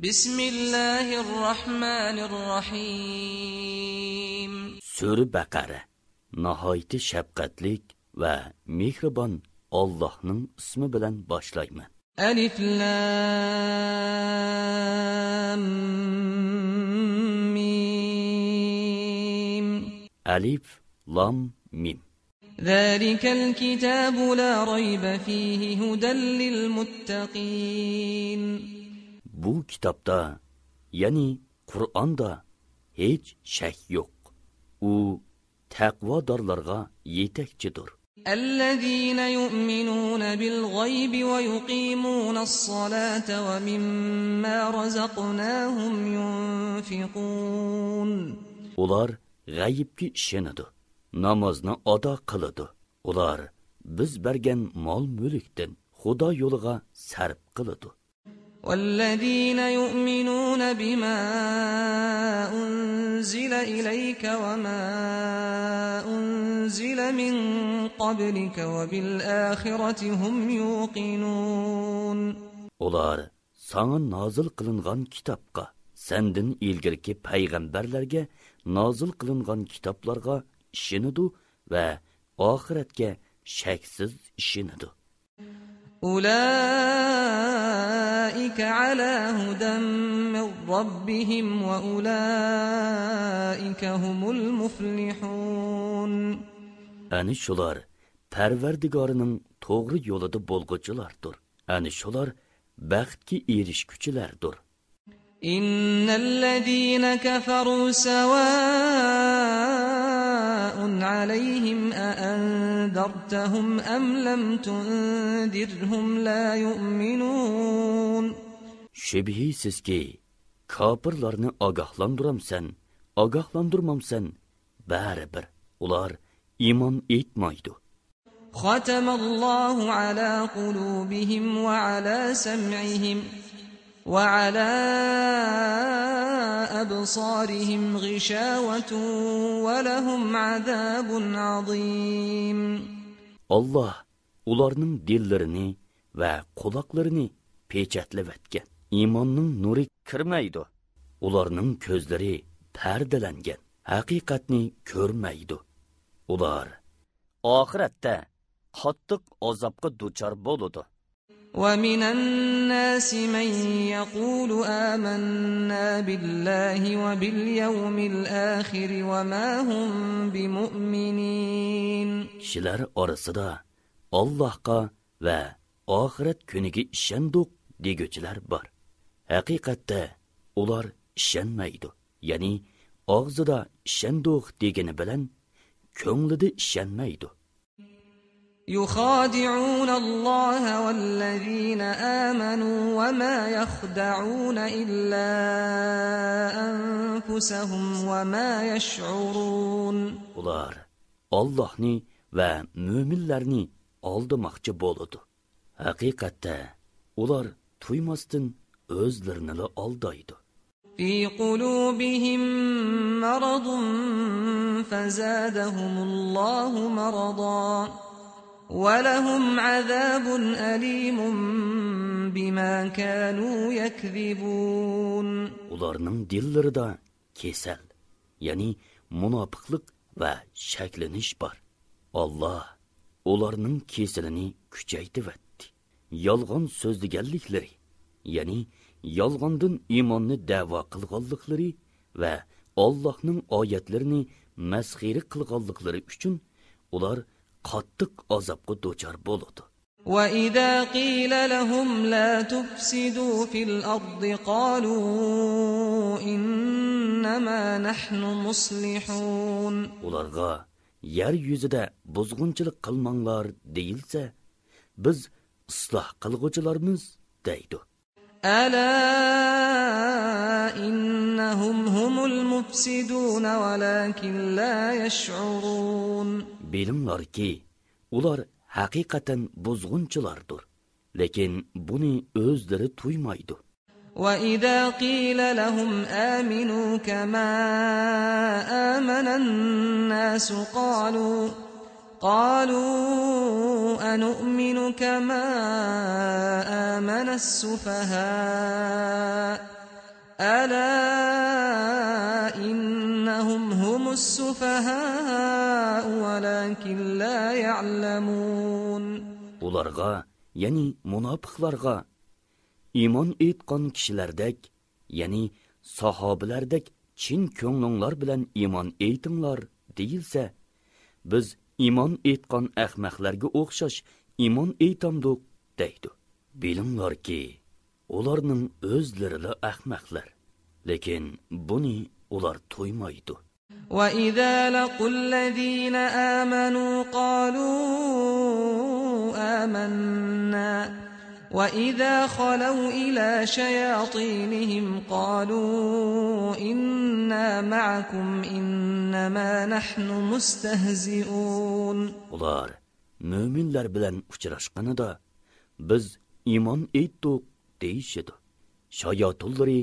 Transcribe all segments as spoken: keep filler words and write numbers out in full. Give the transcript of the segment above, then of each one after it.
بسم الله الرحمن الرحيم. سۈرە بەقەرە. ناھايىتى شەپقەتلىك ۋە مېھرىبان ئاللاھنىڭ ئىسمى بىلەن باشلايمەن. ألف لام ميم. ئەلىف، لام، مىم. ذلك الكتاب لا ريب فيه هدى للمتقين. بۇ كىتابتا، يەنى قۇرئاندا ھېچ شەك يوق. ئۇ تەقۋادارلارغا يېتەكچىدۇر. الذين يؤمنون بالغيب ويقيمون الصلاة ومما رزقناهم ينفقون. ئۇلار غەيىبكە ئىشىنىدۇ، نامازنى ئادا قىلىدۇ. ئۇلار بىز بەرگەن مال-مۈلۈكتىن خۇدا يولىغا سەرپ قىلىدۇ. والذين يؤمنون بما أنزل إليك وما أنزل من قبلك وبالآخرة هم يوقنون. ئۇلار ساڭا نازىل قىلىنغان كىتابقا، سەندىن ئىلگىرىكى پەيغەمبەرلەرگە نازىل قىلىنغان كىتابلارغا ئىشىنىدۇ ۋە ئاخىرەتكە شەكسىز ئىشىنىدۇ. أولئك على هدى من ربهم وأولئك هم المفلحون. ئەنە شۇلار پەرۋەردىگارىنىڭ توغرا يولىدا بولغۇچىلاردۇر. ئەنە شۇلار بەختكە ئېرىشكۈچىلەردۇر. إن الذين كفروا سواء عليهم أأنذرتهم أم لم تنذرهم لا يؤمنون. شۈبھىسىزكى، كاپىرلارنى ئاگاھلاندۇرامسەن، ئاگاھلاندۇرمامسەن، بەرىبىر ئۇلار ئىمان ئېيتمايدۇ. ختم الله على قلوبهم وعلى سمعهم وعلى أبصارهم غشاوة ولهم عذاب عظيم. ئاللاھ ئۇلارنىڭ دىللىرىنى ۋە قۇلاقلىرىنى پېچەتلىۋەتكەن. ئىماننىڭ نۇرى كىرمەيدۇ. ئۇلارنىڭ كۆزلىرى پەردىلەنگەن، ھەقىقەتنى كۆرمەيدۇ. ئۇلار ئاخىرەتتە قاتتىق ئازابقا دۇچار بولىدۇ. ومن الناس من يقول آمنا بالله وباليوم الآخر وما هم بمؤمنين. كىشىلەر ئارىسىدا ئاللاھقا ۋە ئاخىرەت كۈنىگە ئىشەندۇق دېگۈچىلەر بار. ھەقىقەتتە ئۇلار ئىشەنمەيدۇ. يەنى ئاغزىدا ئىشەندۇق دېگىنى بىلەن كۆڭلىدە ئىشەنمەيدۇ. يخادعون الله والذين آمنوا وما يخدعون إلا أنفسهم وما يشعرون. ئۇلار ئاللاھنى ۋە مۆمىنلەرنى ئالدىماقچى بولىدۇ. ھەقىقەتتە، ئۇلار تۇيماستىن ئۆزلىرىنىلا ئالدايدۇ. في قلوبهم مرض فزادهم الله مرضا ولهم عذاب أليم بما كانوا يكذبون. ئۇلارنىڭ دىللىرىدا كېسەل، يەنى مۇناپىقلىق ۋە شەكلىنىش بار. ئاللاھ ئۇلارنىڭ كېسىلىنى كۈچەيتىۋەتتى. يالغان سۆزلىگەنلىكلىرى، يەنى يالغاندىن ئىماننى دەۋا قىلغانلىقلىرى ۋە ئاللاھنىڭ ئايەتلىرىنى مەسخىرە قىلغانلىقلىرى ئۈچۈن ئۇلار قاتتىق ئازابقا دۇچار بولىدۇ. وإذا قيل لهم لا تفسدوا في الأرض قالوا إنما نحن مصلحون. ئۇلارغا يەر يۈزىدە بۇزغۇنچىلىق قىلماڭلار دېيىلسە، بىز ئىسلاھ قىلغۇچىلارمىز دەيدۇ. ألا إنهم هم المفسدون ولكن لا يشعرون. بىلىڭلاركى، ئۇلار ھەقىقەتەن بۇزغۇنچىلاردۇر، لېكىن بۇنى ئۆزلىرى تۇيمايدۇ. وإذا قيل لهم آمنوا كما آمن الناس قالوا قالوا أنؤمن كما آمن ألا إنهم هم السفهاء ولكن لا يعلمون. ئۇلارغا، يەنى مۇناپىقلارغا، ئىمان ئېيتقان كىشىلەردەك، يەنى ساھابىلەردەك چىن كۆڭلۈڭلار بىلەن ئىمان ئېيتىڭلار دېيىلسە، بىز ئىمان ئېيتقان ئەخمەقلەرگە ئوخشاش ئىمان ئېيتامدۇق دەيدۇ. بىلىڭلاركى، ئۇلارنىڭ ئۆزلىرىلا ئەخمەقلەر. لېكىن بۇنى ئۇلار تۇيمايدۇ. وإذا لقوا الذين آمنوا قالوا آمنا وإذا خلوا إلى شياطينهم قالوا إنا معكم إنما نحن مستهزئون. ئۇلار مۆمىنلەر بىلەن ئۇچراشقىنىدا، بىز ئىمان ئېيتتۇق دېيىشىدۇ. شاياتۇنلىرى،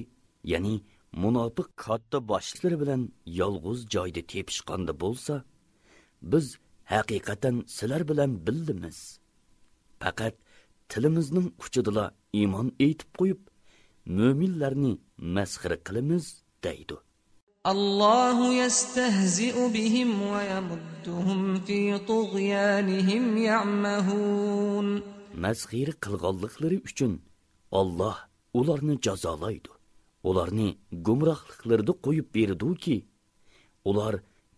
يەنى مۇناپىق كاتتا باشلىقلىرى بىلەن يالغۇز جايدا تېپىشقاندا بولسا، بىز ھەقىقەتەن سىلەر بىلەن بىللىمىز. پەقەت تىلىمىزنىڭ ئۇچىدىلا ئىمان ئېيتىپ قويۇپ، مۆمىنلەرنى مەسخىرە قىلىمىز دەيدۇ. الله يستهزئ بهم ويمدهم في طغيانهم يعمهون. مەسخىرە قىلغانلىقلىرى ئۈچۈن ئاللاھ ئۇلارنى جازالايدۇ. ئۇلارنى گۇمراھلىقلىرىدا قويۇپ بېرىدۇكى، ئۇلار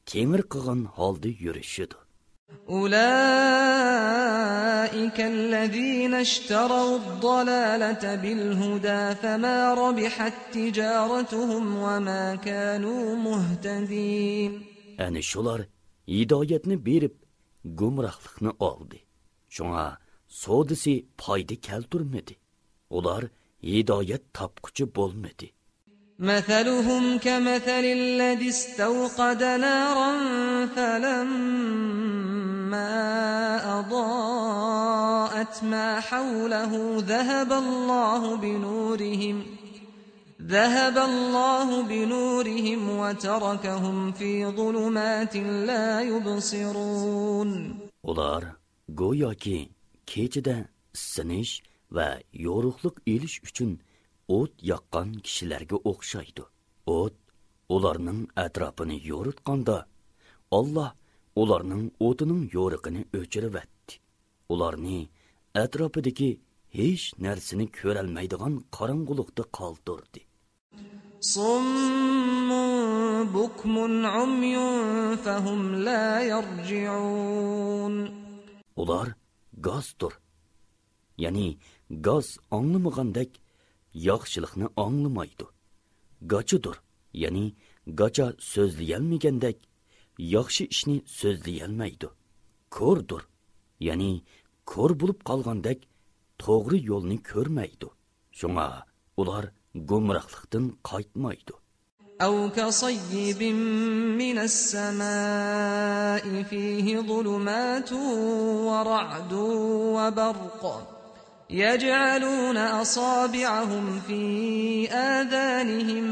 تېڭىرقىغان ھالدا يۈرۈشىدۇ. أولئك الذين اشتروا الضلالة بالهدى فما ربحت تجارتهم وما كانوا مهتدين. ئەنە شۇلار ھىدايەتنى بېرىپ، گۇمراھلىقنى ئالدى. شۇڭا سودىسى پايدا كەلتۈرمىدى. ئۇلار ھىدايەت تاپقۇچى بولمىدى. مثلهم كمثل الذي استوقد نارا فلما أضاءت ما حوله ذهب الله بنورهم، ذهب الله بنورهم وتركهم في ظلمات لا يبصرون. ئۇلار گوياكى كېچىدە ئىسسىنىش ۋە يورۇقلۇق ئېلىش ئۈچۈن ئوت ياققان كىشىلەرگە ئوخشايدۇ. ئوت ئۇلارنىڭ ئەتراپىنى يورۇتقاندا، ئاللاھ ئۇلارنىڭ ئوتىنىڭ يورۇقىنى ئۆچۈرۈۋەتتى. ئۇلارنى ئەتراپىدىكى ھېچ نەرسىنى كۆرەلمەيدىغان قاراڭغۇلۇقتا قالدۇردى. صم بكم عمي فهم لا يرجعون. ئۇلار گاستۇر، يەنى گاس ئاڭلىمىغاندەك ياخشىلىقنى ئاڭلىمايدۇ. گاچىدۇر، يەنى گاچا سۆزلىيەلمىگەندەك ياخشى ئىشنى سۆزلىيەلمەيدۇ. كوردۇر، يەنى كور بولۇپ قالغاندەك توغرا يولنى كۆرمەيدۇ. شۇڭا ئۇلار گۇمراھلىقتىن قايتمايدۇ. أو كصيب من السماء فيه ظلمات ورعد وبرق يجعلون أصابعهم في آذانهم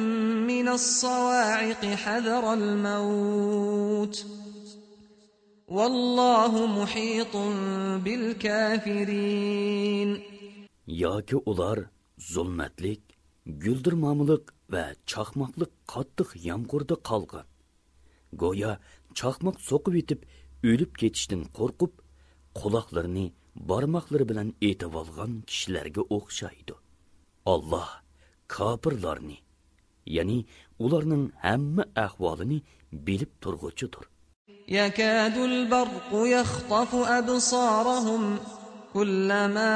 من الصواعق حذر الموت والله محيط بالكافرين. ياكى ئۇلار زۇلمەتلىك، گۈلدۈرمامىلىق ۋە چاقماقلىق قاتتىق يامغۇردا قالغان. گويا چاقماق سوقۇۋېتىپ ئۆلۈپ كېتىشتىن قورقۇپ، قۇلاقلىرىنى بارماقلىرى بىلەن ئېتىۋالغان كىشىلەرگە ئوخشايدۇ. ئاللاھ كاپىرلارنى، يەنى ئۇلارنىڭ ھەممە ئەھۋالىنى بىلىپ تۇرغۇچىدۇر. يكاد البرق يخطف أبصارهم كلما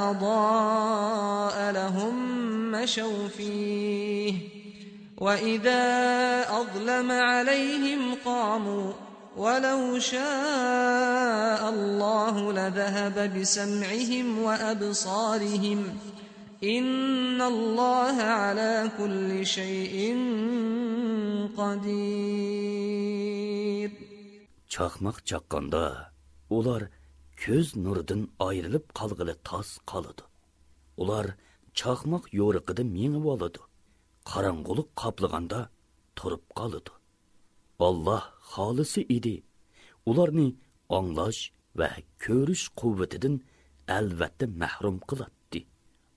أضاء لهم مشوا فيه وإذا أظلم عليهم قاموا ولو شاء الله لذهب بسمعهم وأبصارهم إن الله على كل شيء قدير. چاقماق چاققاندا، ئۇلار كۆز نۇرىدىن ئايرىلىپ قالغىلى تاس قالىدۇ. ئۇلار چاقماق يورۇقىدا مېڭىۋالىدۇ. قاراڭغۇلۇق قاپلىغاندا تۇرۇپ قالىدۇ. ئاللاھ خالىسا ئىدى، ئۇلارنى ئاڭلاش ۋە كۆرۈش قۇۋۋىتىدىن ئەلۋەتتە مەھرۇم قىلاتتى.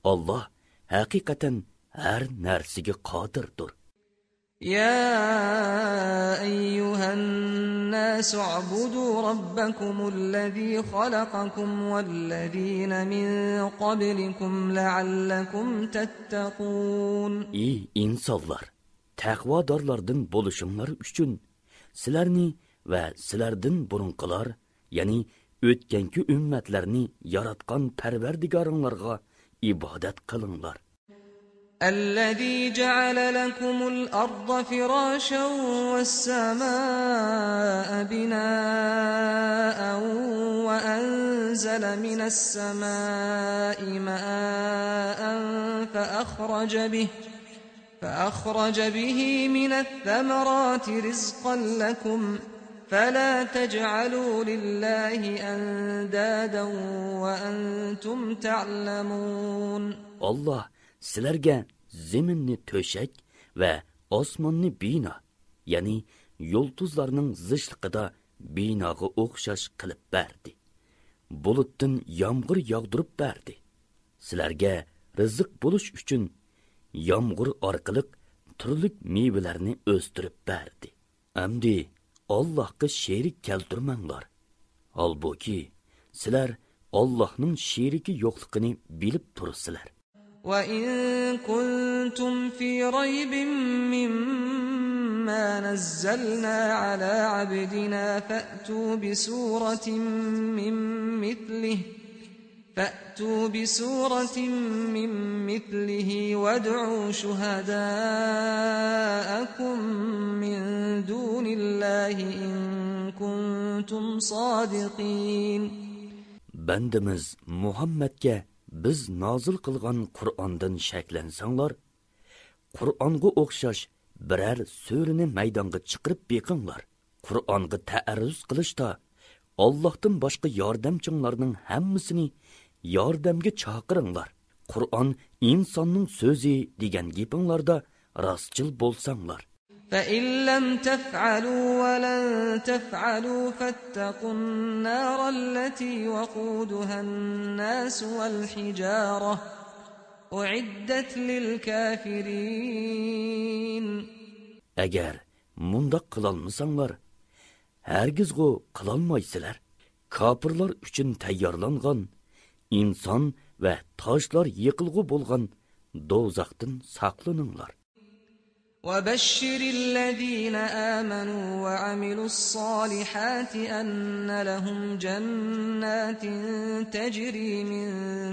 ئاللاھ ھەقىقەتەن ھەر نەرسىگە قادىردۇر. يا أيها الناس اعبدوا ربكم الذي خلقكم والذين من قبلكم لعلكم تتقون. ئى ئىنسانلار! تەقۋادارلاردىن بولۇشۇڭلار ئۈچۈن سىلەرنى ۋە سىلەردىن بۇرۇنقىلار، يەنى ئۆتكەنكى ئۈممەتلەرنى ياراتقان پەرۋەردىگارىڭلارغا ئىبادەت قىلىڭلار. الذي جعل لكم الأرض فراشا والسماء بناء وأنزل من السماء ماء فأخرج به، فأخرج به من الثمرات رزقا لكم فلا تجعلوا لله أندادا وأنتم تعلمون. ئاللاھ سىلەرگە زېمىننى تۆشەك ۋە ئاسماننى بىنا، يەنى يۇلتۇزلارنىڭ زىچلىقىدا بىناغا ئوخشاش قىلىپ بەردى. بۇلۇتتىن يامغۇر ياغدۇرۇپ بەردى. سىلەرگە رىزىق بولۇش ئۈچۈن يامغۇر ئارقىلىق تۈرلۈك مېۋىلەرنى ئۆستۈرۈپ بەردى. ئەمدى ئاللاھقا شېرىك كەلتۈرمەڭلار. ھالبۇكى، سىلەر ئاللاھنىڭ شېرىكى يوقلۇقىنى بىلىپ تۇرىسىلەر. وإن كنتم في ريب مما نزلنا على عبدنا فأتوا بسورة من مثله، فأتوا بسورة من مثله وادعوا شهداءكم من دون الله إن كنتم صادقين. بەندىمىز مۇھەممەدكە بىز نازىل قىلغان قۇرئاندىن شەكلەنسەڭلار، قۇرئانغا ئوخشاش بىرەر سۈرىنى مەيدانغا چىقىرىپ بېقىڭلار. قۇرئانغا تەئەررۇز قىلىشتا ئاللاھتىن باشقا ياردەمچىڭلارنىڭ ھەممىسىنى ياردەمگە چاقىرىڭلار. قۇرئان ئىنساننىڭ سۆزى دېگەن گېپىڭلاردا راستچىل بولساڭلار. فإن لم تفعلوا ولن تفعلوا فاتقوا النار التي وقودها الناس والحجارة أعدت للكافرين. ئەگەر مۇنداق قىلالمىساڭلار، ھەرگىزغۇ قىلالمايسىلەر. كاپىرلار ئۈچۈن تەييارلانغان، ئىنسان ۋە تاشلار يېقىلغۇ بولغان دوزاختىن ساقلىنىڭلار. وبشر الذين آمنوا وعملوا الصالحات أن لهم جنات تجري من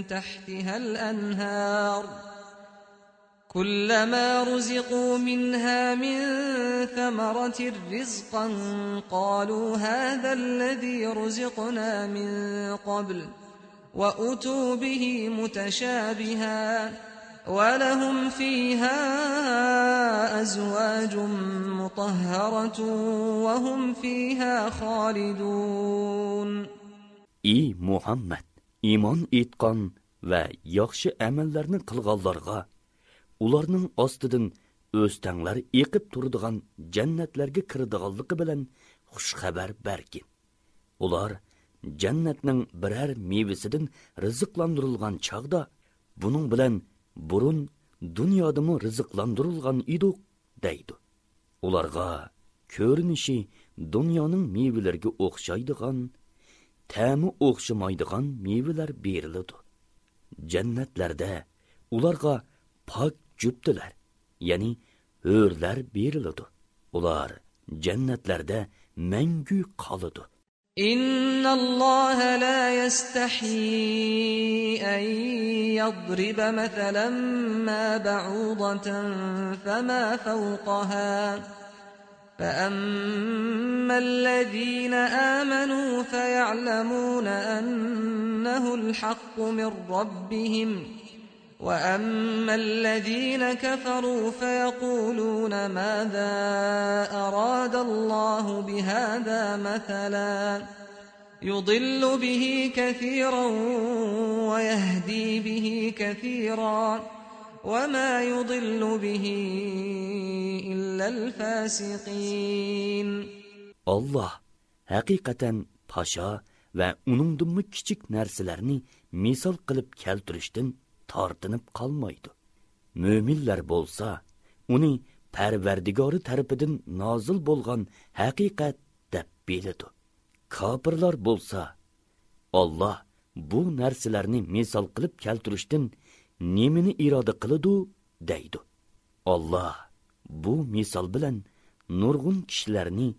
تحتها الأنهار كلما رزقوا منها من ثمرة رزقا قالوا هذا الذي رزقنا من قبل وأتوا به متشابها ولهم فيها أزواج مطهرة وهم فيها خالدون. ئى مۇھەممەد! ئىمان ئېيتقان ۋە ياخشى ئەمەللەرنى قىلغانلارغا، ئۇلارنىڭ ئاستىدىن ئۆستەڭلەر ئېقىپ تۇرىدىغان جەننەتلەرگە كىرىدىغانلىقى بىلەن خۇش خەۋەر بەرگىن. ئۇلار جەننەتنىڭ بىرەر مېۋىسىدىن رىزىقلاندۇرۇلغان چاغدا، بۇنىڭ بىلەن بۇرۇن دۇنيادىمۇ رىزىقلاندۇرۇلغان ئىدۇق، دەيدۇ. ئۇلارغا كۆرۈنۈشى دۇنيانىڭ مېۋىلىرىگە ئوخشايدىغان، تەمى ئوخشىمايدىغان مېۋىلەر بېرىلىدۇ. جەننەتلەردە ئۇلارغا پاك جۈپتىلەر، يەنى ھۆرلەر بېرىلىدۇ. ئۇلار جەننەتلەردە مەڭگۈ قالىدۇ. إن الله لا يستحيي أن يضرب مثلا ما بعوضة فما فوقها فأما الذين آمنوا فيعلمون أنه الحق من ربهم وأما الذين كفروا فيقولون ماذا أراد الله بهذا مثلا يضل به كثيرا ويهدي به كثيرا وما يضل به إلا الفاسقين. ئاللاھ ھەقىقەتەن پاشا ۋە ئۇنىڭدىنمۇ كىچىك نەرسىلەرنى مىسال قىلىپ كەلتۈرۈشتىن تارتىنىپ قالمايدۇ. مۆمىنلەر بولسا ئۇنى پەرۋەردىگارى تەرىپىدىن نازىل بولغان ھەقىقەت دەپ بىلىدۇ. كاپىرلار بولسا، «ئاللا بۇ نەرسىلەرنى مىسال قىلىپ كەلتۈرۈشتىن نېمىنى ئىرادە قىلىدۇ؟» دەيدۇ. ئاللا بۇ مىسال بىلەن نۇرغۇن كىشىلەرنى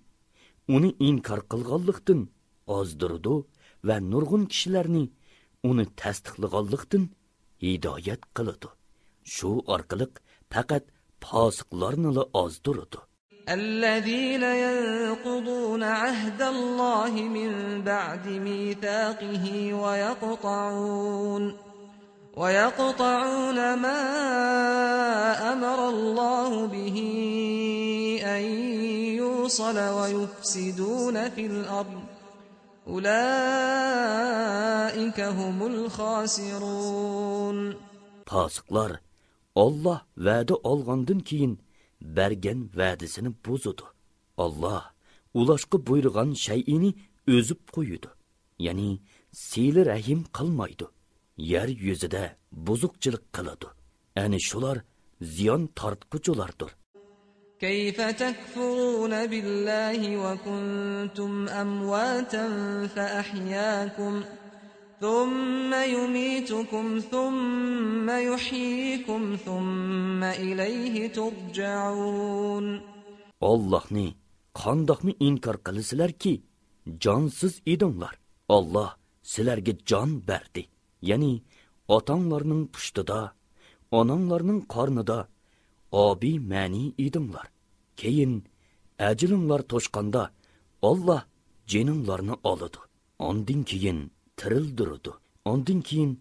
ئۇنى ئىنكار قىلغانلىقتىن ئازدۇرىدۇ ۋە نۇرغۇن كىشىلەرنى ئۇنى تەستىقلىغانلىقتىن ھىدايەت قىلىدۇ. شۇ ئارقىلىق پەقەت پاسىقلارنىلا ئازدۇرىدۇ. الذين ينقضون عهد الله من بعد ميثاقه ويقطعون ويقطعون ما أمر الله به أن يوصل ويفسدون في الأرض أولئك هم الخاسرون. پاسىقلار ئاللا ۋەدە ئالغاندىن كېيىن بەرگەن ۋەدىسىنى بۇزىدۇ. ئاللا ئۇلاشقا بۇيرۇغان شەيئىنى ئۈزۈپ قويىدۇ. يەنى سىلە رەھىم قىلمايدۇ. يەر يۈزىدە بۇزۇقچىلىق قىلىدۇ. ئەنە شۇلار زىيان تارتقۇچىلاردۇر. كيف تكفرون بالله وكنتم أمواتا فأحياكم ثم يميتكم ثم يحييكم ثم إليه ترجعون. ئاللاھنى قانداقمۇ ئىنكار قىلىسىلەركى؟ جانسىز ئىدىڭلار. ئاللاھ سىلەرگە جان بەردى. يەنى ئاتاڭلارنىڭ پۇشتىدا، ئاناڭلارنىڭ قارنىدا ئابىمەنى ئىدىڭلار. كېيىن ئەجىلىڭلار توشقاندا ئاللاھ جېنىڭلارنى ئالىدۇ. ئاندىن كېيىن تىرىلدۈرىدۇ. ئاندىن كېيىن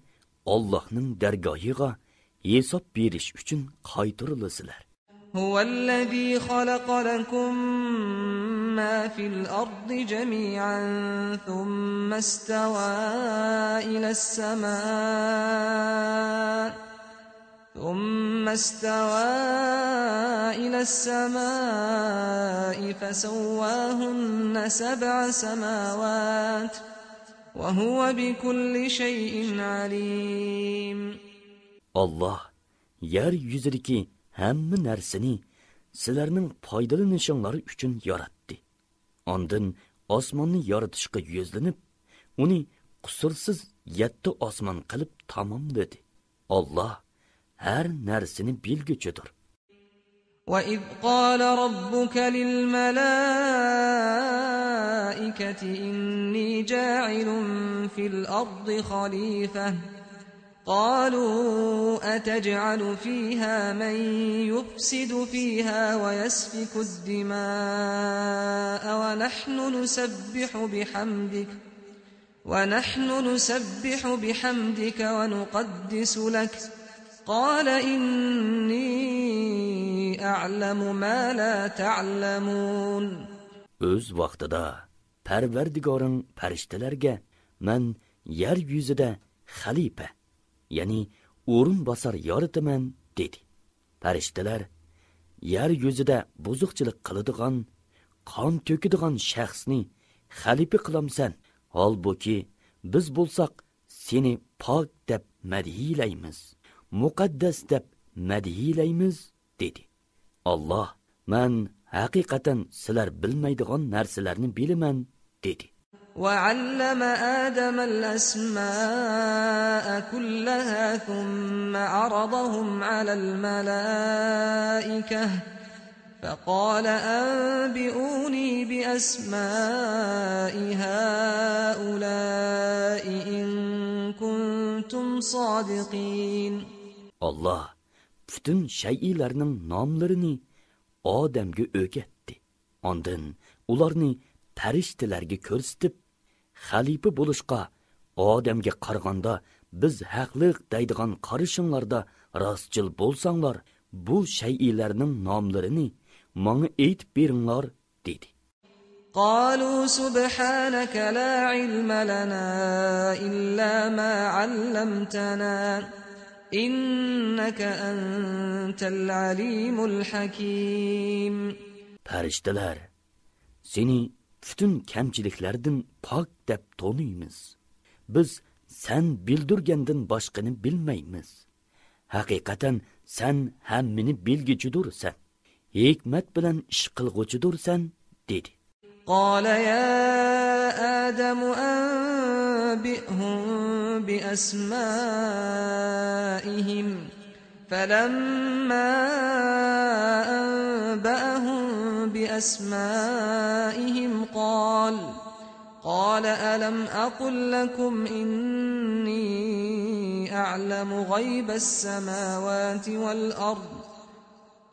ئاللاھنىڭ دەرگاھىغا ھېساب بېرىش ئۈچۈن قايتۇرۇلىسىلەر. هو الذي خلق لكم ما في الأرض جميعا ثم استوى إلى السماء ثم استوى إلى السماء فسواهن سبع سماوات وهو بكل شيء عليم. ئاللاھ يەر يۈزىدىكى ھەممە نەرسىنى سىلەرنىڭ پايدىلىنىشىڭلار ئۈچۈن ياراتتى. ئاندىن ئاسماننى يارىتىشقا يۈزلىنىپ، ئۇنى قۇسۇرسىز يەتتە ئاسمان قىلىپ تاماملىدى. ئاللاھ ھەر نەرسىنى بىلگۈچىدۇر. وإذ قال ربك للملائكة إني جاعل في الأرض خليفة قالوا أتجعل فيها من يفسد فيها ويسفك الدماء ونحن نسبح بحمدك ونحن نسبح بحمدك ونقدس لك قال إني أعلم ما لا تعلمون. ئۆز ۋاقتىدا پەرۋەردىگارىڭ پەرىشتىلەرگە، مەن يەر يۈزىدە خەلىپە، يەنى ئورۇنباسار يارىتىمەن، دېدى. پەرىشتىلەر، يەر يۈزىدە بۇزۇقچىلىق قىلىدىغان، قان تۆكىدىغان شەخسنى خەلىپە قىلامسەن؟ ھالبۇكى، بىز بولساق سېنى پاك دەپ مەدھىيلەيمىز، مۇقەددەس دەپ مەدھىيلەيمىز، دېدى. ئاللاھ، مەن ھەقىقەتەن سىلەر بىلمەيدىغان نەرسىلەرنى بىلىمەن، دېدى. وعلم آدم الأسماء كلها ثم عرضهم على الملائكة فقال أنبئوني بأسماء هؤلاء إن كنتم صادقين. ئاللاھ پۈتۈن شەيئىلەرنىڭ ناملىرىنى ئادەمگە ئۆگەتتى. ئاندىن ئۇلارنى پەرىشتىلەرگە كۆرسىتىپ، خەلىپە بولۇشقا ئادەمگە قارىغاندا بىز ھەقلىق دەيدىغان قارىشىڭلاردا راستچىل بولساڭلار، بۇ شەيئىلەرنىڭ ناملىرىنى ماڭا ئېيتىپ بېرىڭلار، دېدى. قالوا سبحانك لا علم لنا إلا ما علمتنا إنك أنت العليم الحكيم. پەرىشتىلەر، سېنى پۈتۈن كەمچىلىكلەردىن پاك دەپ تونۇيمىز. بىز سەن بىلدۈرگەندىن باشقىنى بىلمەيمىز. ھەقىقەتەن سەن ھەممىنى بىلگۈچىدۇرسەن، ھېكمەت بىلەن ئىش قىلغۇچىدۇرسەن» دېدى. قال يا آدم أنبئهم بأسمائهم. فلما أنبأهم بأسمائهم قال، قال ألم أقل لكم إني أعلم غيب السماوات والأرض،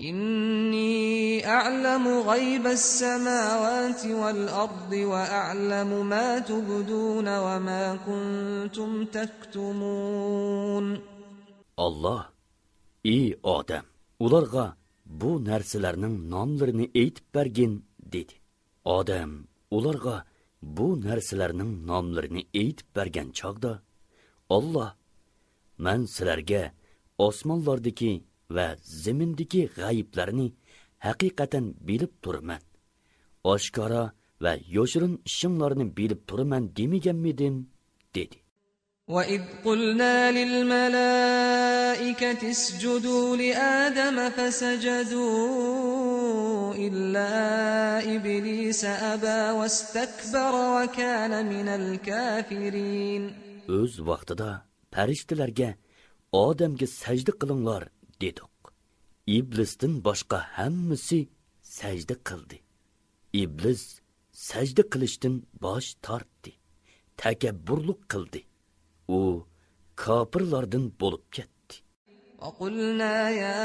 إني أعلم غيب السماوات والأرض وأعلم ما تبدون وما كنتم تكتمون. ئاللاھ: «ئى ئادەم، ئۇلارغا بۇ نەرسىلەرنىڭ ناملىرىنى ئېيتىپ بەرگىن» دېدى. ئادەم ئۇلارغا بۇ نەرسىلەرنىڭ ناملىرىنى ئېيتىپ بەرگەن چاغدا، ئاللاھ: «مەن سىلەرگە ئاسمانلاردىكى ۋە زېمىندىكى غەيىبلەرنى ھەقىقەتەن بىلىپ تۇرىمەن، ئاشكارا ۋە يوشۇرۇن ئىشىڭلارنى بىلىپ تۇرىمەن دېمىگەنمىدىم؟» دېدى. وإذ قلنا للملائكة اسجدوا لآدم فسجدوا إلا إبليس أبى واستكبر وكان من الكافرين. ئۆز ۋاقتىدا پەرىشتىلەرگە: «ئادەمگە سەجدە قىلىڭلار» دېدۇق. ئىبلىستىن باشقا ھەممىسى سەجدە قىلدى. ئىبلىس سەجدە قىلىشتىن باش تارتتى، تەكەببۇرلۇق قىلدى. ئۇ كاپىرلاردىن بولۇپ كەتتى. وقلنا يا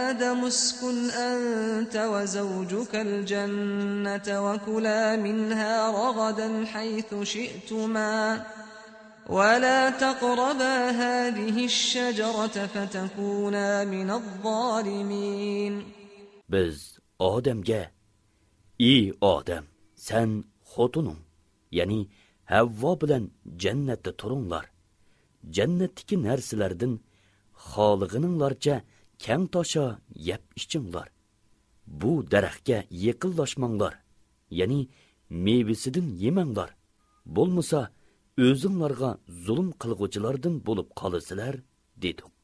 آدم اسكن أنت وزوجك الجنة وكلا منها رغدا حيث شئتما ولا تقربا هذه الشجرة فتكونا من الظالمين. بىز ئادەمگە: «ئى ئادەم، سەن خوتۇنۇڭ، يەنى ھەۋۋا بىلەن جەننەتتە تۇرۇڭلار. جەننەتتىكى نەرسىلەردىن خالىغىنىڭلارچە كەڭ تاشا يەپ ئىچىڭلار. بۇ دەرەخكە يېقىنلاشماڭلار، يەنى مېۋىسىدىن يېمەڭلار. بولمىسا، ئۆزۈڭلارغا زۇلۇم قىلغۇچىلاردىن بولۇپ قالىسىلەر» دېدۇق.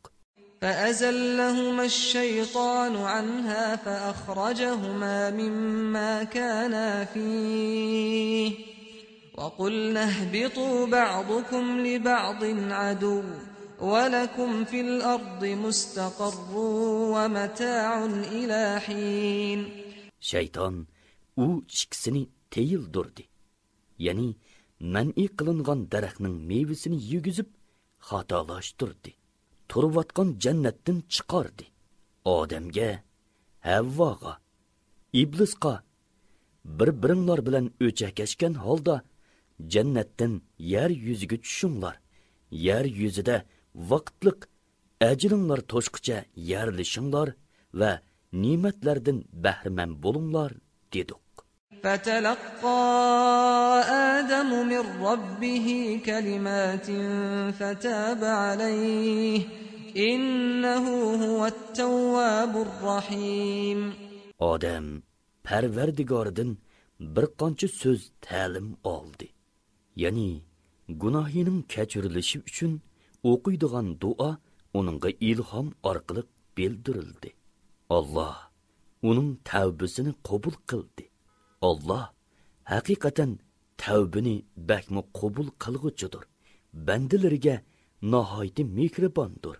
فأزلهما الشيطان عنها فأخرجهما مما كانا فيه وقلنا اهبطوا بعضكم لبعض عدو ولكم في الأرض مستقر ومتاع إلى حين. شەيتان ئۇ ئىككىسىنى تىيىلدۈردى. يەنى مەنئى قىلىنغان دەرەخنىڭ مېۋىسىنى يېگۈزۈپ خاتالاشتۇردى. تۇرۇۋاتقان جەننەتتىن چىقاردى. ئادەمگە، ھەۋۋاغا، ئىبلىسقا: «بىر-بىرىڭلار بىلەن ئۆچەكەشكەن ھالدا جەننەتتىن يەر يۈزىگە چۈشۈڭلار. يەر يۈزىدە ۋاقىتلىق ئەجىلىڭلار توشقىچە يەرلىشىڭلار ۋە نېمەتلەردىن بەھرىمەن بولۇڭلار» دېدۇق. فتلقى آدم من ربه كلمات فتاب عليه إنه هو التواب الرحيم. ئادەم پەرۋەردىگارىدىن بىر قانچە سۆز تەلىم ئالدى. يەنى گۇناھىنىڭ كەچۈرۈلۈشى ئۈچۈن ئوقۇيدىغان دۇئا ئۇنىڭغا ئىلھام ئارقىلىق بىلدۈرۈلدى. ئاللاھ ئۇنىڭ تەۋبىسىنى قوبۇل قىلدى. ئاللاھ ھەقىقەتەن تەۋبىنى بەكمۇ قوبۇل قىلغۇچىدۇر، بەندىلىرىگە ناھايىتى مېھرىباندۇر.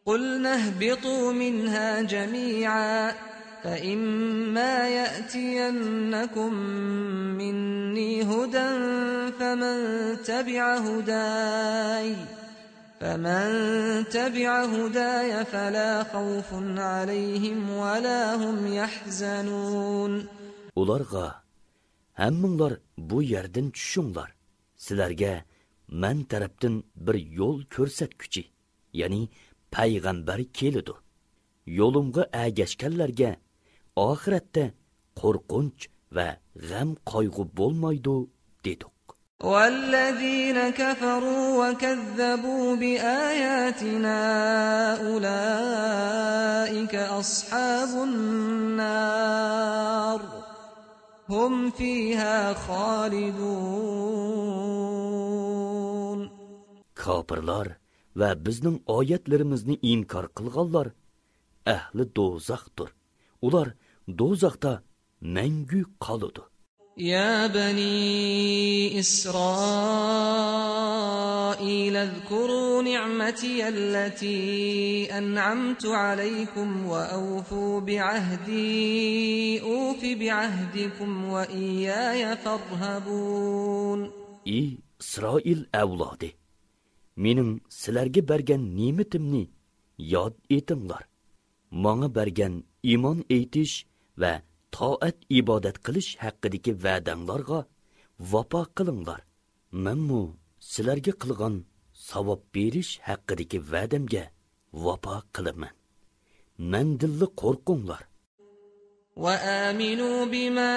قلنا اهبطوا منها جميعا فإما يأتينكم مني هدى فمن تبع هداي فمن تبع هداي فلا خوف عليهم ولا هم يحزنون. ئۇلارغا: «ھەممىڭلار بۇ يەردىن چۈشۈڭلار. سىلەرگە مەن تەرەپتىن بىر يول كۆرسەتكۈچى، يەنى پەيغەمبەر كېلىدۇ. يولۇمغا ئەگەشكەنلەرگە ئاخىرەتتە قورقۇنچ ۋە غەم-قايغۇ بولمايدۇ» دېدۇق. والذين كفروا وكذبوا بآياتنا أولئك أصحاب النار هم فيها خالدون. كاپىرلار ۋە بىزنىڭ ئايەتلىرىمىزنى ئىنكار قىلغانلار ئەھلى دوزاختۇر. ئۇلار دوزاختا مەڭگۈ قالىدۇ. يا بني إسرائيل اذكروا نعمتي التي أنعمت عليكم وأوفوا بعهدي أوف بعهدكم وإياي فارهبون. ئى ئىسرائىل ئەۋلادى! مېنىڭ سىلەرگە بەرگەن نېمىتىمنى ياد ئېتىڭلار. ماڭا بەرگەن ئىمان ئېيتىش ۋە تائەت-ئىبادەت قىلىش ھەققىدىكى ۋەدەڭلارغا ۋاپا قىلىڭلار. مەنمۇ سىلەرگە قىلغان ساۋاب بېرىش ھەققىدىكى ۋەدەمگە ۋاپا قىلىمەن. مەندىنلا قورقۇڭلار. وآمنوا بما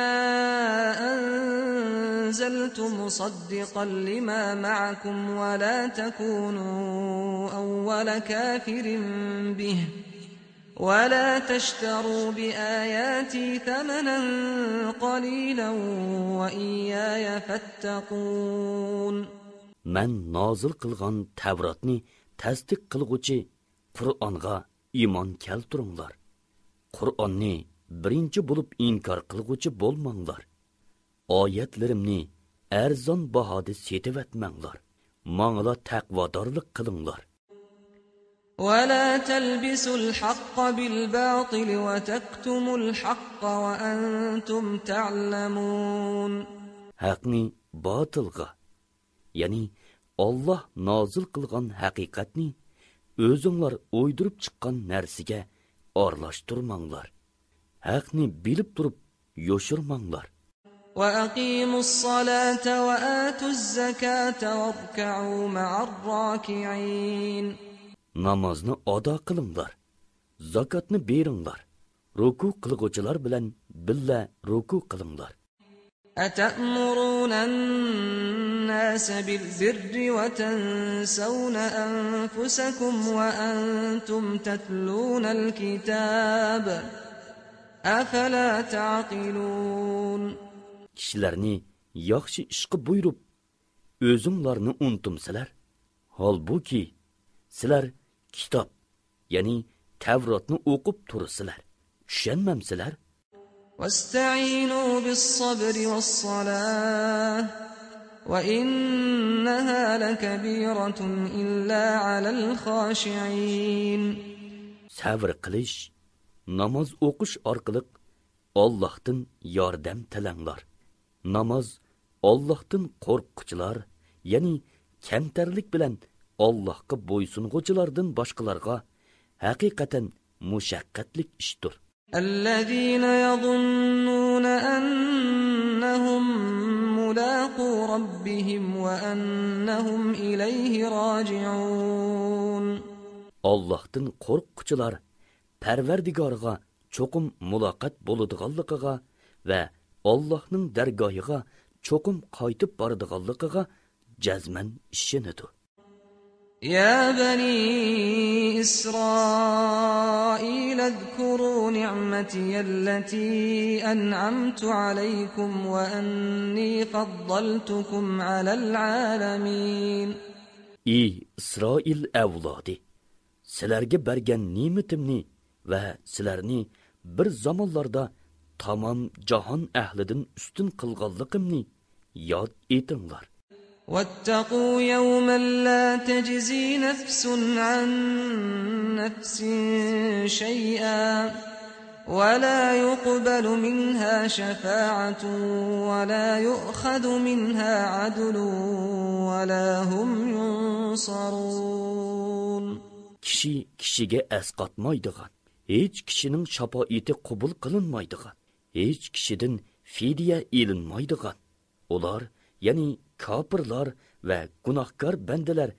أنزلت مصدقا لما معكم ولا تكونوا أول كافر به ولا تشتروا بآياتي ثمنا قليلا وإياي فاتقون. مەن نازىل قىلغان تەۋراتنى تەستىق قىلغۇچى قۇرئانغا ئىمان كەلتۈرۈڭلار. قۇرئاننى بىرىنچى بولۇپ ئىنكار قىلغۇچى بولماڭلار. ئايەتلىرىمنى ئەرزان باھادا سېتىۋەتمەڭلار. ماڭىلا تەقۋادارلىق قىلىڭلار. ولا تلبسوا الحق بالباطل وتكتموا الحق وأنتم تعلمون. ھەقنى باتىلغا، يەنى ئاللاھ نازىل قىلغان ھەقىقەتنى ئۆزۈڭلار ئويدۇرۇپ چىققان نەرسىگە ئارىلاشتۇرماڭلار. ھەقنى بىلىپ تۇرۇپ يوشۇرماڭلار. وأقيموا الصلاة وآتوا الزكاة واركعوا مع الراكعين. نامازنى ئادا قىلىڭلار، زاكاتنى بېرىڭلار، رۇكۇ قىلغۇچىلار بىلەن بىللە رۇكۇ قىلىڭلار. أتأمرون الناس بالبر وتنسون أنفسكم وأنتم تتلون الكتاب أفلا تعقلون. كىشىلەرنى ياخشى ئىشقا بۇيرۇپ، ئۆزۈڭلارنى ئۇنتۇمسىلەر؟ ھالبۇكى، سىلەر كىتاب، يەنى تەۋراتنى ئوقۇپ تۇرىسىلەر. چۈشەنمەمسىلەر؟ واستعينوا بالصبر والصلاة وإنها لكبيرة إلا على الخاشعين. سەۋر قىلىش، ناماز ئوقۇش ئارقىلىق ئاللاھتىن ياردەم تىلەڭلار. ناماز ئاللاھتىن قورققۇچىلار، يەنى كەمتەرلىك بىلەن ئاللاھقا بويسۇنغۇچىلاردىن باشقىلارغا ھەقىقەتەن مۇشەققەتلىك ئىشتۇر. الذين يظنون أنهم ملاقو ربهم وأنهم إليه راجعون. ئاللاھتىن قورققۇچىلار پەرۋەردىگارىغا چوقۇم مۇلاقات بولىدىغانلىقىغا ۋە ئاللاھنىڭ دەرگاھىغا چوقۇم قايتىپ بارىدىغانلىقىغا جەزمەن ئىشىنىدۇ. يا بني إسرائيل اذكروا نعمتي التي أنعمت عليكم وأني فضلتكم على العالمين. ئى ئىسرائىل ئەۋلادى! سىلەرگە بەرگەن نېمىتىمنى ۋە سىلەرنى بىر زامانلاردا تامام جاھان ئەھلىدىن ئۈستۈن قىلغانلىقىمنى ياد ئېتىڭلار. واتقوا يوما لا تجزي نفس عن نفس شيئا ولا يقبل منها شفاعة ولا يؤخذ منها عدل ولا هم ينصرون. كىشى كىشىگە ئەسقاتمايدىغان، ھېچ كىشىنىڭ شاپائىتى قوبۇل قىلىنمايدىغان، ھېچ كىشىدىن فىدىيە ئېلىنمايدىغان، ئۇلار، يەنى كاپىرلار ۋە گۇناھكار بەندىلەر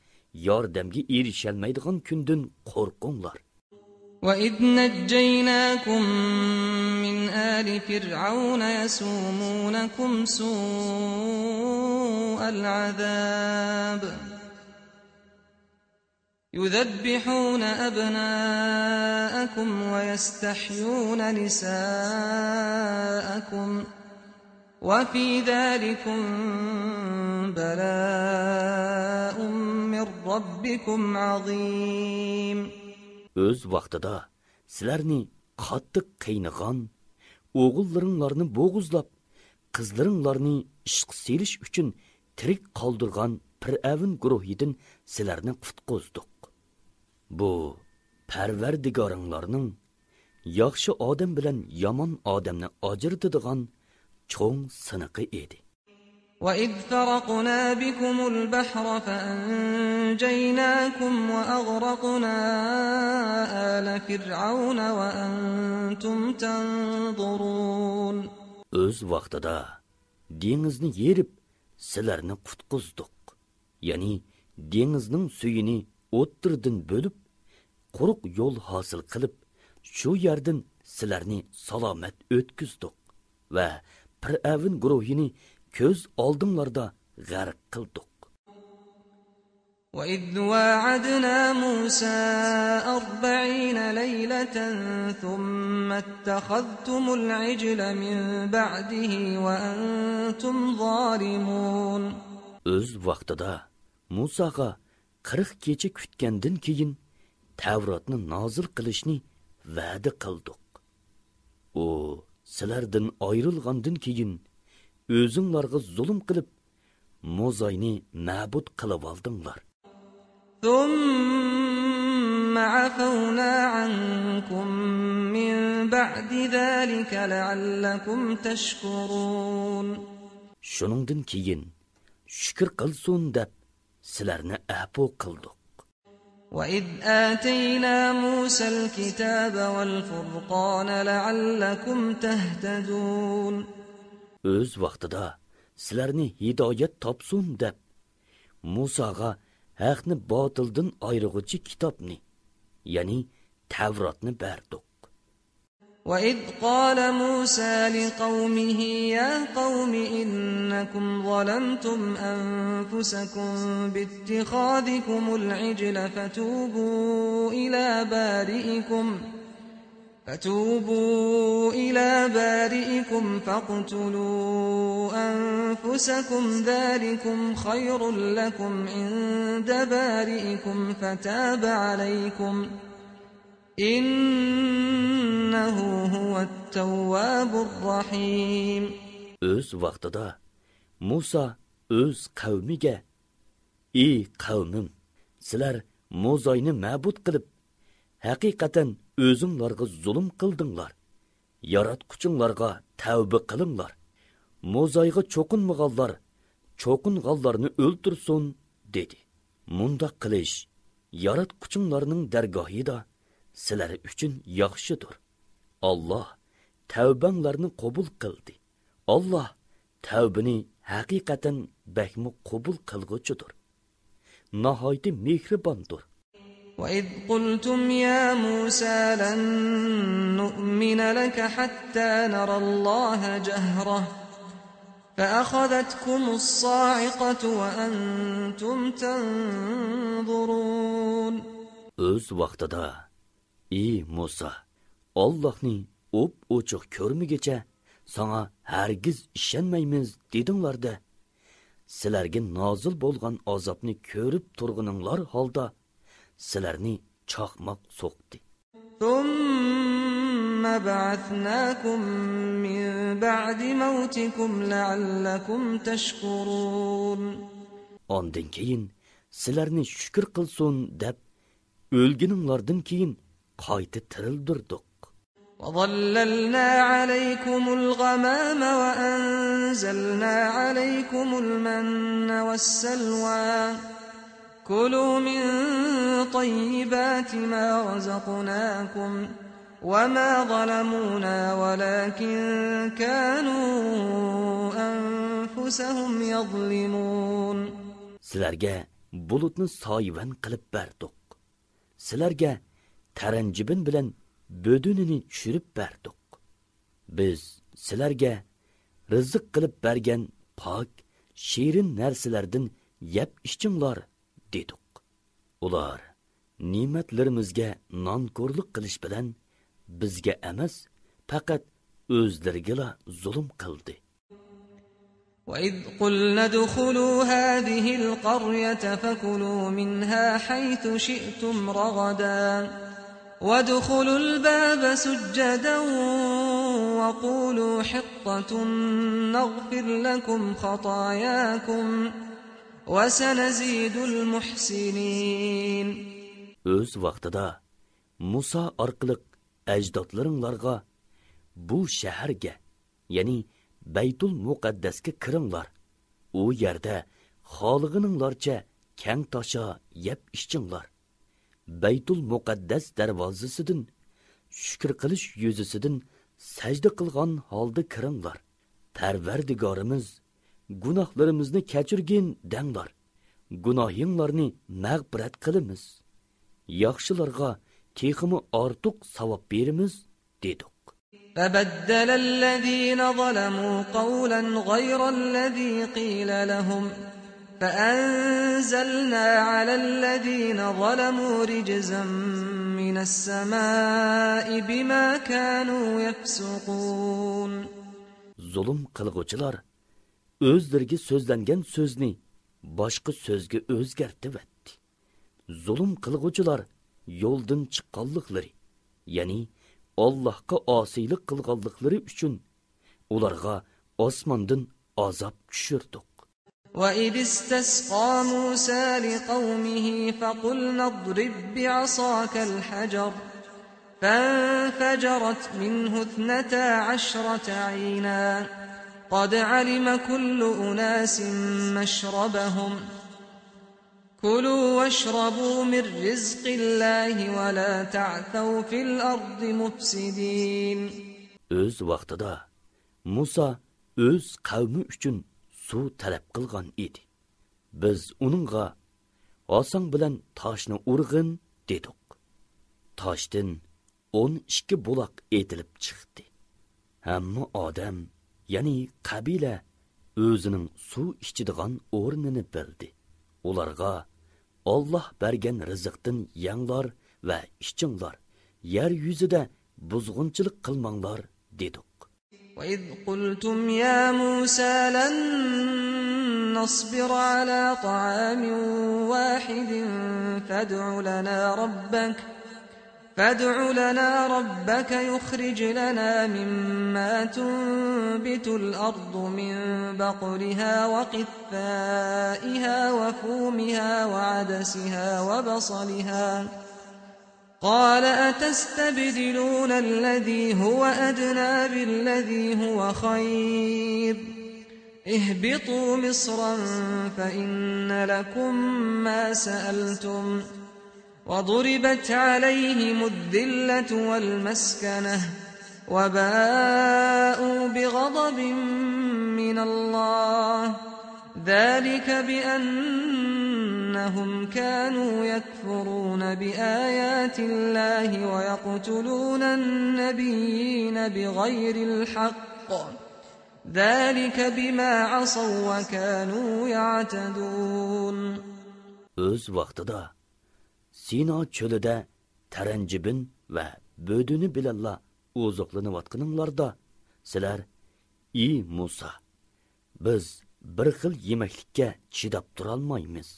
ياردەمگە ئېرىشەلمەيدىغان كۈندىن قورقۇڭلار. وإذ نجيناكم من آل فرعون يسومونكم سوء العذاب يذبحون أبناءكم ويستحيون نساءكم وفي ذلكم بلاء من ربكم عظيم. ئۆز ۋاقتىدا سىلەرنى قاتتىق قىينىغان، ئوغۇللىرىڭلارنى بوغۇزلاپ، قىزلىرىڭلارنى ئىشقا سېلىش ئۈچۈن تىرىك قالدۇرغان پىرئەۋن گۇرۇھىدىن سىلەرنى قۇتقۇزدۇق. بۇ پەرۋەردىگارىڭلارنىڭ ياخشى ئادەم بىلەن يامان ئادەمنى ئاجرىتىدىغان چوڭ سىنىقى ئىدى. وإذ فرقنا بكم البحر فأنجيناكم وأغرقنا آل فرعون وأنتم تنظرون. ئۆز ۋاقتىدا دېڭىزنى يېرىپ، سىلەرنى قۇتقۇزدۇق. يەنى دېڭىزنىڭ سۈيىنى ئوتتۇرىدىن بۆلۈپ، قۇرۇق يول ھاسىل قىلىپ، شۇ يەردىن سىلەرنى سالامەت ئۆتكۈزدۇق ۋە پىرئەۋن گۇرۇھىنى كۆز ئالدىڭلاردا غەرق قىلدۇق. وإذ واعدنا موسى أربعين ليلة ثم اتخذتم العجل من بعده وأنتم ظالمون. ئۆز ۋاقتىدا مۇساغا قىرىق كېچە كۈتكەندىن كېيىن تەۋراتنى نازىل قىلىشنى ۋەدە قىلدۇق. ئۇ سىلەردىن ئايرىلغاندىن كېيىن ئۆزۈڭلارغا زۇلۇم قىلىپ، موزاينى مەبۇد قىلىۋالدىڭلار. ثم عفونا عنكم من بعد ذلك لعلكم تشكرون. شۇنىڭدىن كېيىن شۈكۈر قىلسۇن دەپ سىلەرنى ئەپۇ قىلدۇق. وإذ آتينا موسى الكتاب والفرقان لعلكم تهتدون. ئۆز ۋاقتىدا سىلەرنى ھىدايەت تاپسۇن دەپ، مۇساغا ھەقنى باتىلدىن ئايرىغۇچى كىتابنى، يەنى تەۋراتنى بەردۇق. وإذ قال موسى لقومه يا قوم إنكم ظلمتم أنفسكم باتخاذكم العجل فتوبوا إلى بارئكم فتوبوا إلى بارئكم فاقتلوا أنفسكم ذلكم خير لكم عند بارئكم فتاب عليكم إنه هو التواب الرحيم. ئۆز ۋاقتىدا مۇسا ئۆز قەۋمىگە ئى قەۋمىم، سىلەر موزاينى مەبۇد قىلىپ، ھەقىقەتەن ئۆزۈڭلارغا زۇلۇم قىلدىڭلار. ياراتقۇچىڭلارغا تەۋبە قىلىڭلار. موزايغا چوقۇنمىغانلار چوقۇنغانلارنى ئۆلتۈرسۇن، دېدى. مۇنداق قىلىش ياراتقۇچىڭلارنىڭ دەرگاھىدا سىلەر ئۈچۈن ياخشىدۇر. ئاللاھ تەۋبەڭلارنى قوبۇل قىلدى. ئاللاھ تەۋبىنى ھەقىقەتەن بەكمۇ قوبۇل قىلغۇچىدۇر، ناھايىتى مېھرىباندۇر. وإذ قلتم يا موسى لن نؤمن لك حتى نرى الله جهرة فأخذتكم الصاعقة وأنتم تنظرون. ئۆز ۋاقتىدا ئى مۇسا، ئاللاھنى ئوپئوچۇق كۆرمىگۈچە ساڭا ھەرگىز ئىشەنمەيمىز دېدىڭلار-دە، سىلەرگە نازىل بولغان ئازابنى كۆرۈپ تۇرغىنىڭلار ھالدا سىلەرنى چاقماق سوقتى. ثم بعثناكم من بعد موتكم لعلكم تشكرون. ئاندىن كېيىن سىلەرنى شۈكۈر قىلسۇن دەپ ئۆلگىنىڭلاردىن كېيىن قايتا تىرىلدۈردۇق. وظللنا عليكم الغمام وأنزلنا عليكم المن والسلوى كلوا من طيبات ما رزقناكم وما ظلمونا ولكن كانوا أنفسهم يظلمون. سىلەرگە بۇلۇتنى سايىۋەن قىلىپ بەردۇق. سىلەرگە تەرەنجىبىن بىلەن بۆدۈنىنى چۈشۈرۈپ بەردۇق. بىز سىلەرگە رىزىق قىلىپ بەرگەن پاك، شېرىن نەرسىلەردىن يەپ ئىچىڭلار، دېدۇق. ئۇلار نېمەتلىرىمىزگە نانكورلۇق قىلىش بىلەن بىزگە ئەمەس، پەقەت ئۆزلىرىگىلا زۇلۇم قىلدى. وإذ قلنا ادخلوا هذه القرية فكلوا منها حيث شئتم رغدا وادخلوا الباب سجدا وقولوا حطة نغفر لكم خطاياكم وسنزيد المحسنين. ئۆز ۋاقتىدا مۇسا ئارقىلىق ئەجدادلىرىڭلارغا، بۇ شەھەرگە، يەنى بەيتۇل مۇقەددەسكە كىرىڭلار، ئۇ يەردە خالىغىنىڭلارچە كەڭ تاشا يەپ ئىچىڭلار. بەيتۇل مۇقەددەس دەرۋازىسىدىن، شۈكۈر قىلىش يۈزىسىدىن سەجدە قىلغان ھالدا كىرىڭلار. پەرۋەردىگارىمىز، گۇناھلىرىمىزنى كەچۈرگىن دەڭلار. گۇناھىڭلارنى مەغپىرەت قىلىمىز. ياخشىلارغا تېخىمۇ ئارتۇق ساۋاب بېرىمىز، دېدۇق. فبدل الذين ظلموا قولا غير الذي قيل لهم فأنزلنا على الذين ظلموا رجزا من السماء بما كانوا يفسقون. زۇلۇم قىلغۇچىلار ئۆزلىرىگە سۆزلەنگەن سۆزنى باشقا سۆزگە ئۆزگەرتىۋەتتى. زۇلۇم قىلغۇچىلار يولدىن چىققانلىقلىرى، يەنى ئاللاھقا ئاسىيلىق قىلغانلىقلىرى ئۈچۈن ئۇلارغا ئاسماندىن ئازاب چۈشۈردۇق. وإذ استسقى موسى لقومه فقلنا اضرب بعصاك الحجر فانفجرت منه اثنتا عشرة عينا قد علم كل أناس مشربهم كلوا واشربوا من رزق الله ولا تعثوا في الأرض مفسدين. ئۆز ۋاقتىدا مۇسا ئۆز قەۋمى ئۈچۈن سۇ تەلەپ قىلغان ئىدى. بىز ئۇنىڭغا، «ھاساڭ بىلەن تاشنى ئۇرغىن» دېدۇق. تاشتىن ئون ئىككى بۇلاق ئېتىلىپ چىقتى. ھەممە ئادەم، يەنى قەبىلە، ئۆزىنىڭ سۇ ئىچىدىغان ئورنىنى بىلدى. ئۇلارغا، «ئاللاھ بەرگەن رىزىقتىن يەڭلار ۋە ئىچىڭلار، يەر يۈزىدە بۇزغۇنچىلىق قىلماڭلار» دېدۇق. وإذ قلتم يا موسى لن نصبر على طعام واحد فادع لنا ربك، فادع لنا ربك يخرج لنا مما تنبت الأرض من بقلها وقثائها وفومها وعدسها وبصلها قال أتستبدلون الذي هو أدنى بالذي هو خير اهبطوا مصرا فإن لكم ما سألتم وضربت عليهم الذلة والمسكنة وباءوا بغضب من الله ذلك بأنهم كانوا يكفرون بآيات الله ويقتلون النبيين بغير الحق ذلك بما عصوا وكانوا يعتدون. ئۆز ۋاقتىدا سىنا چۆلىدە تەرەنجىبىن ۋە بۆدۈنى بىلەنلا ئوزۇقلىنىۋاتقىنىڭلاردا، سىلەر، «ئى مۇسا، بىز بىر خىل يېمەكلىككە چىداپ تۇرالمايمىز.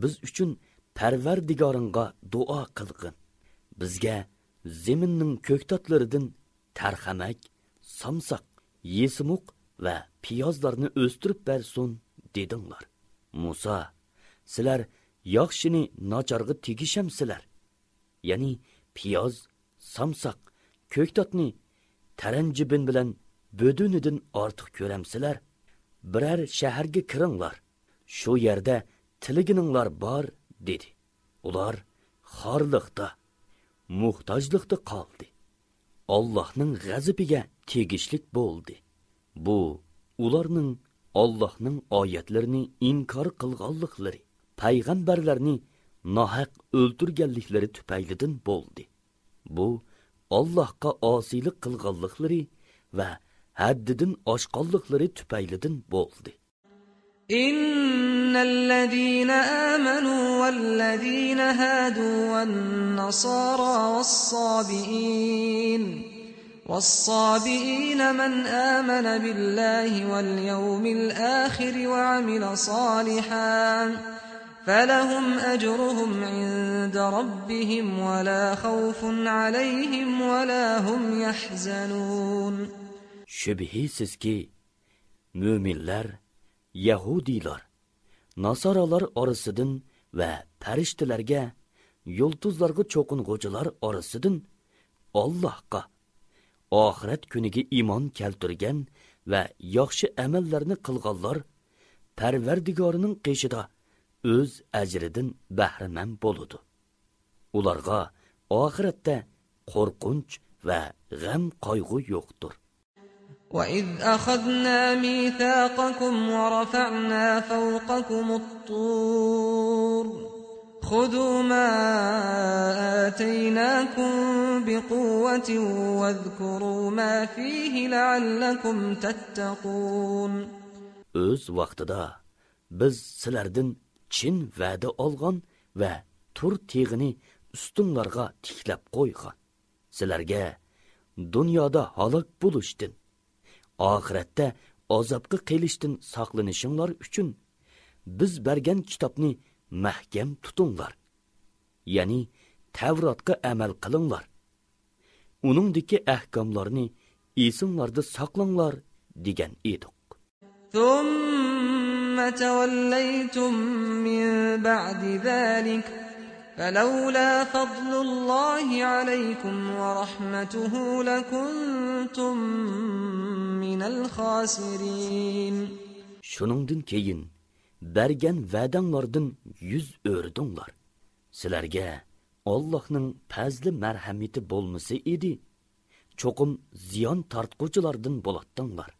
بىز ئۈچۈن پەرۋەردىگارىڭغا دۇئا قىلغىن. بىزگە زېمىننىڭ كۆكتاتلىرىدىن تەرخەمەك، سامساق، يېسىمۇق ۋە پىيازلارنى ئۆستۈرۈپ بەرسۇن» دېدىڭلار. مۇسا، سىلەر ياخشىنى ناچارغا تېگىشەمسىلەر؟ يەنى پىياز، سامساق، كۆكتاتنى تەرەنجىبىن بىلەن بۆدۈنىدىن ئارتۇق كۆرەمسىلەر؟ بىرەر شەھەرگە كىرىڭلار، شۇ يەردە تىلىگىنىڭلار بار، دېدى. ئۇلار خارلىقتا، موھتاجلىقتا قالدى. ئاللاھنىڭ غەزىپىگە تېگىشلىك بولدى. بۇ ئۇلارنىڭ ئاللاھنىڭ ئايەتلىرىنى ئىنكار قىلغانلىقلىرى، پەيغەمبەرلەرنى ناھەق ئۆلتۈرگەنلىكلىرى تۈپەيلىدىن بولدى. بۇ ئاللاھقا ئاسىيلىق قىلغانلىقلىرى ۋە ھەددىدىن ئاشقانلىقلىرى تۈپەيلىدىن بولدى. إن الذين آمنوا والذين هادوا والنصارى والصابئين والصابئين من آمن بالله واليوم الآخر وعمل صالحا فلهم أجرهم عند ربهم ولا خوف عليهم ولا هم يحزنون. شۈبھىسىزكى، مۆمىنلەر، يەھۇدىيلار، ناسارالار ئارىسىدىن ۋە پەرىشتىلەرگە، يۇلتۇزلارغا چوقۇنغۇچىلار ئارىسىدىن ئاللاھقا، ئاخىرەت كۈنىگە ئىمان كەلتۈرگەن ۋە ياخشى ئەمەللەرنى قىلغانلار پەرۋەردىگارىنىڭ قېشىدا ئۆز ئەجرىدىن بەھرىمەن بولىدۇ. ئۇلارغا ئاخىرەتتە قورقۇنچ ۋە غەم-قايغۇ يوقتۇر. وإذ أخذنا ميثاقكم ورفعنا فوقكم الطور خذوا ما آتيناكم بقوة واذكروا ما فيه لعلكم تتقون. ئۆز ۋاقتىدا بىز سىلەردىن چىن ۋەدە ئالغان ۋە تۇر تېغىنى ئۈستۈڭلارغا تىكلەپ قويغان. سىلەرگە دۇنيادا ھالاك بولۇشتىن، ئاخىرەتتە ئازابقا قېلىشتىن ساقلىنىشىڭلار ئۈچۈن بىز بەرگەن كىتابنى مەھكەم تۇتۇڭلار. يەنى تەۋراتقا ئەمەل قىلىڭلار. ئۇنىڭدىكى ئەھكاملارنى ئېسىڭلاردا ساقلاڭلار، دېگەن ئىدۇق. ثم توليتم من بعد ذلك فلولا فضل الله عليكم ورحمته لكنتم من الخاسرين. شۇنىڭدىن كېيىن بەرگەن ۋەدەڭلاردىن يۈز ئۆرۈدۈڭلار. سىلەرگە ئاللاھنىڭ پەزلى مەرھەمىتى بولمىسا ئىدى، چوقۇم زىيان تارتقۇچىلاردىن بولاتتىڭلار.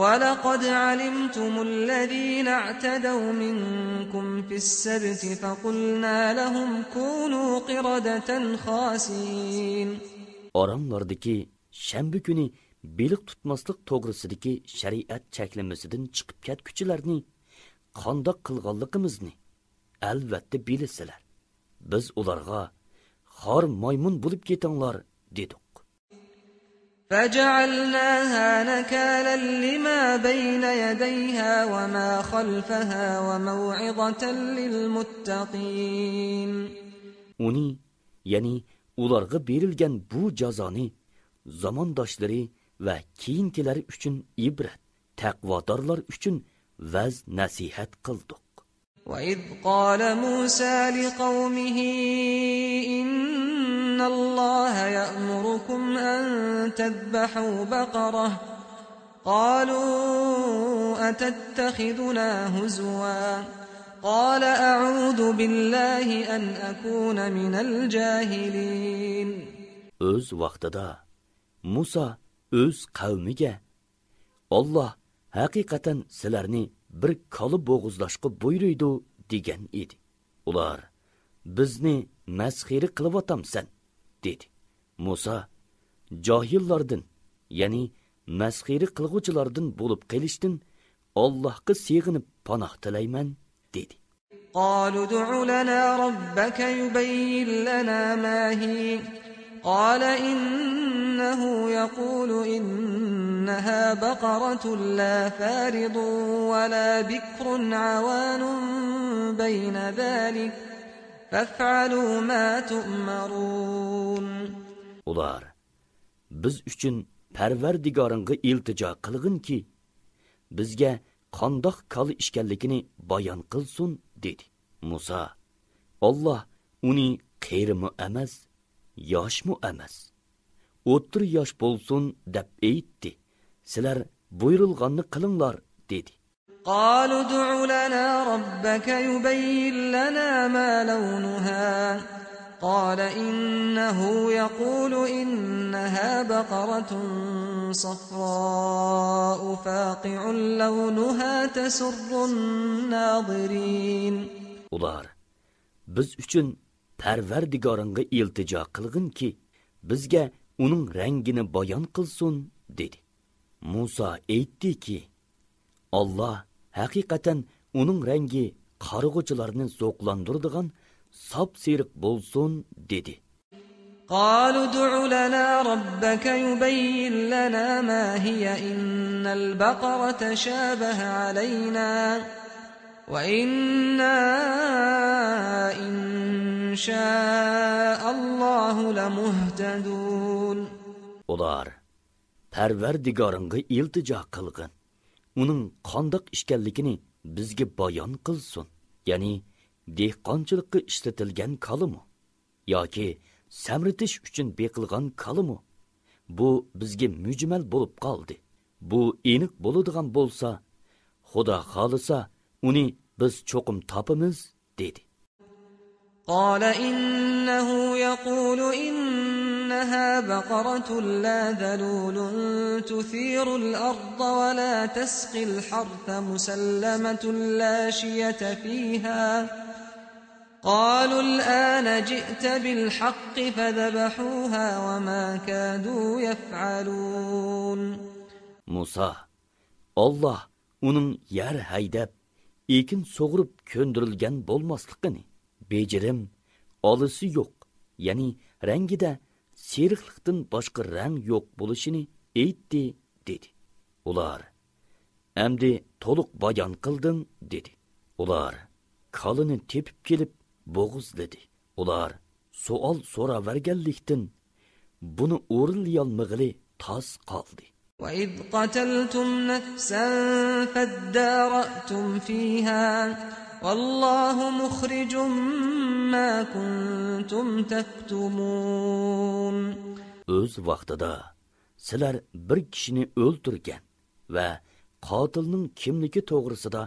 ولقد علمتم الذين اعتدوا منكم في السبت فقلنا لهم كونوا قردة خاسئين. ئاراڭلاردىكى شەنبە كۈنى بېلىق تۇتماسلىق توغرىسىدىكى شەرىئەت چەكلىمىسىدىن چىقىپ كەتكۈچىلەرنى قانداق قىلغانلىقىمىزنى ئەلۋەتتە بىلىسىلەر. بىز ئۇلارغا خار مايمۇن بولۇپ كېتىڭلار دېدۇق. فجعلناها نكالا لما بين يديها وما خلفها وموعظة للمتقين. ئۇنى، يەنى ئۇلارغا بېرىلگەن بۇ جازانى زامانداشلىرى ۋە كېيىنكىلەر ئۈچۈن ئىبرەت، تەقۋادارلار ئۈچۈن ۋەز-نەسىھەت قىلدۇق. وإذ قال موسى لقومه إن الله يأمركم أن تذبحوا بقرة قالوا أتتخذنا هزوا قال أعوذ بالله أن أكون من الجاهلين. ئۆز ۋاقتىدا مۇسا ئۆز قەۋمىگە، ئاللاھ ھەقىقەتەن سىلەرنى بىر كالا بوغۇزلاشقا بۇيرۇيدۇ، دېگەن ئىدى. ئۇلار، بىزنى مەسخىرە قىلىۋاتامسەن؟ دېدى. مۇسا، جاھىللاردىن، يەنى مەسخىرە قىلغۇچىلاردىن بولۇپ قېلىشتىن ئاللاھقا سېغىنىپ پاناھ تىلەيمەن، دېدى. قالوا ادع لنا ربك يبين لنا ما هي قال إنه يقول إنها بقرة لا فارض ولا بكر عوان بين ذلك فافعلوا ما تؤمرون. ئۇلار، بىز ئۈچۈن پەرۋەردىگارىڭغا ئىلتىجا قىلغىنكى، بىزگە قانداق كالا ئىكەنلىكىنى بايان قىلسۇن، دېدى. مۇسا، ئاللاھ ئۇنى قېرىمۇ ئەمەس، ياشمۇ ئەمەس، ئوتتۇرا ياش بولسۇن دەپ ئېيتتى. سىلەر بۇيرۇلغاننى قىلىڭلار، دېدى. قالوا ادع لنا ربك يبين لنا ما لونها قال إنه يقول إنها بقرة صفراء فاقع لونها تسر الناظرين. ئۇلار، بىز ئۈچۈن پەرۋەردىگارىڭغا ئىلتىجا قىلغىنكى، بىزگە ئۇنىڭ رەڭگىنى بايان قىلسۇن، دېدى. مۇسا ئېيتتىكى، ئاللاھ ھەقىقەتەن ئۇنىڭ رەڭگى قارىغۇچىلارنى زوقلاندۇرىدىغان ساپسېرىق بولسۇن، دېدى. قالوا ادع لنا ربك يبين لنا ما هي إن البقر تشابه علينا وإنا إن شاء الله لمهتدون. ئۇلار، پەرۋەردىگارىڭغا ئىلتىجا قىلغىن، ئۇنىڭ قانداق ئىكەنلىكىنى بىزگە بايان قىلسۇن، يەنى دېھقانچىلىققا ئىشلىتىلگەن كالىمۇ ياكى سەمرىتىش ئۈچۈن بېقىلغان كالىمۇ؟ بۇ بىزگە مۈجمەل بولۇپ قالدى. بۇ ئېنىق بولىدىغان بولسا، خۇدا خالىسا، ئۇنى بىز چوقۇم تاپىمىز، دېدى. قال إنه يقول إنها بقرة لا ذلول تثير الأرض ولا تسقي الحرث مسلمة لا شية فيها. قالوا الآن جئت بالحق فذبحوها وما كادوا يفعلون. مۇسا، ئاللا ئۇنىڭ يەر ھەيدەپ، ئېكىن سۇغۇرۇپ كۆندۈرۈلگەن بولماسلىقىنى، بېجىرىم، ئالىسى يوق، يەنى رەڭگىدە سېرىقلىقتىن باشقا رەڭ يوق بولۇشىنى ئېيتتى، دېدى. ئۇلار، ئەمدى تولۇق بايان قىلدىڭ، دېدى. ئۇلار كالىنى تېپىپ كېلىپ بوغۇزلىدى. ئۇلار سوئال سوراۋەرگەنلىكتىن، بۇنى ئورۇنلىيالمىغىلى تاس قالدى. وإذ قتلتم نفسا فادارأتم فيها والله مخرج ما كنتم تكتمون. ئۆز ۋاقتىدا سىلەر بىر كىشىنى ئۆلتۈرگەن ۋە قاتىلنىڭ كىملىكى توغرىسىدا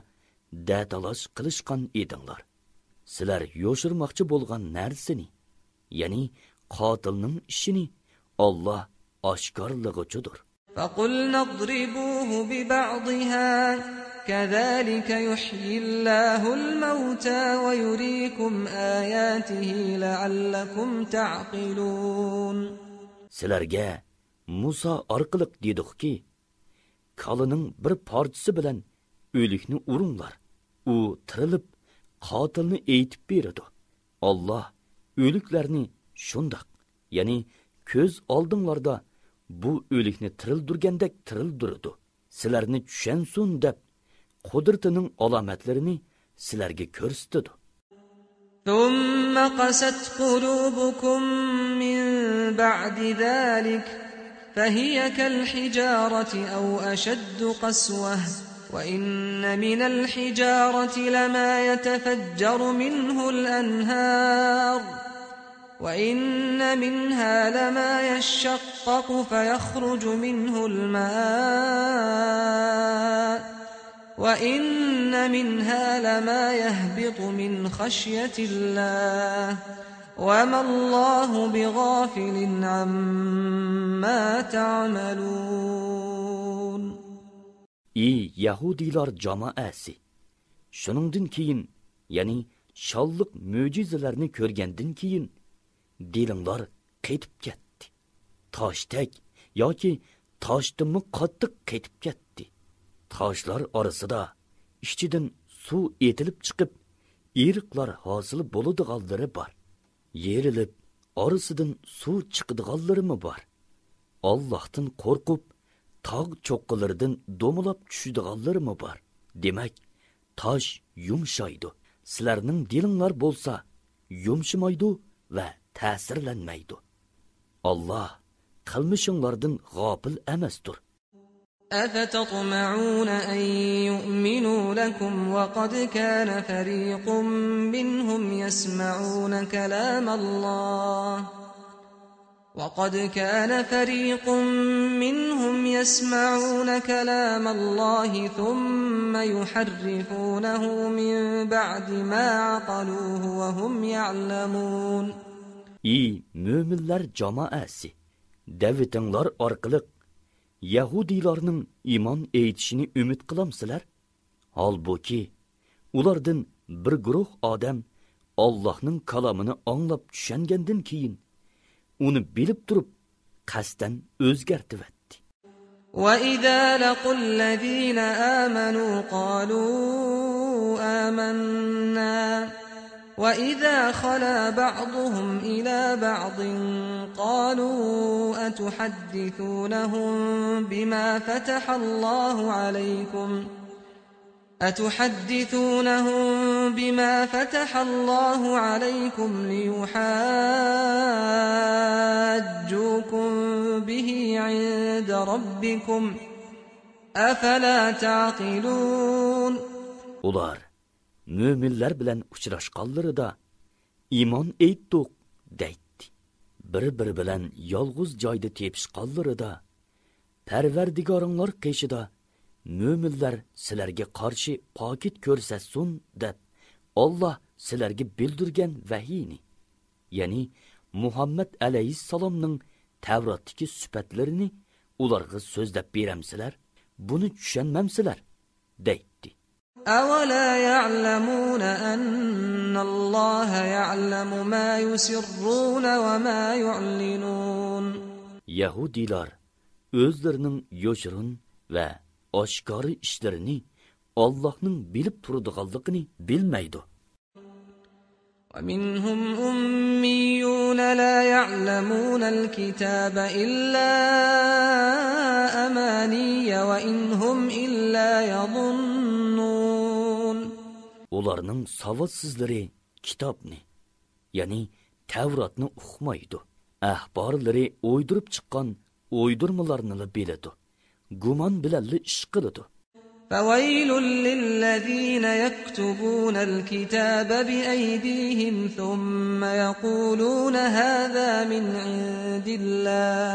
دەتالاش قىلىشقان ئىدىڭلار. سىلەر يوشۇرماقچى بولغان نەرسىنى، يەنى قاتىلنىڭ ئىشىنى، ئاللا ئاشكارىلىغۇچىدۇر. فقلنا اضربوه ببعضها كذلك يحيي الله الموتى ويريكم آياته لعلكم تعقلون. سىلەرگە مۇسا ئارقىلىق دېدۇقكى، كالىنىڭ بىر پارچىسى بىلەن ئۆلۈكنى ئۇرۇڭلار، ئۇ تىرىلىپ، قاتىلنى ئېيتىپ بېرىدۇ. ئاللا ئۆلۈكلەرنى شۇنداق، يەنى كۆز ئالدىڭلاردا بۇ ئۆلۈكنى تىرىلدۈرگەندەك تىرىلدۈرىدۇ. سىلەرنى چۈشەنسۇن دەپ، قۇدرىتىنىڭ ئالامەتلىرىنى سىلەرگە كۆرسىتىدۇ. ثم قست قلوبكم من بعد ذلك فهي كالحجارة أو أشد قسوة وإن من الحجارة لما يتفجر منه الأنهار وإن منها لما يشقق فيخرج منه الماء وإن منها لما يهبط من خشية الله وما الله بغافل عما تعملون. ئى يەھۇدىيلار جامائەسى! شۇنىڭدىن كېيىن، يەنى شانلىق مۆجىزىلەرنى كۆرگەندىن كېيىن، دىلىڭلار قېتىپ كەتتى. تاشتەك ياكى تاشتىنمۇ قاتتىق قېتىپ كەتتى. تاشلار ئارىسىدا ئىچىدىن سۇ ئېتىلىپ چىقىپ، ئېرىقلار ھاسىل بولىدىغانلىرى بار. يېرىلىپ، ئارىسىدىن سۇ چىقىدىغانلىرىمۇ بار. ئاللاھتىن قورقۇپ، تاغ چوققىلىرىدىن دومىلاپ چۈشىدىغانلىرىمۇ بار. دېمەك، تاش يۇمشايدۇ، سىلەرنىڭ دىلىڭلار بولسا يۇمشىمايدۇ ۋە تەسىرلەنمەيدۇ. ئاللاھ قىلمىشىڭلاردىن غاپىل ئەمەستۇر. أفتطمعون أن يؤمنوا لكم وقد كان فريق منهم يسمعون كلام الله وقد كان فريق منهم يسمعون كلام الله ثم يحرفونه من بعد ما عقلوه وهم يعلمون. ئى مۆمىنلەر جامائەسى! دەۋىتىڭلار ئارقىلىق يەھۇدىيلارنىڭ ئىمان ئېيتىشىنى ئۈمىد قىلامسىلەر؟ ھالبۇكى، ئۇلاردىن بىر گۇرۇھ ئادەم ئاللاھنىڭ كالامىنى ئاڭلاپ چۈشەنگەندىن كېيىن، ئۇنى بىلىپ تۇرۇپ، قەستەن ئۆزگەرتىۋەتتى. وإذا لقوا الذين آمنوا قالوا آمنا وإذا خلا بعضهم إلى بعض قالوا أتحدثونهم بما فتح الله عليكم أتحدثونهم بما فتح الله عليكم ليحاجوكم به عند ربكم أفلا تعقلون. ئۇلار مۆمىنلەر بىلەن ئۇچراشقانلىرىدا، ئىمان ئېيتتۇق، دەيتتى. بىر-بىرى بىلەن يالغۇز جايدا تېپىشقانلىرىدا، پەرۋەردىگارىڭلار قېشىدا مۆمىنلەر سىلەرگە قارشى پاكىت كۆرسەتسۇن، دەپ، ئاللا سىلەرگە بىلدۈرگەن ۋەھىينى، يەنى مۇھەممەد ئەلەيھىسسالامنىڭ تەۋراتتىكى سۈپەتلىرىنى ئۇلارغا سۆزلەپ بېرەمسىلەر؟ بۇنى چۈشەنمەمسىلەر؟ دەيتتى. أولا يعلمون أن الله يعلم ما يسرون وما يعلنون. يەھۇدىيلار ئۆزلىرىنىڭ يوشۇرۇن ۋە ئاشكارا ئىشلىرىنى ئاللاھنىڭ بىلىپ تۇرىدىغانلىقىنى بىلمەيدۇ. ومنهم أميون لا يعلمون الكتاب إلا أماني وإن هم إلا يظنون. ئۇلارنىڭ ساۋاتسىزلىرى كىتابنى، يەنى تەۋراتنى ئۇقمايدۇ. ئەھبارلىرى ئويدۇرۇپ چىققان ئويدۇرمىلارنىلا بىلىدۇ. گۇمان بىلەنلا ئىش قىلىدۇ. فويل للذين يكتبون الكتاب بأيديهم ثم يقولون هذا من عند الله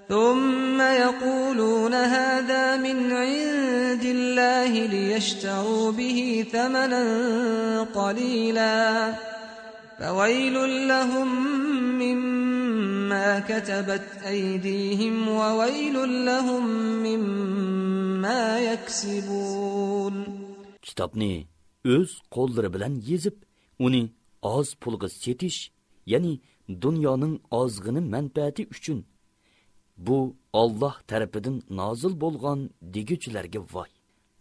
ثم يقولون هذا من عند الله ليشتروا به ثمنا قليلا فويل لهم مما كتبت أيديهم وويل لهم مما يكسبون. كىتابنى ئۆز قوللىرى بىلەن يېزىپ، ئۇنى ئاز پۇلغا سېتىش، يەنى دۇنيانىڭ ئازغىنە مەنپەئەتى ئۈچۈن، بۇ ئاللاھ تەرىپىدىن نازىل بولغان دېگۈچىلەرگە ۋاي.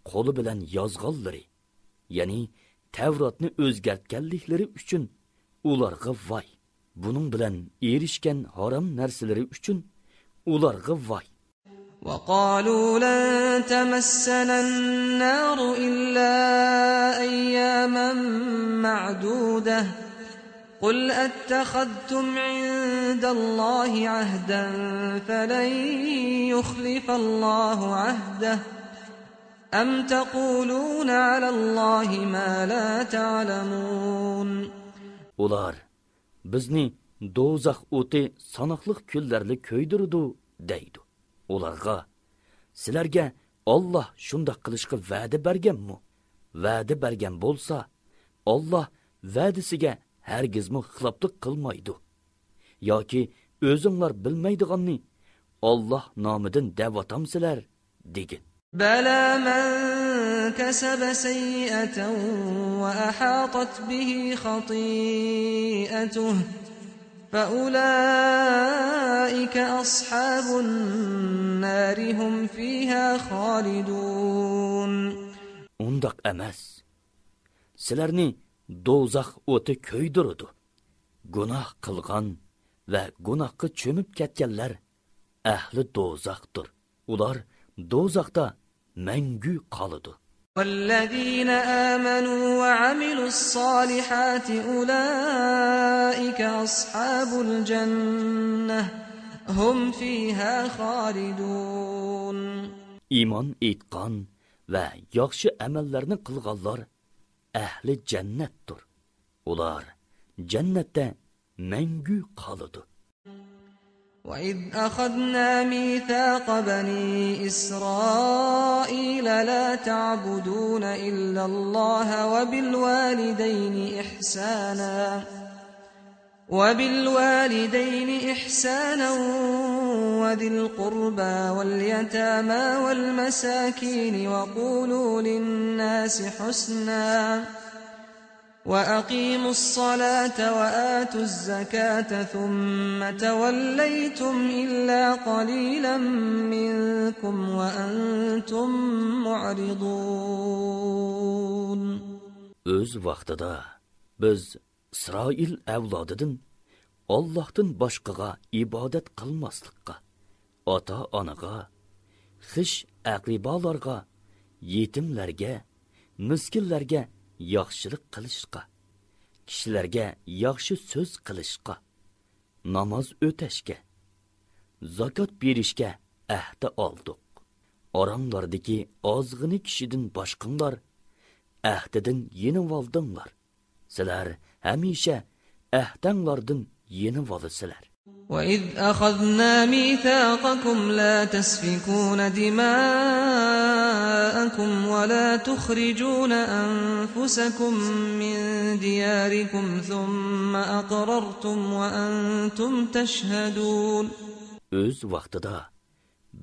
قولى بىلەن يازغانلىرى، يەنى تەۋراتنى ئۆزگەرتكەنلىكلىرى ئۈچۈن ئۇلارغا ۋاي. بۇنىڭ بىلەن ئېرىشكەن ھارام نەرسىلىرى ئۈچۈن ئۇلارغا ۋاي. وقالوا لن تمسنا النار إلا أياما معدودة قل أتخذتم عند الله عهدا فلن يخلف الله عهده أم تقولون على الله ما لا تعلمون. ئۇلار، بىزنى دوزاخ ئوتى ساناقلىق كۈنلەرلا كۆيدۈرىدۇ، دەيدۇ. ئۇلارغا، سىلەرگە ئاللاھ شۇنداق قىلىشقا ۋەدە بەرگەنمۇ؟ ۋەدە بەرگەن بولسا، ئاللاھ ۋەدىسىگە ھەرگىزمۇ خىلاپلىق قىلمايدۇ. ياكى ئۆزۈڭلار بىلمەيدىغاننى ئاللاھ نامىدىن دەۋاتامسىلەر؟ دېگىن. بلى من كسب سيئة وأحاطت به خطيئته فأولئك أصحاب النار هم فيها خالدون. ئۇنداق ئەمەس. سىلەرنى دوزاخ ئوتى كۆيدۈرىدۇ. گۇناھ قىلغان ۋە گۇناھقا چۆمۈپ كەتكەنلەر ئەھلى دوزاختۇر. ئۇلار دوزاختا مەڭگۈ قالىدۇ. والذين آمنوا وعملوا الصالحات أولئك أصحاب الجنة هم فيها خالدون. ئىمان ئېيتقان ۋە ياخشى ئەمەللەرنى قىلغانلار ئەھلى جەننەتتۇر. ئۇلار جەننەتتە مەڭگۈ قالىدۇ. وإذ أخذنا ميثاق بني إسرائيل لا تعبدون إلا الله وبالوالدين إحسانا وبالوالدين إحسانا وذي القربى واليتامى والمساكين وقولوا للناس حسنا وأقيموا الصلاة وآتوا الزكاة ثم توليتم إلا قليلا منكم وأنتم معرضون. ئۆز ۋاقتىدا بىز ئىسرائىل ئەۋلادىدىن ئاللاھتىن باشقىغا ئىبادەت قىلماسلىققا، ئاتا-ئانىغا، خىش-ئەقرىبالارغا، يېتىملەرگە، مىسكىنلەرگە ياخشىلىق قىلىشقا، كىشىلەرگە ياخشى سۆز قىلىشقا، ناماز ئۆتەشكە، زاكات بېرىشكە ئەھدە ئالدۇق. ئاراڭلاردىكى ئازغىنە كىشىدىن باشقىڭلار ئەھدىدىن يېنىۋالدىڭلار. سىلەر ھەمىشە ئەھدەڭلاردىن يېنىۋالىسىلەر. وإذ أخذنا ميثاقكم لا تسفكون دماءكم ولا تخرجون أنفسكم من دياركم ثم أقررتم وأنتم تشهدون. ئۆز ۋاقتىدا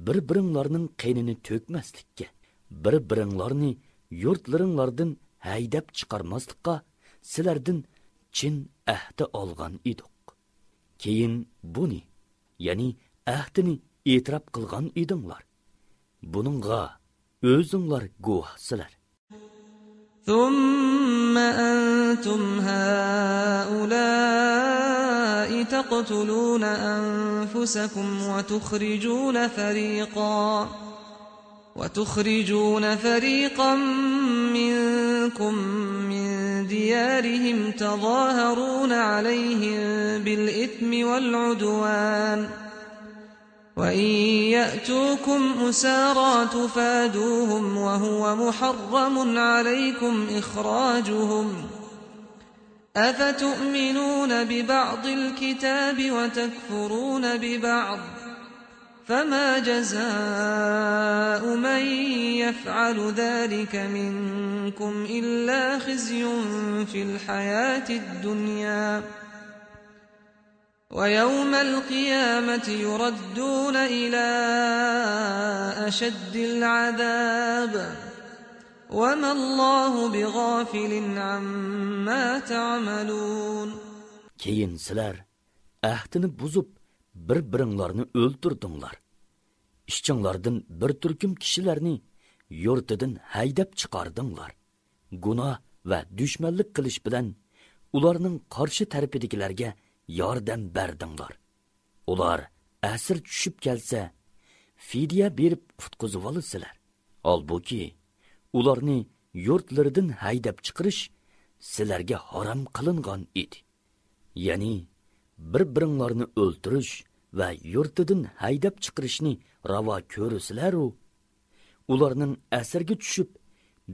بىر-بىرىڭلارنىڭ قېنىنى تۆكمەسلىككە، بىر-بىرىڭلارنى يۇرتلىرىڭلاردىن ھەيدەپ چىقارماسلىققا سىلەردىن چىن ئەھدە ئالغان ئىدۇق. كېيىن بۇنى، يەنى ئەھدىنى ئېتىراپ قىلغان ئىدىڭلار. بۇنىڭغا ئۆزۈڭلار گۇۋاھسىلەر. ثم أنتم هؤلاء تقتلون أنفسكم وتخرجون فريقا، وتخرجون فريقا منكم من ديارهم تظاهرون عليهم بالإثم والعدوان، وإن يأتوكم أسارى تفادوهم وهو محرم عليكم إخراجهم، أفتؤمنون ببعض الكتاب وتكفرون ببعض، فما جزاء من يفعل ذلك منكم إلا خزي في الحياة الدنيا، ويوم القيامة يردون إلى أشد العذاب، وما الله بغافل عما تعملون. كېيىن سىلەر ئەھدىنى بۇزۇپ، بىر-بىرىڭلارنى ئۆلتۈردۈڭلار. ئىچىڭلاردىن بىر تۈركۈم كىشىلەرنى يۇرتىدىن ھەيدەپ چىقاردىڭلار. گۇناھ ۋە دۈشمەنلىك قىلىش بىلەن ئۇلارنىڭ قارشى تەرىپىدىكىلەرگە ياردەم بەردىڭلار. ئۇلار ئەسىر چۈشۈپ كەلسە، فىدىيە بېرىپ قۇتقۇزۇۋالىسىلەر. ھالبۇكى، ئۇلارنى يۇرتلىرىدىن ھەيدەپ چىقىرىش سىلەرگە ھارام قىلىنغان ئىدى. يەنى بىر-بىرىڭلارنى ئۆلتۈرۈش ۋە يۇرتىدىن ھەيدەپ چىقىرىشنى راۋا كۆرىسىلەرۇ، ئۇلارنىڭ ئەسىرگە چۈشۈپ،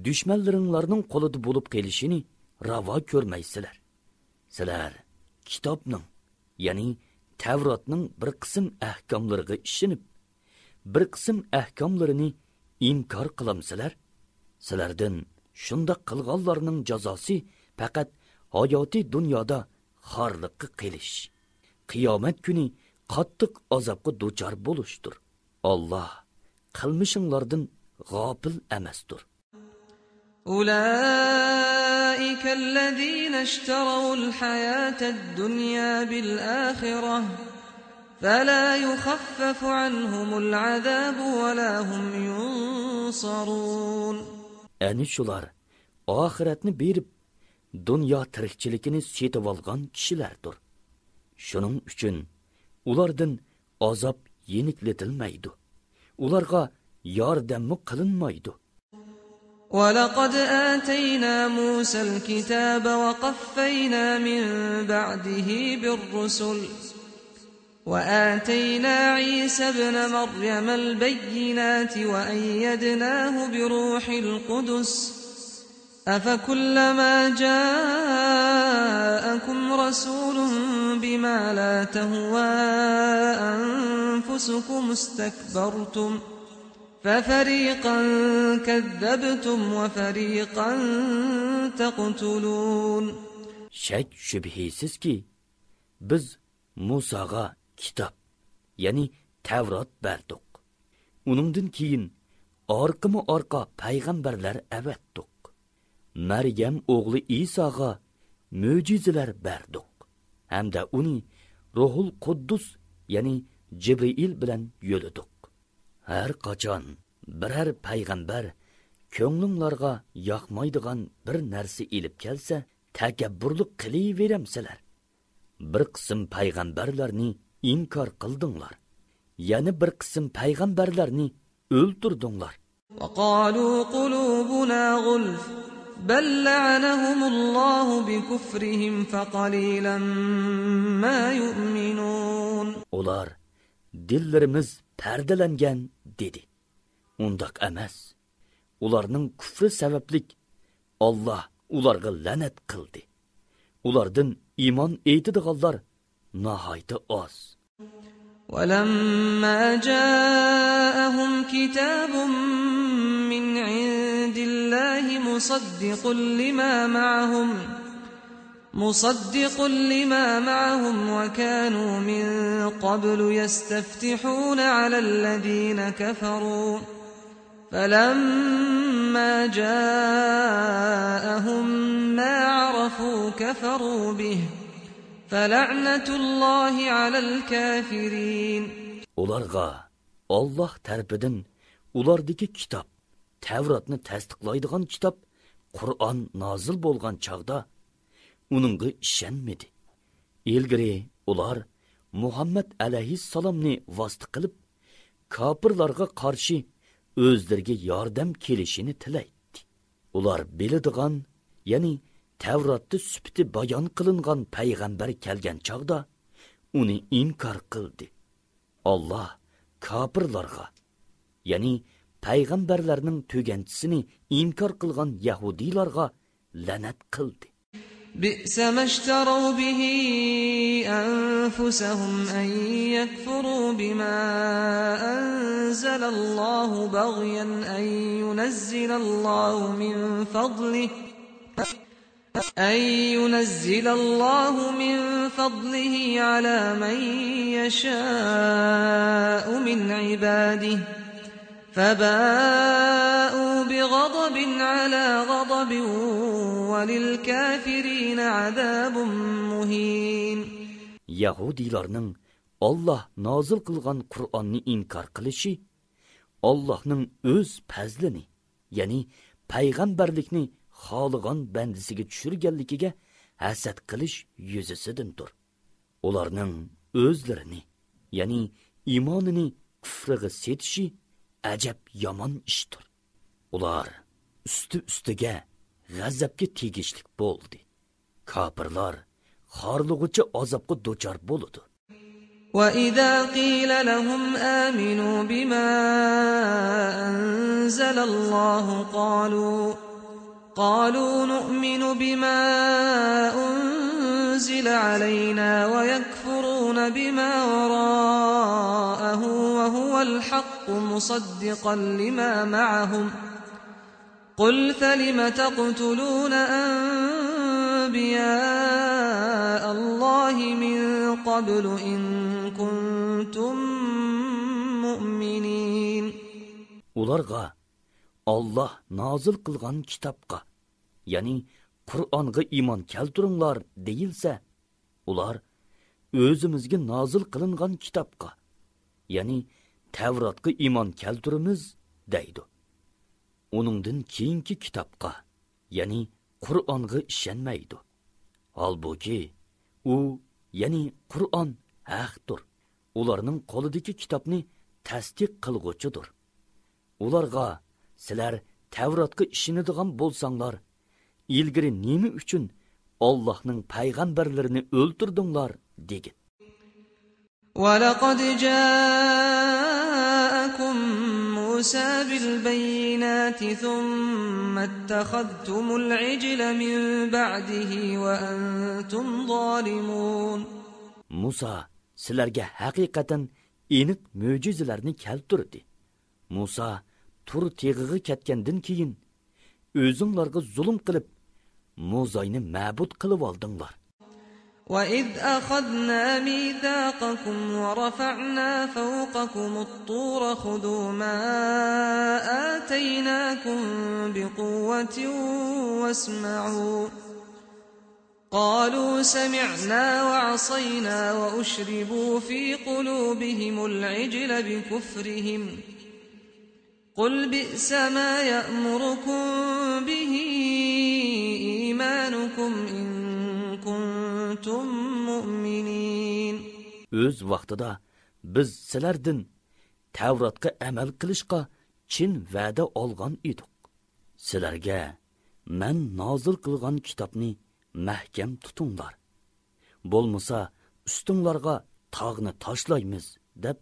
دۈشمەنلىرىڭلارنىڭ قولىدا بولۇپ قېلىشىنى راۋا كۆرمەيسىلەر. سىلەر كىتابنىڭ، يەنى تەۋراتنىڭ بىر قىسىم ئەھكاملىرىغا ئىشىنىپ، بىر قىسىم ئەھكاملىرىنى ئىنكار قىلامسىلەر؟ سىلەردىن شۇنداق قىلغانلارنىڭ جازاسى پەقەت ھاياتىي دۇنيادا خارلىققا قېلىش، قىيامەت كۈنى قاتتىق ئازابقا دۇچار بولۇشتۇر. ئاللاھ قىلمىشىڭلاردىن غاپىل ئەمەستۇر. أولئك الذين اشتروا الحياة الدنيا بالآخرة فلا يخفف عنهم العذاب ولا هم ينصرون. ئەنە شۇلار ئاخىرەتنى بېرىپ، دۇنيا تىرىكچىلىكىنى سېتىۋالغان كىشىلەردۇر. شۇنىڭ ئۈچۈن ئۇلاردىن ئازاب يېنىكلىتىلمەيدۇ. ئۇلارغا ياردەممۇ قىلىنمايدۇ. ولقد آتينا موسى الكتاب وقفينا من بعده بالرسل وآتينا عيسى ابن مريم البينات وأيدناه بروح القدس أفكلما جاءكم رسول بما لا تهوى أنفسكم استكبرتم ففريقا كذبتم وفريقا تقتلون. شەك-شۈبھىسىزكى، بىز مۇساغا كىتاب، يەنى تەۋرات بەردۇق. ئۇنىڭدىن كېيىن ئارقىمۇ ئارقا پەيغەمبەرلەر ئەۋەتتۇق. مەريەم ئوغلى ئىساغا مۆجىزىلەر بەردۇق ھەمدە ئۇنى روھۇل قۇددۇس، يەنى جىبرىئىل بىلەن يۆلىدۇق. ھەر قاچان بىرەر پەيغەمبەر كۆڭلۈڭلارغا ياقمايدىغان بىر نەرسە ئېلىپ كەلسە، تەكەببۇرلۇق قىلىۋېرەمسىلەر؟ بىر قىسىم پەيغەمبەرلەرنى ئىنكار قىلدىڭلار. يەنە بىر قىسىم پەيغەمبەرلەرنى ئۆلتۈردۈڭلار. وقالوا قلوبنا غلف بل لعنهم الله بكفرهم فقليلا ما يؤمنون. ئۇلار، دىللىرىمىز پەردىلەنگەن، دېدى. ئۇنداق ئەمەس. ئۇلارنىڭ كۈفرى سەۋەبلىك ئاللاھ ئۇلارغا لەنەت قىلدى. ئۇلاردىن ئىمان ئېيتىدىغانلار ناھايىتى ئاز. ولما جاءهم كتاب من عند الله مصدق لما معهم مصدق لما معهم وكانوا من قبل يستفتحون على الذين كفروا فلما جاءهم ما عرفوا كفروا به فلعنة الله على الكافرين. ئۇلارغا ئاللاھ تەرىپىدىن ئۇلاردىكى كىتاب، تەۋراتنى تەستىقلايدىغان كىتاب، قۇرئان نازىل بولغان چاغدا ئۇنىڭغا ئىشەنمىدى. ئىلگىرى ئۇلار مۇھەممەد ئەلەيھىسسالامنى ۋاسىتە قىلىپ، كاپىرلارغا قارشى ئۆزلىرىگە ياردەم كېلىشىنى تىلەيتتى. ئۇلار بىلىدىغان، يەنى تەۋراتتا سۈپىتى بايان قىلىنغان پەيغەمبەر كەلگەن چاغدا ئۇنى ئىنكار قىلدى. ئاللاھ كاپىرلارغا، يەنى پەيغەمبەرلەرنىڭ تۆگەنچىسىنى ئىنكار قىلغان يەھۇدىيلارغا لەنەت قىلدى. بئس ما اشتروا به أنفسهم أن يكفروا بما أنزل الله بغيا أن ينزل الله من فضله أن ينزل الله من فضله على من يشاء من عباده فباءوا بغضب على غضب وللكافرين عذاب مهين. يەھۇدىيلارنىڭ ئاللاھ نازىل قىلغان قۇرئاننى ئىنكار قىلىشى، ئاللاھنىڭ ئۆز پەزلىنى، يەنى پەيغەمبەرلىكنى خالىغان بەندىسىگە چۈشۈرگەنلىكىگە ھەسەت قىلىش يۈزىسىدىندۇر. ئۇلارنىڭ ئۆزلىرىنى، يەنى ئىمانىنى كۇفرىغا سېتىشى ئەجەب يامان ئىشتۇر. ئۇلار ئۈستى-ئۈستىگە غەزەپكە تېگىشلىك بولدى. كاپىرلار خارلىغۇچى ئازابقا دۇچار بولىدۇ. وإذا قيل لهم آمنوا بما أنزل الله قالوا قالوا نؤمن بما أنزل علينا ويكفرون بما وراءه وهو الحق مصدقا لما معهم قل فلم تقتلون أنبياء الله من قبل إن كنتم مؤمنين. ئۇلارغا، ئاللاھ نازىل قىلغان كىتابقا، يەنى قۇرئانغا ئىمان كەلتۈرۈڭلار دېيىلسە، ئۇلار، ئۆزىمىزگە نازىل قىلىنغان كىتابقا، يەنى تەۋراتقا ئىمان كەلتۈرىمىز، دەيدۇ. ئۇنىڭدىن كېيىنكى كىتابقا، يەنى قۇرئانغا ئىشەنمەيدۇ. ھالبۇكى، ئۇ، يەنى قۇرئان ھەقتۇر. ئۇلارنىڭ قولىدىكى كىتابنى تەستىق قىلغۇچىدۇر. ئۇلارغا، سىلەر تەۋراتقا ئىشىنىدىغان بولساڭلار، ئىلگىرى نېمە ئۈچۈن ئاللاھنىڭ پەيغەمبەرلىرىنى ئۆلتۈردۈڭلار؟ دېگىن. ولقد جاءكم موسى بالبينات ثم اتخذتم العجل من بعده وأنتم ظالمون. مۇسا سىلەرگە ھەقىقەتەن ئېنىق مۆجىزىلەرنى كەلتۈردى. مۇسا تۇر تېغىغا كەتكەندىن كېيىن، ئۆزۈڭلارغا زۇلۇم قىلىپ، موزاينى مەبۇد قىلىۋالدىڭلار. وإذ أخذنا ميثاقكم ورفعنا فوقكم الطور خذوا ما آتيناكم بقوة واسمعوا قالوا سمعنا وعصينا وأشربوا في قلوبهم العجل بكفرهم قل بئس ما يأمركم به إيمانكم إن كنتم مؤمنين. ئۆز ۋاقتىدا بىز سىلەردىن تەۋراتقا ئەمەل قىلىشقا چىن ۋەدە ئالغان ئىدۇق. سىلەرگە مەن نازىل قىلغان كىتابنى مەھكەم تۇتۇڭلار. بولمىسا ئۈستۈڭلارغا تاغنى تاشلايمىز دەپ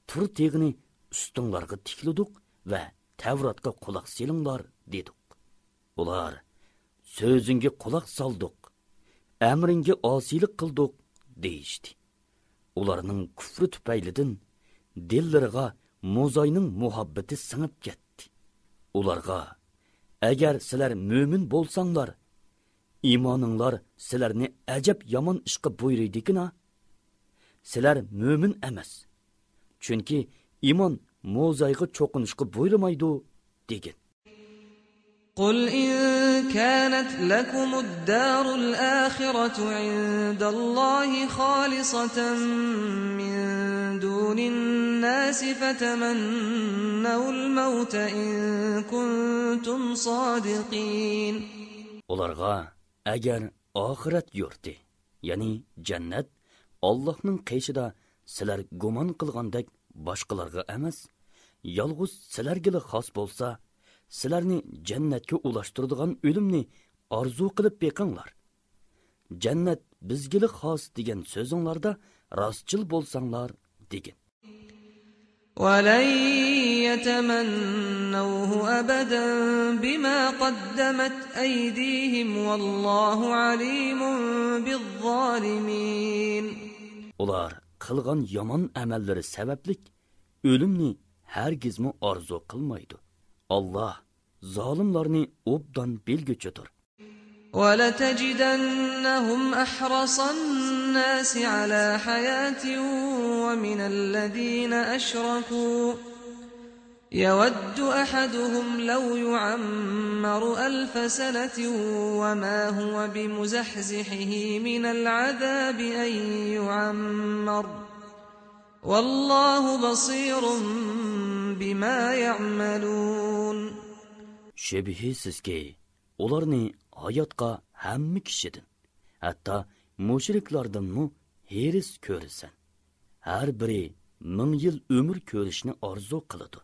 تۇر تېغىنى ئۈستۈڭلارغا تىكلىدۇق ۋە تەۋراتقا قۇلاق سېلىڭلار دېدۇق. ئۇلار سۆزۈڭگە قۇلاق سالدۇق، ئەمرىڭگە ئاسىيلىق قىلدۇق دېيىشتى. ئۇلارنىڭ كۇفرى تۈپەيلىدىن دىللىرىغا موزاينىڭ مۇھەببىتى سىڭىپ كەتتى. ئۇلارغا، ئەگەر سىلەر مۆمىن بولساڭلار، ئىمانىڭلار سىلەرنى ئەجەب يامان ئىشقا بۇيرۇيدىكىنا؟ سىلەر مۆمىن ئەمەس. چۈنكى ئىمان موزايغا چوقۇنۇشقا بۇيرۇمايدۇ، دېگىن. قل إن كانت لكم الدار الآخرة عند الله خالصة من دون الناس فتمنوا الموت إن كنتم صادقين. ئۇلارغا، ئەگەر ئاخىرەت يۇرتى، يەنى جەننەت، ئاللاھنىڭ قېشىدا سىلەر گۇمان قىلغاندەك باشقىلارغا ئەمەس، يالغۇز سىلەرگىلا خاس بولسا، سىلەرنى جەننەتكە ئۇلاشتۇرىدىغان ئۆلۈمنى ئارزۇ قىلىپ بېقىڭلار. جەننەت بىزگىلا خاس دېگەن سۆزۈڭلاردا راستچىل بولساڭلار، دېگىن. ولن يتمنوه أبدا بما قدمت أيديهم والله عليم بالظالمين. ئۇلار قىلغان يامان ئەمەللىرى سەۋەبلىك ئۆلۈمنى ھەرگىزمۇ ئارزۇ قىلمايدۇ. ئاللاھ زالىملارنى ئوبدان بىلگۈچىدۇر. ولتجدنهم أحرص الناس على حياة ومن الذين أشركوا يود أحدهم لو يعمر ألف سنة وما هو بمزحزحه من العذاب أن يعمر والله بصير بما يعملون. شۈبھىسىزكى، ئۇلارنى ھاياتقا ھەممە كىشىدىن، ھەتتا مۇشرىكلاردىنمۇ ھېرىس كۆرىسەن. ھەر بىرى مىڭ يىل ئۆمۈر كۆرۈشنى ئارزۇ قىلىدۇ.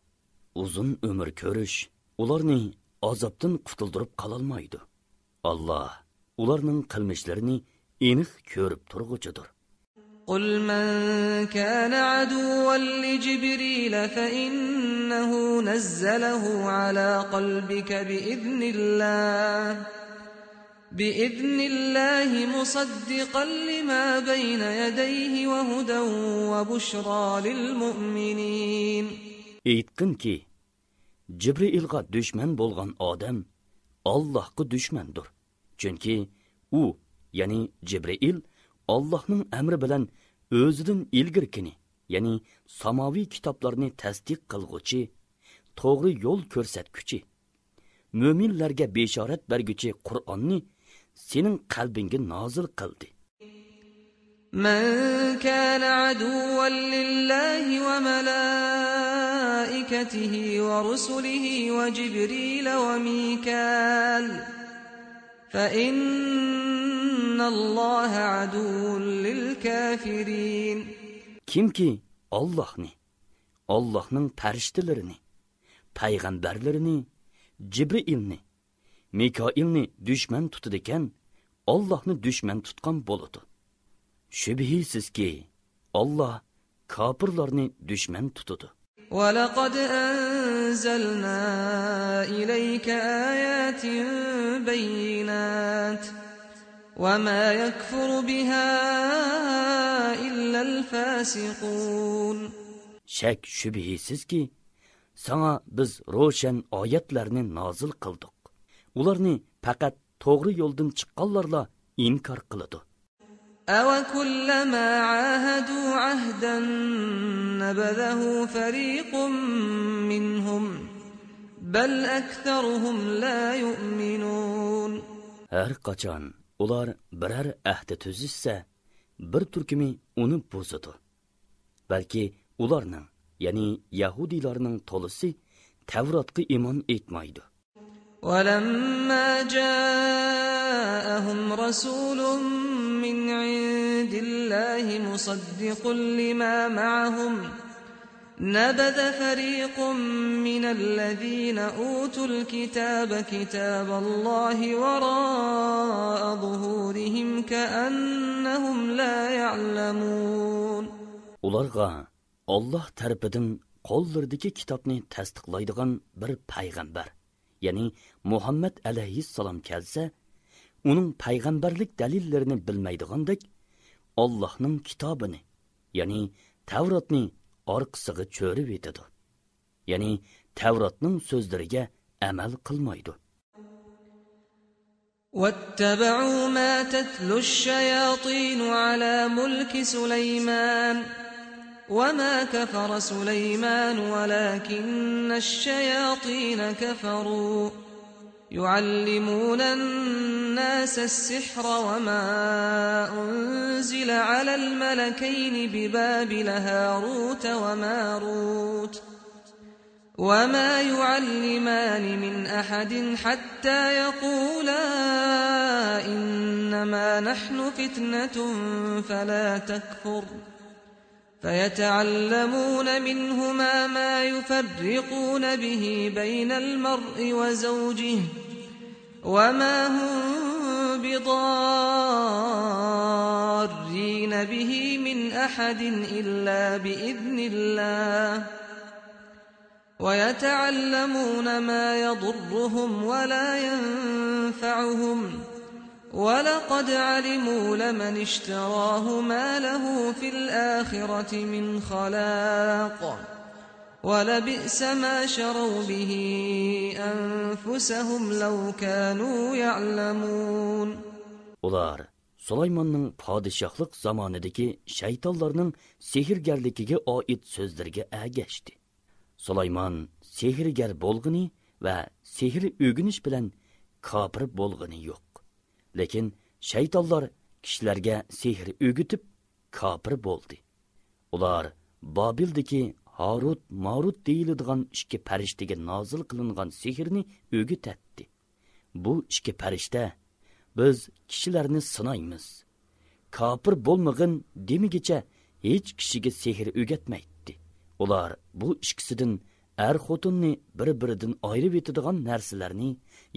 ئۇزۇن ئۆمۈر كۆرۈش ئۇلارنى ئازابتىن قۇتۇلدۇرۇپ قالالمايدۇ. ئاللاھ ئۇلارنىڭ قىلمىشلىرىنى ئېنىق كۆرۈپ تۇرغۇچىدۇر. قل من كان عدوا لجبريل فإنه نزله على قلبك بإذن الله، بإذن الله مصدقا لما بين يديه وهدى وبشرى للمؤمنين. ئېيتقىنكى، جىبرىئىلغا دۈشمەن بولغان ئادەم ئاللاھقا دۈشمەندۇر. چۈنكى ئۇ، يەنى جىبرىئىل، ئاللاھنىڭ ئەمرى بىلەن ئۆزىدىن ئىلگىرىكىنى، يەنى ساماۋىي كىتابلارنى تەستىق قىلغۇچى، توغرا يول كۆرسەتكۈچى، مۆمىنلەرگە بېشارەت بەرگۈچى قۇرئاننى سېنىڭ قەلبىڭگە نازىل قىلدى. من كان عدوا لله وملائكته ورسله وجبريل وميكال فإن الله عدو للكافرين. كىمكى ئاللاھنى، ئاللاھنىڭ پەرىشتىلىرىنى، پەيغەمبەرلىرىنى، جىبرىئىلنى، مىكائىلنى دۈشمەن تۇتىدىكەن، ئاللاھنى دۈشمەن تۇتقان بولىدۇ. شۈبھىسىزكى، ئاللاھ كاپىرلارنى دۈشمەن تۇتىدۇ. ولقد أنزلنا إليك آيات بينات وما يكفر بها إلا الفاسقون. شەك-شۈبھىسىزكى، ساڭا بىز روشەن ئايەتلەرنى نازىل قىلدۇق. ئۇلارنى پەقەت توغرا يولدىن چىققانلارلا ئىنكار قىلىدۇ. أوكلما عاهدوا عهدا نبذه فريق منهم بل أكثرهم لا يؤمنون. ھەر قاچان ئۇلار بىرەر ئەھدى تۈزۈشسە، بىر تۈركۈمى ئۇنى بۇزىدۇ. بەلكى ئۇلارنىڭ، يەنى يەھۇدىيلارنىڭ تولىسى تەۋراتقا ئىمان ئېيتمايدۇ. ولما جاءهم رسول من الله مصدق لما معهم نبذ فريق من الذين أوتوا الكتاب كتاب الله وراء ظهورهم كأنهم لا يعلمون. ئۇلارغا ئاللاھ تەرىپىدىن قوللىرىدىكى كىتابنى تەستىقلايدىغان بىر پەيغەمبەر، يەنى مۇھەممەد ئەلەيھىسسالام كەلسە، ئۇنىڭ پەيغەمبەرلىك دەلىللىرىنى بىلمەيدىغاندەك، ئاللاھنىڭ كىتابىنى، يەنى تەۋراتنى ئارقىسىغا چۆرۈۋېتىدۇ. يەنى تەۋراتنىڭ سۆزلىرىگە ئەمەل قىلمايدۇ. واتبعوا ما تتلو الشياطين على ملك سليمان وما كفر سليمان ولكن الشياطين كفروا يعلمون الناس السحر وما أنزل على الملكين ببابل هاروت وماروت وما يعلمان من أحد حتى يقولا إنما نحن فتنة فلا تكفر فيتعلمون منهما ما يفرقون به بين المرء وزوجه وما هم بضارين به من أحد إلا بإذن الله ويتعلمون ما يضرهم ولا ينفعهم ولقد علموا لمن اشتراه ما له في الآخرة من خلاق ولبئس ما شروا به أنفسهم لو كانوا يعلمون. ئۇلار سۇلايماننىڭ پادىشاھلىق زامانىدىكى شەيتانلارنىڭ سېھىرگەرلىكىگە ئائىت سۆزلىرىگە ئەگەشتى. سۇلايمان سېھىرگەر بولغىنى ۋە سېھىر ئۆگىنىش بىلەن كاپىر بولغىنى يوق. لېكىن شەيتانلار كىشىلەرگە سېھىر ئۆگىتىپ كاپىر بولدى. ئۇلار بابىلدىكى ھاروت ماروت دېيىلىدىغان ئىككى پەرىشتىگە نازىل قىلىنغان سېھىرنى ئۆگىتەتتى. بۇ ئىككى پەرىشتە، بىز كىشىلەرنى سىنايمىز، كاپىر بولمىغىن دېمىگىچە ھېچ كىشىگە سېھىر ئۆگەتمەيتتى. ئۇلار بۇ ئىككىسىدىن ئەر-خوتۇننى بىر-بىرىدىن ئايرىۋېتىدىغان نەرسىلەرنى،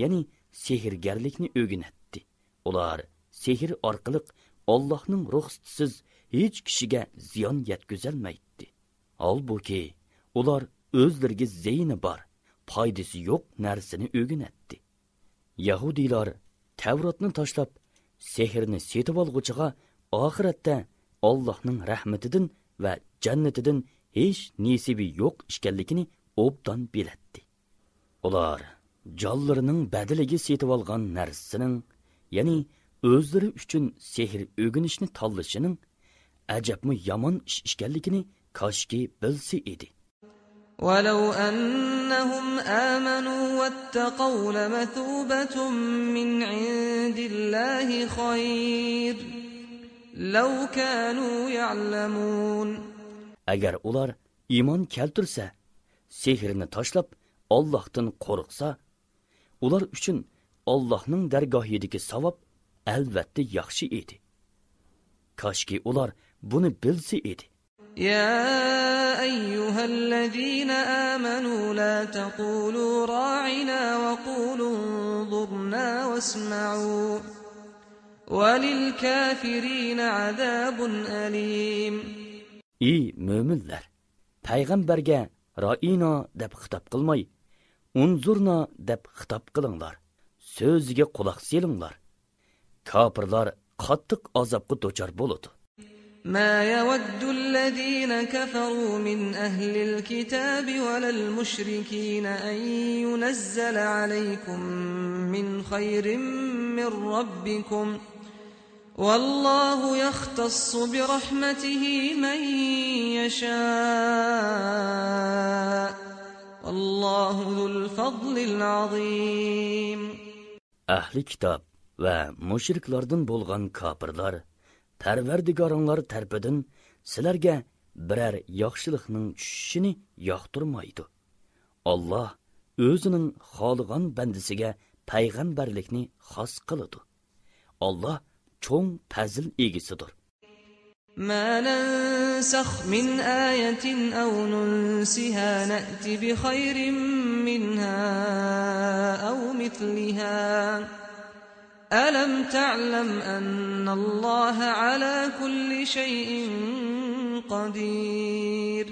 يەنى سېھىرگەرلىكنى ئۆگىنەتتى. ئۇلار سېھىر ئارقىلىق ئاللاھنىڭ رۇخسىتىسىز ھېچ كىشىگە زىيان يەتكۈزەلمەيتتى. ھالبۇكى، ئۇلار ئۆزلىرىگە زىيىنى بار، پايدىسى يوق نەرسىنى ئۆگىنەتتى. يەھۇدىيلار تەۋراتنى تاشلاپ، سېھىرنى سېتىۋالغۇچىغا ئاخىرەتتە ئاللاھنىڭ رەھمىتىدىن ۋە جەننىتىدىن ھېچ نېسىۋى يوق ئىكەنلىكىنى ئوبدان بىلەتتى. ئۇلار جانلىرىنىڭ بەدىلىگە سېتىۋالغان نەرسىسىنىڭ، يەنى ئۆزلىرى ئۈچۈن سېھىر ئۆگىنىشنى تاللىشىنىڭ ئەجەبمۇ يامان ئىش ئىكەنلىكىنى كاشكى بىلسە ئىدى. ولو أنهم آمنوا واتقوا لمثوبة من عند الله خير لو كانوا يعلمون. ئەگەر ئۇلار ئىمان كەلتۈرسە، سېھىرنى تاشلاپ، ئاللاھتىن قورقسا، ئۇلار ئۈچۈن ئاللاھنىڭ دەرگاھىدىكى ساۋاب ئەلۋەتتە ياخشى ئىدى. كاشكى ئۇلار بۇنى بىلسە ئىدى. يا أيها الذين آمنوا لا تقولوا راعنا وقولوا انظرنا واسمعوا وللكافرين عذاب أليم. ئى مۆمىنلەر! پەيغەمبەرگە رائىنا دەپ خىتاب قىلماي، ئۇنزۇرنا دەپ خىتاب قىلىڭلار. سۆزىگە قۇلاق سېلىڭلار. كاپىرلار قاتتىق ئازابقا دۇچار بولىدۇ. ما يود الذين كفروا من أهل الكتاب ولا المشركين أن ينزل عليكم من خير من ربكم والله يختص برحمته من يشاء والله ذو الفضل العظيم. ئەھلى كىتاب ۋە مۇشرىكلاردىن بولغان كاپىرلار پەرۋەردىگارىڭلار تەرىپىدىن سىلەرگە بىرەر ياخشىلىقنىڭ چۈشۈشىنى ياقتۇرمايدۇ. ئاللاھ ئۆزىنىڭ خالىغان بەندىسىگە پەيغەمبەرلىكنى خاس قىلىدۇ. ئاللاھ چوڭ پەزىل ئىگىسىدۇر. ما ننسخ من آية أو ننسها نأت بخير منها أو مثلها. ألم تعلم أن الله على كل شيء قدير.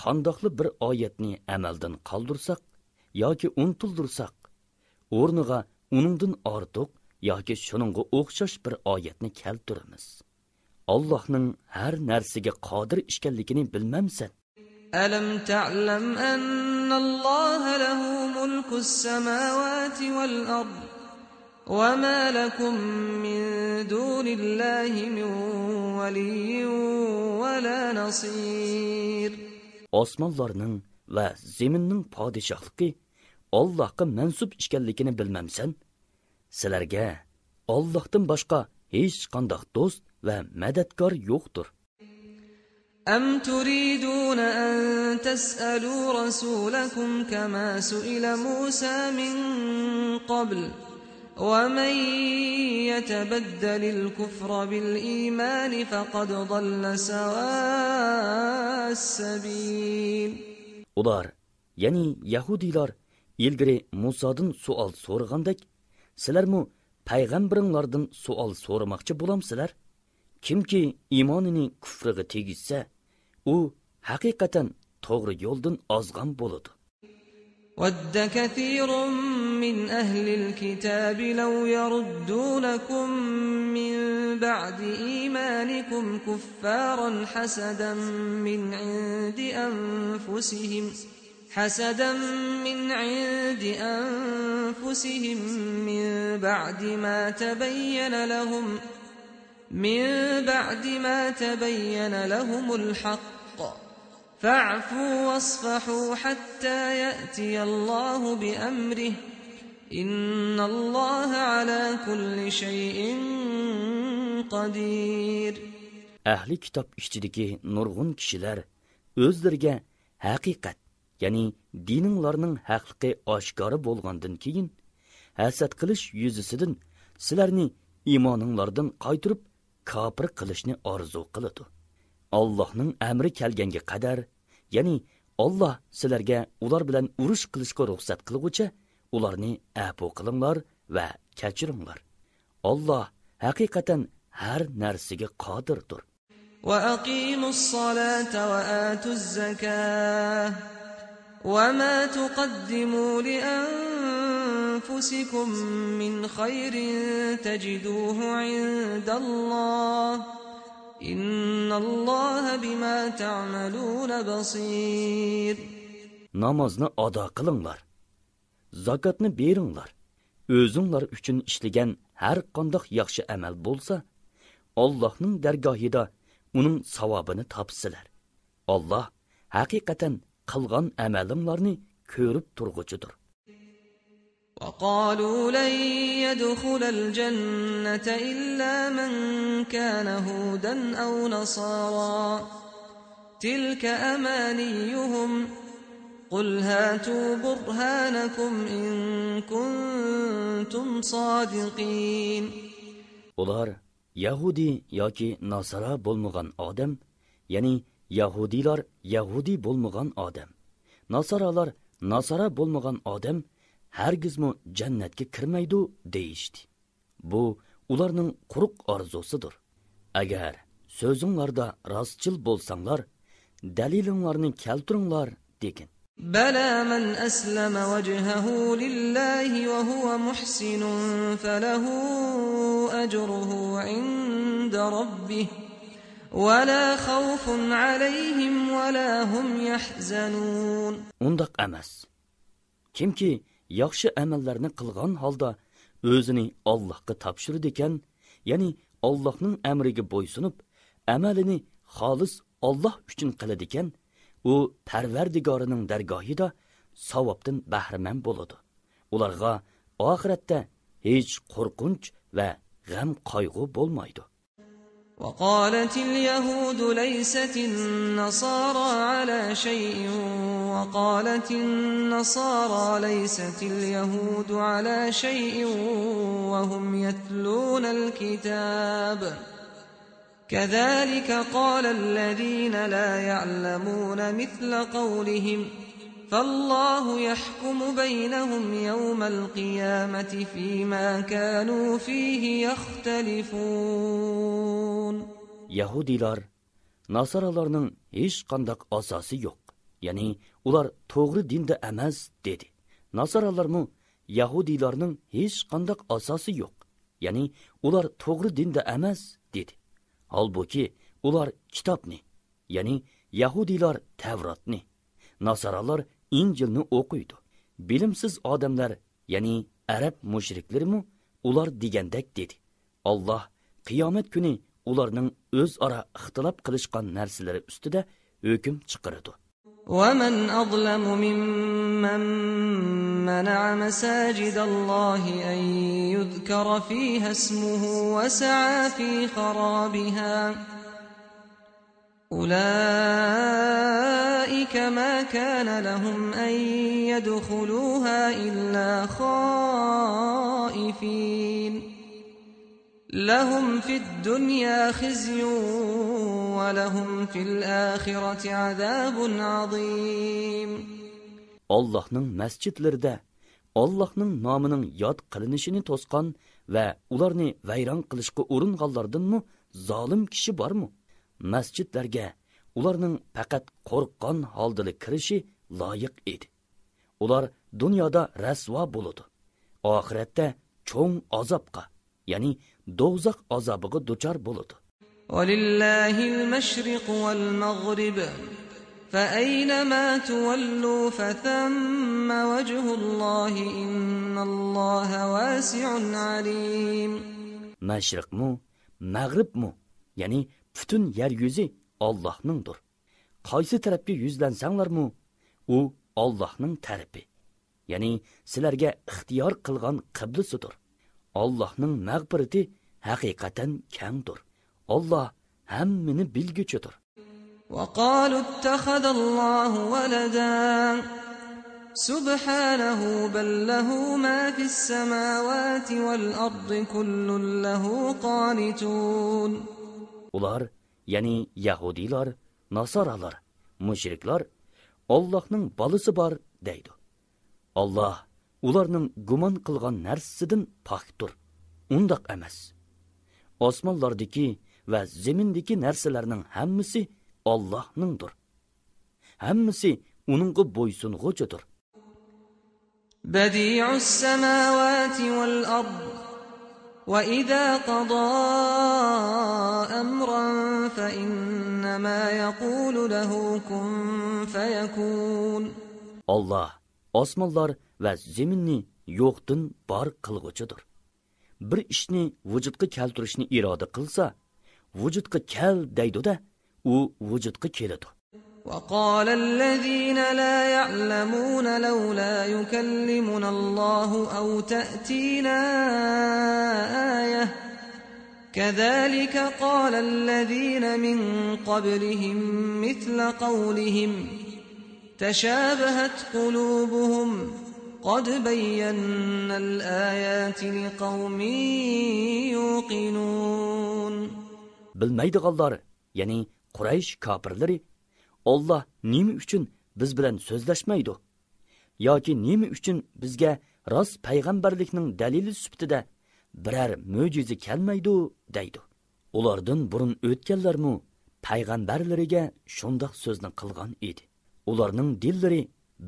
قانداقلا بىر ئايەتنى ئەمەلدىن قالدۇرساق ياكى ئۇنتۇلدۇرساق، ئورنىغا ئۇنىڭدىن ئارتۇق ياكى شۇنىڭغا ئوخشاش بىر ئايەتنى كەلتۈرىمىز. ئاللاھنىڭ ھەر نەرسىگە قادىر ئىكەنلىكىنى بىلمەمسەن؟ ألم تعلم أن الله له ملك السماوات والأرض وما لكم من دون الله من ولي ولا نصير. ئاسمانلارنىڭ ۋە زېمىننىڭ پادىشاھلىقى ئاللاھقا مەنسۇپ ئىكەنلىكىنى بىلمەمسەن؟ سىلەرگە ئاللاھتىن باشقا ھېچقانداق دوست ۋە مەدەتكار يوقتۇر. أم تريدون أن تسألوا رسولكم كما سئل موسى من قبل ومن يتبدل الكفر بالإيمان فقد ضل سواء السبيل. ئۇلار، يەنى يەھۇدىيلار ئىلگىرى مۇسادىن سوئال سورىغاندەك، سىلەرمۇ پەيغەمبىرىڭلاردىن سوئال سورىماقچى بولامسىلەر؟ كىمكى ئىمانىنى كۇفرىغا تېگىشسە، ئۇ ھەقىقەتەن توغرا يولدىن ئازغان بولىدۇ. ود كثير من أهل الكتاب لو يردونكم من بعد إيمانكم كفارا حسدا من عند أنفسهم حسدا من عند أنفسهم من بعد ما تبين لهم من بعد ما تبين لهم الحق فاعفوا واصفحوا حتى يأتي الله بأمره إن الله على كل شيء قدير. ئەھلى كىتاب ئىچىدىكى نۇرغۇن كىشىلەر ئۆزلىرىگە ھەقىقەت، يەنى دىنىڭلارنىڭ ھەقلىقى ئاشكارا بولغاندىن كېيىن، ھەسەت قىلىش يۈزىسىدىن سىلەرنى ئىمانىڭلاردىن قايتۇرۇپ، كاپىر قىلىشنى ئارزۇ قىلىدۇ. ئاللاھنىڭ ئەمرى كەلگەنگە قەدەر، يەنى ئاللاھ سىلەرگە ئۇلار بىلەن ئۇرۇش قىلىشقا رۇخسەت قىلغۇچە، ئۇلارنى ئەپۇ قىلىڭلار ۋە كەچۈرۈڭلار. ئاللاھ ھەقىقەتەن ھەر نەرسىگە قادىردۇر. وأقيموا الصلاة وآتوا الزكاة وما تقدموا لأنفسكم من خير تجدوه عند الله إن الله بما تعملون بصير. نامازنى ئادا قىلىڭلار. زاكاتنى بېرىڭلار. ئۆزۈڭلار ئۈچۈن ئىشلىگەن ھەر قانداق ياخشى ئەمەل بولسا، ئاللاھنىڭ دەرگاھىدا ئۇنىڭ ساۋابىنى تاپىسىلەر. ئاللاھ ھەقىقەتەن قىلغان ئەمەلىڭلارنى كۆرۈپ تۇرغۇچىدۇر. وقالوا لن يدخل الجنة إلا من كان هودا أو نصارى تلك أمانيهم قل هاتوا برهانكم إن كنتم صادقين. ئۇلار يەھۇدىي ياكى ناسارا بولمىغان ئادەم، يەنى يەھۇدىيلار يەھۇدىي بولمىغان ئادەم، ناسارالار ناسارا بولمىغان ئادەم ھەرگىزمۇ جەننەتكە كىرمەيدۇ دېيىشتى. بۇ ئۇلارنىڭ قۇرۇق ئارزۇسىدۇر. ئەگەر سۆزۈڭلاردا راستچىل بولساڭلار، دەلىلىڭلارنى كەلتۈرۈڭلار دېگىن. بلى من أسلم وجهه لله وهو محسن فله أجره عند ربه ولا خوف عليهم ولا هم يحزنون. ئۇنداق ئەمەس. كىمكى ياخشى ئەمەللەرنى قىلغان ھالدا ئۆزىنى ئاللاھقا تاپشۇرىدىكەن، يەنى ئاللاھنىڭ ئەمرىگە بويسۇنۇپ، ئەمەلىنى خالىس ئاللاھ ئۈچۈن قىلىدىكەن، ئۇ پەرۋەردىگارىنىڭ دەرگاھىدا ساۋابتىن بەھرىمەن بولىدۇ. ئۇلارغا ئاخىرەتتە ھېچ قورقۇنچ ۋە غەم-قايغۇ بولمايدۇ. وقالت اليهود ليست النصارى على شيء وقالت النصارى ليست اليهود على شيء وهم يتلون الكتاب كذلك قال الذين لا يعلمون مثل قولهم فالله يحكم بينهم يوم القيامة فيما كانوا فيه يختلفون. يەھۇدىيلار، ناسارالارنىڭ ھېچقانداق ئاساسى يوق، يەنى ئۇلار توغرا دىندا ئەمەس، دېدى. ناسارالارمۇ يەھۇدىيلارنىڭ ھېچقانداق ئاساسى يوق، يەنى ئۇلار توغرا دىندا ئەمەس، دېدى. ھالبۇكى، ئۇلار كىتابنى، يەنى يەھۇدىيلار تەۋراتنى، ناسارالار ئىنجىلنى ئوقۇيدۇ. بىلىمسىز ئادەملەر، يەنى ئەرەب مۇشرىكلىرىمۇ ئۇلار دېگەندەك دېدى. ئاللاھ قىيامەت كۈنى ئۇلارنىڭ ئۆزئارا ئىختىلاپ قىلىشقان نەرسىلىرى ئۈستىدە ھۆكۈم چىقىرىدۇ. ومن أظلم ممن منع مساجد الله أن يذكر فيها اسمه وسعى في خرابها أولئك ما كان لهم أن يدخلوها إلا خائفين لهم في الدنيا خزي ولهم في الآخرة عذاب عظيم. ئاللاھنىڭ مەسچىتلىرىدە ئاللاھنىڭ نامىنىڭ ياد قىلىنىشىنى توسقان ۋە ئۇلارنى ۋەيران قىلىشقا ئۇرۇنغانلاردىنمۇ زالىم كىشى بارمۇ؟ مەسچىتلەرگە ئۇلارنىڭ پەقەت قورققان ھالدىلا كىرىشى لايىق ئىدى. ئۇلار دۇنيادا رەسۋا بولىدۇ، ئاخىرەتتە چوڭ ئازابقا، يەنى دوزاخ ئازابىغا دۇچار بولىدۇ. ولله المشرق والمغرب فأينما تولوا فثم وجه الله إن الله واسع عليم. مەشرىقمۇ، مەغرىبمۇ، يەنى پۈتۈن يەر يۈزى ئاللاھنىڭدۇر. قايسى تەرەپكە يۈزلەنسەڭلارمۇ، ئۇ ئاللاھنىڭ تەرىپى، يەنى سىلەرگە ئىختىيار قىلغان قىبلىسىدۇر. ئاللاھنىڭ مەغپىرىتى ھەقىقەتەن كەڭدۇر. ئاللاھ ھەممىنى بىلگۈچىدۇر. وقالوا اتخذ الله ولدا سبحانه بل له ما في السماوات والأرض كل له قانتون. ئۇلار، يەنى يەھۇدىيلار، ناسارالار، مۇشرىكلار، ئاللاھنىڭ بالىسى بار دەيدۇ. ئاللاھ ئۇلارنىڭ گۇمان قىلغان نەرسىسىدىن پاكتۇر. ئۇنداق ئەمەس. ئاسمانلاردىكى ۋە زېمىندىكى نەرسىلەرنىڭ ھەممىسى ئاللاھنىڭدۇر. ھەممىسى ئۇنىڭغا بويسۇنغۇچىدۇر. بديع السماوات والأرض وإذا قضى أمرا فإنما يقول له كن فيكون. ئاللاھ ئاسمانلار ۋە زېمىننى يوقتىن بار قىلغۇچىدۇر. بىر ئىشنى ۋۇجۇدقا كەلتۈرۈشنى ئىرادە قىلسا، ۋۇجۇدقا كەل دەيدۇ-دە، ئۇ ۋۇجۇدقا كېلىدۇ. وقال الذين لا يعلمون لولا يكلمنا الله أو تأتينا آية كذلك قال الذين من قبلهم مثل قولهم تشابهت قلوبهم قد بينا الآيات لقوم يوقنون. بىلمەيدىغانلار، يەنى قۇرەيش كاپىرلىرى، ئاللاھ نېمە ئۈچۈن بىز بىلەن سۆزلەشمەيدۇ؟ ياكى نېمە ئۈچۈن بىزگە راست پەيغەمبەرلىكنىڭ دەلىلى سۈپىتىدە بىرەر مۆجىزە كەلمەيدۇ؟ دەيدۇ. ئۇلاردىن بۇرۇن ئۆتكەنلەرمۇ پەيغەمبەرلىرىگە شۇنداق سۆزنى قىلغان ئىدى. ئۇلارنىڭ دىللىرى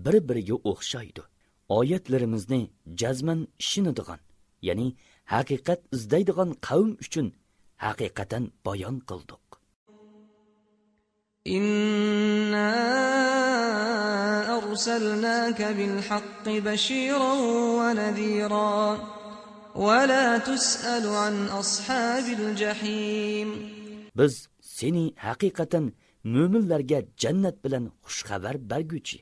بىر-بىرىگە ئوخشايدۇ. ئايەتلىرىمىزنى جەزمەن ئىشىنىدىغان، يەنى ھەقىقەت ئىزدەيدىغان قەۋم ئۈچۈن ھەقىقەتەن بايان قىلدۇق. إنا أرسلناك بالحق بشيرا ونذيرا ولا تسأل عن أصحاب الجحيم. بىز سېنى ھەقىقەتەن مۆمىنلەرگە جەننەت بىلەن خۇش خەۋەر بەرگۈچى،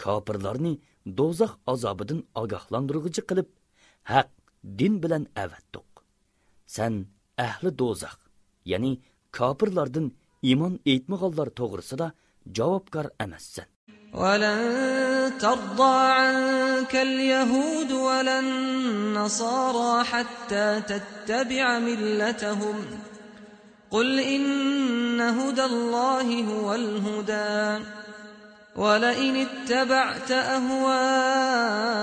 كاپىرلارنى دوزاخ ئازابىدىن ئاگاھلاندۇرغۇچى قىلىپ، ھەق دىن بىلەن ئەۋەتتۇق. سەن ئەھلى دوزاخ، يەنى كاپىرلاردىن ئىمان ئېيتمىغانلار توغرىسىدا جاۋابكار ئەمەسسەن. ولن ترضى عنك اليهود ولا النصارى حتى تتبع ملتهم قل إن هدى الله هو الهدى ولئن اتبعت أهواءهم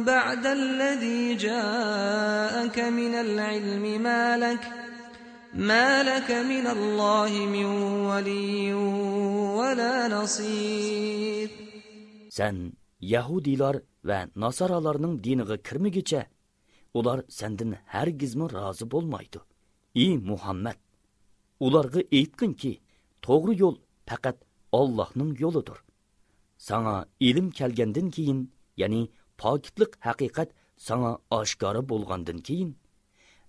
بعد الذي جاءك من العلم ما لك، ما لك من الله من ولي ولا نصير. سەن يەھۇدىيلار ۋە ناسارالارنىڭ دىنىغا كىرمىگۈچە، ئۇلار سەندىن ھەرگىزمۇ رازى بولمايدۇ. ئى مۇھەممەد! ئۇلارغا ئېيتقىنكى، توغرا يول پەقەت ئاللاھنىڭ يولىدۇر. ساڭا ئىلىم كەلگەندىن كېيىن، يەنى پاكىتلىق ھەقىقەت ساڭا ئاشكارا بولغاندىن كېيىن،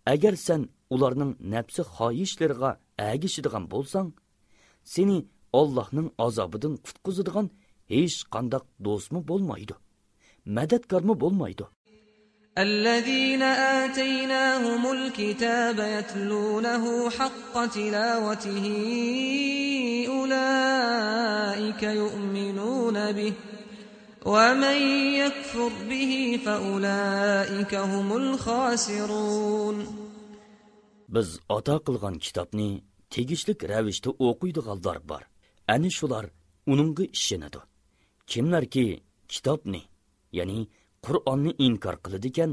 ئەگەر سەن ئۇلارنىڭ نەپسى خاھىشلىرىغا ئەگىشىدىغان بولساڭ، سېنى ئاللاھنىڭ ئازابىدىن قۇتقۇزىدىغان ھېچقانداق دوستمۇ بولمايدۇ، مەدەتكارمۇ بولمايدۇ. الذين آتيناهم الكتاب يتلونه حق تلاوته أولئك يؤمنون به ومن يكفر به فأولئك هم الخاسرون. بىز ئاتا قىلغان كىتابنى تېگىشلىك رەۋىشتە ئوقۇيدىغانلار بار. ئەنە شۇلار ئۇنىڭغا ئىشىنىدۇ. كىملەركى كىتابنى، يەنى قۇرئاننى ئىنكار قىلىدىكەن،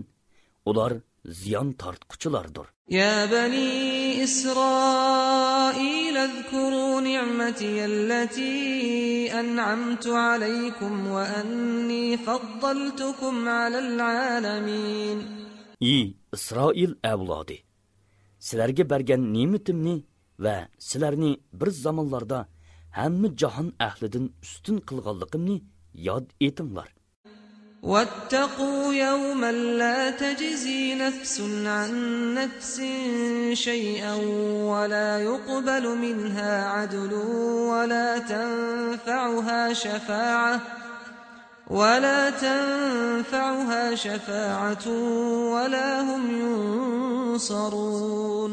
ئۇلار زىيان تارتقۇچىلاردۇر. يا بني إسرائيل اذكروا نعمتي التي أنعمت عليكم وأني فضلتكم على العالمين. ئى ئىسرائىل ئەۋلادى! سىلەرگە بەرگەن نېمىتىمنى ۋە سىلەرنى بىر زامانلاردا ھەممە جاھان ئەھلىدىن ئۈستۈن قىلغانلىقىمنى ياد ئېتىڭلار. واتقوا يوما لا تجزي نفس عن نفس شيئا ولا يقبل منها عدل ولا تنفعها شفاعة ولا تنفعها شفاعة ولا هم ينصرون.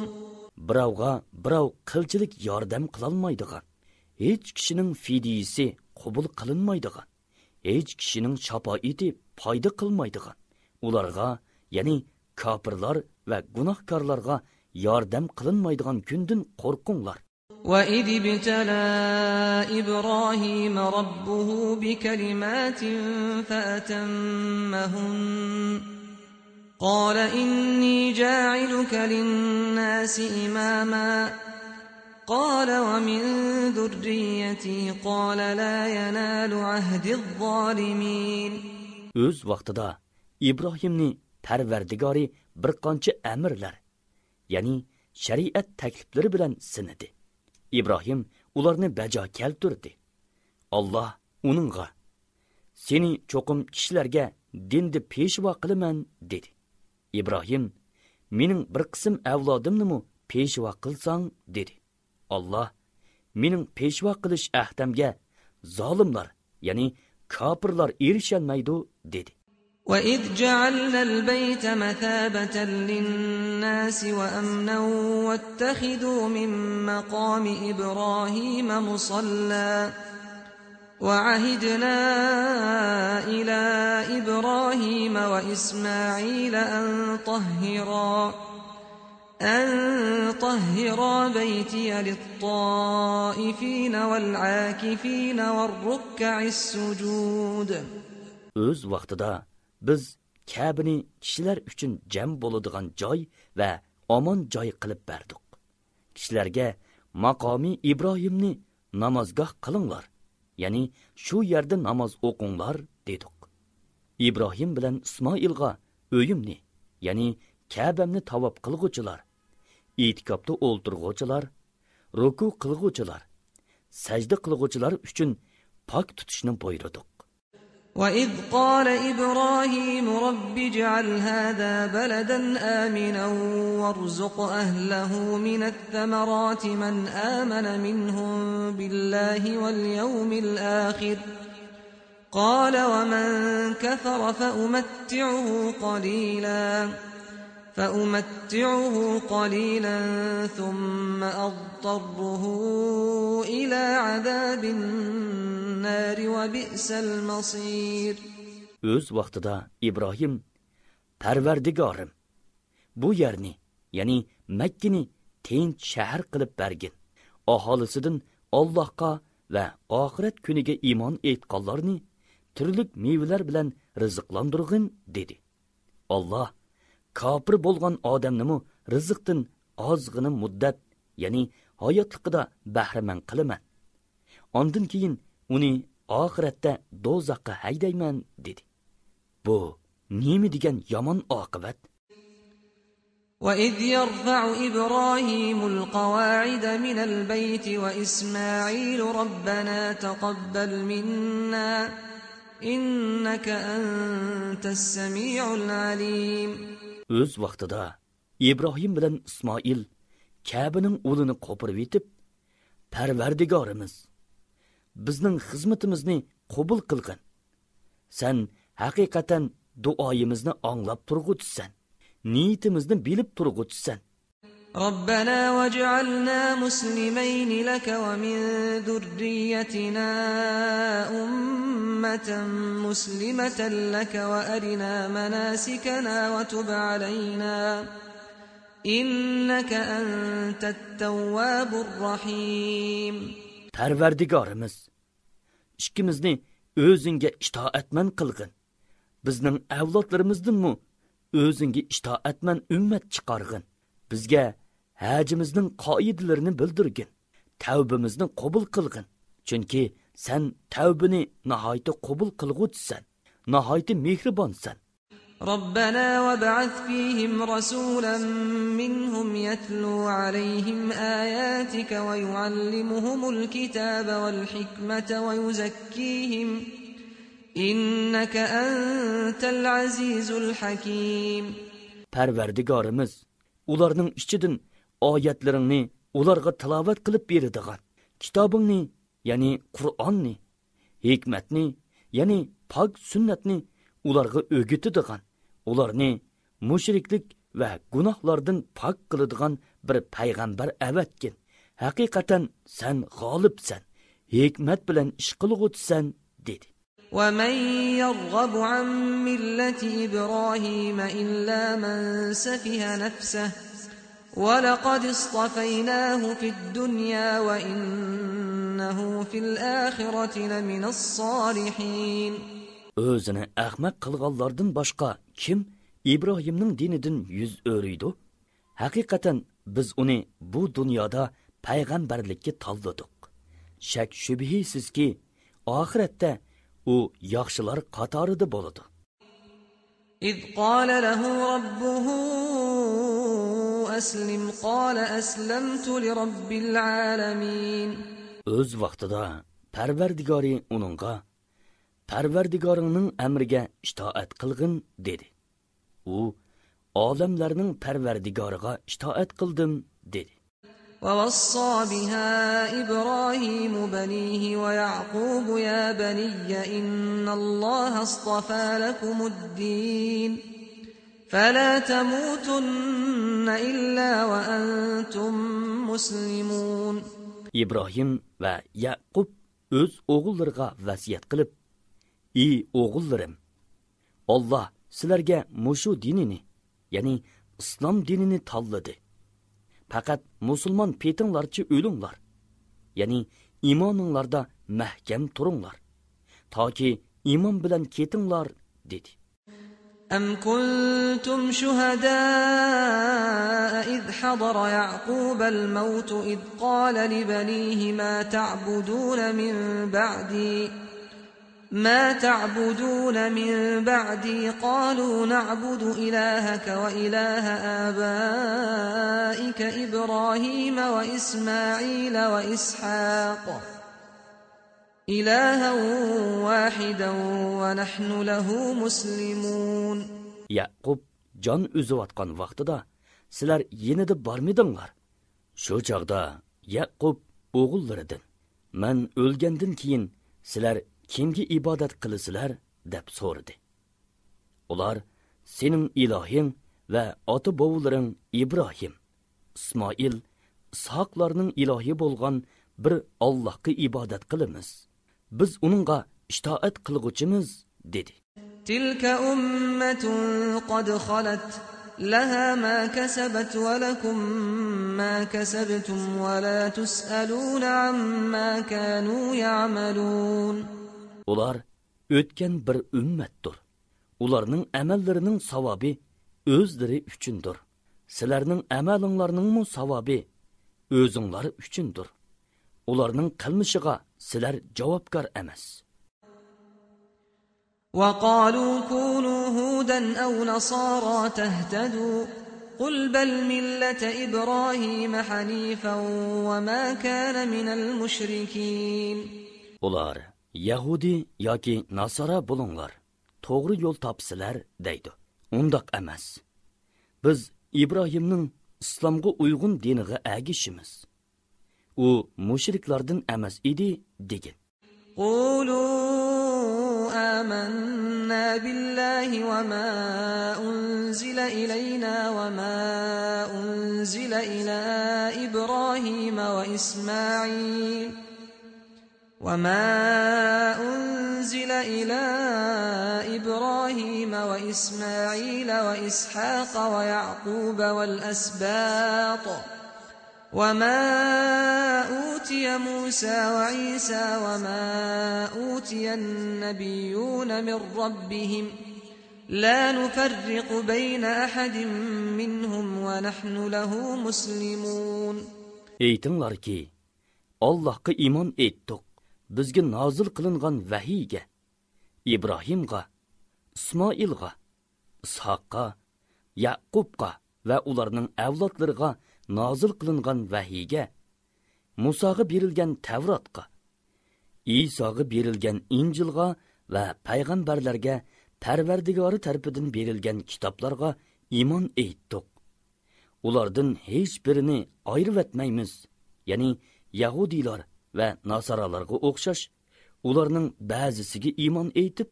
بىراۋغا بىراۋ قىلچىلىك ياردەم قىلالمايدىغان، ھېچ كىشىنىڭ فىدىيىسى قوبۇل قىلىنمايدىغان، ھېچ كىشىنىڭ شاپائىتى پايدا قىلمايدىغان، ئۇلارغا، يەنى كاپىرلار ۋە گۇناھكارلارغا ياردەم قىلىنمايدىغان كۈندىن قورقۇڭلار. وإذ ابتلى إبراهيم ربه بكلمات فأتمهن، قال إني جاعلك للناس إماما، قال ومن ذريتي، قال لا ينال عهدي الظالمين. ئۆز ۋاقتىدا ئىبراھىمنى پەرۋەردىگارى بىر قانچە ئەمىرلەر، يەنى شەرىئەت تەكلىپلىرى بىلەن سىنىدى. ئىبراھىم ئۇلارنى بەجا كەلتۈردى. ئاللاھ ئۇنىڭغا، سېنى چوقۇم كىشىلەرگە دىندا پېشۋا قىلىمەن، دېدى. ئىبراھىم، مېنىڭ بىر قىسىم ئەۋلادىمنىمۇ پېشۋا قىلساڭ، دېدى. ئاللاھ، مېنىڭ پېشۋا قىلىش ئەھدەمگە زالىملار، يەنى كاپىرلار ئېرىشەلمەيدۇ، دېدى. وإذ جعلنا البيت مثابة للناس وأمنا واتخذوا من مقام إبراهيم مصلى وعهدنا إلى إبراهيم وإسماعيل أن طهرا، أن طهرا بيتي للطائفين والعاكفين والركع السجود. ئۆز ۋاقتىدا بىز كەبىنى كىشىلەر ئۈچۈن جەم بولىدىغان جاي ۋە ئامان جاي قىلىپ بەردۇق. كىشىلەرگە ماقامى ئىبراھىمنى نامازگاھ قىلىڭلار، يەنى شۇ يەردە ناماز ئوقۇڭلار، دېدۇق. ئىبراھىم بىلەن ئىسمائىلغا ئۆيۈمنى، يەنى كەبەمنى تاۋاپ قىلغۇچىلار، ئېتىكاپتا ئولتۇرغۇچىلار، رۇكۇ قىلغۇچىلار، سەجدە قىلغۇچىلار ئۈچۈن پاك تۇتۇشنى بۇيرۇدۇق. وإذ قال إبراهيم رب اجعل هذا بلدا آمنا وارزق أهله من الثمرات من آمن منهم بالله واليوم الآخر، قال ومن كفر فأمتعه قليلا، فأمتعه قليلا ثم أضطره إلى عذاب النار وبئس المصير. ئۆز ۋاقتىدا ئىبراھىم، پەرۋەردىگارىم، بۇ يەرنى، يەنى مەككىنى تىنچ شەھەر قىلىپ بەرگىن. ئاھالىسىدىن ئاللاھقا ۋە ئاخىرەت كۈنىگە ئىمان ئېيتقانلارنى تۈرلۈك مېۋىلەر بىلەن رىزىقلاندۇرغىن، دېدى. ئاللاھ، كاپىر بولغان ئادەمنىمۇ رىزىقتىن ئازغىنە مۇددەت، يەنى ھاياتلىقىدا بەھرىمەن قىلىمەن. ئاندىن كېيىن ئۇنى ئاخىرەتتە دوزاخقا ھەيدەيمەن، دېدى. بۇ نېمە دېگەن يامان ئاقىۋەت؟ وإذ يرفع إبراهيم القواعد من البيت وإسماعيل ربنا تقبل منا إنك أنت السميع العليم. ئۆز ۋاقتىدا ئىبراھىم بىلەن ئىسمائىل كەبىنىڭ ئۇلىنى قوپۇرۇۋېتىپ، پەرۋەردىگارىمىز، بىزنىڭ خىزمىتىمىزنى قوبۇل قىلغىن. سەن ھەقىقەتەن دۇئايىمىزنى ئاڭلاپ تۇرغۇچىسەن، نىيىتىمىزنى بىلىپ تۇرغۇچىسەن. ربنا واجعلنا مسلمين لك ومن ذريتنا أمة مسلمة لك وأرنا مناسكنا وتب علينا إنك أنت التواب الرحيم. پەرۋەردىگارىمىز، ئىككىمىزنى ئۆزۈڭگە ئىتائەتمەن قىلغىن. بىزنىڭ ئەۋلادلىرىمىزدىنمۇ ئۆزۈڭگە ئىتائەتمەن ئۈممەت چىقارغىن. بىزگە ھەجىمىزنىڭ قائىدىلىرىنى بىلدۈرگىن. تەۋبىمىزنى قوبۇل قىلغىن. چۈنكى سەن تەۋبىنى ناھايىتى قوبۇل قىلغۇچىسەن، ناھايىتى مېھرىبانسەن. ربنا وابعث فيهم رسولا منهم يتلو عليهم آياتك ويعلمهم الكتاب والحكمة ويزكيهم إنك أنت العزيز الحكيم. پەرۋەردىگارىمىز، ئۇلارنىڭ ئىچىدىن ئايەتلىرىڭنى ئۇلارغا تىلاۋەت قىلىپ بېرىدىغان، كىتابىڭنى، يەنى قۇرئاننى، ھېكمەتنى، يەنى پاك سۈننەتنى ئۇلارغا ئۆگىتىدىغان، ئۇلارنى مۇشرىكلىك ۋە گۇناھلاردىن پاك قىلىدىغان بىر پەيغەمبەر ئەۋەتكىن. ھەقىقەتەن سەن غالىبسەن، ھېكمەت بىلەن ئىش قىلغۇچىسەن، دېدى. ومن يرغب عن ملة إبراهيم إلا من سفه نفسه ولقد اصطفيناه في الدنيا وإنه في الآخرة لمن الصالحين. ئۆزىنى ئەخمەق قىلغانلاردىن باشقا كىم ئىبراھىمنىڭ دىنىدىن يۈز ئۆرۈيدۇ؟ ھەقىقەتەن بىز ئۇنى بۇ دۇنيادا پەيغەمبەرلىككە تاللىدۇق. شەك-شۈبھىسىزكى، ئاخىرەتتە ئۇ ياخشىلار قاتارىدا بولىدۇ. إذ قال له ربه أسلم قال أسلمت لرب العالمين. ئۆز ۋاقتىدا پەرۋەردىگارى ئۇنىڭغا، پەرۋەردىگارىڭنىڭ ئەمرىگە ئىتائەت قىلغىن، دېدى. ئۇ، ئالەملەرنىڭ پەرۋەردىگارىغا ئىتائەت قىلدىم، دېدى. ووصى بها إبراهيم بنيه ويعقوب يا بني إن الله اصطفى لكم الدين فلا تموتن إلا وأنتم مسلمون. ئىبراھىم ۋە يەقۇب ئۆز ئوغۇللىرىغا ۋەسىيەت قىلىپ، ئى ئوغۇللىرىم، ئاللا سىلەرگە مۇشۇ دىنىنى، يەنى ئىسلام دىنىنى تاللىدى. پەقەت مۇسۇلمان پېتىڭلارچە ئۆلۈڭلار، يەنى ئىمانىڭلاردا مەھكەم تۇرۇڭلار، تاكى ئىمان بىلەن كېتىڭلار، دېدى. أم كنتم شهداء إذ حضر يعقوب الموت إذ قال لبنيه ما تعبدون من بعدي ما تعبدون من بعدي قالوا نعبد إلهك وإله آبائك إبراهيم وإسماعيل وإسحاق إلها واحدا ونحن له مسلمون. يەقۇب جان ئۈزۈۋاتقان ۋاقتىدا سىلەر يېنىدا بارمىدىڭلار؟ شۇ چاغدا يەقۇب ئوغۇللىرىدىن، مەن ئۆلگەندىن كېيىن سىلەر كىمگە ئىبادەت قىلىسىلەر؟ دەپ سورىدى. ئۇلار، سېنىڭ ئىلاھىڭ ۋە ئاتا-بوۋىلىرىڭ ئىبراھىم، ئىسمائىل، ئىسھاقلارنىڭ ئىلاھى بولغان بىر ئاللاھقا ئىبادەت قىلىمىز. بىز ئۇنىڭغا ئىتائەت قىلغۇچىمىز، دېدى. تلك أمة قد خلت لها ما كسبت ولكم ما كسبتم ولا تسألون عما كانوا يعملون. ئۇلار ئۆتكەن بىر ئۈممەتتۇر. ئۇلارنىڭ ئەمەللىرىنىڭ ساۋابى ئۆزلىرى ئۈچۈندۇر. سىلەرنىڭ ئەمەلىڭلارنىڭمۇ ساۋابى ئۆزۈڭلار ئۈچۈندۇر. ئۇلارنىڭ قىلمىشىغا سىلەر جاۋابكار ئەمەس. وقالوا كونوا هودا أو نصارى تهتدوا قل بل ملة إبراهيم حنيفا وما كان من المشركين. ئۇلار، يەھۇدىي ياكى ناسارا بولۇڭلار، توغرا يول تاپىسىلەر، دەيدۇ. ئۇنداق ئەمەس. بىز ئىبراھىمنىڭ ئىسلامغا ئۇيغۇن دىنىغا ئەگىشىمىز. ئۇ مۇشرىكلاردىن ئەمەس ئىدى، دېگىن. قولوا آمنا بالله وما أنزل إلينا وما أنزل إلى إبراهيم وإسماعيل وما أنزل إلى إبراهيم وإسماعيل وإسحاق ويعقوب والأسباط وما أوتي موسى وعيسى وما أوتي النبيون من ربهم لا نفرق بين أحد منهم ونحن له مسلمون. ئېيتىڭلاركى، ئاللاھقا ئىمان ئېيتتۇق، بىزگە نازىل قىلىنغان ۋەھىيگە، ئىبراھىمغا، ئىسمائىلغا، ئىسھاققا، يەقۇبقا ۋە ئۇلارنىڭ ئەۋلادلىرىغا نازىل قىلىنغان ۋەھىيگە، مۇساغا بېرىلگەن تەۋراتقا، ئىساغا بېرىلگەن ئىنجىلغا ۋە پەيغەمبەرلەرگە پەرۋەردىگارى تەرىپىدىن بېرىلگەن كىتابلارغا ئىمان ئېيتتۇق. ئۇلاردىن ھېچبىرىنى ئايرىۋەتمەيمىز، يەنى يەھۇدىيلار ۋە ناسارالارغا ئوخشاش، ئۇلارنىڭ بەزىسىگە ئىمان ئېيتىپ،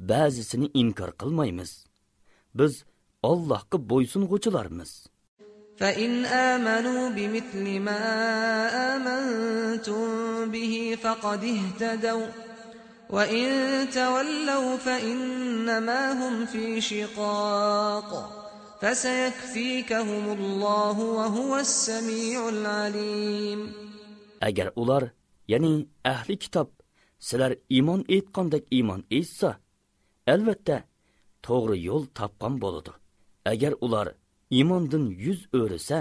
بەزىسىنى ئىنكار قىلمايمىز. بىز ئاللاھقا بويسۇنغۇچىلارمىز. فإن آمنوا بمثل ما آمنتم به فقد اهتدوا وإن تولوا فإنما هم في شقاق فسيكفيكهم الله وهو السميع العليم. ئەگەر ئۇلار، يەنى ئەھلى كىتاب، سىلەر ئىمان ئېيتقاندەك ئىمان ئېيتسا، ئەلۋەتتە، توغرا يول تاپقان بولىدۇ. ئەگەر ئۇلار ئىماندىن يۈز ئۆرۈسە،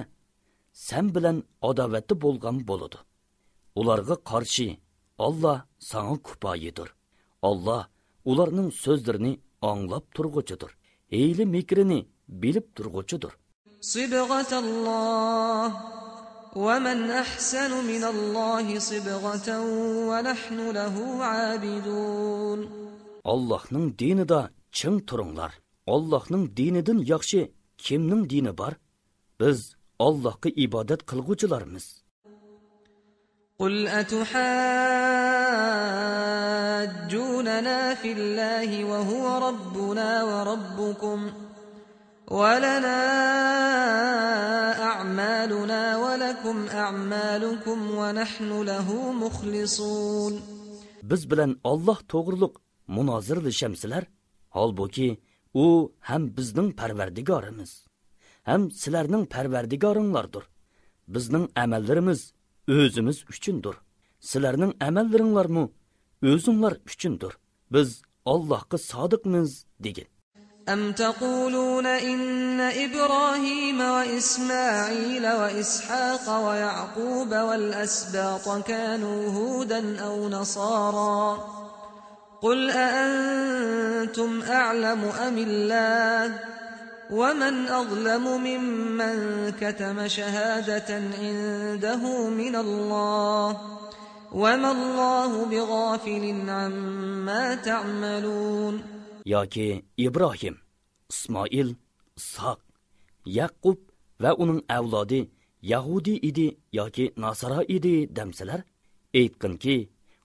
سەن بىلەن ئاداۋەتتە بولغان بولىدۇ. ئۇلارغا قارشى ئاللا ساڭا كۇپايىدۇر. ئاللا ئۇلارنىڭ سۆزلىرىنى ئاڭلاپ تۇرغۇچىدۇر. ھىيلە-مىكرىنى بىلىپ تۇرغۇچىدۇر. صبغة الله ومن أحسن من الله صبغة ونحن له عابدون. ئاللاھنىڭ دىنىدا چىڭ تۇرۇڭلار. ئاللاھنىڭ دىنىدىن ياخشى كىمنىڭ دىنى بار؟ بىز ئاللاھقا ئىبادەت قىلغۇچىلارمىز. قل أتحاجوننا في الله وهو ربنا وربكم ولنا أعمالنا ولكم أعمالكم ونحن له مخلصون. بىز بىلەن ئاللاھ توغرۇلۇق مۇنازىرىلىشەمسىلەر؟ ھالبۇكى، ئۇ ھەم بىزنىڭ پەرۋەردىگارىمىز، ھەم سىلەرنىڭ پەرۋەردىگارىڭلاردۇر. بىزنىڭ ئەمەللىرىمىز ئۆزىمىز ئۈچۈندۇر. سىلەرنىڭ ئەمەللىرىڭلارمۇ ئۆزۈڭلار ئۈچۈندۇر. بىز ئاللاھقا سادىقمىز، دېگىن. أم تقولون إن إبراهيم وإسماعيل وإسحاق ويعقوب والأسباط كانوا هودا أو نصارى؟ قل أأنتم أعلم أم الله؟ ومن أظلم ممن كتم شهادة عنده من الله وما الله بغافل عما تعملون. ياكى ئىبراھىم، ئىسمائىل، ئىسھاق، يەقۇب ۋە ئۇنىڭ ئەۋلادى يەھۇدىي ئىدى ياكى ناسارا ئىدى دەمسىلەر؟ ئېيتقىنكى،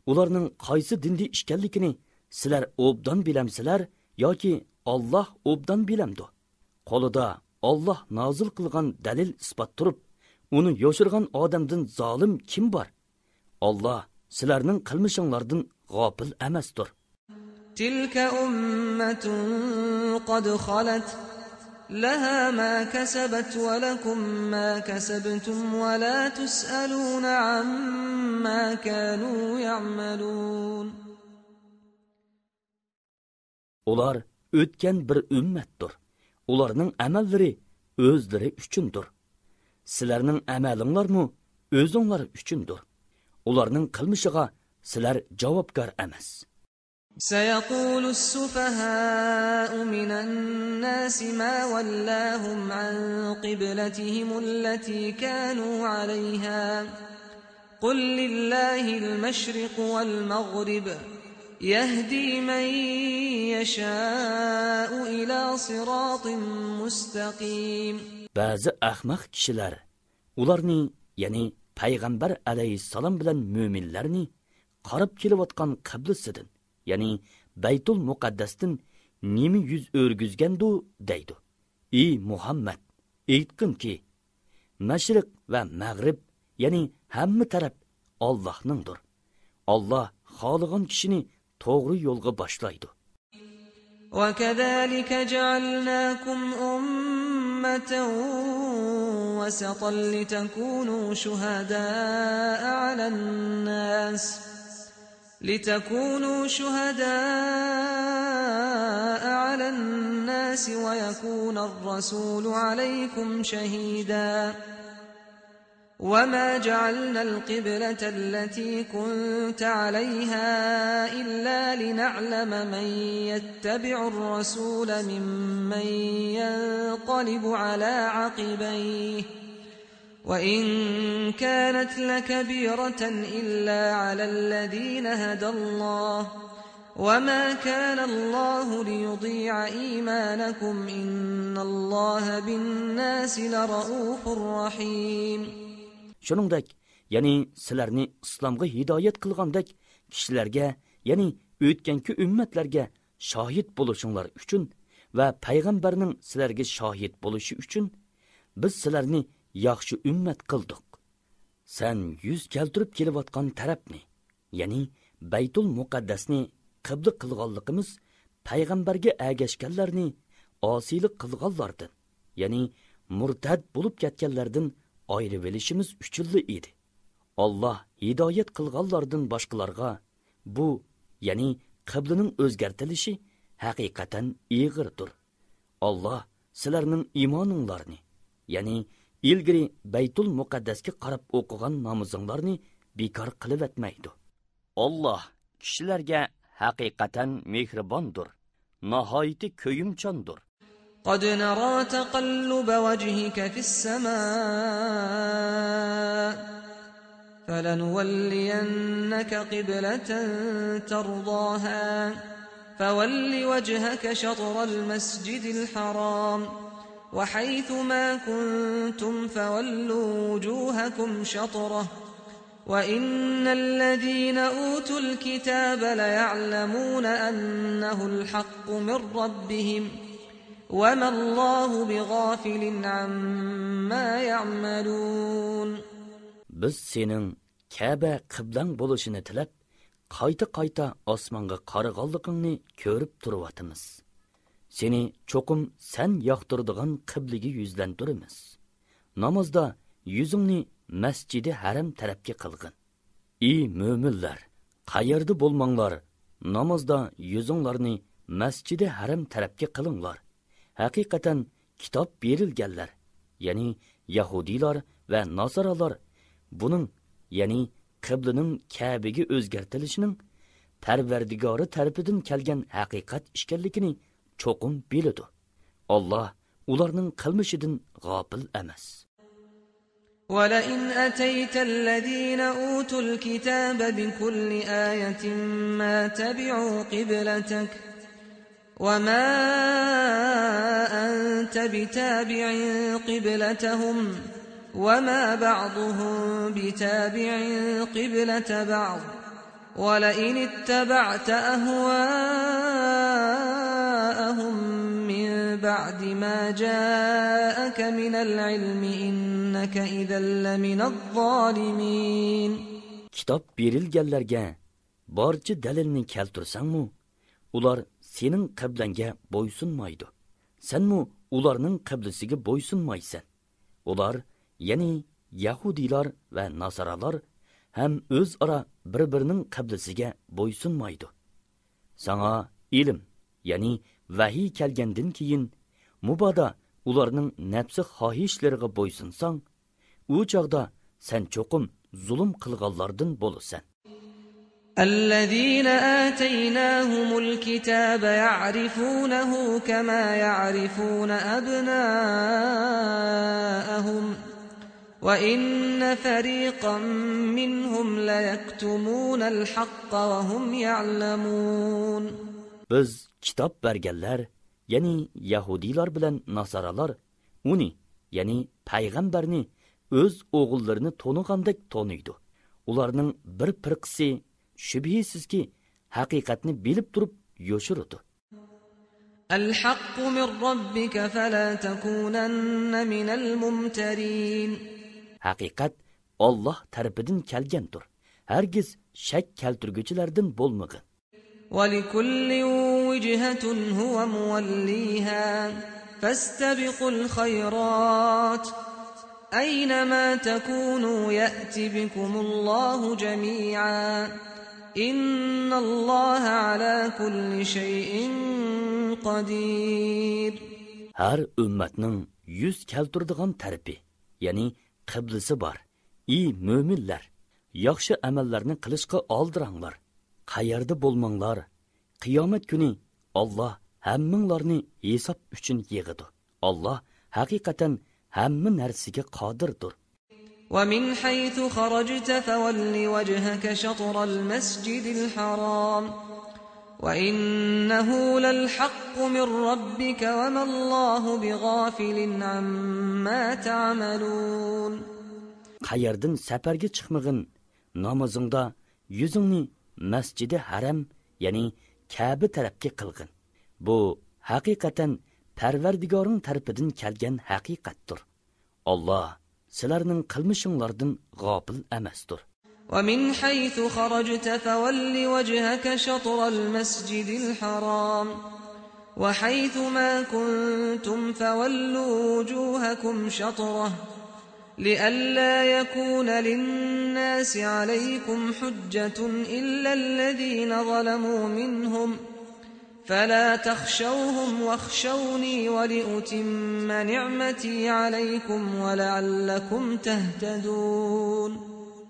ئۇلارنىڭ قايسى دىندا ئىكەنلىكىنى سىلەر ئوبدان بىلەمسىلەر ياكى ئاللاھ ئوبدان بىلەمدۇ؟ قولىدا ئاللاھ نازىل قىلغان دەلىل-ئىسپات تۇرۇپ، ئۇنى يوشۇرغان ئادەمدىن زالىم كىم بار؟ ئاللاھ سىلەرنىڭ قىلمىشىڭلاردىن غاپىل ئەمەستۇر. تلك أمة قد خلت لها ما كسبت ولكم ما كسبتم ولا تسألون عما كانوا يعملون. ئۇلار ئۆتكەن بىر ئۈممەتتۇر. ئۇلارنىڭ ئەمەللىرى ئۆزلىرى ئۈچۈندۇر. سىلەرنىڭ ئەمەلىڭلارمۇ ئۆزۈڭلار ئۈچۈندۇر. ئۇلارنىڭ قىلمىشىغا سىلەر جاۋابكار ئەمەس. سيقول السفهاء من الناس ما ولاهم عن قبلتهم التي كانوا عليها. قل لله المشرق والمغرب يهدي من يشاء إلى صراط مستقيم. بەزى ئەخمەق كىشىلەر ئۇلارنى، يەنى پەيغەمبەر ئەلەيھىسسالام بىلەن مۆمىنلەرنى قاراپ كېلىۋاتقان قىبلىسىدىن، يەنى بەيتۇل مۇقەددەستىن نېمە يۈز ئۆرگۈزگەندۇ؟ دەيدۇ. ئى مۇھەممەد، ئېيتقىنكى، مەشرىق ۋە مەغرىب، يەنى ھەممە تەرەپ ئاللاھنىڭدۇر. ئاللاھ خالىغان كىشىنى توغرا يولغا باشلايدۇ. وكذلك جعلناكم أمة وسطا لتكونوا شهداء على الناس، لتكونوا شهداء على الناس ويكون الرسول عليكم شهيدا. وما جعلنا القبلة التي كنت عليها إلا لنعلم من يتبع الرسول ممن ينقلب على عقبيه، وإن كانت لكبيرة إلا على الذين هدى الله، وما كان الله ليضيع إيمانكم إن الله بالناس لرءوف رحيم. شۇنىڭدەك، يەنى سىلەرنى ئىسلامغا ھىدايەت قىلغاندەك، كىشىلەرگە، يەنى ئۆتكەنكى ئۈممەتلەرگە شاھىت بولۇشۇڭلار ئۈچۈن ۋە پەيغەمبەرنىڭ سىلەرگە شاھىت بولۇشى ئۈچۈن بىز سىلەرنى ياخشى ئۈممەت قىلدۇق. سەن يۈز كەلتۈرۈپ كېلىۋاتقان تەرەپنى، يەنى بەيتۇل مۇقەددەسنى قىبلە قىلغانلىقىمىز پەيغەمبەرگە ئەگەشكەنلەرنى ئاسىيلىق قىلغانلاردىن، يەنى مۇرتەد بولۇپ كەتكەنلەردىن ئايرىۋېلىشىمىز ئۈچۈنلا ئىدى. ئاللاھ ھىدايەت قىلغانلاردىن باشقىلارغا بۇ، يەنى قىبلىنىڭ ئۆزگەرتىلىشى ھەقىقەتەن ئېغىردۇر. ئاللاھ سىلەرنىڭ ئىمانىڭلارنى، يەنى ئىلگىرى بەيتۇل مۇقەددەسكە قاراپ ئوقۇغان نامىزىڭلارنى بىكار قىلىۋەتمەيدۇ. ئاللاھ كىشىلەرگە ھەقىقەتەن مېھرىباندۇر، ناھايىتى كۆيۈمچاندۇر. قد نرى تقلب وجهك في السماء فلنولينك قبلة ترضاها فول وجهك شطر المسجد الحرام وحيث ما كنتم فولوا وجوهكم شطره وإن الذين أوتوا الكتاب ليعلمون أنه الحق من ربهم وما الله بغافل عما يعملون. بىز سېنىڭ كەبە قىبلەڭ بولۇشىنى تىلەپ، قايتا-قايتا ئاسمانغا قارىغانلىقىڭنى كۆرۈپ تۇرۇۋاتىمىز. سېنى چوقۇم سەن ياقتۇرىدىغان قىبلىگە يۈزلەندۈرىمىز. نامازدا يۈزۈڭنى مەسجىدى ھەرەم تەرەپكە قىلغىن. ئى مۆمىنلەر، قەيەردە بولماڭلار، نامازدا يۈزۈڭلارنى مەسجىدى ھەرەم تەرەپكە قىلىڭلار. ھەقىقەتەن كىتاب بېرىلگەنلەر، يەنى يەھۇدىيلار ۋە ناسارالار بۇنىڭ، يەنى قىبلىنىڭ كەبىگە ئۆزگەرتىلىشىنىڭ پەرۋەردىگارى تەرىپىدىن كەلگەن ھەقىقەت ئىكەنلىكىنى چوقۇم بىلىدۇ. ئاللاھ ئۇلارنىڭ قىلمىشىدىن غاپىل ئەمەس. ولئن أتيت الذين أوتوا الكتاب بكل آية ما تبعوا قبلتك وما أنت بتابع قبلتهم وما بعضهم بتابع قبلة بعض ولئن اتبعت أهواءهم من بعد ما جاءك من العلم إنك إذا لمن الظالمين. كىتاب بېرىلگەنلەرگە بارچە دەلىلنى كەلتۈرسەڭمۇ، ئۇلار سېنىڭ قىبلەڭگە بويسۇنمايدۇ. سەنمۇ ئۇلارنىڭ قىبلىسىگە بويسۇنمايسەن. ئۇلار، يەنى يەھۇدىيلار ۋە ناسارالار ھەم ئۆزئارا بىر-بىرىنىڭ قىبلىسىگە بويسۇنمايدۇ. ساڭا ئىلىم، يەنى ۋەھىي كەلگەندىن كېيىن، مۇبادا ئۇلارنىڭ نەپسى خاھىشلىرىغا بويسۇنساڭ، ئۇ چاغدا سەن چوقۇم زۇلۇم قىلغانلاردىن بولىسەن. الذين آتيناهم الكتاب يعرفونه كما يعرفون أبناءهم وإن فريقا منهم ليكتمون الحق وهم يعلمون. بىز كىتاب بەرگەنلەر، يەنى يەھۇدىيلار بىلەن ناسارالار ئۇنى، يەنى پەيغەمبەرنى ئۆز ئوغۇللىرىنى تونۇغاندەك تونۇيدۇ. ئۇلارنىڭ بىر پىرقىسى، شۈبھىسىزكى، ھەقىقەتنى بىلىپ تۇرۇپ يوشۇرىدۇ. الحق من ربك فلا تكونن من الممترين. ھەقىقەت ئاللاھ تەرىپىدىن كەلگەندۇر. ھەرگىز شەك كەلتۈرگۈچىلەردىن بولمىغىن. ولكل وجهة هو موليها فاستبقوا الخيرات أينما تكونوا يأت بكم الله جميعا إن الله على كل شيء قدير. ھەر ئۈممەتنىڭ يۈز كەلتۈرىدىغان تەرىپى، يەنى قىبلىسى بار. ئى مۆمىنلەر، ياخشى ئەمەللەرنى قىلىشقا ئالدىراڭلار. قەيەردە بولماڭلار، قىيامەت كۈنى ئاللاھ ھەممىڭلارنى ھېساب ئۈچۈن يىغىدۇ. ئاللاھ ھەقىقەتەن ھەممە نەرسىگە قادىردۇر. ومن حيث خرجت فول وجهك شطر المسجد الحرام وإنه للحق من ربك وما الله بغافل عما تعملون. قەيەردىن سەپەرگە چىقمىغىن، نامىزىڭدا يۈزۈڭنى مەسجىدى ھەرەم، يەنى كەبە تەرەپكە قىلغىن. بۇ ھەقىقەتەن پەرۋەردىگارىڭ تەرىپىدىن كەلگەن ھەقىقەتتۇر. ئاللاھ سىلەرنىڭ قىلمىشىڭلاردىن غاپىل ئەمەستۇر. ومن حيث خرجت فول وجهك شطر المسجد الحرام وحيث ما كنتم فولوا وجوهكم شطره لئلا يكون للناس عليكم حجة إلا الذين ظلموا منهم فلا تخشوهم واخشوني ولأتم نعمتي عليكم ولعلكم تهتدون.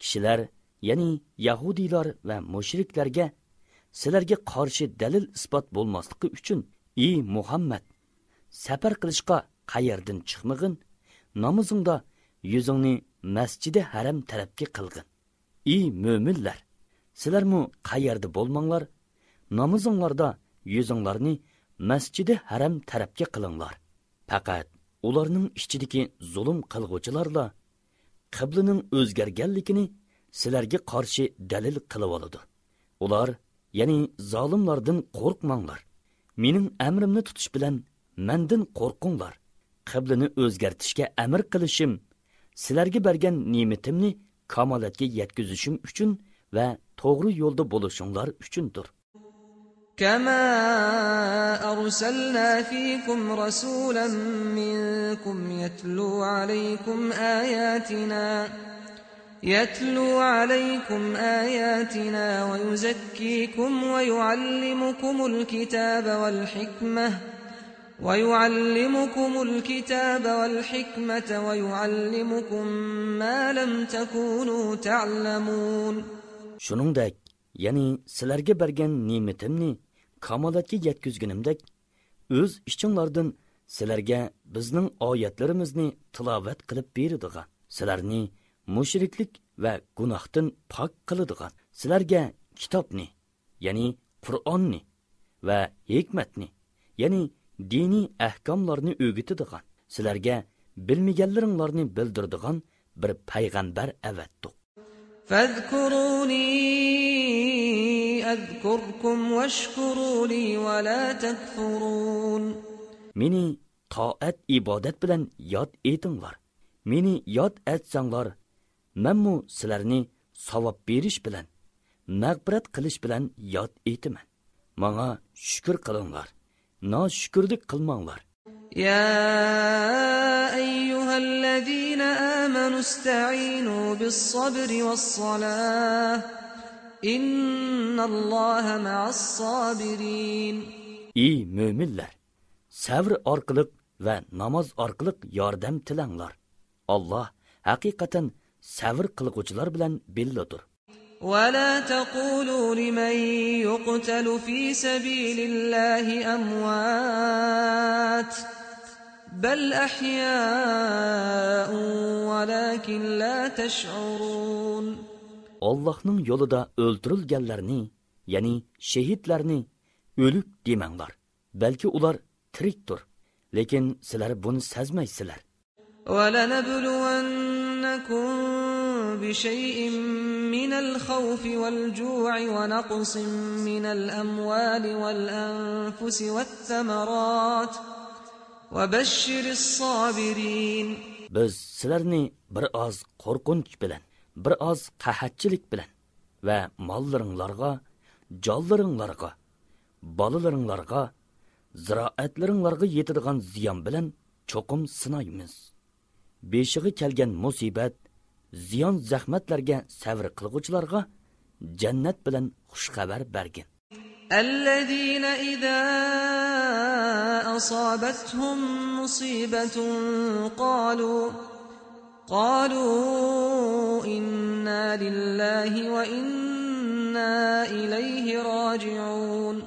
كىشىلەر، يەنى يەھۇدىيلار ۋە مۇشرىكلەرگە سىلەرگە قارشى دەلىل-ئىسپات بولماسلىقى ئۈچۈن، ئى مۇھەممەد، سەپەر قىلىشقا قەيەردىن چىقمىغىن، نامىزىڭدا يۈزۈڭنى مەسجىدى ھەرەم تەرەپكە قىلغىن. ئى مۆمىنلەر، سىلەرمۇ قەيەردە بولماڭلار، نامىزىڭلاردا يۈزۈڭلارنى مەسجىدى ھەرەم تەرەپكە قىلىڭلار. پەقەت ئۇلارنىڭ ئىچىدىكى زۇلۇم قىلغۇچىلارلا قىبلىنىڭ ئۆزگەرگەنلىكىنى سىلەرگە قارشى دەلىل قىلىۋالىدۇ. ئۇلار، يەنى زالىملاردىن قورقماڭلار. مېنىڭ ئەمرىمنى تۇتۇش بىلەن مەندىن قورقۇڭلار. قىبلىنى ئۆزگەرتىشكە ئەمىر قىلىشىم، سىلەرگە بەرگەن نېمىتىمنى كامالەتكە يەتكۈزۈشۈم ئۈچۈن ۋە توغرا يولدا بولۇشۇڭلار ئۈچۈندۇر. كما أرسلنا فيكم رسولا منكم يتلو عليكم آياتنا يتلو عليكم آياتنا ويزكيكم ويعلمكم الكتاب والحكمة ويعلمكم الكتاب والحكمة ويعلمكم ما لم تكونوا تعلمون. شۇنىڭدەك، يەنى سىلەرگە بەرگەن نېمىتىمنى كامالەتكە يەتكۈزگىنىمدەك، ئۆز ئىچىڭلاردىن سىلەرگە بىزنىڭ ئايەتلىرىمىزنى تىلاۋەت قىلىپ بېرىدىغان، سىلەرنى مۇشرىكلىك ۋە گۇناھتىن پاك قىلىدىغان، سىلەرگە كىتابنى، يەنى قۇرئاننى ۋە ھېكمەتنى، يەنى دىنىي ئەھكاملارنى ئۆگىتىدىغان، سىلەرگە بىلمىگەنلىرىڭلارنى بىلدۈرىدىغان بىر پەيغەمبەر ئەۋەتتۇق. فاذكروني أذكركم واشكروا لي ولا تكفرون. مېنى تائەت-ئىبادەت بىلەن ياد ئېتىڭلار. مېنى ياد ئەتسەڭلار، مەنمۇ سىلەرنى ساۋاب بېرىش بىلەن، مەغپىرەت قىلىش بىلەن ياد ئېتىمەن. ماڭا شۈكۈر قىلىڭلار، ناشۈكۈرلۈك قىلماڭلار. يا أيها الذين آمنوا استعينوا بالصبر والصلاة إن الله مع الصابرين. ئى مۆمىنلەر! سەۋر ئارقىلىق ۋە ناماز ئارقىلىق ياردەم تىلەڭلار. ئاللاھ ھەقىقەتەن سەۋر قىلغۇچىلار بىلەن بىللىدۇر. ولا تقولوا لمن يقتل في سبيل الله أموات بل أحياء ولكن لا تشعرون. ئاللاھنىڭ يولىدا ئۆلتۈرۈلگەنلەرنى، يەنى شېھىتلەرنى ئۆلۈك دېمەڭلار. بەلكى ئۇلار تىرىكتۇر، لېكىن سىلەر بۇنى سەزمەيسىلەر. ولنبلونكم بشيء من الخوف والجوع ونقص من الأموال والأنفس والثمرات وبشر الصابرين. بىز سىلەرنى بىر ئاز قورقۇنچ بىلەن، بىر ئاز قەھەتچىلىك بىلەن ۋە ماللىرىڭلارغا، جانلىرىڭلارغا، بالىلىرىڭلارغا، زىرائەتلىرىڭلارغا يېتىدىغان زىيان بىلەن چوقۇم سىنايمىز. بېشىغا كەلگەن مۇسىبەت، زىيان-زەخمەتلەرگە سەۋر قىلغۇچىلارغا جەننەت بىلەن خۇش خەۋەر بەرگىن. الذين إذا أصابتهم مصيبة قالوا، قالوا إنا لله وإنا إليه راجعون.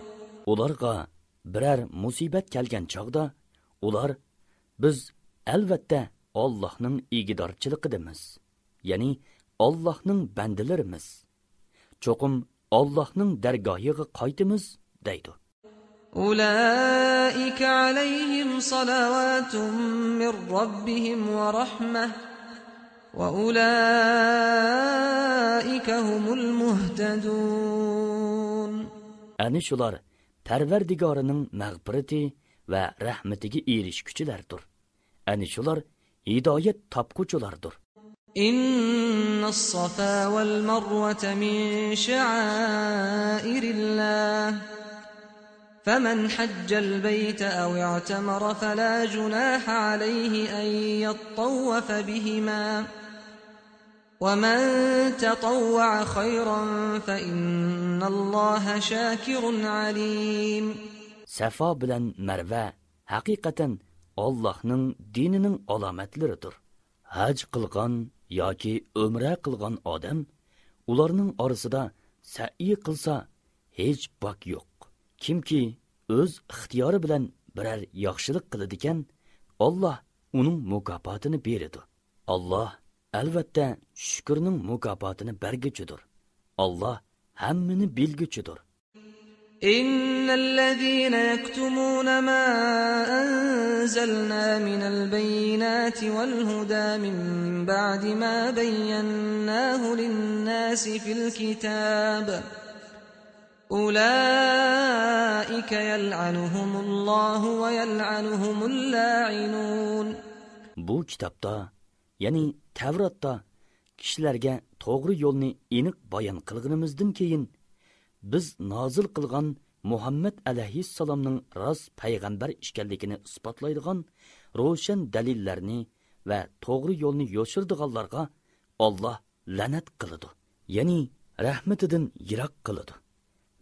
ئۇلارغا بىرەر مۇسىبەت كەلگەن چاغدا، ئۇلار، بىز، ئەلۋەتتە، ئاللاھنىڭ ئىگىدارچىلىقىدىمىز، يەنى ئاللاھنىڭ بەندىلىرىمىز. چوقۇم ئاللاھنىڭ دەرگاھىغا قايتىمىز، دەيدۇ. أولئك عليهم صلوات من ربهم ورحمة وأولئك هم المهتدون. ئەنە شۇلار پەرۋەردىگارىنىڭ مەغپىرىتى ۋە رەھمىتىگە ئېرىشكۈچىلەردۇر. ئەنە شۇلار ھىدايەت تاپقۇچىلاردۇر. إن الصفا والمروة من شعائر الله فمن حج البيت أو اعتمر فلا جناح عليه أن يطوف بهما ومن تطوع خيرا فإن الله شاكر عليم. سەفا بىلەن مەرۋە ھەقىقەتەن ئاللاھنىڭ دىنىنىڭ ئالامەتلىرىدۇر. ھەج قىلغان ياكى ئۆمرە قىلغان ئادەم ئۇلارنىڭ ئارىسىدا سەئيى قىلسا، ھېچ باك يوق. كىمكى ئۆز ئىختىيارى بىلەن بىرەر ياخشىلىق قىلىدىكەن، ئاللاھ ئۇنىڭ مۇكاپاتىنى بېرىدۇ. ئاللاھ، ئەلۋەتتە، شۈكۈرنىڭ مۇكاپاتىنى بەرگۈچىدۇر. ئاللاھ ھەممىنى بىلگۈچىدۇر. إن الذين يكتمون ما أنزلنا من البينات والهدى من بعد ما بيناه للناس في الكتاب أولئك يلعنهم الله ويلعنهم اللاعنون. بۇ كىتابتا، يەنى تەۋراتتا كىشىلەرگە توغرا يولنى ئېنىق بايان قىلغىنىمىزدىن كېيىن، بىز نازىل قىلغان مۇھەممەد ئەلەيھىسسالامنىڭ راست پەيغەمبەر ئىكەنلىكىنى ئىسپاتلايدىغان روشەن دەلىللەرنى ۋە توغرا يولنى يوشۇرىدىغانلارغا ئاللاھ لەنەت قىلىدۇ، يەنى رەھمىتىدىن يىراق قىلىدۇ.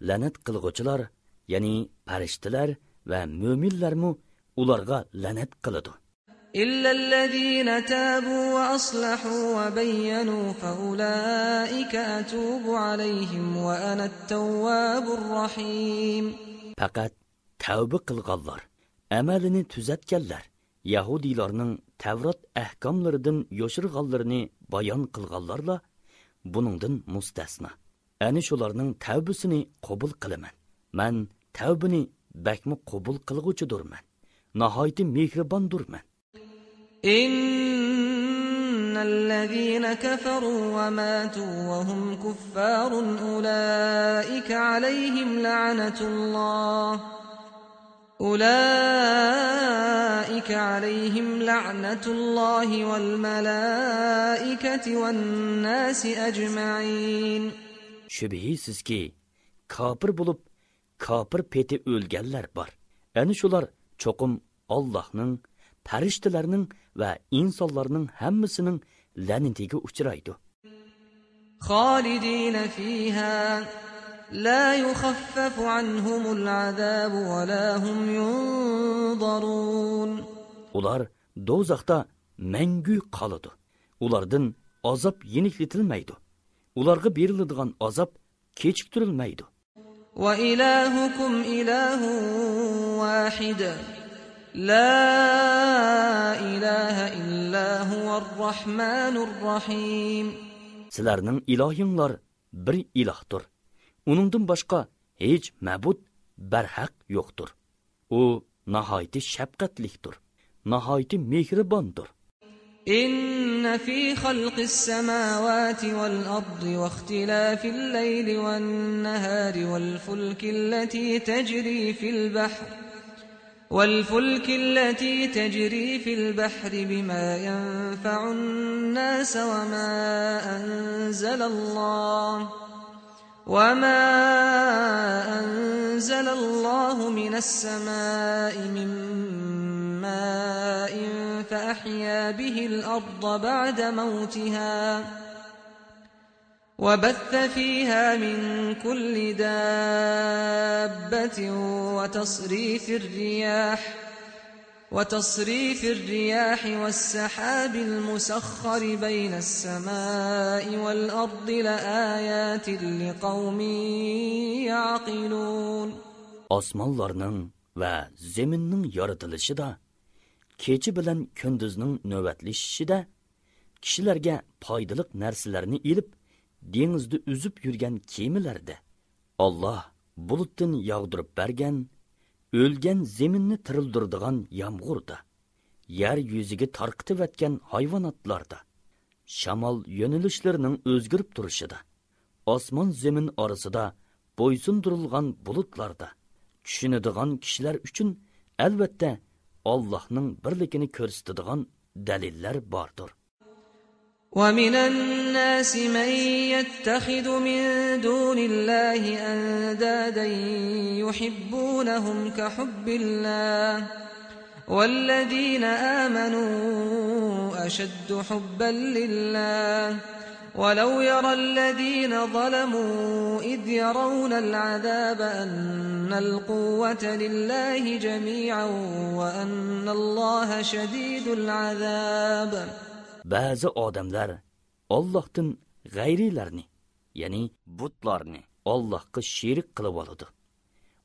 لەنەت قىلغۇچىلار، يەنى پەرىشتىلەر ۋە مۆمىنلەرمۇ ئۇلارغا لەنەت قىلىدۇ. إلا الذين تابوا وأصلحوا وبينوا فأولئك أتوب عليهم وأنا التواب الرحيم. پەقەت تەۋبە قىلغانلار، ئەمەلىنى تۈزەتكەنلەر، يەھۇدىيلارنىڭ تەۋرات ئەھكاملىرىدىن يوشۇرغانلىرىنى بايان قىلغانلارلا بۇنىڭدىن مۇستەسنا. ئەنە شۇلارنىڭ تەۋبىسىنى قوبۇل قىلىمەن. مەن تەۋبىنى بەكمۇ قوبۇل قىلغۇچىدۇرمەن. ناھايىتى مېھرىباندۇرمەن. إن الذين كفروا وماتوا وهم كفار أولئك عليهم لعنة الله أولئك عليهم لعنة الله والملائكة والناس أجمعين. شۈبھىسىزكى، كاپىر بولۇپ، كاپىر پېتى ئۆلگەنلەر بار. ئەنە شۇلار چوقۇم ئاللاھنىڭ، پەرىشتىلەرنىڭ ۋە ئىنسانلارنىڭ ھەممىسىنىڭ لەنىتىگە ئۇچرايدۇ. خالدين فيها لا يخفف عنهم العذاب ولا هم ينظرون. ئۇلار دوزاختا مەڭگۈ قالىدۇ. ئۇلاردىن ئازاب يېنىكلىتىلمەيدۇ. ئۇلارغا بېرىلىدىغان ئازاب كېچىكتۈرۈلمەيدۇ. وإلهكم إله واحد لا إله إلا هو الرحمن الرحيم. سىلەرنىڭ ئىلاھىڭلار بىر ئىلاھتۇر. ئۇنىڭدىن باشقا ھېچ مەبۇد بەرھەق يوقتۇر. ئۇ ناھايىتى شەپقەتلىكتۇر، ناھايىتى مېھرىباندۇر. إن في خلق السماوات والأرض واختلاف الليل والنهار والفلك التي تجري في البحر والفلك التي تجري في البحر بما ينفع الناس وما أنزل الله وما أنزل الله من السماء من ماء فأحيا به الأرض بعد موتها وبث فيها من كل دابة وتصريف الرياح وتصريف الرياح والسحاب المسخر بين السماء والأرض لآيات لقوم يعقلون. ئاسمانلارنىڭ ۋە زېمىننىڭ يارىتىلىشىدا، كېچە بىلەن كۈندۈزنىڭ نۆۋەتلىشىشىدە، كىشىلەرگە پايدىلىق نەرسىلەرنى ئېلىپ، دېڭىزدا ئۈزۈپ يۈرگەن كېمىلەردە، ئاللاھ بۇلۇتتىن ياغدۇرۇپ بەرگەن، ئۆلگەن زېمىننى تىرىلدۈرىدىغان يامغۇردا، يەر يۈزىگە تارقىتىۋەتكەن ھايۋاناتلاردا، شامال يۆنىلىشلىرىنىڭ ئۆزگىرىپ تۇرۇشىدا، ئاسمان زېمىن ئارىسىدا بويسۇندۇرۇلغان بۇلۇتلاردا، چۈشىنىدىغان كىشىلەر ئۈچۈن ئەلۋەتتە ئاللاھنىڭ بىرلىكىنى كۆرسىتىدىغان دەلىللەر باردۇر. ومن الناس من يتخذ من دون الله أندادا يحبونهم كحب الله والذين آمنوا أشد حبا لله ولو يرى الذين ظلموا إذ يرون العذاب أن القوة لله جميعا وأن الله شديد العذاب. بەزى ئادەملەر ئاللاھتىن غەيرىيلەرنى، يەنى بۇتلارنى ئاللاھقا شېرىك قىلىۋالىدۇ.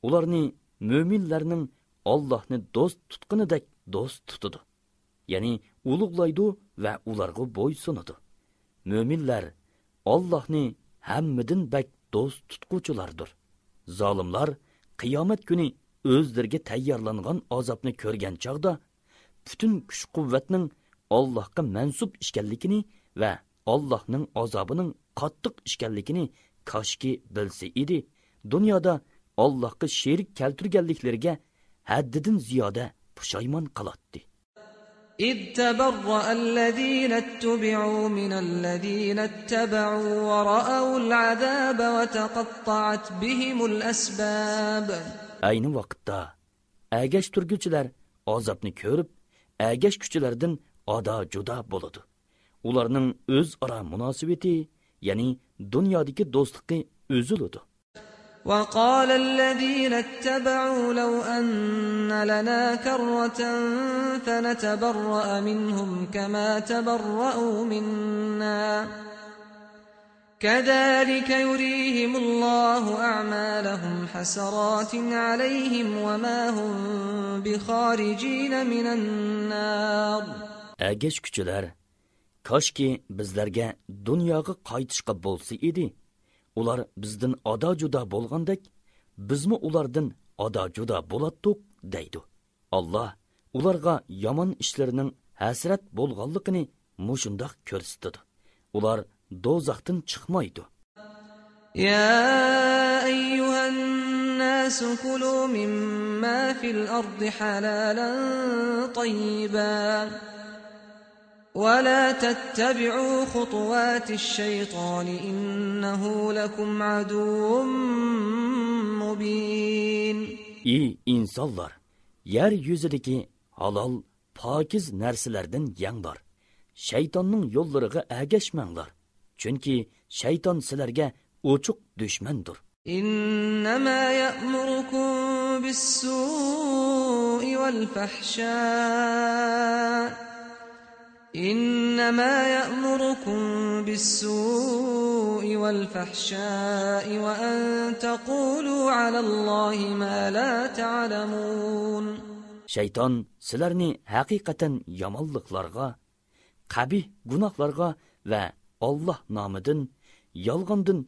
ئۇلارنى مۆمىنلەرنىڭ ئاللاھنى دوست تۇتقىنىدەك دوست تۇتىدۇ. يەنى ئۇلۇغلايدۇ ۋە ئۇلارغا بويسۇنىدۇ. مۆمىنلەر ئاللاھنى ھەممىدىن بەك دوست تۇتقۇچىلاردۇر. زالىملار قىيامەت كۈنى ئۆزلىرىگە تەييارلانغان ئازابنى كۆرگەن چاغدا، پۈتۈن كۈچ-قۇۋۋەتنىڭ ئاللاھقا مەنسۇپ ئىكەنلىكىنى ۋە ئاللاھنىڭ ئازابىنىڭ قاتتىق ئىكەنلىكىنى كاشكى بىلسە ئىدى، دۇنيادا ئاللاھقا شېرىك كەلتۈرگەنلىكلىرىگە ھەددىدىن زىيادە پۇشايمان قىلاتتى. إذ تبرأ الذين اتبعوا من الذين اتبعوا ورأوا العذاب وتقطعت بهم الأسباب. ئەينى ۋاقىتتا ئەگەشتۈرگۈچىلەر ئازابنى كۆرۈپ، ئەگەشكۈچىلەردىن ئادا-جۇدا بولىدۇ. ئۇلارنىڭ ئۆزئارا مۇناسىۋىتى، يەنى دۇنيادىكى دوستلۇقى ئۈزۈلىدۇ. وقال الذين اتبعوا لو أن لنا كرة فنتبرأ منهم كما تبرأوا منا كذلك يريهم الله أعمالهم حسرات عليهم وما هم بخارجين من النار. ئەگەشكۈچىلەر، كاشكى بىزلەرگە دۇنياغا قايتىشقا بولسا ئىدى، ئۇلار بىزدىن ئادا-جۇدا بولغاندەك، بىزمۇ ئۇلاردىن ئادا-جۇدا بولاتتۇق، دەيدۇ. ئاللاھ ئۇلارغا يامان ئىشلىرىنىڭ ھەسرەت بولغانلىقىنى مۇشۇنداق كۆرسىتىدۇ. ئۇلار دوزاختىن چىقمايدۇ. يا أيها الناس كلوا مما في الأرض حلالا طيبا ولا تتبعوا خطوات الشيطان إنه لكم عدو مبين. ئى ئىنسانلار! يەر يۈزىدىكى ھالال، پاكىز نەرسىلەردىن يەڭلار. شەيتاننىڭ يوللىرىغا ئەگەشمەڭلار. چۈنكى شەيتان سىلەرگە ئوچۇق دۈشمەندۇر. إنما يأمركم بالسوء والفحشاء إنما يأمركم بالسوء والفحشاء وأن تقولوا على الله ما لا تعلمون. شەيتان سىلەرنى ھەقىقەتەن يامانلىقلارغا، قەبىھ گۇناھلارغا ۋە ئاللاھ نامىدىن يالغاندىن،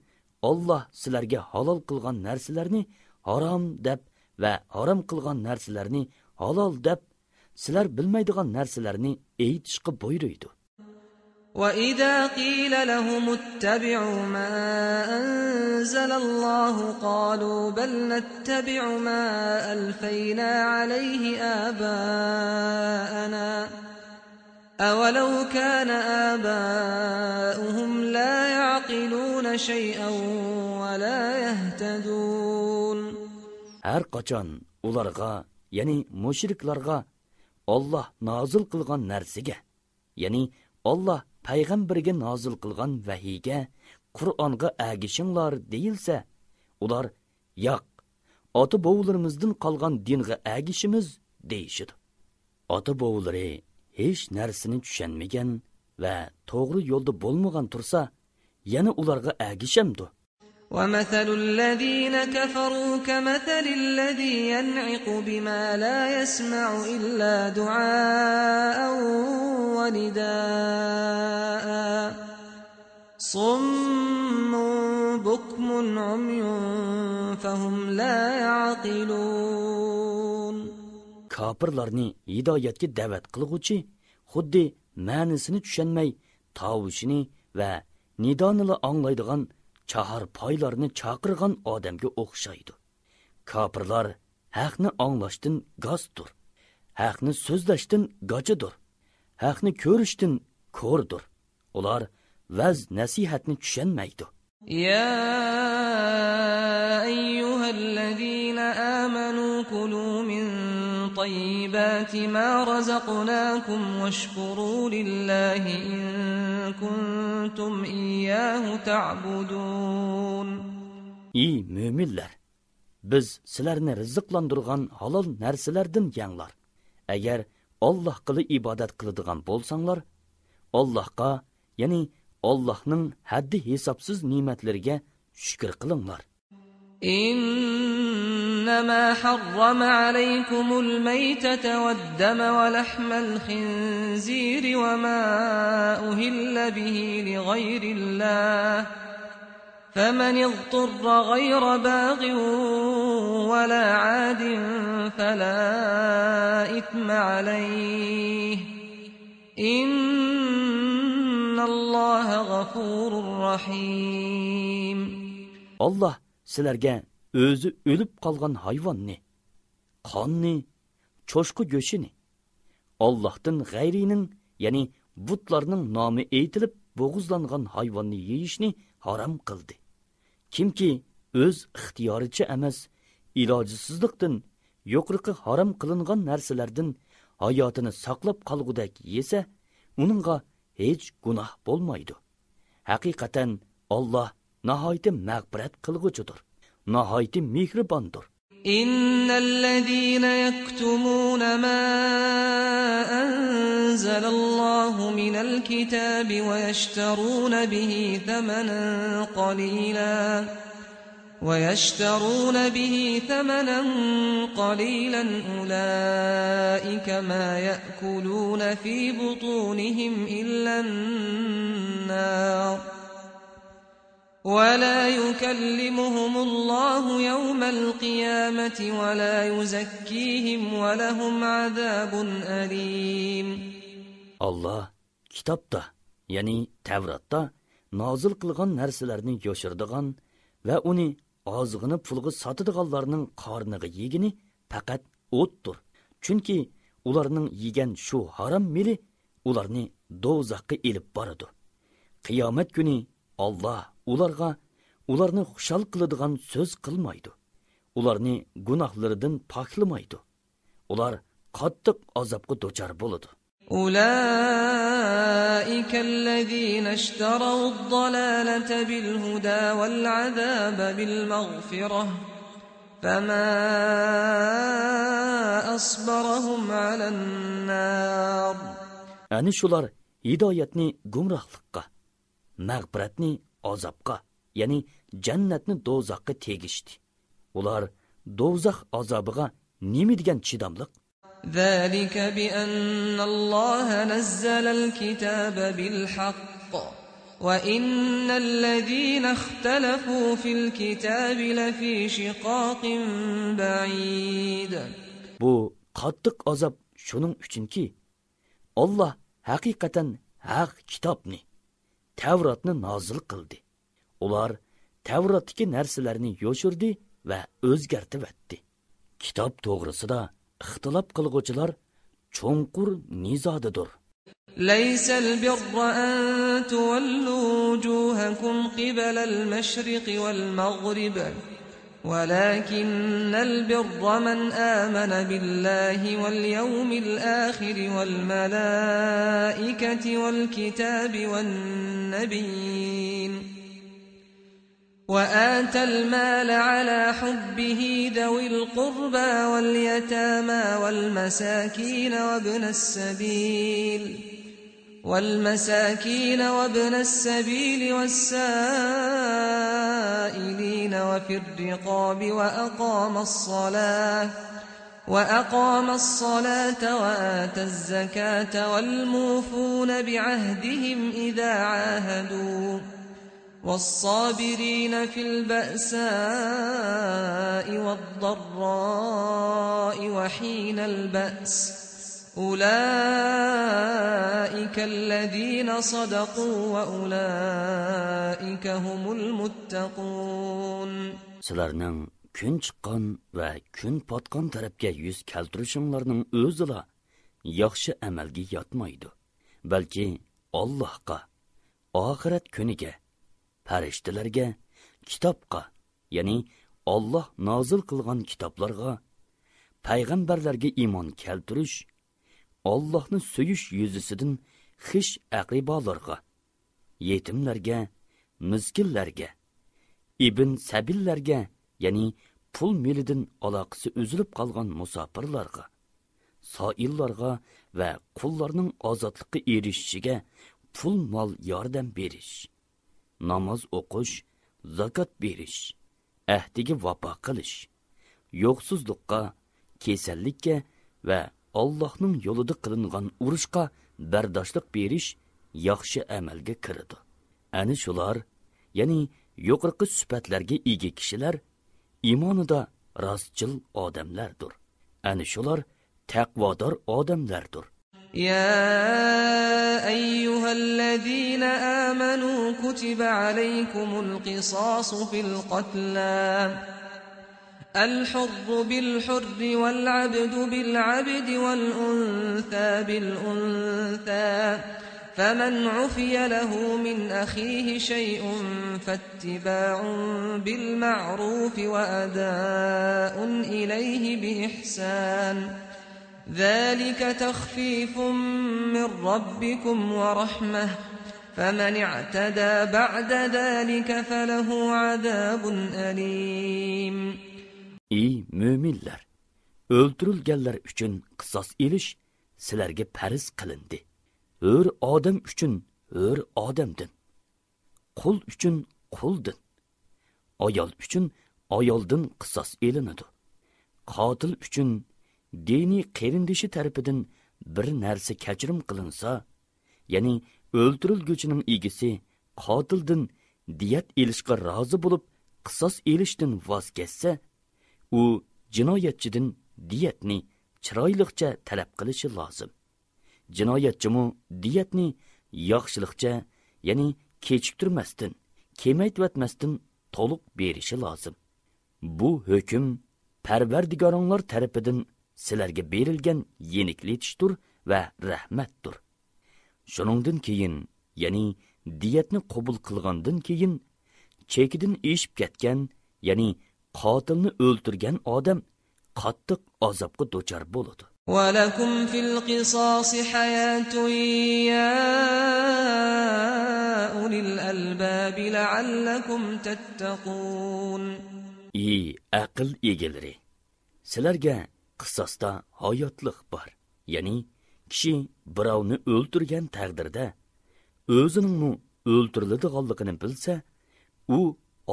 ئاللاھ سىلەرگە ھالال قىلغان نەرسىلەرنى ھارام دەپ ۋە ھارام قىلغان نەرسىلەرنى ھالال دەپ، سىلەر بىلمەيدىغان نەرسىلەرنى ئېيتىشقا بۇيرۇيدۇ. وإذا قيل لهم اتبعوا ما أنزل الله قالوا بل نتبع ما ألفينا عليه آباءنا أولو كان آباؤهم لا يعقلون شيئا ولا يهتدون. ھەر قاچان ئۇلارغا، يەنى مۇشرىكلارغا، ئاللاھ نازىل قىلغان نەرسىگە، يەنى ئاللاھ پەيغەمبىرىگە نازىل قىلغان ۋەھىيگە، قۇرئانغا ئەگىشىڭلار دېيىلسە، ئۇلار ياق، ئاتا-بوۋىلىرىمىزدىن قالغان دىنغا ئەگىشىمىز دېيىشىدۇ. ئاتا-بوۋىلىرى ھېچ نەرسىنى چۈشەنمىگەن ۋە توغرا يولدا بولمىغان تۇرسا، يەنە ئۇلارغا ئەگىشەمدۇ؟ ومثل الذين كفروا كمثل الذي ينعق بما لا يسمع إلا دعاء ونداء صم بكم عمي فهم لا يعقلون. كاپىرلارنى ھىدايەتكە دەۋەت قىلغۇچى خۇددى مەنىسىنى چۈشەنمەي، تاۋۇشىنى ۋە نىدانىلا ئاڭلايدىغان چاھارپايلارنى چاقىرغان ئادەمگە ئوخشايدۇ. كاپىرلار ھەقنى ئاڭلاشتىن گاستۇر، ھەقنى سۆزلەشتىن گاچىدۇر، ھەقنى كۆرۈشتىن كوردۇر. ئۇلار ۋەز-نەسىھەتنى چۈشەنمەيدۇ. يا أيها الذين آمنوا كلوا من طيبات ما رزقناكم واشكروا لله إن كنتم إياه تعبدون. ئى مۆمىنلەر! بىز سىلەرنى رىزىقلاندۇرغان ھالال نەرسىلەردىن يەڭلار. ئەگەر ئاللاھقىلا ئىبادەت قىلىدىغان بولساڭلار، ئاللاھقا، يەنى ئاللاھنىڭ ھەددى ھېسابسىز نېمەتلىرىگە شۈكۈر قىلىڭلار. إنما حرم عليكم الميتة والدم ولحم الخنزير وما أهل به لغير الله فمن اضطر غير باغ ولا عاد فلا إثم عليه إن الله غفور رحيم. ئاللاھ سىلەرگە ئۆزى ئۆلۈپ قالغان ھايۋاننى، قاننى، چوشقا گۆشىنى، ئاللاھتىن غەيرىنىڭ، يەنى بۇتلارنىڭ نامى ئېيتىلىپ بوغۇزلانغان ھايۋاننى يېيىشنى ھارام قىلدى. كىمكى ئۆز ئىختىيارىچە ئەمەس، ئىلاجسىزلىقتىن يۇقىرىقى ھارام قىلىنغان نەرسىلەردىن ھاياتىنى ساقلاپ قالغۇدەك يېسە، ئۇنىڭغا ھېچ گۇناھ بولمايدۇ. ھەقىقەتەن ئاللاھ ناھايىتى مەغپىرەت قىلغۇچىدۇر، ناھايىتى مېھرىباندۇر. إن الذين يكتمون ما أنزل الله من الكتاب ويشترون به ثمنا قليلا ويشترون به ثمنا قليلا أولئك ما يأكلون في بطونهم إلا النار ولا يكلمهم الله يوم القيامة ولا يزكيهم ولهم عذاب أليم. ئاللاھ كىتابتا، يەنى تەۋراتتا نازىل قىلغان نەرسىلەرنى يوشۇرىدىغان ۋە ئۇنى ئازغىنە پۇلغا ساتىدىغانلارنىڭ قارنىغا يېگىنى پەقەت ئوتتۇر. چۈنكى ئۇلارنىڭ يېگەن شۇ ھارام مېلى ئۇلارنى دوزاخقا ئېلىپ بارىدۇ. قىيامەت كۈنى ئاللاھ ئۇلارغا ئۇلارنى خۇشال قىلىدىغان سۆز قىلمايدۇ. ئۇلارنى گۇناھلىرىدىن پاكلىمايدۇ. ئۇلار قاتتىق ئازابقا دۇچار بولىدۇ. أولئك الذين اشتروا الضلالة بالهدى والعذاب بالمغفرة فما أصبرهم على النار. ئەنە شۇلار ھىدايەتنى گۇمراھلىققا، مەغپىرەتنى ئازابقا، يەنى جەننەتنى دوزاخقا تېگىشتى. ئۇلار دوزاخ ئازابىغا نېمە دېگەن چىداملىق؟ ذلك بأن الله نزل الكتاب بالحق وإن الذين اختلفوا في الكتاب لفي شقاق بعيد. بۇ قاتتىق ئازاب شۇنىڭ ئۈچۈنكى، ئاللاھ ھەقىقەتەن ھەق كىتابنى، تەۋراتنى نازىل قىلدى. ئۇلار تەۋراتتىكى نەرسىلەرنى يوشۇردى ۋە ئۆزگەرتىۋەتتى. كىتاب توغرىسىدا ئىختىلاپ قىلغۇچىلار چوڭقۇر نىزادىدۇر. ليس البر أن تولوا وجوهكم قبل المشرق والمغرب ولكن البر من آمن بالله واليوم الآخر والملائكة والكتاب والنبيين وآتى المال على حبه ذوي القربى واليتامى والمساكين وابن السبيل والمساكين وابن السبيل والسائلين وفي الرقاب وأقام الصلاة وأقام الصلاة وآتى الزكاة والموفون بعهدهم إذا عاهدوا والصابرين في البأساء والضراء وحين البأس أولئك الذين صدقوا وأولئك هم المتقون. سىلەرنىڭ كۈن چىققان ۋە كۈن پاتقان تەرەپكە يۈز كەلتۈرۈشۈڭلارنىڭ ئۆزىلا ياخشى ئەمەلگە ياتمايدۇ، بەلكى ئاللاھقا، ئاخىرەت كۈنىگە، پەرىشتىلەرگە، كىتابقا، يەنى ئاللاھ نازىل قىلغان كىتابلارغا، پەيغەمبەرلەرگە ئىمان كەلتۈرۈش، ئاللاھنى سۆيۈش يۈزىسىدىن خىش ئەقرىبالارغا، يېتىملەرگە، مىسكىنلەرگە، ئىبن سەبىللەرگە، يەنى پۇل مېلىدىن ئالاقىسى ئۈزۈلۈپ قالغان مۇساپىرلارغا، سائىللارغا ۋە قۇللارنىڭ ئازادلىققا ئېرىشىشىگە پۇل مال ياردەم بېرىش، ناماز ئوقۇش، زاكات بېرىش، ئەھدىگە ۋاپا قىلىش، يوقسۇزلۇققا، كېسەللىككە ۋە ئاللاھنىڭ يولىدا قىلىنغان ئۇرۇشقا بەرداشلىق بېرىش ياخشى ئەمەلگە كىرىدۇ. ئەنە شۇلار، يەنى يۇقىرىقى سۈپەتلەرگە ئىگە كىشىلەر ئىمانىدا راستچىل ئادەملەردۇر. ئەنە شۇلار تەقۋادار ئادەملەردۇر. يا أيها الذين آمنوا كتب عليكم القصاص في القتلى الحر بالحر والعبد بالعبد والأنثى بالأنثى فمن عفي له من أخيه شيء فاتباع بالمعروف وأداء إليه بإحسان ذلك تخفيف من ربكم ورحمة فمن اعتدى بعد ذلك فله عذاب أليم. ئى مۆمىنلەر! ئۆلتۈرۈلگەنلەر ئۈچۈن قىساس ئېلىش سىلەرگە پەرز قىلىندى. ھۆر ئادەم ئۈچۈن ھۆر ئادەمدىن، قۇل ئۈچۈن قۇلدىن، ئايال ئۈچۈن ئايالدىن قىساس ئېلىنىدۇ. قاتىل ئۈچۈن دىنىي قېرىندىشى تەرىپىدىن بىر نەرسە كەچۈرۈم قىلىنسا، يەنى ئۆلتۈرۈلگۈچىنىڭ ئىگىسى قاتىلدىن دىيەت ئېلىشقا رازى بولۇپ، قىساس ئېلىشتىن ۋاز كەچسە، ئۇ جىنايەتچىدىن دىيەتنى چىرايلىقچە تەلەپ قىلىشى لازىم. جىنايەتچىمۇ دىيەتنى ياخشىلىقچە، يەنى كېچىكتۈرمەستىن، كېمەيتىۋەتمەستىن تولۇق بېرىشى لازىم. بۇ ھۆكۈم پەرۋەردىگارىڭلار تەرىپىدىن سىلەرگە بېرىلگەن يېنىكلىتىشتۇر ۋە رەھمەتتۇر. شۇنىڭدىن كېيىن، يەنى دىيەتنى قوبۇل قىلغاندىن كېيىن، چېكىدىن ئېشىپ كەتكەن، يەنى قاتىلنى ئۆلتۈرگەن ئادەم قاتتىق ئازابقا دۇچار بولىدۇ. ولكم في القصاص حياة يا أولي الألباب لعلكم تتقون. ئى ئەقىل ئىگىلىرى! سىلەرگە قىساستا ھاياتلىق بار. يەنى كىشى بىراۋنى ئۆلتۈرگەن تەقدىردە، ئۆزىنىڭمۇ ئۆلتۈرۈلىدىغانلىقىنى بىلسە، ئۇ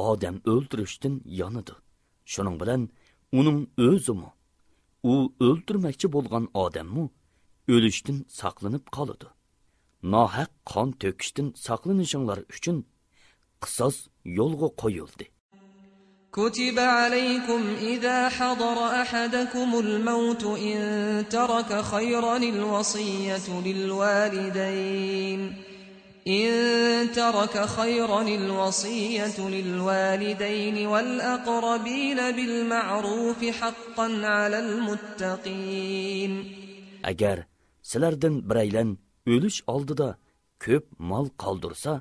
ئادەم ئۆلتۈرۈشتىن يانىدۇ. شۇنىڭ بىلەن ئۇنىڭ ئۆزىمۇ، ئۇ ئۆلتۈرمەكچى بولغان ئادەممۇ ئۆلۈشتىن ساقلىنىپ قالىدۇ. ناھەق قان تۆكۈشتىن ساقلىنىشىڭلار ئۈچۈن قىساس يولغا قويۇلدى. كتب عليكم إذا حضر أحدكم الموت إن ترك خيرا الوصية للوالدين، إن ترك خيرا الوصية للوالدين والأقربين بالمعروف حقا على المتقين. ئەگەر سىلەردىن بىرەيلەن ئۆلۈش ئالدىدا كۆپ مال قالدۇرسا،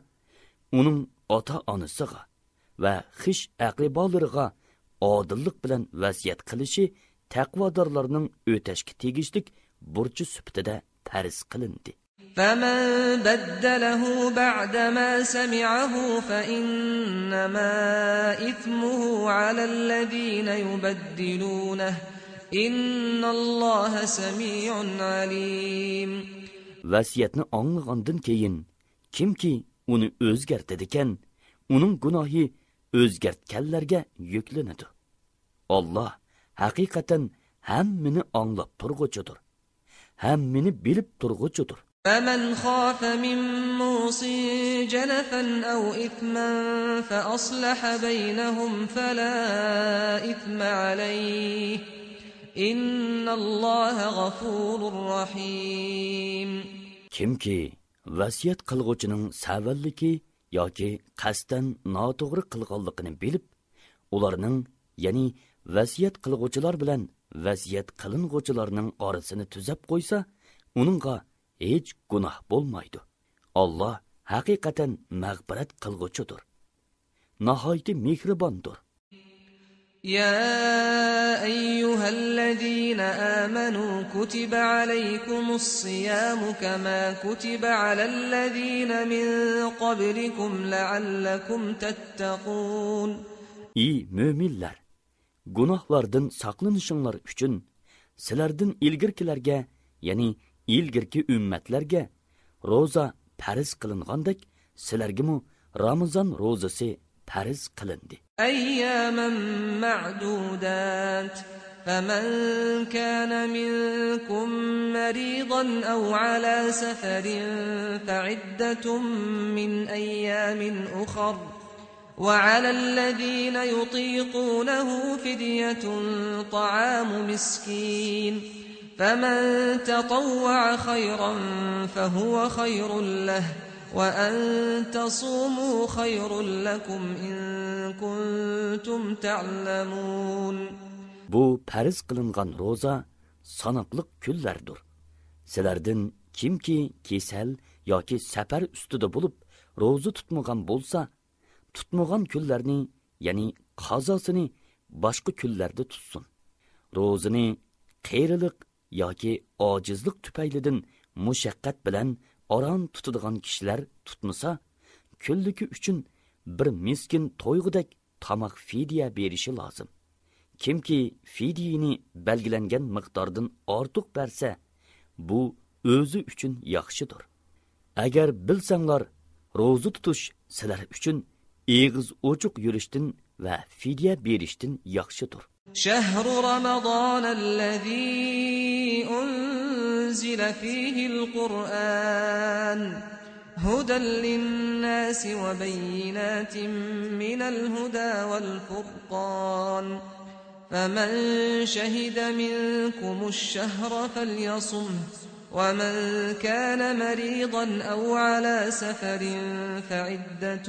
ئۇنىڭ ئاتا-ئانىسىغا ۋە خىش ئەقرىبالىرىغا ئادىللىق بىلەن ۋەسىيەت قىلىشى تەقۋادارلارنىڭ ئۆتەشكە تېگىشلىك بۇرچى سۈپىتىدە پەرز قىلىندى. فمن بدله بعدما سمعه فإنما إثمه على الذين يبدلونه، إن الله سميع عليم. ۋەسىيەتنى ئاڭلىغاندىن كېيىن، كىمكى ئۇنى ئۆزگەرتىدىكەن، ئۇنىڭ گۇناھى ئۆزگەرتكەنلەرگە يۈكلىنىدۇ. ئاللا ھەقىقەتەن ھەممىنى ئاڭلاپ تۇرغۇچىدۇر، ھەممىنى بىلىپ تۇرغۇچىدۇر. فمن خاف من موص جنفا أو إثما فأصلح بينهم فلا إثم عليه، إن الله غفور رحيم. كىمكى ۋەسىيەت قىلغۇچىنىڭ سەۋەنلىكى ياكى قەستەن ناتوغرا قىلغانلىقىنى بىلىپ، ئۇلارنىڭ، يەنى ۋەسىيەت قىلغۇچىلار بىلەن ۋەسىيەت قىلىنغۇچىلارنىڭ ئارىسىنى تۈزەپ قويسا، ئۇنىڭغا ھېچ گۇناھ بولمايدۇ. ئاللا ھەقىقەتەن مەغپىرەت قىلغۇچىدۇر، ناھايىتى مېھرىباندۇر. يا أيها الذين آمنوا كتب عليكم الصيام كما كتب على الذين من قبلكم لعلكم تتقون. ئى مۆمىنلەر! گۇناھلاردىن ساقلىنىشىڭلار ئۈچۈن سىلەردىن ئىلگىرىكىلەرگە، يەنى ئىلگىرىكى ئۈممەتلەرگە روزا پەرز قىلىنغاندەك، سىلەرگىمۇ رامىزان روزىسى پەرز قىلىندى. أياما معدودات، فمن كان منكم مريضا أو على سفر فعدة من أيام أخر، وعلى الذين يطيقونه فدية طعام مسكين، فمن تطوع خيرا فهو خير له، وأن تصوموا خير لكم إن كنتم تعلمون. بۇ پەرز قىلىنغان روزا ساناقلىق كۈنلەردۇر. سىلەردىن كىمكى كېسەل ياكى سەپەر ئۈستىدە بولۇپ روزا تۇتمىغان بولسا، تۇتمىغان كۈنلەرنى، يەنى قازاسىنى باشقا كۈنلەردە تۇتسۇن. روزىنى قېرىلىق ياكى ئاجىزلىق تۈپەيلىدىن مۇشەققەت بىلەن ئاران تۇتىدىغان كىشىلەر تۇتمىسا، كۈنلۈكى ئۈچۈن بىر مىسكىن تويغۇدەك تاماق فىدىيە بېرىشى لازىم. كىمكى فىدىيىنى بەلگىلەنگەن مىقداردىن ئارتۇق بەرسە، بۇ ئۆزى ئۈچۈن ياخشىدۇر. ئەگەر بىلسەڭلار، روزا تۇتۇش سىلەر ئۈچۈن ئېغىز ئوچۇق يۈرۈشتىن ۋە فىدىيە بېرىشتىن ياخشىدۇر. شهر رمضان الذي أنزل فيه القرآن هدى للناس وبينات من الهدى والفرقان، فمن شهد منكم الشهر فليصمه، ومن كان مريضا أو على سفر فعدة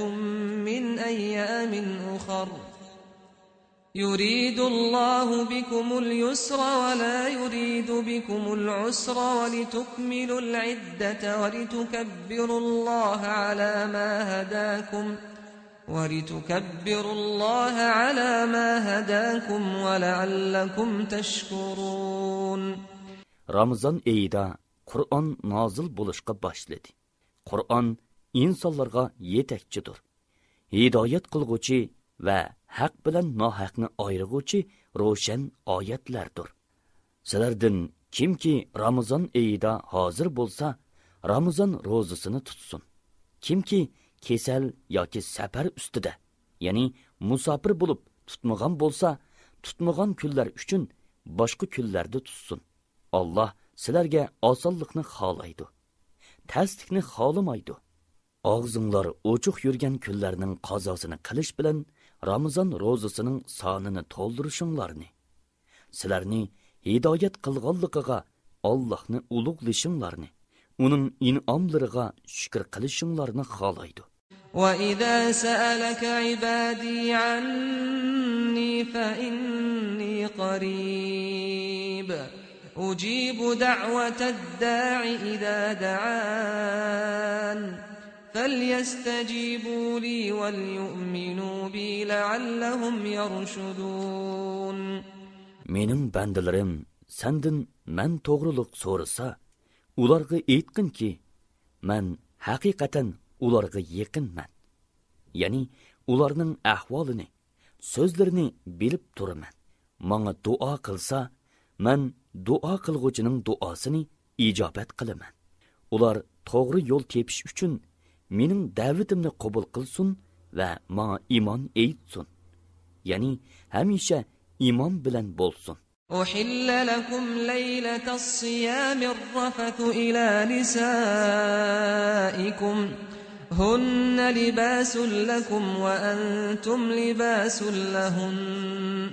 من أيام أخر، يريد الله بكم اليسر ولا يريد بكم العسر، ولتكملوا العدة ولتكبروا الله على ما هداكم، ولتكبروا الله على ما هداكم ولعلكم تشكرون. رامىزان ئېيىدا قۇرئان نازىل بولۇشقا باشلىدى. قۇرئان ئىنسانلارغا يېتەكچىدۇر، ھىدايەت قىلغۇچى ۋە ھەق بىلەن ناھەقنى ئايرىغۇچى روشەن ئايەتلەردۇر. سىلەردىن كىمكى رامىزان ئېيىدا ھازىر بولسا، رامىزان روزىسىنى تۇتسۇن. كىمكى كېسەل ياكى سەپەر ئۈستىدە، يەنى مۇساپىر بولۇپ تۇتمىغان بولسا، تۇتمىغان كۈنلەر ئۈچۈن باشقا كۈنلەردە تۇتسۇن. ئاللاھ سىلەرگە ئاسانلىقنى خالايدۇ، تەسلىكنى خالىمايدۇ. ئاغزىڭلار ئوچۇق يۈرگەن كۈنلەرنىڭ قازاسىنى قىلىش بىلەن رامىزان روزىسىنىڭ سانىنى تولدۇرۇشۇڭلارنى، سىلەرنى ھىدايەت قىلغانلىقىغا ئاللاھنى ئۇلۇغلىشىڭلارنى، ئۇنىڭ ئىنئاملىرىغا شۈكۈر قىلىشىڭلارنى خالايدۇ. وإذا سألك عبادي عني فإني قريب أجيب دعوة الداع إذا دعان فليستجيبوا لي وليؤمنوا بي لعلهم يرشدون. مېنىڭ بەندىلىرىم سەندىن مەن توغرۇلۇق سورىسا، ئۇلارغا ئېيتقىنكى، مەن ھەقىقەتەن ئۇلارغا يېقىنمەن. يەنى ئۇلارنىڭ ئەھۋالىنى، سۆزلىرىنى بىلىپ تۇرىمەن. ماڭا دۇئا قىلسا، مەن دۇئا قىلغۇچىنىڭ دۇئاسىنى ئىجابەت قىلىمەن. ئۇلار توغرا يول تېپىش ئۈچۈن مېنىڭ دەۋىتىمنى قوبۇل قىلسۇن ۋە ماڭا ئىمان ئېيتسۇن. يەنى ھەمىشە ئىمان بىلەن بولسۇن. أحل لكم ليلة الصيام الرفث إلى نسائكم هن لباس لكم وأنتم لباس لهن.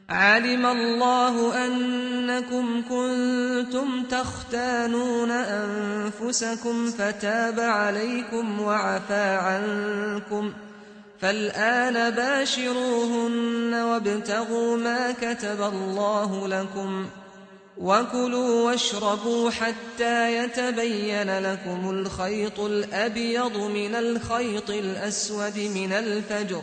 علم الله أنكم كنتم تختانون أنفسكم فتاب عليكم وعفا عنكم فالآن باشروهن وابتغوا ما كتب الله لكم وكلوا واشربوا حتى يتبين لكم الخيط الأبيض من الخيط الأسود من الفجر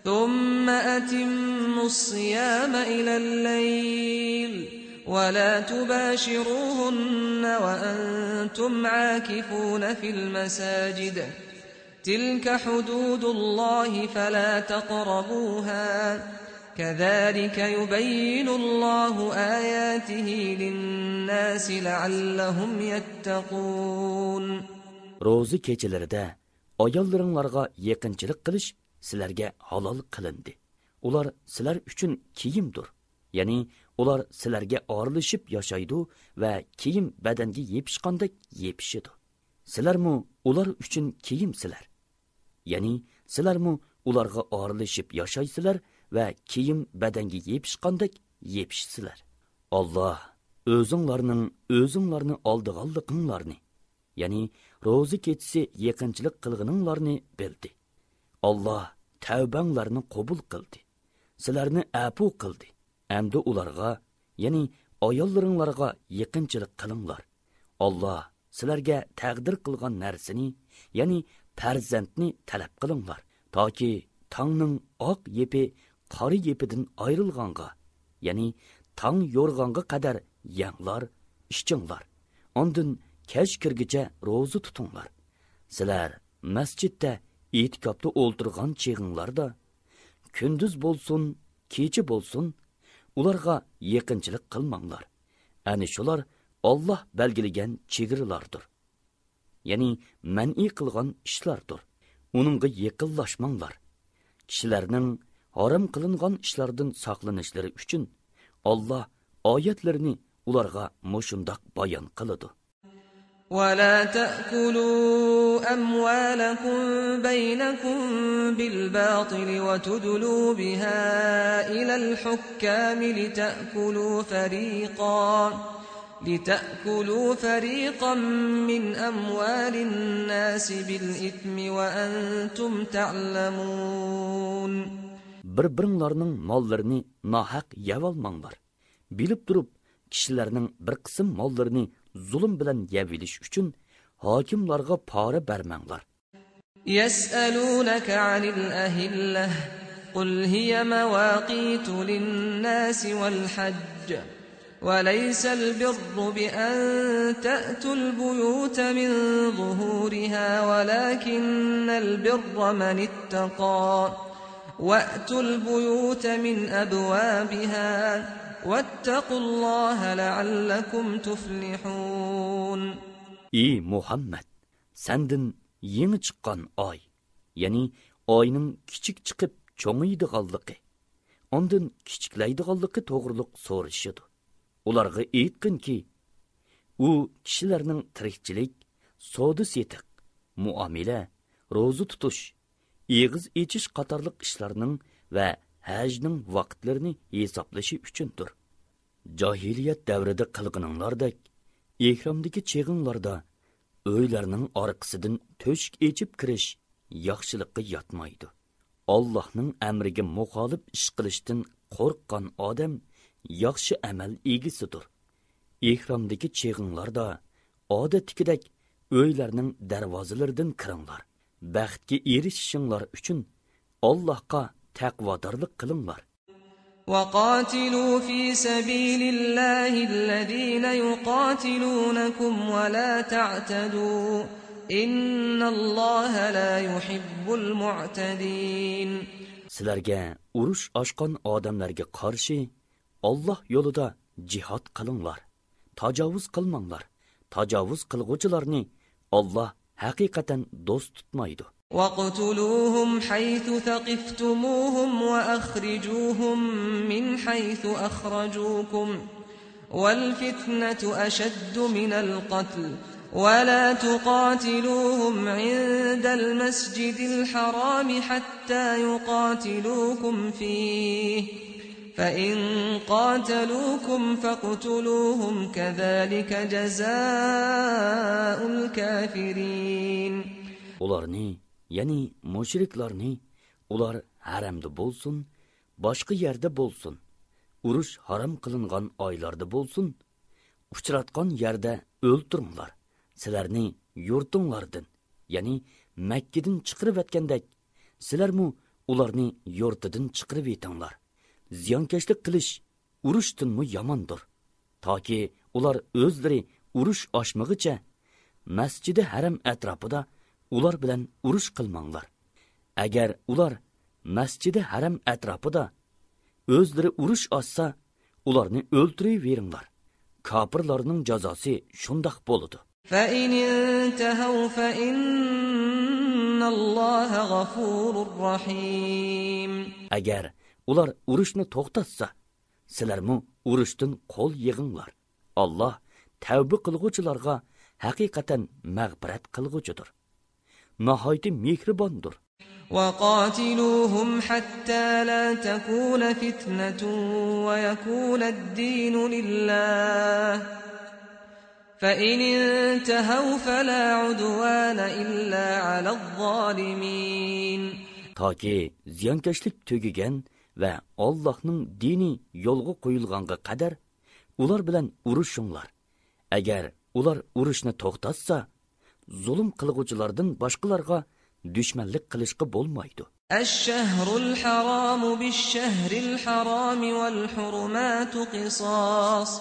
ثم أتموا الصيام إلى الليل ولا تباشروهن وأنتم عاكفون في المساجد تلك حدود الله فلا تقربوها كذلك يبين الله آياته للناس لعلهم يتقون. روزا كېچىلىرىدە ئاياللىرىڭلارغا يېقىنچىلىق قىلىش سىلەرگە ھالال قىلىندى. ئۇلار سىلەر ئۈچۈن كىيىمدۇر. يەنى ئۇلار سىلەرگە ئارىلىشىپ ياشايدۇ ۋە كىيىم بەدەنگە يېپىشقاندەك يېپىشىدۇ. سىلەرمۇ ئۇلار ئۈچۈن كىيىمسىلەر. يەنى سىلەرمۇ ئۇلارغا ئارىلىشىپ ياشايسىلەر ۋە كىيىم بەدەنگە يېپىشقاندەك يېپىشىسىلەر. ئاللاھ ئۆزۈڭلارنىڭ ئۆزۈڭلارنى ئالدىغانلىقىڭلارنى، يەنى روزا كېچىسى يېقىنچىلىق قىلغىنىڭلارنى بىلدى. ئاللاھ تەۋبەڭلارنى قوبۇل قىلدى، سىلەرنى ئەپۇ قىلدى. ئەمدى ئۇلارغا، يەنى ئاياللىرىڭلارغا يېقىنچىلىق قىلىڭلار. ئاللاھ سىلەرگە تەقدىر قىلغان نەرسىنى، يەنى پەرزەنتنى تەلەپ قىلىڭلار، تاكى تاڭنىڭ ئاق يېپى قارا يېپىدىن ئايرىلغانغا، يەنى تاڭ يورۇغانغا قەدەر يەڭلار، ئىچىڭلار. ئاندىن كەچ كىرگىچە روزا تۇتۇڭلار. سىلەر مەسچىتتە ئېتىكاپتا ئولتۇرغان چېغىڭلاردا، كۈندۈز بولسۇن، كېچە بولسۇن، ئۇلارغا يېقىنچىلىق قىلماڭلار. ئەنە شۇلار ئاللاھ بەلگىلىگەن چېگرىلاردۇر. يەنى مەنئى قىلغان ئىشلاردۇر. ئۇنىڭغا يېقىنلاشماڭلار. كىشىلەرنىڭ ھارام قىلىنغان ئىشلاردىن ساقلىنىشلىرى ئۈچۈن ئاللاھ ئايەتلىرىنى ئۇلارغا مۇشۇنداق بايان قىلىدۇ. ولا تأكلوا أموالكم بينكم بالباطل وتدلوا بها إلى الحكام لتأكلوا فريقا لتأكلوا فريقا من أموال الناس بالإثم وأنتم تعلمون. بىر-بىرىڭلارنىڭ ماللىرىنى ناھەق يەۋالماڭلار. بىلىپ تۇرۇپ، كىشىلەرنىڭ بىر قىسىم ماللىرىنى زۇلۇم بىلەن يەۋېلىش ئۈچۈن ھاكىملارغا پارا بەرمەڭلار. يسألونك عن الأهلة قل هي مواقيت للناس والحج وليس البر بأن تأتوا البيوت من ظهورها ولكن البر من اتقى وأتوا البيوت من أبوابها واتقوا الله لعلكم تفلحون. ئى مۇھەممەد، سەندىن يېڭى چىققان ئاي، يەنى ئاينىڭ كىچىك چىقىپ چوڭىيىدىغانلىقى، ئاندىن كىچىكلەيدىغانلىقى توغرۇلۇق سورىشىدۇ. ئۇلارغا ئېيتقىنكى، ئۇ كىشىلەرنىڭ تىرىكچىلىك، سودا-سېتىق، مۇئامىلە، روزا تۇتۇش، ئېغىز ئېچىش قاتارلىق ئىشلارنىڭ ۋە ھەجنىڭ ۋاقىتلىرىنى ھېسابلىشى ئۈچۈندۇر. جاھىلىيەت دەۋرىدە قىلغىنىڭلاردەك، ئېھرامدىكى چېغىڭلاردا ئۆيلەرنىڭ ئارقىسىدىن تۆشۈك ئېچىپ كىرىش ياخشىلىققا ياتمايدۇ. ئاللاھنىڭ ئەمرىگە مۇخالىپ ئىش قىلىشتىن قورققان ئادەم ياخشى ئەمەل ئىگىسىدۇر. ئېھرامدىكى چېغىڭلاردا ئادەتتىكىدەك ئۆيلەرنىڭ دەرۋازىلىرىدىن كىرىڭلار. بەختكە ئېرىشىشىڭلار ئۈچۈن ئاللاھقا تەقۋادارلىق قىلىڭلار. وقاتلوا في سبيل الله الذين يقاتلونكم ولا تعتدوا إن الله لا يحب المعتدين. سىلەرگە ئۇرۇش ئاچقان ئادەملەرگە قارشى ئاللاھ يولىدا جىھاد قىلىڭلار. تاجاۋۇز قىلماڭلار. تاجاۋۇز قىلغۇچىلارنى ئاللاھ ھەقىقەتەن دوست تۇتمايدۇ. واقتلوهم حيث ثقفتموهم وأخرجوهم من حيث أخرجوكم والفتنة أشد من القتل ولا تقاتلوهم عند المسجد الحرام حتى يقاتلوكم فيه فإن قاتلوكم فاقتلوهم كذلك جزاء الكافرين. ئۇلارنى، يەنى مۇشرىكلارنى، ئۇلار ھەرەمدە بولسۇن، باشقا يەردە بولسۇن، ئۇرۇش ھارام قىلىنغان ئايلاردا بولسۇن، ئۇچراتقان يەردە ئۆلتۈرۈڭلار. سىلەرنى يۇرتۇڭلاردىن، يەنى مەككىدىن چىقىرىۋەتكەندەك، سىلەرمۇ ئۇلارنى يۇرتىدىن چىقىرىۋېتىڭلار. زىيانكەشلىك قىلىش ئۇرۇشتىنمۇ ياماندۇر. تاكى ئۇلار ئۆزلىرى ئۇرۇش ئاچمىغىچە، مەسچىدى ھەرەم ئەتراپىدا ئۇلار بىلەن ئۇرۇش قىلماڭلار. ئەگەر ئۇلار مەسچىدى ھەرەم ئەتراپىدا ئۆزلىرى ئۇرۇش ئاچسا، ئۇلارنى ئۆلتۈرۈۋېرىڭلار. كاپىرلارنىڭ جازاسى شۇنداق بولىدۇ. فإن انتهوا فإن الله غفور رحيم. ئەگەر ئۇلار ئۇرۇشنى توختاتسا، سىلەرمۇ ئۇرۇشتىن قول يىغىڭلار. ئاللاھ تەۋبە قىلغۇچىلارغا ھەقىقەتەن مەغپىرەت قىلغۇچىدۇر. ناھايىتى مېھرىباندۇر. وقاتلوهم حتى لا تكون فتنة ويكون الدين لله فإن انتهوا فلا عدوان إلا على الظالمين. تاكى زىيانكەشلىك تۈگىگەن ۋە ئاللاھنىڭ دىنى يولغا قويۇلغانغا قەدەر ئۇلار بىلەن ئۇرۇشۇڭلار. ئەگەر ئۇلار ئۇرۇشنى توختاتسا، زۇلۇم قىلغۇچىلاردىن باشقىلارغا دۈشمەنلىك قىلىشقا بولمايدۇ. الشهر الحرام بالشهر الحرام والحرمات قصاص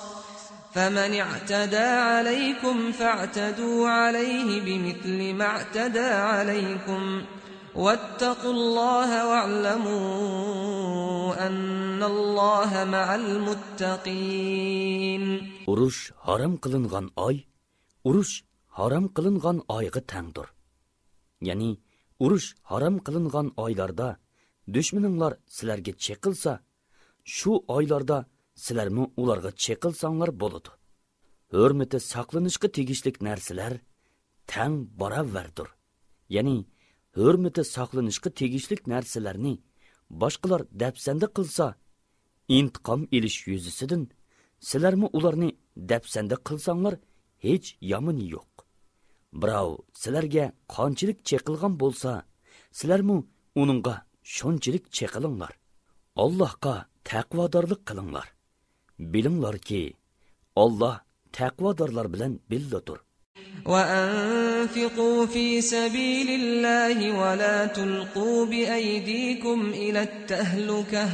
فمن اعتدى عليكم فاعتدوا عليه بمثل ما اعتدى عليكم واتقوا الله واعلموا أن الله مع المتقين. ئۇرۇش ھارام قىلىنغان ئاي ئۇرۇش ھارام قىلىنغان ئايغا تەڭدۇر. يەنى ئۇرۇش ھارام قىلىنغان ئايلاردا دۈشمىنىڭلار سىلەرگە چېقىلسا، شۇ ئايلاردا سىلەرمۇ ئۇلارغا چېقىلساڭلار بولىدۇ. ھۆرمىتى ساقلىنىشقا تېگىشلىك نەرسىلەر تەڭ باراۋەردۇر. يەنى ھۆرمىتى ساقلىنىشقا تېگىشلىك نەرسىلەرنى باشقىلار دەپسەندە قىلسا، ئىنتىقام ئېلىش يۈزىسىدىن سىلەرمۇ ئۇلارنى دەپسەندە قىلساڭلار ھېچ يامىنى يوق. بىراۋ سىلەرگە قانچىلىك چېقىلغان بولسا، سىلەرمۇ ئۇنىڭغا شۇنچىلىك چېقىلىڭلار. ئاللاھقا تەقۋادارلىق قىلىڭلار. بىلىڭلاركى، ئاللاھ تەقۋادارلار بىلەن بىللىدۇر. وأنفقوا في سبيل الله ولا تلقوا بأيديكم إلى التهلكة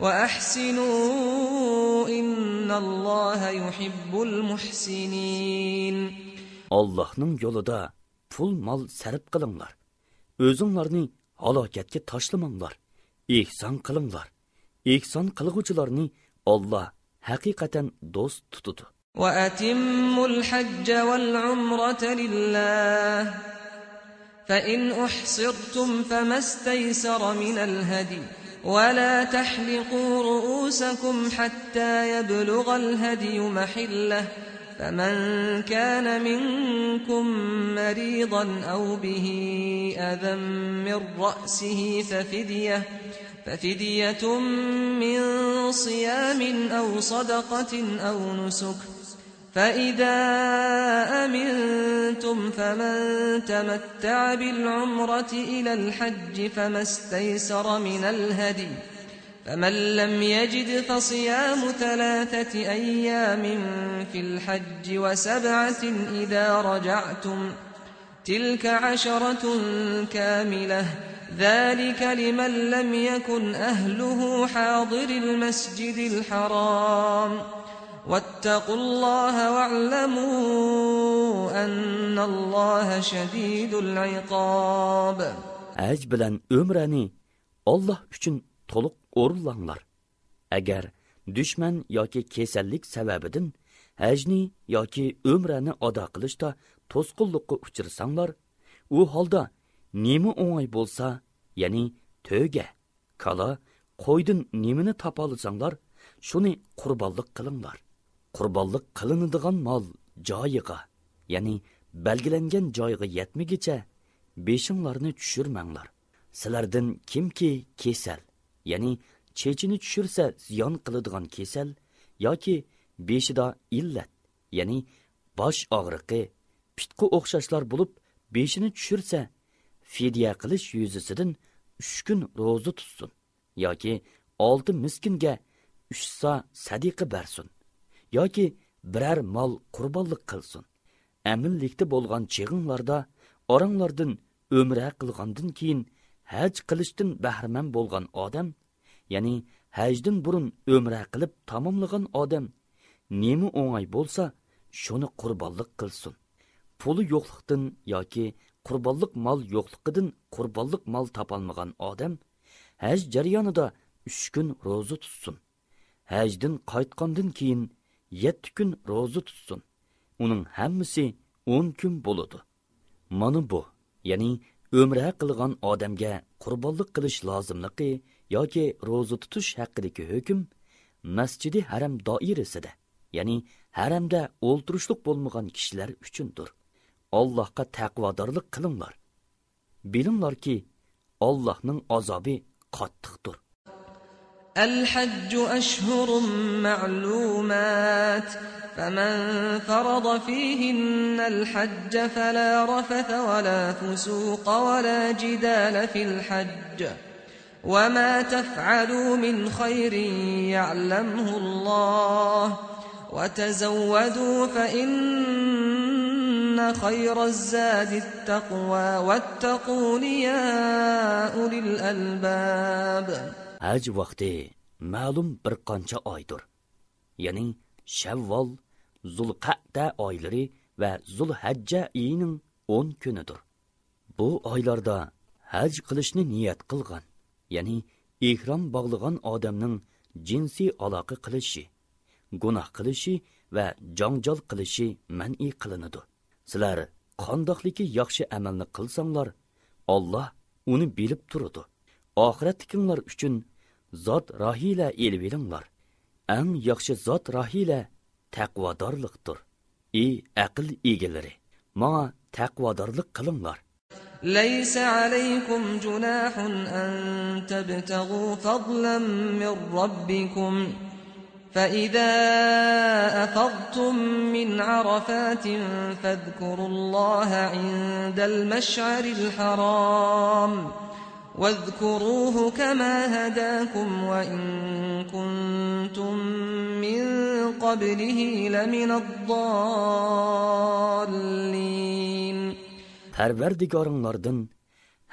وأحسنوا إن الله يحب المحسنين. ئاللاھنىڭ يولىدا پۇل مال سەرپ قىلىڭلار. ئۆزۈڭلارنى ھالاكەتكە تاشلىماڭلار. ئېھسان قىلىڭلار. ئېھسان قىلغۇچىلارنى ئاللا ھەقىقەتەن دوست تۇتىدۇ. وأتموا الحج والعمرة لله، فإن أحصرتم فما استيسر من الهدي، ولا تحلقوا رؤوسكم حتى يبلغ الهدي محله، فمن كان منكم مريضا أو به أذى من رأسه ففدية، ففدية من صيام أو صدقة أو نسك، فإذا أمنتم فمن تمتع بالعمرة إلى الحج فما استيسر من الهدي، فمن لم يجد فصيام ثلاثة أيام في الحج وسبعة إذا رجعتم، تلك عشرة كاملة، ذلك لمن لم يكن أهله حاضر المسجد الحرام، واتقوا الله واعلموا أن الله شديد العقاب. ھەج بىلەن ئۆمرەنى ئاللا ئۈچۈن تولۇق ئورۇنلاڭلار. ئەگەر دۈشمەن ياكى كېسەللىك سەۋەبىدىن ھەجنى ياكى ئۆمرەنى ئادا قىلىشتا توسقۇنلۇققا ئۇچرىساڭلار، ئۇ ھالدا نېمە ئوڭاي بولسا، يەنى تۆگە، كالا، قويدىن نېمىنى تاپالىساڭلار، شۇنى قۇربانلىق قىلىڭلار. قۇربانلىق قىلىنىدىغان مال جايىغا، يەنى بەلگىلەنگەن جايغا يەتمىگىچە بېشىڭلارنى چۈشۈرمەڭلار. سىلەردىن كىمكى كېسەل، يەنى چېچىنى چۈشۈرسە زىيان قىلىدىغان كېسەل ياكى بېشىدا ئىللەت، يەنى باش ئاغرىقى، پىتقا ئوخشاشلار بولۇپ، بېشىنى چۈشۈرسە، فىدىيە قىلىش يۈزىسىدىن ئۈچ كۈن روزا تۇتسۇن ياكى ئالتە مىسكىنگە ئۈچ سا سەدىقە بەرسۇن ياكى بىرەر مال قۇربانلىق قىلسۇن. ئەمىنلىكتە بولغان چېغىڭلاردا ئاراڭلاردىن ئۆمرە قىلغاندىن كېيىن ھەج قىلىشتىن بەھرىمەن بولغان ئادەم، يەنى ھەجدىن بۇرۇن ئۆمرە قىلىپ تاماملىغان ئادەم نېمە ئوڭاي بولسا، شۇنى قۇربانلىق قىلسۇن. پۇلى يوقلۇقتىن ياكى قۇربانلىق مال يوقلۇقىدىن قۇربانلىق مال تاپالمىغان ئادەم ھەج جەريانىدا ئۈچ كۈن روزا تۇتسۇن. ھەجدىن قايتقاندىن كېيىن يەتتە كۈن روزا تۇتسۇن. ئۇنىڭ ھەممىسى ئون كۈن بولىدۇ. مانا بۇ، يەنى ئۆمرە قىلغان ئادەمگە قۇربانلىق قىلىش لازىملىقى ياكى روزا تۇتۇش ھەققىدىكى ھۆكۈم مەسجىدى ھەرەم دائىرىسىدە، يەنى ھەرەمدە ئولتۇرۇشلۇق بولمىغان كىشىلەر ئۈچۈندۇر. ئاللاھقا تەقۋادارلىق قىلىڭلار. بىلىڭلاركى، ئاللاھنىڭ ئازابى قاتتىقتۇر. الحج أشهر معلومات، فمن فرض فيهن الحج فلا رفث ولا فسوق ولا جدال في الحج، وما تفعلوا من خير يعلمه الله، وتزودوا فإن خير الزاد التقوى واتقون يا أولي الألباب. ھەج ۋاقتى مەلۇم بىر قانچە ئايدۇر. يەنى شەۋۋال، زۇلقەئدە ئايلىرى ۋە زۇلھەججە ئېيىنىڭ ئون كۈنىدۇر. بۇ ئايلاردا ھەج قىلىشنى نىيەت قىلغان، يەنى ئېھرام باغلىغان ئادەمنىڭ جىنسىي ئالاقە قىلىشى، گۇناھ قىلىشى ۋە جاڭجال قىلىشى مەنئى قىلىنىدۇ. سىلەر قانداقلىكى ياخشى ئەمەلنى قىلساڭلار، ئاللا ئۇنى بىلىپ تۇرىدۇ. ئاخىرەتلىكىڭلار ئۈچۈن زات راھىلە ئېلىۋېلىڭلار. ئەڭ ياخشى زات راھىلە تەقۋادارلىقتۇر. ئى ئەقىل ئىگىلىرى، ماڭا تەقۋادارلىق قىلىڭلار. ليس عليكم جناح أن تبتغوا فضلا من ربكم، فإذا أفضتم من عرفات فاذكروا الله عند المشعر الحرام، واذكروه كما هداكم وإن كنتم من قبله لمن الضالين. پەرۋەردىگارىڭلاردىن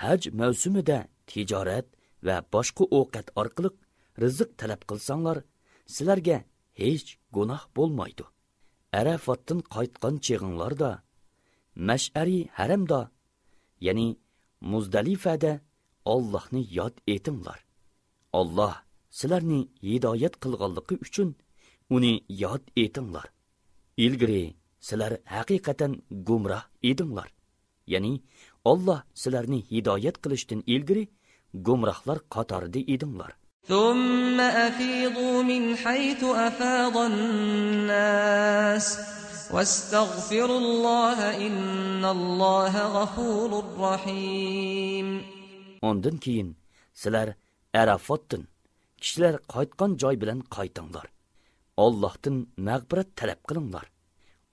ھەج مەۋسۇمىدە تىجارەت ۋە باشقا ئوقەت ئارقىلىق رىزىق تەلەپ قىلساڭلار، سىلەرگە ھېچ گۇناھ بولمايدۇ. ئەرەفاتتىن قايتقان چېغىڭلاردا، مەشئەرى ھەرەمدا، يەنى مۇزدەلىفەدە ئاللاھنى ياد ئېتىڭلار. ئاللاھ سىلەرنى ھىدايەت قىلغانلىقى ئۈچۈن ئۇنى ياد ئېتىڭلار. ئىلگىرى سىلەر ھەقىقەتەن گۇمراھ ئىدىڭلار. يەنى ئاللاھ سىلەرنى ھىدايەت قىلىشتىن ئىلگىرى گۇمراھلار قاتارىدا ئىدىڭلار. ثم أفيضوا من حيث أفاض الناس واستغفروا الله إن الله غفور رحيم. ئاندىن كېيىن سىلەر ئەرەفاتتىن، كىشىلەر قايتقان جاي بىلەن قايتىڭلار. ئاللاھتىن مەغپىرەت تەلەپ قىلىڭلار.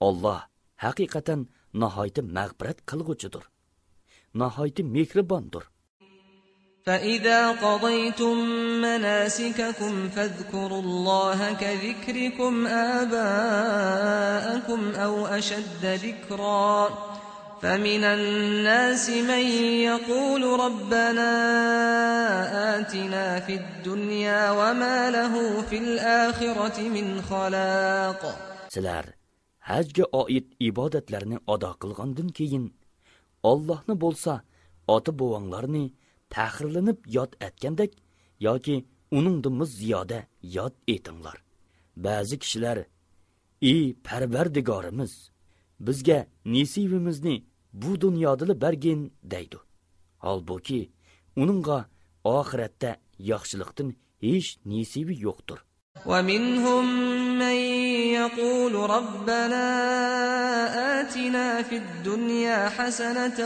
ئاللاھ ھەقىقەتەن ناھايىتى مەغپىرەت قىلغۇچىدۇر، ناھايىتى مېھرىباندۇر. فإذا قضيتم مناسككم فاذكروا الله كذكركم آباءكم أو أشد ذكرا فمن الناس من يقول ربنا آتنا في الدنيا وما له في الآخرة من خلاق. سىلەر ھەجگە ئائىت ئىبادەتلەرنى ئادا قىلغاندىن كېيىن، ئاللاھنى بولسا ئاتا-بوۋاڭلارنى پەخىرلىنىپ ياد ئەتكەندەك ياكى ئۇنىڭدىنمۇ زىيادە ياد ئېتىڭلار. بەزى كىشىلەر، ئى پەرۋەردىگارىمىز، بىزگە نېسىۋىمىزنى بۇ دۇنيادىلا بەرگىن دەيدۇ. ھالبۇكى، ئۇنىڭغا ئاخىرەتتە ياخشىلىقتىن ھېچ نېسىۋى يوقتۇر. ومنهم من يقول ربنا آتنا في الدنيا حسنة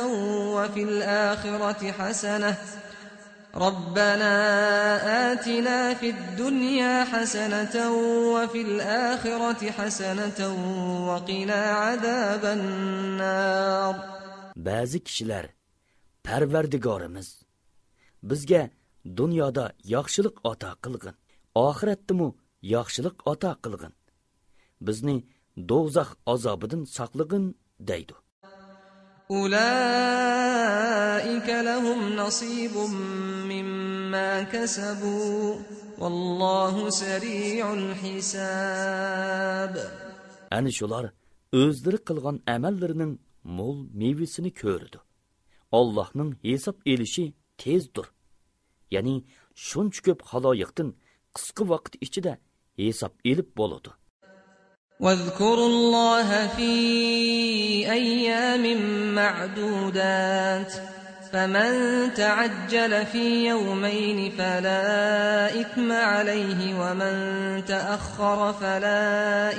وفي الآخرة حسنة ربنا آتنا في الدنيا حسنة وفي الآخرة حسنة وقنا عذاب النار. بەزى كىشىلەر، پەرۋەردىگارىمىز، بىزگە دۇنيادا ياخشىلىق ئاتا قىلغىن، ئاخىرەتتىمۇ ياخشىلىق ئاتا قىلغىن، بىزنى دوزاخ ئازابىدىن ساقلىغىن دەيدۇ. أولئك لهم نصيب مما كسبوا والله سريع الحساب. ئەنە شۇلار ئۆزلىرى قىلغان ئەمەللىرىنىڭ مول مېۋىسىنى كۆرىدۇ. ئاللاھنىڭ ھېساب ئېلىشى تېزدۇر. يەنى شۇنچە كۆپ خالايىقتىن قىسقا ۋاقىت ئىچىدە ھېساب ئېلىپ بولىدۇ. واذكروا الله في أيام معدودات فمن تعجل في يومين فلا إثم عليه ومن تأخر فلا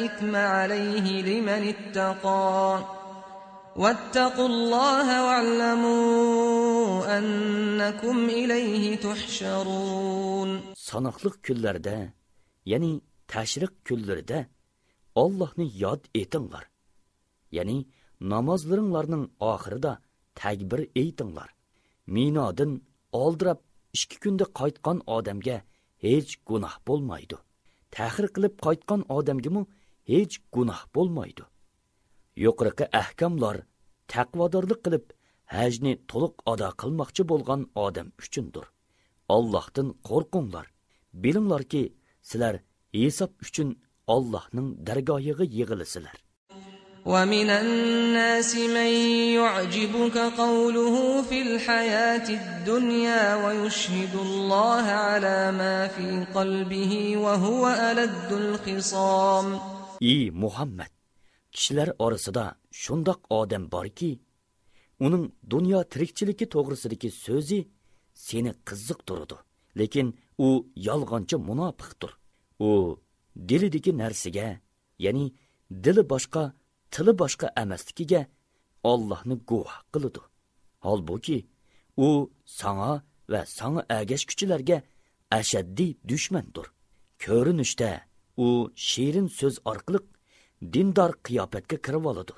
إثم عليه لمن اتقى واتقوا الله واعلموا أنكم إليه تحشرون. ساناقلىق كۈنلەردە، يەنى تەشرىق كۈنلىرىدە ئاللاھنى ياد ئېتىڭلار. يەنى نامازلىرىڭلارنىڭ ئاخىرىدا تەكبىر ئېيتىڭلار. مىنادىن ئالدىراپ ئىككى كۈندە قايتقان ئادەمگە ھېچ گۇناھ بولمايدۇ. تەخىر قىلىپ قايتقان ئادەمگىمۇ ھېچ گۇناھ بولمايدۇ. يۇقىرىقى ئەھكاملار تەقۋادارلىق قىلىپ ھەجنى تولۇق ئادا قىلماقچى بولغان ئادەم ئۈچۈندۇر. ئاللاھتىن قورقۇڭلار. بىلىڭلاركى، سىلەر ھېساب ئۈچۈن ئاللاھنىڭ دەرگاھىغا يىغىلىسىلەر. ومن الناس من يعجبك قوله في الحياة الدنيا ويشهد الله على ما في قلبه وهو ألد الخصام. ئى مۇھەممەد، كىشىلەر ئارىسىدا شۇنداق ئادەم باركى، ئۇنىڭ دۇنيا تىرىكچىلىكى توغرىسىدىكى سۆزى سېنى قىزىقتۇرىدۇ، لېكىن ئۇ يالغانچى مۇناپىقتۇر. ئۇ دىلىدىكى نەرسىگە، يەنى دىلى باشقا، تىلى باشقا ئەمەسلىكىگە ئاللاھنى گۇۋاھ قىلىدۇ. ھالبۇكى، ئۇ ساڭا ۋە ساڭا ئەگەشكۈچىلەرگە ئەشەددىي دۈشمەندۇر. كۆرۈنۈشتە ئۇ شېرىن سۆز ئارقىلىق دىندار قىياپەتكە كىرىۋالىدۇ.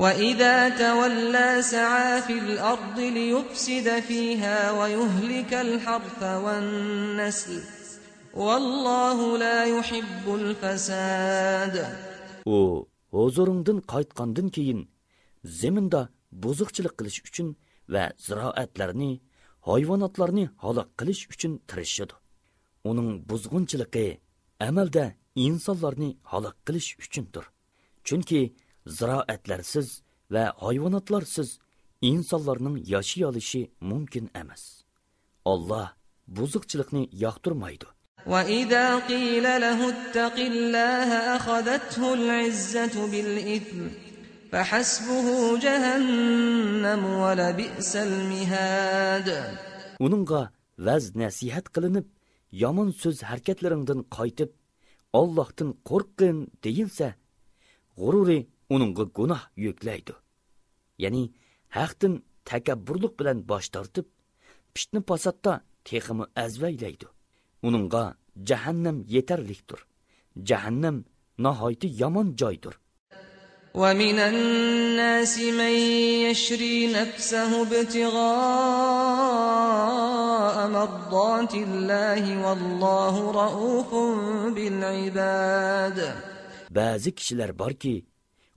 وإذا تولى سعى في الأرض ليفسد فيها ويهلك الحرث والنسل والله لا يحب الفساد. ئۇ ھۇزۇرۇڭدىن قايتقاندىن كېيىن، زېمىندا بۇزۇقچىلىق قىلىش ئۈچۈن ۋە زىرائەتلەرنى، ھايۋاناتلارنى ھالاك قىلىش ئۈچۈن تىرىشىدۇ. ئۇنىڭ بۇزغۇنچىلىقى ئەمەلدە ئىنسانلارنى ھالاك قىلىش ئۈچۈندۇر. چۈنكى زىرائەتلەرسىز ۋە ھايۋاناتلارسىز ئىنسانلارنىڭ ياشىيالىشى مۇمكىن ئەمەس. ئاللاھ بۇزۇقچىلىقنى ياقتۇرمايدۇ. وَإِذَا قِيلَ لَهُ اتَّقِ اللَّهَ أَخَذَتْهُ الْعِزَّةُ بِالْإِثْمِ فَحَسْبُهُ جَهَنَّمُ وَلَبِئْسَ الْمِهَادُ. ئۇنىڭغا ۋەز-نەسىھەت قىلىنىپ، يامان سۆز ھەرىكەتلىرىڭدىن قايتىپ، ئاللاھتىن قورققىن دېيىلسە، غۇرۇرى ئۇنىڭغا گۇناھ يۈكلەيدۇ. يەنى ھەقتىن تەكەببۇرلۇق بىلەن باش تارتىپ، پىتنە-پاساتتا تېخىمۇ ئەزۋەيلەيدۇ. ئۇنىڭغا جەھەننەم يېتەرلىكتۇر. جەھەننەم ناھايىتى يامان جايدۇر. وَمِنَ النَّاسِ مَن يَشْرِي نَفْسَهُ ابْتِغَاءَ مَرْضَاتِ اللَّهِ وَاللَّهُ رَءُوفٌ بِالْعِبَادِ. بەزى كىشىلەر باركى،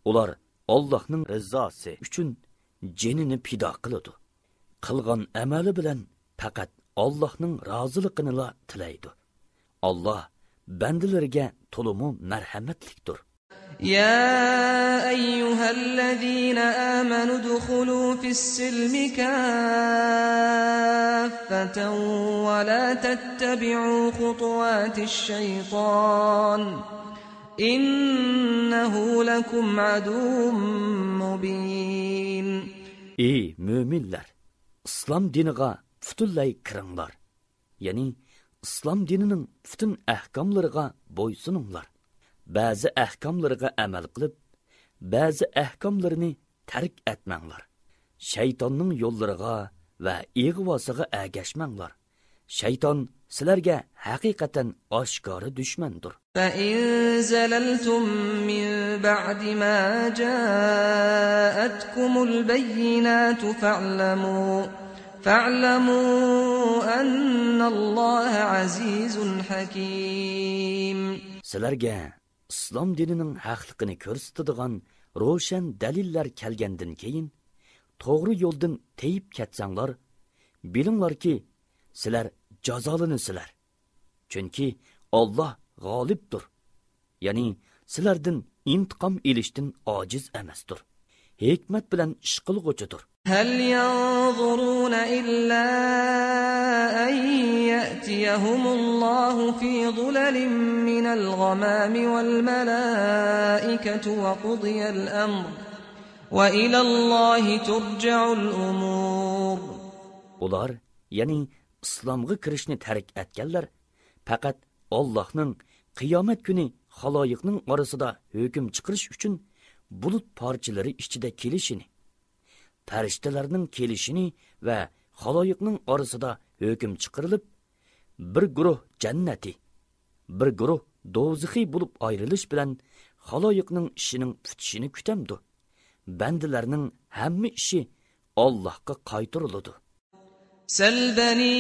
ئۇلار ئاللاھنىڭ رىزاسى ئۈچۈن جېنىنى پىدا قىلىدۇ. قىلغان ئەمەلى بىلەن پەقەت ئاللاھنىڭ رازىلىقىنىلا تىلەيدۇ. ئاللاھ بەندىلىرىگە تولىمۇ مەرھەمەتلىكتۇر. يَا أَيُّهَا الَّذِينَ آمَنُوا ادْخُلُوا فِي السِّلْمِ كَافَّةً وَلَا تَتَّبِعُوا خُطُوَاتِ الشَّيْطَانِ إِنَّهُ لَكُمْ عَدُوٌّ مُّبِينٌ. ئى مۆمىنلەر! ئىسلام دىنىغا پۈتۈنلەي كىرىڭلار. يەنى ئىسلام دىنىنىڭ پۈتۈن ئەھكاملىرىغا بويسۇنۇڭلار. بەزى ئەھكاملىرىغا ئەمەل قىلىپ، بەزى ئەھكاملىرىنى تەرك ئەتمەڭلار. شەيتاننىڭ يوللىرىغا ۋە ئىغۋاسىغا ئەگەشمەڭلار. شەيتان سىلەرگە ھەقىقەتەن ئاشكارا دۈشمەندۇر. فَإِن زَلَلْتُم مِّن بَعْدِ مَا جَاءَتْكُمُ الْبَيِّنَاتُ فَاعْلَمُوا، فَاعْلَمُوا أَنَّ اللَّهَ عَزِيزٌ حَكِيمٌ. سىلەرگە ئىسلام دىنىنىڭ ھەقلىقىنى كۆرسىتىدىغان روشەن دەلىللەر كەلگەندىن كېيىن، توغرا يولدىن تېيىپ كەتسەڭلار، بىلىڭلاركى، سىلەر جازالىنىسىلەر. چۈنكى ئاللاھ غالىبتۇر، يەنى سىلەردىن ئىنتىقام ئېلىشتىن ئاجىز ئەمەستۇر، ھېكمەت بىلەن ئىش قىلغۇچىدۇر. هَلْ يَنظُرُونَ إِلَّا أَن يَأْتِيَهُمُ اللَّهُ فِي ظُلَلٍ مِّنَ الْغَمَامِ وَالْمَلَائِكَةُ وَقُضِيَ الْأَمْرُ وَإِلَى اللَّهِ تُرْجَعُ الْأُمُورُ. ئۇلار، يەنى ئىسلامغا كىرىشنى تەرك ئەتكەنلەر، پەقەت ئاللاھنىڭ قىيامەت كۈنى خالايىقنىڭ ئارىسىدا ھۆكۈم چىقىرىش ئۈچۈن بۇلۇت پارچىلىرى ئىچىدە كېلىشىنى، پەرىشتىلەرنىڭ كېلىشىنى ۋە خالايىقنىڭ ئارىسىدا ھۆكۈم چىقىرىلىپ، بىر گۇرۇھ جەننەتى، بىر گۇرۇھ دوزىخى بولۇپ ئايرىلىش بىلەن خالايىقنىڭ ئىشىنىڭ پۈتۈشىنى كۈتەمدۇ؟ بەندىلەرنىڭ ھەممە ئىشى ئاللاھقا قايتۇرۇلىدۇ. سَلْ بَنِي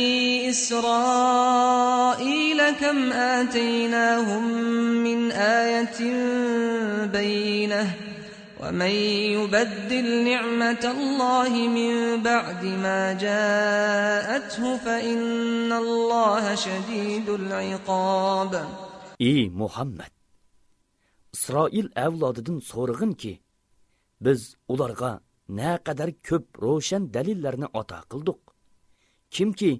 إِسْرَائِيلَ كَمْ آتَيْنَاهُم مِّنْ آيَةٍ بَيِّنَةٍ وَمَن يُبَدِّلْ نِعْمَتَ اللَّهِ مِن بَعْدِ مَا جَاءَتْهُ فَإِنَّ اللَّهَ شَدِيدُ الْعِقَابِ. ئى مۇھەممەد! ئىسرائىل ئەۋلادىدىن سورىغىنكى، بىز ئۇلارغا نەقەدەر كۆپ روشەن دەلىللەرنى ئاتا قىلدۇق. كىمكى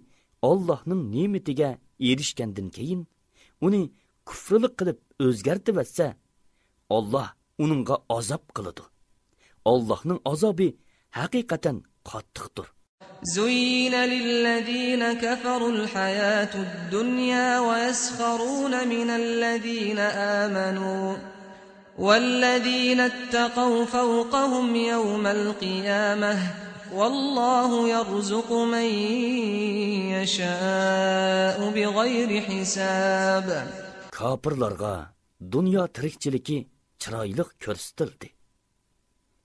ئاللاھنىڭ نېمىتىگە ئېرىشكەندىن كېيىن، ئۇنى كۇفرىلىق قىلىپ ئۆزگەرتىۋەتسە، ئاللاھ ئۇنىڭغا ئازاب قىلىدۇ. ئاللاھنىڭ ئازابى ھەقىقەتەن قاتتىقتۇر. زُيِّنَ لِلَّذِينَ كَفَرُوا الْحَيَاةُ الدُّنْيَا وَيَسْخَرُونَ مِنَ الَّذِينَ آمَنُوا وَالَّذِينَ اتَّقَوْا فَوْقَهُمْ يَوْمَ الْقِيَامَةِ وَاللَّهُ يَرْزُقُ مَن يَشَاءُ بِغَيْرِ حِسَابٍ. كاپىرلارغا دۇنيا تىرىكچىلىكى چىرايلىق كۆرسىتىلدى.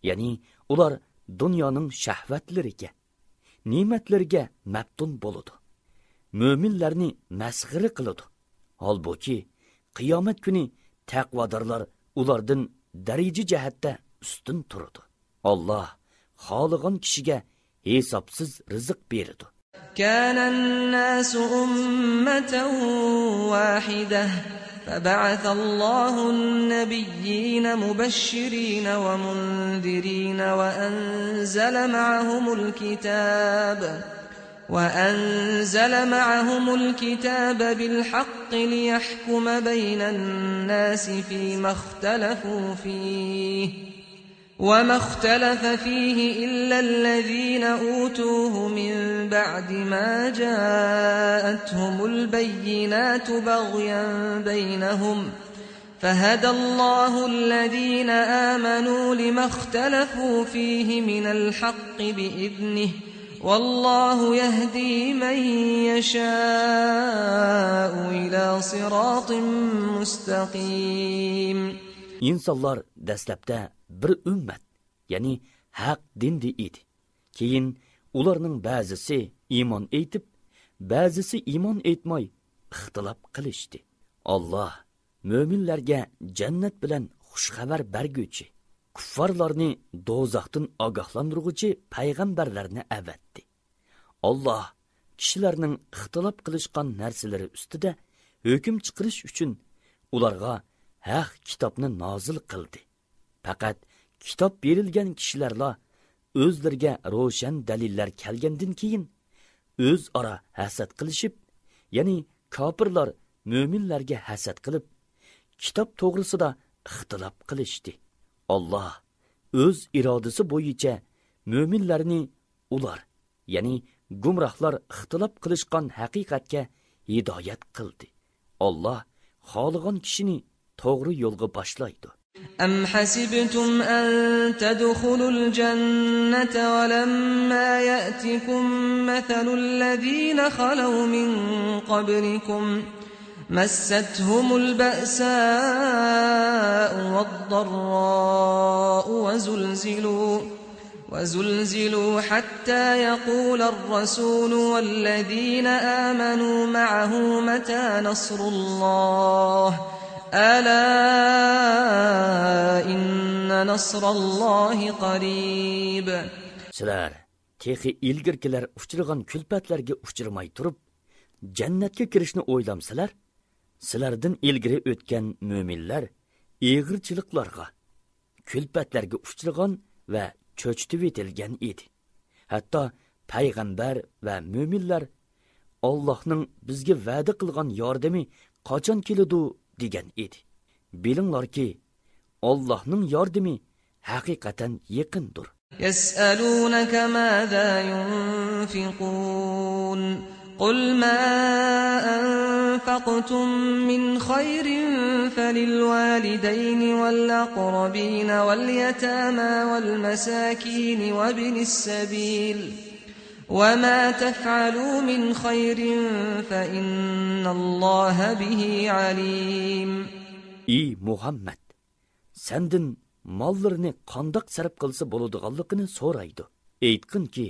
يەنى ئۇلار دۇنيانىڭ شەھۋەتلىرىگە، نېمەتلىرىگە مەپتۇن بولىدۇ. مۆمىنلەرنى مەسخىرە قىلىدۇ. ھالبۇكى، قىيامەت كۈنى تەقۋادارلار ئۇلاردىن دەرىجە جەھەتتە ئۈستۈن تۇرىدۇ. ئاللاھ خالىغان كىشىگە ھېسابسىز رىزىق بېرىدۇ. كان الناس أمة واحدة فبعث الله النبيين مبشرين ومنذرين وأنزل معهم الكتاب وأنزل معهم الكتاب بالحق ليحكم بين الناس فيما اختلفوا فيه وما اختلف فيه إلا الذين أوتوه من بعد ما جاءتهم البينات بغيا بينهم فهدى الله الذين آمنوا لما اختلفوا فيه من الحق بإذنه والله يهدي من يشاء إلى صراط مستقيم. ئىنسانلار دەسلەپتە بىر ئۈممەت، يەنى ھەق دىندا ئىدى. كېيىن ئۇلارنىڭ بەزىسى ئىمان ئېيتىپ، بەزىسى ئىمان ئېيتماي ئىختىلاپ قىلىشتى. ئاللاھ مۆمىنلەرگە جەننەت بىلەن خۇش خەۋەر بەرگۈچى، كۇففارلارنى دوزاختىن ئاگاھلاندۇرغۇچى پەيغەمبەرلەرنى ئەۋەتتى. ئاللاھ كىشىلەرنىڭ ئىختىلاپ قىلىشقان نەرسىلىرى ئۈستىدە ھۆكۈم چىقىرىش ئۈچۈن ئۇلارغا ھەق كىتابنى نازىل قىلدى. پەقەت كىتاب بېرىلگەن كىشىلەرلا ئۆزلىرىگە روشەن دەلىللەر كەلگەندىن كېيىن، ئۆزئارا ھەسەت قىلىشىپ، يەنى كاپىرلار مۆمىنلەرگە ھەسەت قىلىپ، كىتاب توغرىسىدا ئىختىلاپ قىلىشتى. ئاللاھ ئۆز ئىرادىسى بويىچە مۆمىنلەرنى ئۇلار، يەنى گۇمراھلار ئىختىلاپ قىلىشقان ھەقىقەتكە ھىدايەت قىلدى. ئاللاھ خالىغان كىشىنى توغرا يولغا باشلايدۇ. أم حسبتم أن تدخلوا الجنة ولما يأتكم مثل الذين خلوا من قبلكم مستهم البأساء والضراء وزلزلوا وزلزلوا حتى يقول الرسول والذين آمنوا معه متى نصر الله ألا إن نصر الله قريب. سىلەر تېخى ئىلگىرىكىلەر ئۇچرىغان كۈلپەتلەرگە ئۇچرىماي تۇرۇپ، جەننەتكە كىرىشنى ئويلامسىلەر؟ سىلەردىن ئىلگىرى ئۆتكەن مۆمىنلەر ئېغىرچىلىقلارغا، كۈلپەتلەرگە ئۇچرىغان ۋە چۆچۈتۈۋېتىلگەن ئىدى. ھەتتا پەيغەمبەر ۋە مۆمىنلەر، «ئاللاھنىڭ بىزگە ۋەدە قىلغان ياردىمى قاچان كېلىدۇ؟» دېگەن ئىدى. بىلىڭلاركى، ئاللاھنىڭ ياردىمى ھەقىقەتەن يېقىندۇر. يسألونك ماذا ينفقون قل ما أنفقتم من خير فللوالدين والأقربين واليتامى والمساكين وابن السبيل وما تفعلوا من خير فإن الله به عليم. ئى مۇھەممەد! سەندىن ماللىرىنى قانداق سەرپ قىلسا بولىدىغانلىقىنى سورايدۇ. ئېيتقىنكى،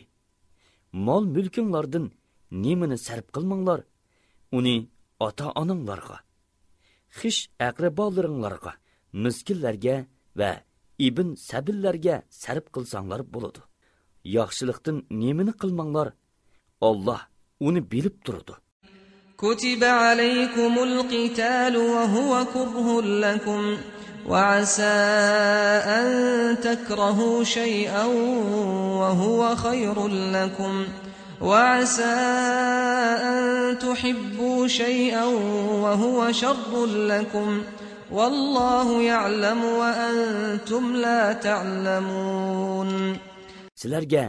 مال-مۈلكۈڭلاردىن نېمىنى سەرپ قىلماڭلار، ئۇنى ئاتا-ئاناڭلارغا، خىش-ئەقرىبالىرىڭلارغا، مىسكىنلەرگە ۋە ئىبن سەبىللەرگە سەرپ قىلساڭلار بولىدۇ. ياخشىلىقتىن نېمىنى قىلماڭلار، ئاللاھ ئۇنى بىلىپ تۇرىدۇ. كتب عليكم القتال وهو كره لكم وعسى أن تكرهوا شيئا وهو خير لكم وعسى أن تحبوا شيئا وهو شر لكم والله يعلم وأنتم لا تعلمون. سىلەرگە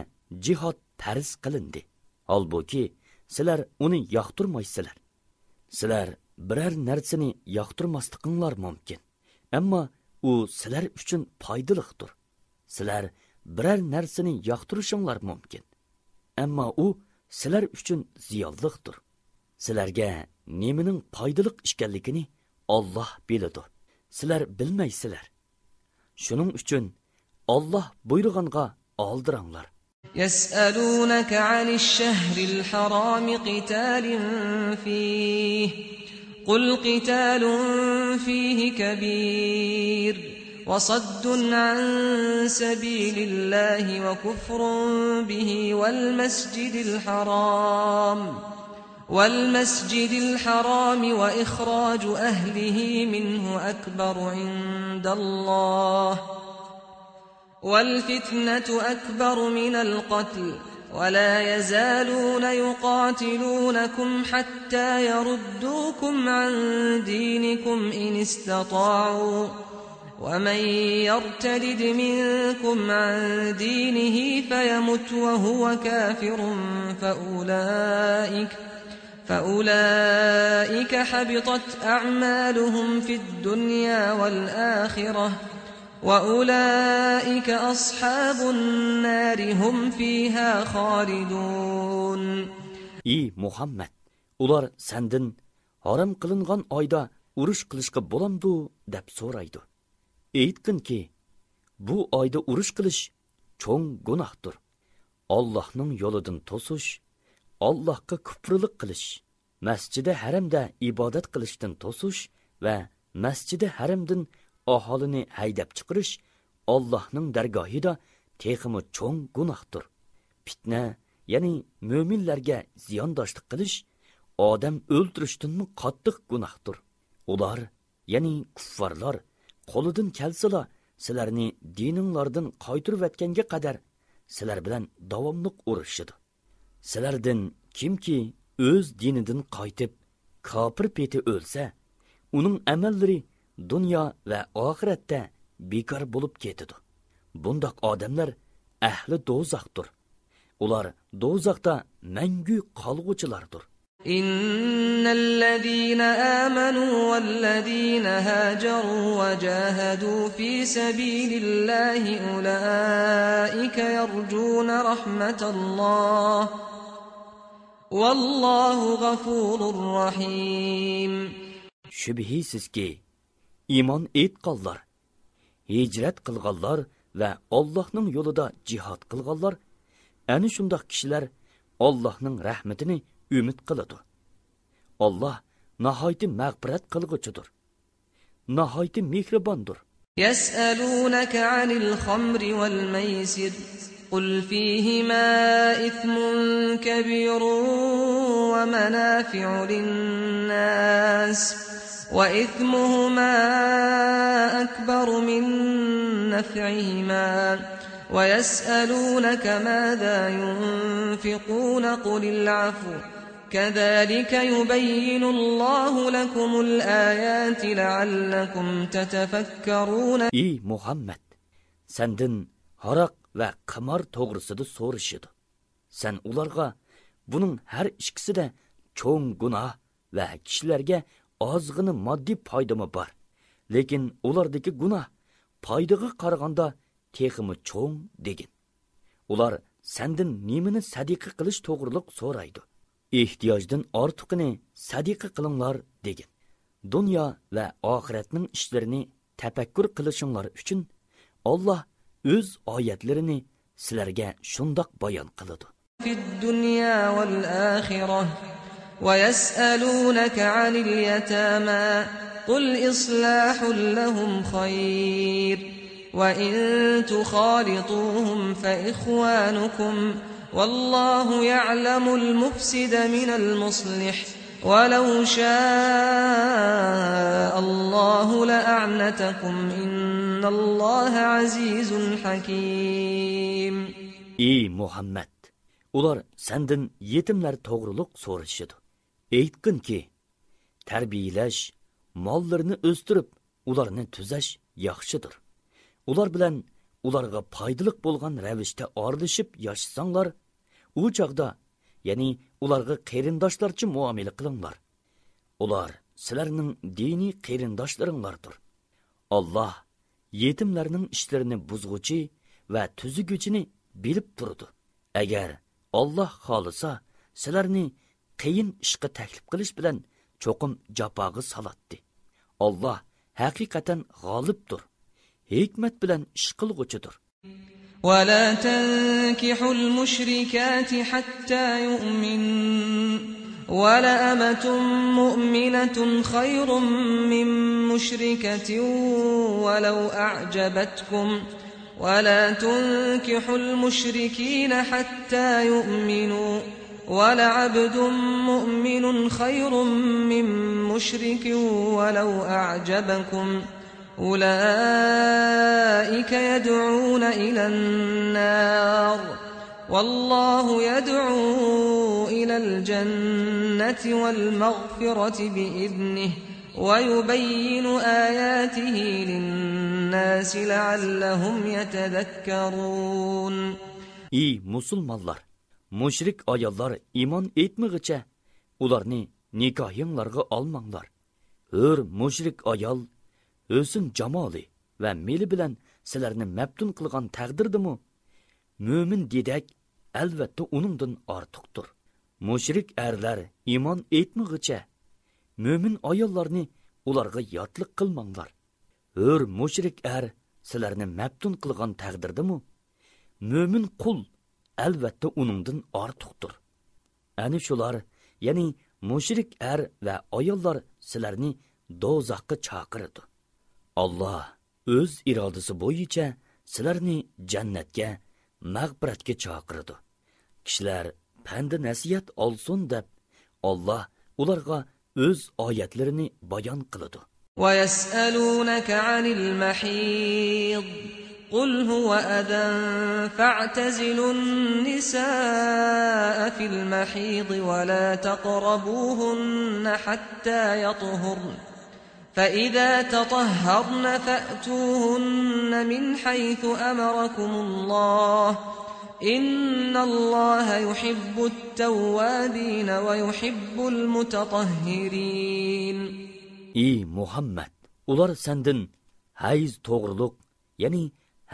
جىھاد پەرز قىلىندى. ھالبۇكى، سىلەر ئۇنى ياقتۇرمايسىلەر. سىلەر بىرەر نەرسىنى ياقتۇرماسلىقىڭلار مۇمكىن. ئەمما ئۇ سىلەر ئۈچۈن پايدىلىقتۇر. سىلەر بىرەر نەرسىنى ياقتۇرۇشۇڭلار مۇمكىن. ئەمما ئۇ سىلەر ئۈچۈن زىيانلىقتۇر. سىلەرگە نېمىنىڭ پايدىلىق ئىكەنلىكىنى ئاللاھ بىلىدۇ. سىلەر بىلمەيسىلەر. شۇنىڭ ئۈچۈن ئاللاھ بۇيرۇغانغا ئالدىراڭلار. يسألونك عن الشهر الحرام قتال فيه قل قتال فيه كبير وصد عن سبيل الله وكفر به والمسجد الحرام، والمسجد الحرام وإخراج أهله منه أكبر عند الله، والفتنة أكبر من القتل، ولا يزالون يقاتلونكم حتى يردوكم عن دينكم إن استطاعوا، ومن يرتدد منكم عن دينه فيمت وهو كافر فأولئك، فأولئك حبطت أعمالهم في الدنيا والآخرة، وأولئك أصحاب النار هم فيها خالدون. ئى مۇھەممەد، ئۇلار سەندىن ھارام قىلىنغان ئايدا ئۇرۇش قىلىشقا بولامدۇ دەپ سورايدۇ. ئېيتقىنكى، بۇ ئايدا ئۇرۇش قىلىش چوڭ گۇناھتۇر. ئاللاھنىڭ يولىدىن توسۇش، ئاللاھقا كۇپرىلىق قىلىش، مەسجىدى ھەرەمدە ئىبادەت قىلىشتىن توسۇش ۋە مەسجىدى ھەرەمدىن ئاھالىنى ھەيدەپ چىقىرىش ئاللاھنىڭ دەرگاھىدا تېخىمۇ چوڭ گۇناھتۇر. پىتنە، يەنى مۆمىنلەرگە زىيانداشلىق قىلىش ئادەم ئۆلتۈرۈشتىنمۇ قاتتىق گۇناھتۇر. ئۇلار، يەنى كۇففارلار، قولىدىن كەلسىلا سىلەرنى دىنىڭلاردىن قايتۇرۇۋەتكەنگە قەدەر سىلەر بىلەن داۋاملىق ئۇرۇشىدۇ. سىلەردىن كىمكى ئۆز دىنىدىن قايتىپ، كاپىر پېتى ئۆلسە، ئۇنىڭ ئەمەللىرى دۇنيا ۋە ئاخىرەتتە بىكار بولۇپ كېتىدۇ. بۇنداق ئادەملەر ئەھلى دوزاختۇر. ئۇلار دوزاختا مەڭگۈ قالغۇچىلاردۇر. إن الذين آمنوا والذين هاجروا وجاهدوا في سبيل الله أولئك يرجون رحمة الله، والله غفور رحيم. شۈبھىسىزكى، ئىمان ئېيتقانلار، ھىجرەت قىلغانلار ۋە ئاللاھنىڭ يولىدا جىھاد قىلغانلار ئەنە شۇنداق كىشىلەر ئاللاھنىڭ رەھمىتىنى ئۈمىد قىلىدۇ. ئاللاھ ناھايىتى مەغپىرەت قىلغۇچىدۇر، ناھايىتى مېھرىباندۇر. يسألونك عن الخمر والميسر، قل فيهما إثم كبير ومنافع للناس، وإثمهما أكبر من نفعهما، ويسألونك ماذا ينفقون، قل العفو، كذلك يبين الله لكم الآيات لعلكم تتفكرون. ئى مۇھەممەد، سەندىن ھاراق ۋە قىمار توغرىسىدا سورىشىدۇ. سەن ئۇلارغا، بۇنىڭ ھەر ئىككىسىدە چوڭ گۇناھ ۋە كىشىلەرگە ئازغىنە ماددىي پايدىمۇ بار، لېكىن ئۇلاردىكى گۇناھ پايدىغا قارىغاندا تېخىمۇ چوڭ، دېگىن. ئۇلار سەندىن نېمىنى سەدىقە قىلىش توغرۇلۇق سورايدۇ. ئېھتىياجدىن ئارتۇقىنى سەدىقە قىلىڭلار، دېگىن. دۇنيا ۋە ئاخىرەتنىڭ ئىشلىرىنى تەپەككۇر قىلىشىڭلار ئۈچۈن ئاللاھ ئۆز ئايەتلىرىنى سىلەرگە شۇنداق بايان قىلىدۇ. في الدنيا والآخرة، ويسألونك عن اليتامى، قل إصلاح لهم خير، وإن تخالطوهم فإخوانكم، والله يعلم المفسد من المصلح، ولو شاء الله لأعنتكم، إن الله عزيز حكيم. ئى مۇھەممەد، ئۇلار سەندىن يېتىملەر توغرۇلۇق سورىشىدۇ. ئېيتقىنكى، تەربىيەلەش، ماللىرىنى ئۆستۈرۈپ، ئۇلارنى تۈزەش ياخشىدۇر. ئۇلار بىلەن ئۇلارغا پايدىلىق بولغان رەۋىشتە ئارىلىشىپ ياشىساڭلار، ئۇ چاغدا، يەنى ئۇلارغا قېرىنداشلارچە مۇئامىلە قىلىڭلار. ئۇلار سىلەرنىڭ دىنىي قېرىنداشلىرىڭلاردۇر. ئاللاھ يېتىملەرنىڭ ئىشلىرىنى بۇزغۇچى ۋە تۈزىگۈچىنى بىلىپ تۇرىدۇ. ئەگەر ئاللاھ خالىسا، سىلەرنى قىيىن ئىشقا تەكلىپ قىلىش بىلەن چوقۇم جاپاغا سالاتتى. ئاللاھ ھەقىقەتەن غالىبتۇر، ھېكمەت بىلەن ئىش قىلغۇچىدۇر. ولا تنكحوا المشركات حتى يؤمن، ولأمة مؤمنة خير من مشركة ولو أعجبتكم، ولا تنكحوا المشركين حتى يؤمنوا، ولعبد مؤمن خير من مشرك ولو أعجبكم، أولئك يدعون إلى النار، والله يدعو إلى الجنة والمغفرة بإذنه، ويبين آياته للناس لعلهم يتذكرون. ئى مۇسۇلمانلار! مۇشرىك ئاياللار ئىمان ئېيتمىغىچە ئۇلارنى نىكاھىڭلارغا ئالماڭلار. ھۆر مۇشرىك ئايال ھۆسن-جامالى ۋە مېلى بىلەن سىلەرنى مەپتۇن قىلغان تەقدىردىمۇ، مۆمىن دېدەك ئەلۋەتتە ئۇنىڭدىن ئارتۇقتۇر. مۇشرىك ئەرلەر ئىمان ئېيتمىغىچە مۆمىن ئاياللارنى ئۇلارغا ياتلىق قىلماڭلار. ھۆر مۇشرىك ئەر سىلەرنى مەپتۇن قىلغان تەقدىردىمۇ، مۆمىن قۇل ئەلۋەتتە ئۇنىڭدىن ئارتۇقتۇر. ئەنە شۇلار، يەنى مۇشرىك ئەر ۋە ئاياللار سىلەرنى دوزاخقا چاقىرىدۇ. ئاللا ئۆز ئىرادىسى بويىچە سىلەرنى جەننەتكە، مەغپىرەتكە چاقىرىدۇ. كىشىلەر پەند-نەسىھەت ئالسۇن دەپ، ئاللا ئۇلارغا ئۆز ئايەتلىرىنى بايان قىلىدۇ. ويسألونك عن المحيض، قل هو أذى فاعتزلوا النساء في المحيض ولا تقربوهن حتى يطهرن، فإذا تطهرن فأتوهن من حيث أمركم الله، إن الله يحب التوابين ويحب المتطهرين. ئى مۇھەممەد، ئۇلار سەندىن ھەيز توغرۇلۇق، يەنى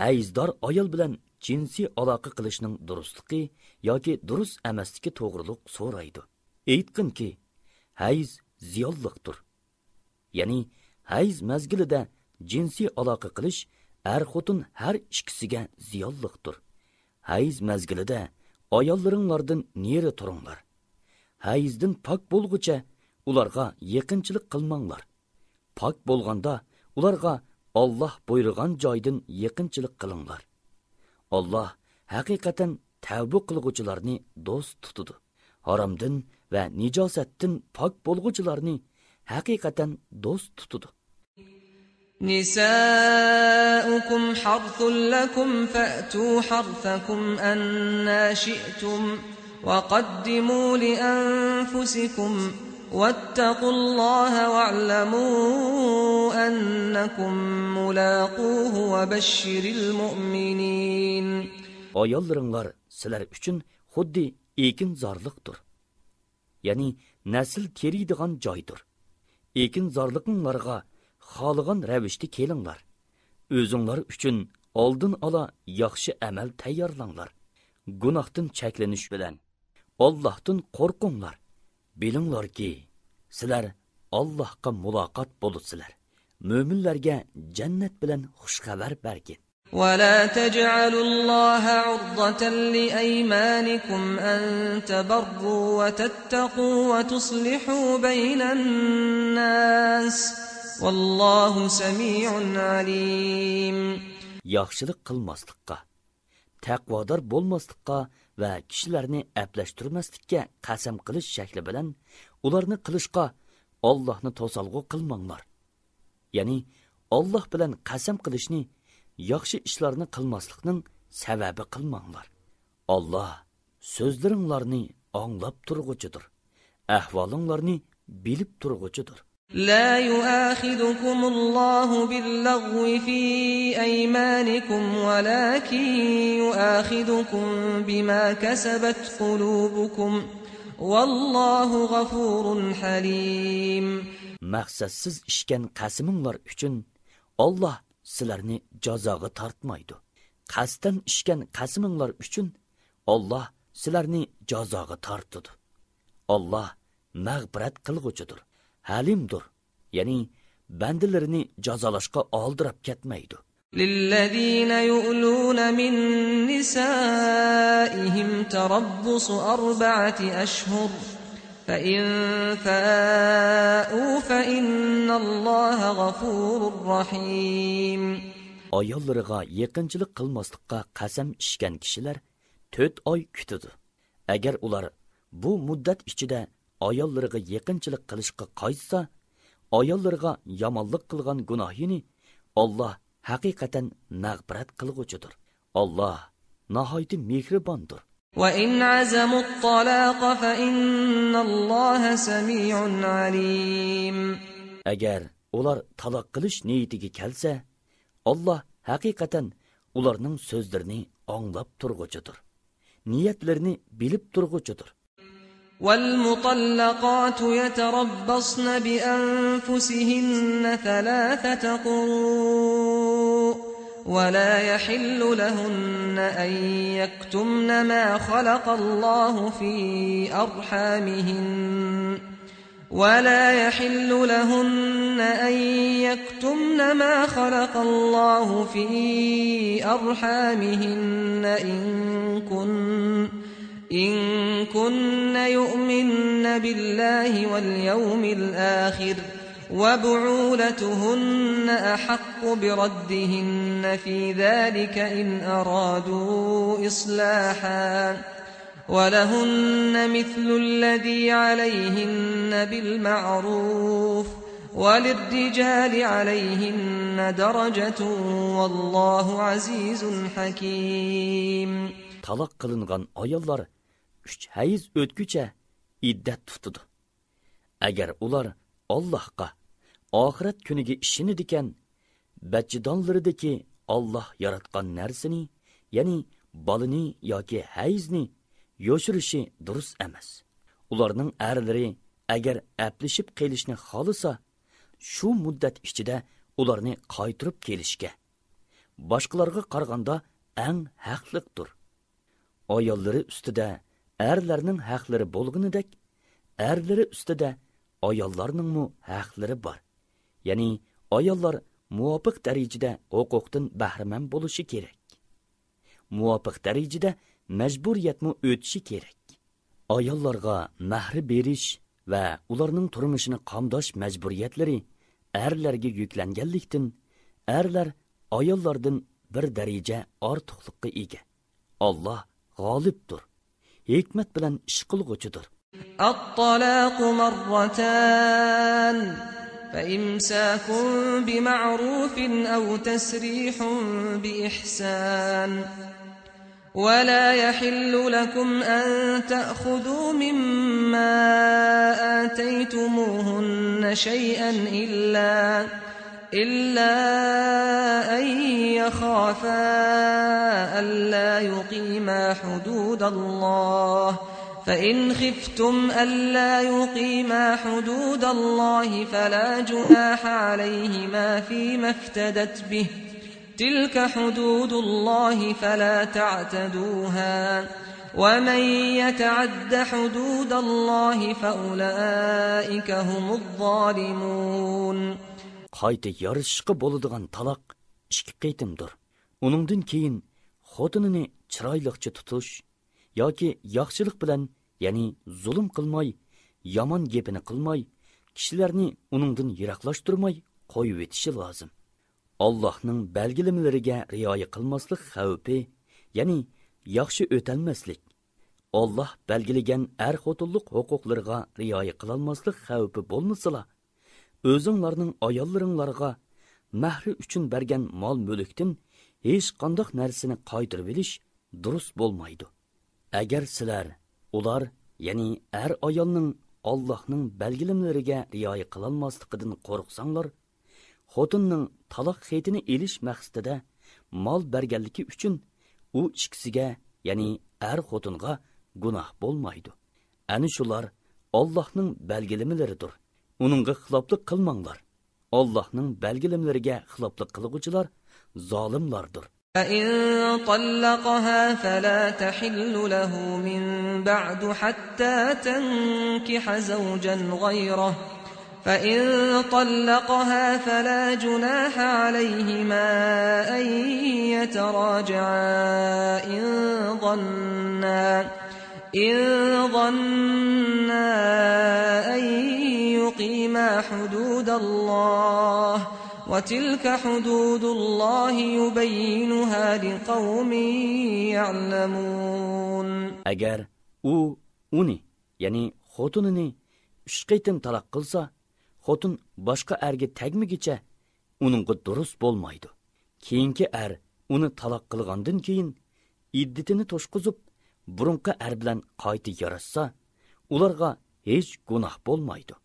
ھەيزدار ئايال بىلەن جىنسىي ئالاقە قىلىشنىڭ دۇرۇسلۇقى ياكى دۇرۇس ئەمەسلىكى توغرۇلۇق سورايدۇ. ئېيتقىنكى، ھەيز زىيانلىقتۇر. يەنى ھەيز مەزگىلىدە جىنسىي ئالاقە قىلىش ئەر-خوتۇن ھەر ئىككىسىگە زىيانلىقتۇر. ھەيز مەزگىلىدە ئاياللىرىڭلاردىن نېرى تۇرۇڭلار. ھەيزدىن پاك بولغۇچە ئۇلارغا يېقىنچىلىق قىلماڭلار. پاك بولغاندا ئۇلارغا ئاللا بۇيرۇغان جايدىن يېقىنچىلىق قىلىڭلار. ئاللا ھەقىقەتەن تەۋبە قىلغۇچىلارنى دوست تۇتىدۇ. ھارامدىن ۋە نىجاسەتتىن پاك بولغۇچىلارنى ھەقىقەتەن دوست تۇتىدۇ. نساؤكم حرث لكم فأتوا حرثكم أنى شئتم وقدموا لأنفسكم واتقوا الله واعلموا أنكم ملاقوه وبشر المؤمنين. ئاياللىرىڭلار سىلەر ئۈچۈن خۇددى ئېكىنزارلىقتۇر. يەنى نەسىل تېرىيدىغان جايدۇر. ئېكىنزارلىقىڭلارغا خالىغان رەۋىشتە كېلىڭلار. ئۆزۈڭلار ئۈچۈن ئالدىن ئالا ياخشى ئەمەل تەييارلاڭلار. گۇناھتىن چەكلىنىش بىلەن ئاللاھتىن قورقۇڭلار. بىلىڭلاركى، سىلەر ئاللاھقا مۇلاقات بولىسىلەر. مۆمىنلەرگە جەننەت بىلەن خۇش خەۋەر بەرگىن. ولا تجعلوا الله عرضة لأيمانكم أن تبروا وتتقوا وتصلحوا بين الناس، والله سميع عليم. ياخشىلىق قىلماسلىققا، تەقۋادار بولماسلىققا ۋە كىشىلەرنى ئەپلەشتۈرمەسلىككە قەسەم قىلىش شەكلى بىلەن ئۇلارنى قىلىشقا ئاللاھنى توسالغۇ قىلماڭلار. يەنى ئاللاھ بىلەن قەسەم قىلىشنى ياخشى ئىشلارنى قىلماسلىقنىڭ سەۋەبى قىلماڭلار. ئاللاھ سۆزلىرىڭلارنى ئاڭلاپ تۇرغۇچىدۇر، ئەھۋالىڭلارنى بىلىپ تۇرغۇچىدۇر. لا يؤاخذكم الله باللغو في أيمانكم ولكن يؤاخذكم بما كسبت قلوبكم والله غفور حليم. مەقسەتسىز ئىچكەن قەسىمىڭلار ئۈچۈن ئاللاھ سىلەرنى جازاغا تارتمايدۇ. قەستەن ئىچكەن قەسىمىڭلار ئۈچۈن ئاللاھ سىلەرنى جازاغا تارتىدۇ. ئاللاھ مەغپىرەت قىلغۇچىدۇر، ھەلىمدۇر، يەنى بەندىلىرىنى جازالاشقا ئالدىراپ كەتمەيدۇ. للذين يؤلون من نسائهم تربص أربعة أشهر فإن فاءوا فإن الله غفور رحيم. ئاياللىرىغا يېقىنچىلىق قىلماسلىققا قەسەم ئىچكەن كىشىلەر تۆت ئاي كۈتىدۇ. ئەگەر ئۇلار بۇ مۇددەت ئىچىدە ئاياللىرىغا يېقىنچىلىق قىلىشقا قايتسا، ئاياللىرىغا يامانلىق قىلغان گۇناھىنى ئاللا ھەقىقەتەن مەغپىرەت قىلغۇچىدۇر. ئاللا ناھايىتى مېھرىباندۇر. وإن عزموا الطلاق فإن الله سميع عليم. ئەگەر ئۇلار تالاق قىلىش نىيىتىگە كەلسە، ئاللا ھەقىقەتەن ئۇلارنىڭ سۆزلىرىنى ئاڭلاپ تۇرغۇچىدۇر. نىيەتلىرىنى بىلىپ تۇرغۇچىدۇر. والمطلقات يتربصن بأنفسهن ثلاثة قروء ولا يحل لهن أن يكتمن ما خلق الله في أرحامهن ولا يحل لهن أن يكتمن ما خلق الله في أرحامهن إن كن، إن كن يؤمن بالله واليوم الآخر وبعولتهن أحق بردهن في ذلك إن أرادوا إصلاحا ولهن مثل الذي عليهن بالمعروف وللرجال عليهن درجة والله عزيز حكيم. تالاق قىلىنغان ئاياللار ئۈچ ھەيز ئۆتكۈچە ئىددەت تۇتىدۇ. ئەگەر ئۇلار ئاللاھقا، ئاخىرەت كۈنىگە ئىشىنىدىكەن، بەچچىدانلىرىدىكى ئاللاھ ياراتقان نەرسىنى، يەنى بالىنى ياكى ھەيزنى يوشۇرۇشى دۇرۇس ئەمەس. ئۇلارنىڭ ئەرلىرى ئەگەر ئەپلىشىپ قېلىشنى خالىسا، شۇ مۇددەت ئىچىدە ئۇلارنى قايتۇرۇپ كېلىشكە، باشقىلارغا قارىغاندا ئەڭ ھەقلىقتۇر. ئاياللىرى ئۈستىدە ئەرلەرنىڭ ھەقلىرى بولغىنىدەك، ئەرلىرى ئۈستىدە ئاياللارنىڭمۇ ھەقلىرى بار. يەنى ئاياللار مۇۋاپىق دەرىجىدە ھوقۇقتىن بەھرىمەن بولۇشى كېرەك. مۇۋاپىق دەرىجىدە مەجبۇرىيەتمۇ ئۆتىشى كېرەك. ئاياللارغا مەھرى بېرىش ۋە ئۇلارنىڭ تۇرمۇشىنى قامداش مەجبۇرىيەتلىرى ئەرلەرگە يۈكلەنگەنلىكتىن، ئەرلەر ئاياللاردىن بىر دەرىجە ئارتۇقلۇققا ئىگە. ئاللاھ غالىبتۇر، ھېكمەت بىلەن ئىش قىلغۇچىدۇر. الطلاق مرتان، فإمساك بمعروف أو تسريح بإحسان، ولا يحل لكم أن تأخذوا مما آتيتموهن شيئا إلا إلا أن يخافا ألا يقيما حدود الله، فإن خفتم ألا يقيما حدود الله فلا جناح عليهما فيما افتدت به، تلك حدود الله فلا تعتدوها، ومن يتعد حدود الله فأولئك هم الظالمون. قايتا يارىشىشقا بولىدىغان تالاق ئىككى قېتىمدۇر. ئۇنىڭدىن كېيىن خوتۇنىنى چىرايلىقچە تۇتۇش ياكى ياخشىلىق بىلەن، يەنى زۇلۇم قىلماي، يامان گېپىنى قىلماي، كىشىلەرنى ئۇنىڭدىن يىراقلاشتۇرماي قويۇۋېتىشى لازىم. ئاللاھنىڭ بەلگىلىمىلىرىگە رىئايە قىلماسلىق خەۋپى، يەنى ياخشى ئۆتەلمەسلىك، ئاللاھ بەلگىلىگەن ئەر-خوتۇنلۇق ھوقۇقلىرىغا رىئايە قىلالماسلىق خەۋپى بولمىسىلا، ئۆزۈڭلارنىڭ ئاياللىرىڭلارغا مەھرى ئۈچۈن بەرگەن مال-مۈلۈكتىن ھېچقانداق نەرسىنى قايتۇرۇۋېلىش دۇرۇس بولمايدۇ. ئەگەر سىلەر ئۇلار، يەنى ئەر-ئايالنىڭ ئاللاھنىڭ بەلگىلىمىلىرىگە رىئايە قىلالماسلىقىدىن قورقساڭلار، خوتۇننىڭ تالاق خېتىنى ئېلىش مەقسىتىدە مال بەرگەنلىكى ئۈچۈن ئۇ ئىككىسىگە، يەنى ئەر-خوتۇنغا گۇناھ بولمايدۇ. ئەنە شۇلار ئاللاھنىڭ بەلگىلىمىلىرىدۇر. ئۇنىڭغا خىلاپلىق قىلماڭلار. ئاللاھنىڭ بەلگىلىمىلىرىگە خىلاپلىق قىلغۇچىلار زالىملاردۇر. فإن طلقها فلا تحل له من بعد حتى تنكح زوجا غيره، فإن طلقها فلا جناح عليهما أن يتراجعا إن ظنا إن ظنا أن يقيما حدود الله وتلك حدود الله يبينها لقوم يعلمون. ئەگەر ئۇ ئۇنى، يەنى خوتۇنىنى ئۈچ قېتىم تالاق قىلسا، خوتۇن باشقا ئەرگە تەگمىگىچە ئۇنىڭغا دۇرۇس بولمايدۇ. كېيىنكى ئەر ئۇنى تالاق قىلغاندىن كېيىن، ئىددىتىنى توشقۇزۇپ، بۇرۇنقى ئەر بىلەن قايتا ياراشسا، ئۇلارغا ھېچ گۇناھ بولمايدۇ.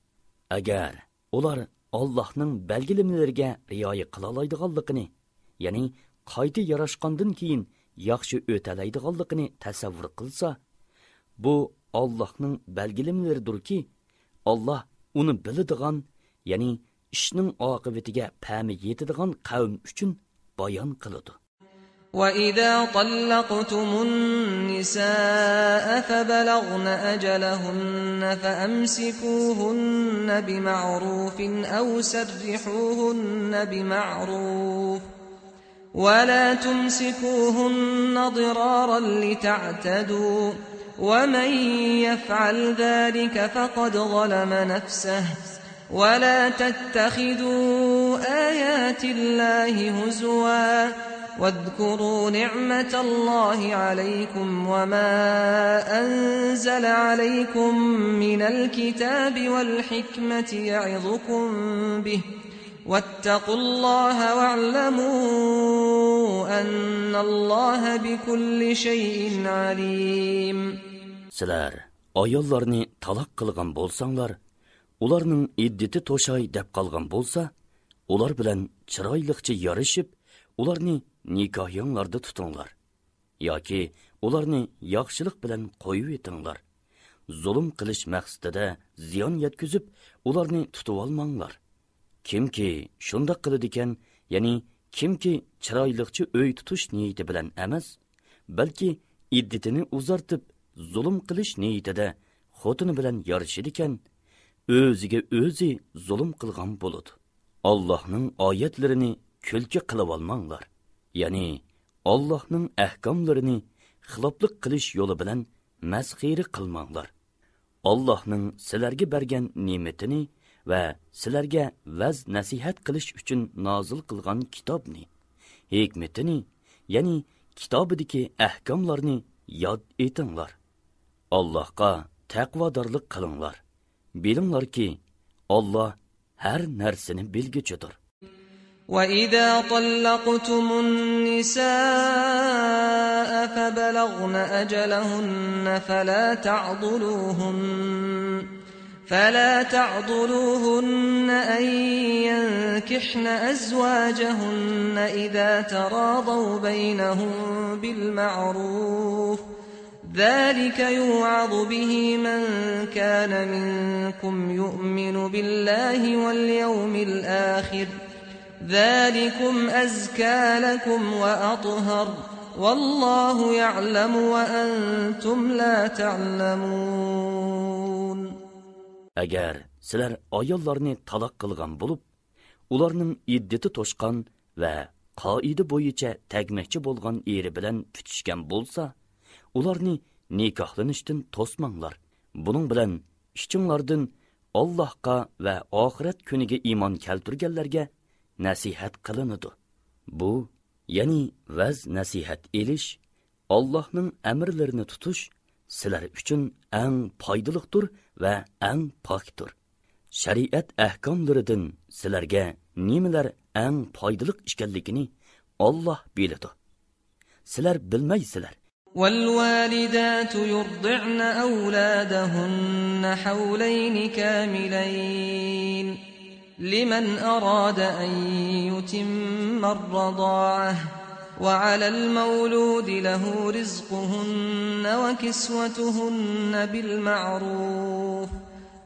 ئەگەر ئۇلار ئاللاھنىڭ بەلگىلىمىلىرىگە رىئايە قىلالايدىغانلىقىنى، يەنى قايتا ياراشقاندىن كېيىن ياخشى ئۆتەلەيدىغانلىقىنى تەسەۋۋۇر قىلسا، بۇ ئاللاھنىڭ بەلگىلىمىلىرىدۇركى، ئاللاھ ئۇنى بىلىدىغان، يەنى ئىشنىڭ ئاقىۋىتىگە پەمى يېتىدىغان قەۋم ئۈچۈن بايان قىلىدۇ. وإذا طلقتم النساء فبلغن أجلهن فأمسكوهن بمعروف أو سرحوهن بمعروف ولا تمسكوهن ضرارا لتعتدوا، ومن يفعل ذلك فقد ظلم نفسه، ولا تتخذوا آيات الله هزوا، واذكروا نعمة الله عليكم وما أنزل عليكم من الكتاب والحكمة يعظكم به، واتقوا الله واعلموا أن الله بكل شيء عليم. سىلەر ئاياللارنى تالاق قىلغان بولساڭلار، ئۇلارنىڭ ئىددىتى توشاي دەپ قالغان بولسا، ئۇلار بىلەن چىرايلىقچە يارىشىپ، ئۇلارنى نىكاھىڭلاردا تۇتۇڭلار. ياكى ئۇلارنى ياخشىلىق بىلەن قويۇۋېتىڭلار. زۇلۇم قىلىش مەقسىتىدە زىيان يەتكۈزۈپ، ئۇلارنى تۇتۇۋالماڭلار. كىمكى شۇنداق قىلىدىكەن، يەنى كىمكى چىرايلىقچە ئۆي تۇتۇش نىيىتى بىلەن ئەمەس، بەلكى ئىددىتىنى ئۇزارتىپ، زۇلۇم قىلىش نىيىتىدە خوتۇنى بىلەن يارىشىدىكەن، ئۆزىگە ئۆزى زۇلۇم قىلغان بولىدۇ. ئاللاھنىڭ ئايەتلىرىنى كۈلكە قىلىۋالماڭلار. يەنى ئاللاھنىڭ ئەھكاملىرىنى خىلاپلىق قىلىش يولى بىلەن مەسخىرە قىلماڭلار. ئاللاھنىڭ سىلەرگە بەرگەن نېمىتىنى ۋە سىلەرگە ۋەز-نەسىھەت قىلىش ئۈچۈن نازىل قىلغان كىتابنى، ھېكمىتىنى، يەنى كىتابىدىكى ئەھكاملارنى ياد ئېتىڭلار. ئاللاھقا تەقۋادارلىق قىلىڭلار. بىلىڭلاركى، ئاللاھ ھەر نەرسىنى بىلگۈچىدۇر. وإذا طلقتم النساء فبلغن أجلهن فلا تعضلوهن، فلا تعضلوهن أن ينكحن أزواجهن إذا تراضوا بينهم بالمعروف، ذلك يوعظ به من كان منكم يؤمن بالله واليوم الآخر، ذلكم أزكى لكم وأطهر، والله يعلم وأنتم لا تعلمون. ئەگەر سىلەر ئاياللارنى تالاق قىلغان بولۇپ، ئۇلارنىڭ ئىددىتى توشقان ۋە قائىدە بويىچە تەگمەكچى بولغان ئېرى بىلەن پۈتۈشكەن بولسا، ئۇلارنى نىكاھلىنىشتىن توسماڭلار. بۇنىڭ بىلەن ئىچىڭلاردىن ئاللاھقا ۋە ئاخىرەت كۈنىگە ئىمان كەلتۈرگەنلەرگە نەسىھەت قىلىنىدۇ. بۇ، يەنى ۋەز-نەسىھەت ئېلىش، ئاللاھنىڭ ئەمىرلىرىنى تۇتۇش سىلەر ئۈچۈن ئەڭ پايدىلىقتۇر ۋە ئەڭ پاكتۇر. شەرىئەت ئەھكاملىرىدىن سىلەرگە نېمىلەر ئەڭ پايدىلىق ئىكەنلىكىنى ئاللاھ بىلىدۇ. سىلەر بىلمەيسىلەر. والوالدات يرضعن أولادهن حولين كاملين لمن أراد أن يتم الرضاعة، وعلى المولود له رزقهن وكسوتهن بالمعروف،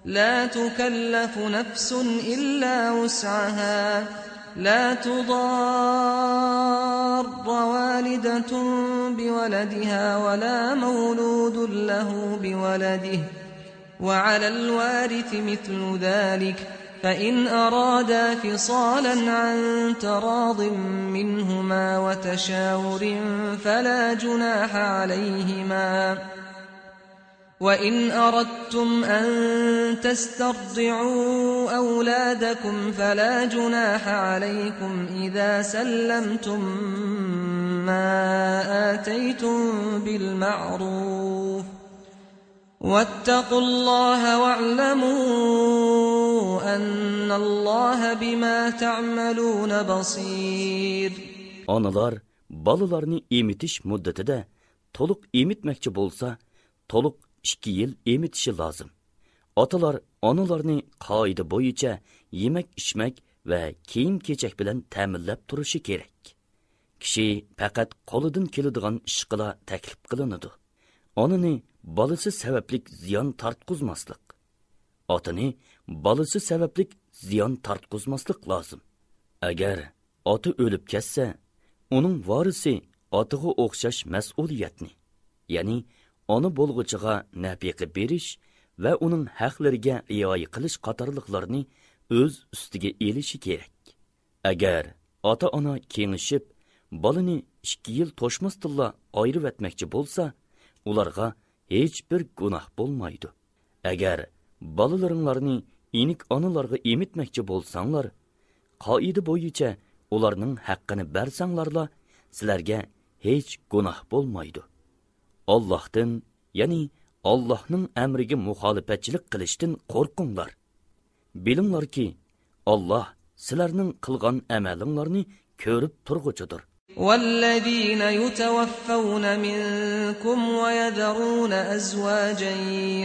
لا تكلف نفس إلا وسعها، لا تضار والدة بولدها ولا مولود له بولده، وعلى الوارث مثل ذلك، فإن أرادا فصالا عن تراض منهما وتشاور فلا جناح عليهما. وإن أردتم أن تسترضعوا أولادكم فلا جناح عليكم إذا سلمتم ما آتيتم بالمعروف واتقوا الله واعلموا أن الله بما تعملون بصير. ئانىلار بالىلارنى ئېمىتىش مۇددىتىدە تولۇق ئېمىتمەكچى بولسا، تولۇق ئىككى يىل ئېمىتىشى لازىم. ئاتىلار ئانىلارنى قائىدە بويىچە يېمەك-ئىچمەك ۋە كىيىم-كېچەك بىلەن تەمىنلەپ تۇرۇشى كېرەك. كىشى پەقەت قولىدىن كېلىدىغان ئىشقىلا تەكلىپ قىلىنىدۇ. ئانىنى بالىسى سەۋەبلىك زىيان تارتقۇزماسلىق. ئاتىنى بالىسى سەۋەبلىك زىيان تارتقۇزماسلىق لازىم. ئەگەر ئاتا ئۆلۈپ كەتسە، ئۇنىڭ ۋارىسى ئاتىغا ئوخشاش مەسئۇلىيەتنى، يەنى ئانا بولغۇچىغا نەپىقە بېرىش ۋە ئۇنىڭ ھەقلىرىگە رىئايە قىلىش قاتارلىقلارنى ئۆز ئۈستىگە ئېلىشى كېرەك. ئەگەر ئاتا-ئانا كېڭىشىپ، بالىنى ئىككى يىل توشماستىنلا ئايرىۋەتمەكچى بولسا، ئۇلارغا ھېچبىر گۇناھ بولمايدۇ. ئەگەر بالىلىرىڭلارنى ئېنىك ئانىلارغا ئېمىتمەكچى بولساڭلار، قائىدە بويىچە ئۇلارنىڭ ھەققىنى بەرسەڭلارلا، سىلەرگە ھېچ گۇناھ بولمايدۇ. ئاللاھتىن، يەنى ئاللاھنىڭ ئەمرىگە مۇخالىپەتچىلىك قىلىشتىن قورقۇڭلار. بىلىڭلاركى، ئاللاھ سىلەرنىڭ قىلغان ئەمەلىڭلارنى كۆرۈپ تۇرغۇچىدۇر. والذين يتوفون منكم ويذرون أزواجا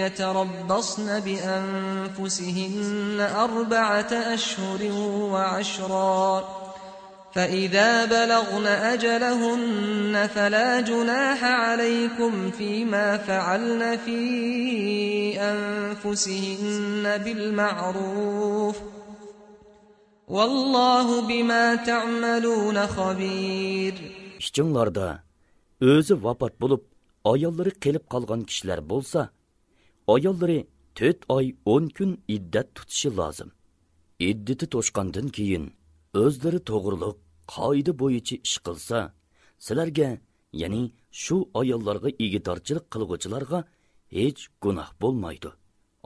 يتربصن بأنفسهن أربعة أشهر وعشرا، فإذا بلغن أجلهن فلا جناح عليكم فيما فعلن في أنفسهن بالمعروف، والله بما تعملون خبير. ئىچىڭلاردا ئۆزى ۋاپات بولۇپ، ئاياللىرى قېلىپ قالغان كىشىلەر بولسا، ئاياللىرى تۆت ئاي ئون كۈن ئىددەت تۇتۇشى لازىم. ئىددىتى توشقاندىن كېيىن ئۆزلىرى توغرۇلۇق قائىدە بويىچە ئىش قىلسا، سىلەرگە، يەنى شۇ ئاياللارغا ئىگىدارچىلىق قىلغۇچىلارغا ھېچ گۇناھ بولمايدۇ.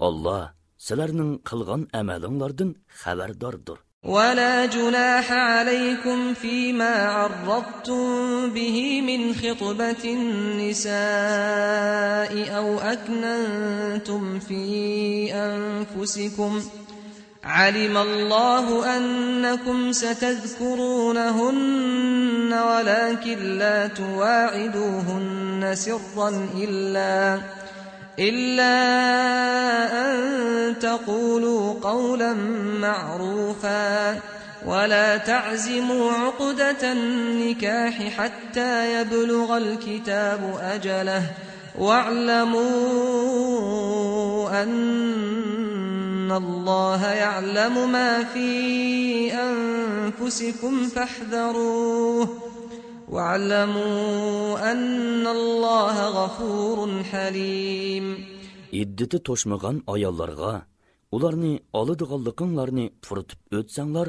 ئاللاھ سىلەرنىڭ قىلغان ئەمەلىڭلاردىن خەۋەرداردۇر. ولا جناح عليكم فيما عرضتم به من خطبة النساء أو أكننتم في أنفسكم، علم الله أنكم ستذكرونهن ولكن لا تواعدوهن سرا إلا إلا أن تقولوا قولا معروفا ولا تعزموا عقدة النكاح حتى يبلغ الكتاب أجله واعلموا أن الله يعلم ما في أنفسكم فاحذروه واعلموا أن الله غفور حليم. ئىددىتى توشمىغان ئاياللارغا، ئۇلارنى ئالىدىغانلىقىڭلارنى پۇرىتىپ ئۆتسەڭلار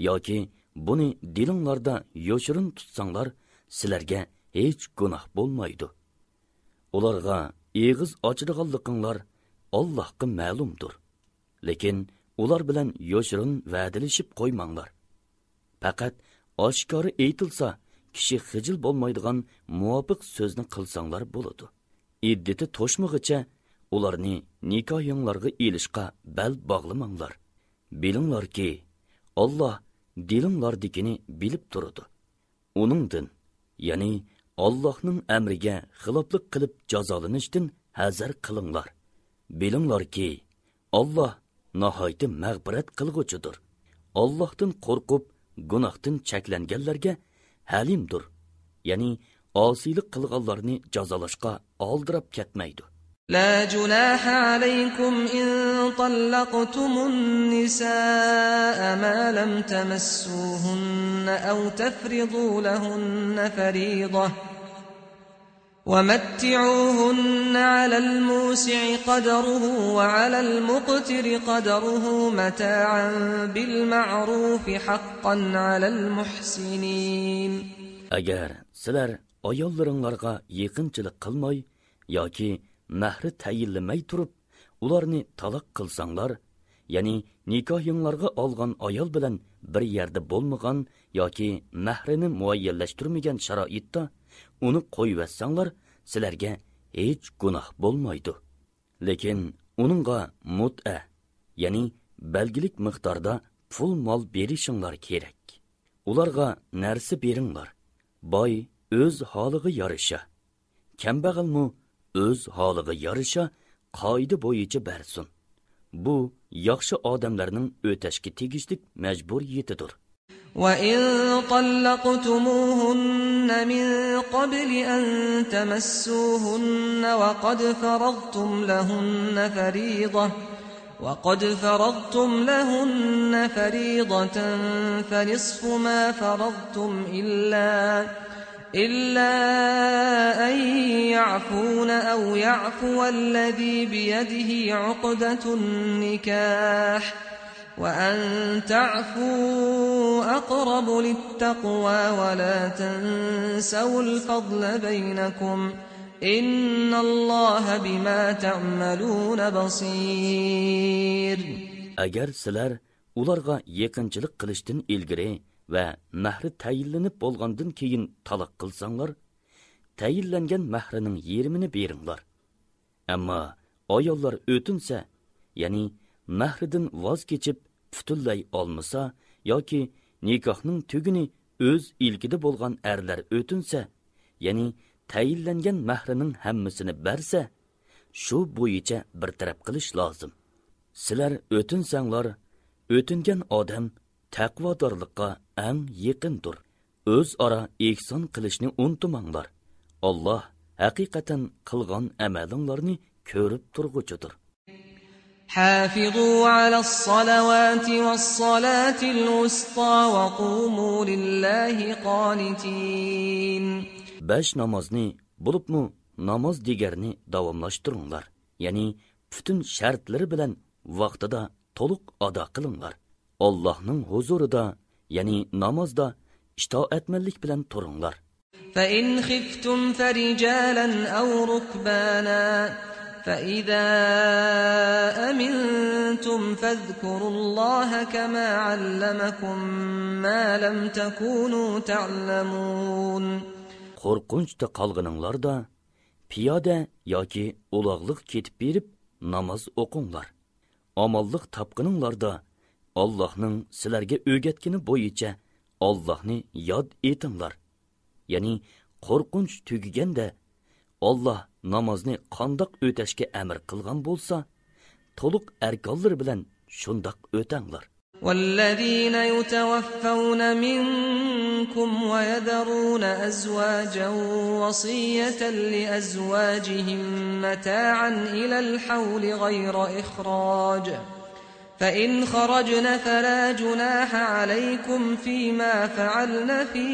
ياكى بۇنى دىلىڭلاردا يوشۇرۇن تۇتساڭلار، سىلەرگە ھېچ گۇناھ بولمايدۇ. ئۇلارغا ئېغىز ئاچىدىغانلىقىڭلار ئاللاھقا مەلۇمدۇر. لېكىن ئۇلار بىلەن يوشۇرۇن ۋەدىلىشىپ قويماڭلار. پەقەت ئاشكارا ئېيتىلسا، كىشى خىجىل بولمايدىغان مۇۋاپىق سۆزنى قىلساڭلار بولىدۇ. ئىددىتى توشمىغىچە ئۇلارنى نىكاھىڭلارغا ئېلىشقا بەل باغلىماڭلار. بىلىڭلاركى، ئاللاھ دىلىڭلاردىكىنى بىلىپ تۇرىدۇ. ئۇنىڭدىن، يەنى ئاللاھنىڭ ئەمرىگە خىلاپلىق قىلىپ جازالىنىشتىن ھەزەر قىلىڭلار. بىلىڭلاركى، ئاللاھ ناھايىتى مەغپىرەت قىلغۇچىدۇر. ئاللاھتىن قورقۇپ، گۇناھتىن چەكلەنگەنلەرگە ھەلىمدۇر، يەنى ئاسىيلىق قىلغانلارنى جازالاشقا ئالدىراپ كەتمەيدۇ. لا جناح عليكم إن طلقتم النساء ما لم تمسوهن أو تفرضوا لهن فريضة، ومتعوهن على الموسع قدره وعلى المقتر قدره متاعا بالمعروف حقا على المحسنين. ئەگەر سىلەر ئاياللىرىڭلارغا يېقىنچىلىق قىلماي ياكى مەھرى تەيىنلىمەي تۇرۇپ، ئۇلارنى تالاق قىلساڭلار، يەنى نىكاھىڭلارغا ئالغان ئايال بىلەن بىر يەردە بولمىغان ياكى مەھرىنى مۇئەييەنلەشتۈرمىگەن شارائىتتا ئۇنى قويۇۋەتسەڭلار، سىلەرگە ھېچ گۇناھ بولمايدۇ. لېكىن ئۇنىڭغا مۇتئە، يەنى بەلگىلىك مىقداردا پۇل مال بېرىشىڭلار كېرەك. ئۇلارغا نەرسە بېرىڭلار. باي ئۆز ھالىغا يارىشا، كەمبەغەلمۇ ئۆز ھالىغا يارىشا قائىدە بويىچە بەرسۇن. بۇ ياخشى ئادەملەرنىڭ ئۆتەشكە تېگىشلىك مەجبۇرىيىتىدۇر. وإن طلقتموهن من قبل أن تمسوهن وقد فرضتم لهن فريضة، وقد فرضتم لهن فريضة فنصف ما فرضتم إلا، إلا أن يعفون أو يعفو الذي بيده عقدة النكاح، وأن تعفوا أقرب للتقوى ولا تنسوا الفضل بينكم، إن الله بما تعملون بصير. ئەگەر سىلەر ئۇلارغا يېقىنچىلىق قىلىشتىن ئىلگىرى ۋە مەھرى تەيىنلىنىپ بولغاندىن كېيىن تالاق قىلساڭلار، تەيىنلەنگەن مەھرىنىڭ يېرىمىنى بېرىڭلار. ئەمما ئاياللار ئۆتۈنسە، يەنى مەھرىدىن ۋاز كېچىپ پۈتۈنلەي ئالمىسا ياكى نىكاھنىڭ تۈگۈنى ئۆز ئىلكىدە بولغان ئەرلەر ئۆتۈنسە، يەنى تەيىنلەنگەن مەھرىنىڭ ھەممىسىنى بەرسە، شۇ بويىچە بىر تەرەپ قىلىش لازىم. سىلەر ئۆتۈنسەڭلار، ئۆتۈنگەن ئادەم تەقۋادارلىققا ئەڭ يېقىندۇر. ئۆزئارا ئېھسان قىلىشنى ئۇنتۇماڭلار. ئاللاھ ھەقىقەتەن قىلغان ئەمەلىڭلارنى كۆرۈپ تۇرغۇچىدۇر. حافظوا على الصلوات والصلاة الوسطى وقوموا لله قانتين. بەش نامازنى، بولۇپمۇ ناماز دىگەرنى داۋاملاشتۇرۇڭلار. يەنى پۈتۈن شەرتلىرى بىلەن ۋاقتىدا تولۇق ئادا قىلىڭلار. ئاللاھنىڭ ھۇزۇرىدا، يەنى نامازدا ئىتائەتمەنلىك بىلەن تۇرۇڭلار. فإن خفتم فرجالا أو ركبانا فإذا أمنتم فاذكروا الله كما علمكم ما لم تكونوا تعلمون. قورقۇنچتا قالغىنىڭلاردا پىيادە ياكى ئۇلاغلىق كېتىپ بېرىپ ناماز ئوقۇڭلار. ئامانلىق تاپقىنىڭلاردا ئاللاھنىڭ سىلەرگە ئۆگەتكىنى بويىچە ئاللاھنى ياد ئېتىڭلار. يەنى قورقۇنچ تۈگىگەندە، ئاللاھ نامازنى قانداق ئۆتەشكە ئەمر قىلغان بولسا، تولۇق ئەركانلىرى بىلەن شۇنداق ئۆتەڭلار. والذين يتوفون منكم ويذرون أزواجا وصية لأزواجهم متاعا إلى الحول غير إخراج، فإن خرجن فلا جناح عليكم فيما فعلن في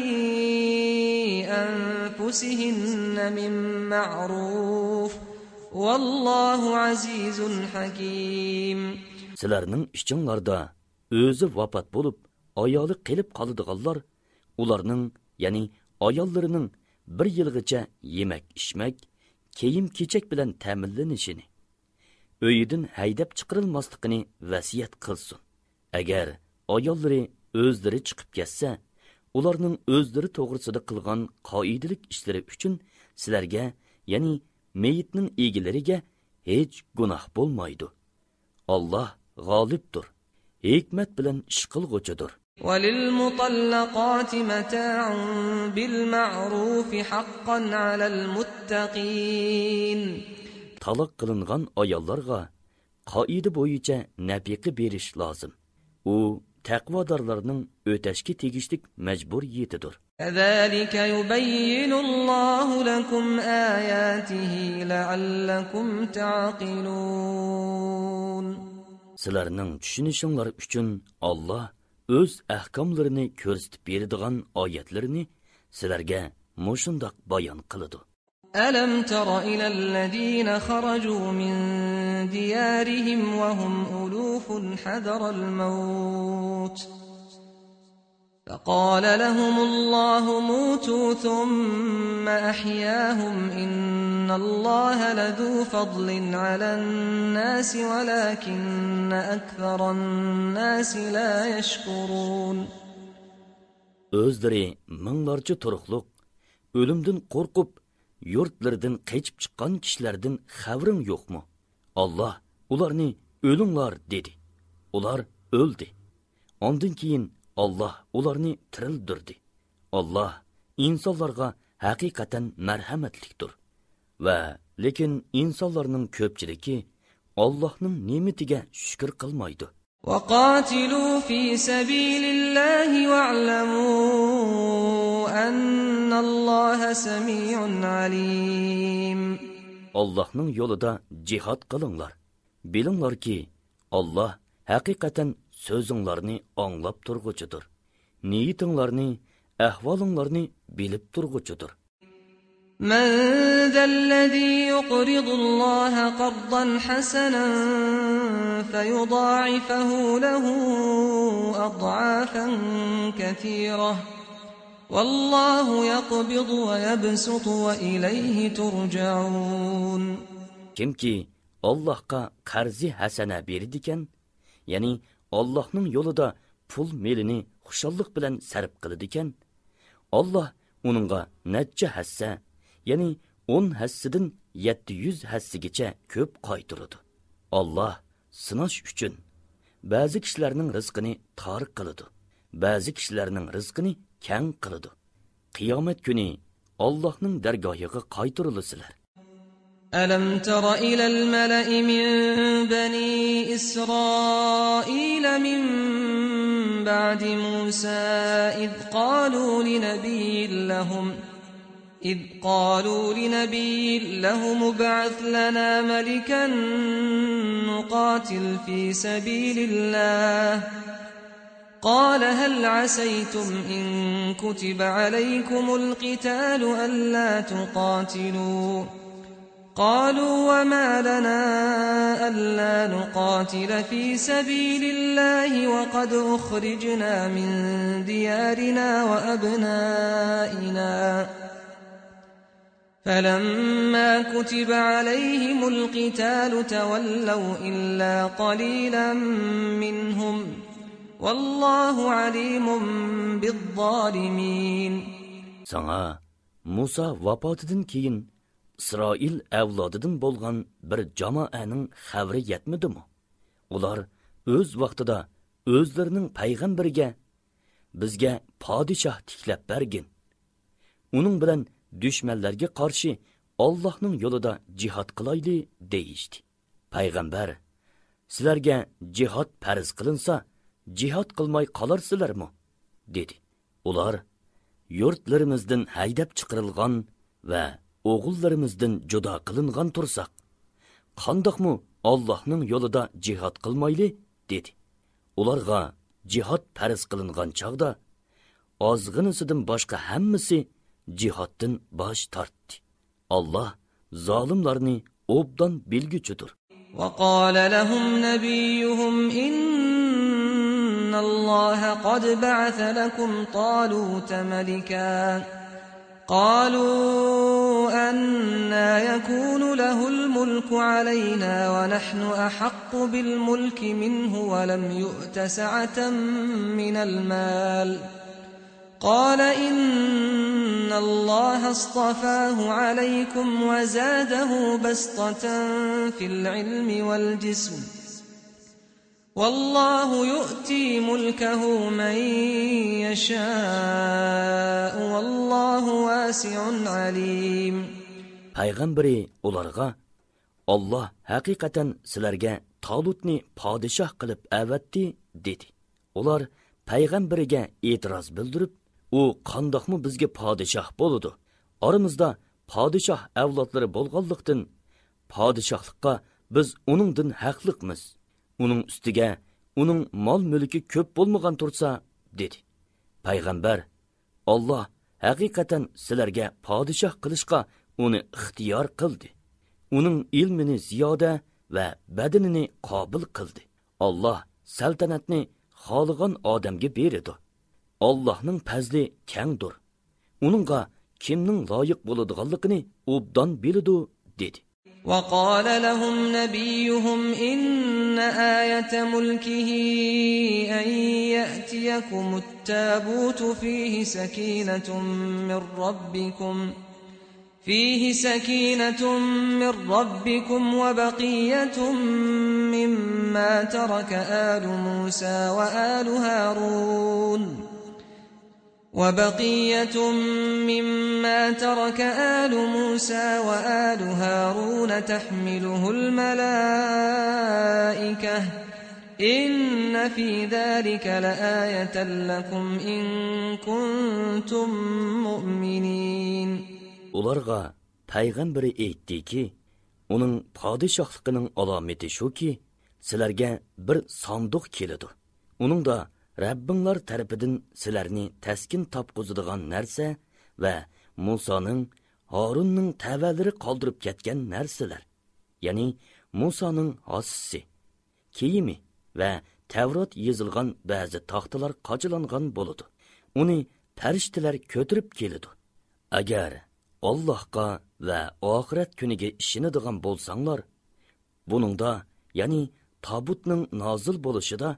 أنفسهن من معروف، والله عزيز حكيم. سىلەرنىڭ ئىچىڭلاردا ئۆزى ۋاپات بولۇپ، ئايالى قېلىپ قالىدىغانلار، ئۇلارنىڭ، يەنى ئاياللىرىنىڭ بىر يىلغىچە يېمەك-ئىچمەك، كىيىم-كېچەك بىلەن تەمىنلىنىشىنى، ئۆيىدىن ھەيدەپ چىقىرىلماسلىقىنى ۋەسىيەت قىلسۇن. ئەگەر ئاياللىرى ئۆزلىرى چىقىپ كەتسە، ئۇلارنىڭ ئۆزلىرى توغرىسىدا قىلغان قائىدىلىك ئىشلىرى ئۈچۈن سىلەرگە، يەنى مېيىتنىڭ ئىگىلىرىگە ھېچ گۇناھ بولمايدۇ. ئاللاھ غالىبتۇر، ھېكمەت بىلەن ئىش قىلغۇچىدۇر. وللمطلقات متاع بالمعروف حقا على المتقين. تالاق قىلىنغان ئاياللارغا قائىدە بويىچە نەپىقە بېرىش لازىم. ئۇ تەقۋادارلارنىڭ ئۆتەشكە تېگىشلىك مەجبۇرىيىتىدۇر. كذلك يبين الله لكم آياته لعلكم تعقلون. سىلەرنىڭ چۈشىنىشىڭلار ئۈچۈن ئاللاھ ئۆز ئەھكاملىرىنى كۆرسىتىپ بېرىدىغان ئايەتلىرىنى سىلەرگە مۇشۇنداق بايان قىلىدۇ. ألم تر إلى الذين خرجوا من ديارهم وهم ألوف حذر الموت فقال لهم الله موتوا ثم أحياهم إن الله لذو فضل على الناس ولكن أكثر الناس لا يشكرون. ئۆزلىرى مىڭلارچە تۇرۇقلۇق، ئۆلۈمدىن قورقۇپ، يۇرتلىرىدىن قېچىپ چىققان كىشىلەردىن خەۋىرىڭ يوقمۇ؟ ئاللاھ ئۇلارنى «ئۆلۈڭلار» دېدى. ئۇلار ئۆلدى. ئاندىن كېيىن ئاللاھ ئۇلارنى تىرىلدۈردى. ئاللاھ ئىنسانلارغا ھەقىقەتەن مەرھەمەتلىكتۇر. ۋە لېكىن ئىنسانلارنىڭ كۆپچىلىكى ئاللاھنىڭ نېمىتىگە شۈكۈر قىلمايدۇ. وقاتلوا في سبيل الله واعلموا أن الله سميع عليم. ئاللاھنىڭ يولىدا جىھاد قىلىڭلار. بىلىڭلاركى، ئاللاھ ھەقىقەتەن سۆزۈڭلارنى ئاڭلاپ تۇرغۇچىدۇر. نىيىتىڭلارنى، ئەھۋالىڭلارنى بىلىپ تۇرغۇچىدۇر. من ذا الذي يقرض الله قرضا حسنا فيضاعفه له أضعافا كثيرة والله يقبض ويبسط وإليه ترجعون. كىمكى ئاللاھقا قەرزى ھەسەنە بېرىدىكەن، يەنى ئاللاھنىڭ يولىدا پۇل مېلىنى خۇشاللىق بىلەن سەرپ قىلىدىكەن، ئاللاھ ئۇنىڭغا نەچچە ھەسسە، يەنى ئون ھەسسىدىن يەتتە يۈز ھەسسىگىچە كۆپ قايتۇرىدۇ. ئاللاھ سىناش ئۈچۈن بەزى كىشىلەرنىڭ رىزقىنى تار قىلىدۇ، بەزى كىشىلەرنىڭ رىزقىنى كەڭ قىلىدۇ. قىيامەت كۈنى ئاللاھنىڭ دەرگاھىغا قايتۇرۇلىسىلەر. ألم تر إلى الملأ من بني إسرائيل من بعد موسى إذ قالوا لنبي لهم، إذ قالوا لنبي لهم ابعث لنا ملكا نقاتل في سبيل الله، قال هل عسيتم إن كتب عليكم القتال ألا تقاتلوا؟ قالوا وما لنا ألا نقاتل في سبيل الله وقد أخرجنا من ديارنا وأبنائنا فلما كتب عليهم القتال تولوا إلا قليلا منهم والله عليم بالظالمين. ساڭا مۇسا ۋاپاتىدىن كېيىن ئىسرائىل ئەۋلادىدىن بولغان بىر جامائەنىڭ خەۋىرى يەتمىدىمۇ؟ ئۇلار ئۆز ۋاقتىدا ئۆزلىرىنىڭ پەيغەمبىرىگە، «بىزگە پادىشاھ تىكلەپ بەرگىن، ئۇنىڭ بىلەن دۈشمەنلەرگە قارشى ئاللاھنىڭ يولىدا جىھاد قىلايلى» دېيىشتى. پەيغەمبەر، «سىلەرگە جىھاد پەرز قىلىنسا، جىھاد قىلماي قالارسىلەرمۇ؟» دېدى. ئۇلار، «يۇرتلىرىمىزدىن ھەيدەپ چىقىرىلغان ۋە ئوغۇللىرىمىزدىن جۇدا قىلىنغان تۇرساق، قانداقمۇ ئاللاھنىڭ يولىدا جىھاد قىلمايلى؟» دېدى. ئۇلارغا جىھاد پەرز قىلىنغان چاغدا، ئازغىنىسىدىن باشقا ھەممىسى جىھادتىن باش تارتتى. ئاللاھ زالىملارنى ئوبدان بىلگۈچىدۇر. وقال لهم نبيهم إن الله قد بعث لكم طالوت ملكا. قالوا أنى يكون له الملك علينا ونحن أحق بالملك منه ولم يؤت سعة من المال. قال إن الله اصطفاه عليكم وزاده بسطة في العلم والجسم والله يؤتي ملكه من يشاء والله واسع عليم. پەيغەمبىرى ئۇلارغا، «ئاللاھ ھەقىقەتەن سىلەرگە تالۇتنى پادىشاھ قىلىپ ئەۋەتتى» دېدى. ئۇلار پەيغەمبىرىگە ئېتىراز بىلدۈرۈپ، «ئۇ قانداقمۇ بىزگە پادىشاھ بولىدۇ؟ ئارىمىزدا پادىشاھ ئەۋلادلىرى بولغانلىقتىن، پادىشاھلىققا بىز ئۇنىڭدىن ھەقلىقمىز. ئۇنىڭ ئۈستىگە ئۇنىڭ مال-مۈلكى كۆپ بولمىغان تۇرسا» دېدى. پەيغەمبەر، «ئاللاھ ھەقىقەتەن سىلەرگە پادىشاھ قىلىشقا ئۇنى ئىختىيار قىلدى. ئۇنىڭ ئىلمىنى زىيادە ۋە بەدىنىنى قابىل قىلدى. ئاللاھ سەلتەنەتنى خالىغان ئادەمگە بېرىدۇ. ئاللاھنىڭ پەزلى كەڭدۇر. ئۇنىڭغا كىمنىڭ لايىق بولىدىغانلىقىنى ئوبدان بىلىدۇ، دېدى. وقال لهم نبيهم إن آية ملكه أن يأتيكم التابوت فيه سكينة من ربكم، فيه سكينة من ربكم وبقية مما ترك آل موسى وآل هارون، وبقية مما ترك آل موسى وآل هارون تحمله الملائكة، إن في ذلك لآية لكم إن كنتم مؤمنين. ئۇلارغا پەيغەمبىرى ئېيتتىكى، ئۇنىڭ پادىشاھلىقىنىڭ ئالامىتى شۇكى، سىلەرگە بىر ساندۇق كېلىدۇ. ئۇنىڭدا رەببىڭلار تەرىپىدىن سىلەرنى تەسكىن تاپقۇزىدىغان نەرسە ۋە مۇسانىڭ، ھارۇننىڭ تەۋەلىرى قالدۇرۇپ كەتكەن نەرسىلەر، يەنى مۇسانىڭ ھاسىسى، كىيىمى ۋە تەۋرات يېزىلغان بەزى تاختىلار قاچىلانغان بولىدۇ. ئۇنى پەرىشتىلەر كۆتۈرۈپ كېلىدۇ. ئەگەر ئاللاھقا ۋە ئاخىرەت كۈنىگە ئىشىنىدىغان بولساڭلار، بۇنىڭدا، يەنى تابۇتنىڭ نازىل بولۇشىدا،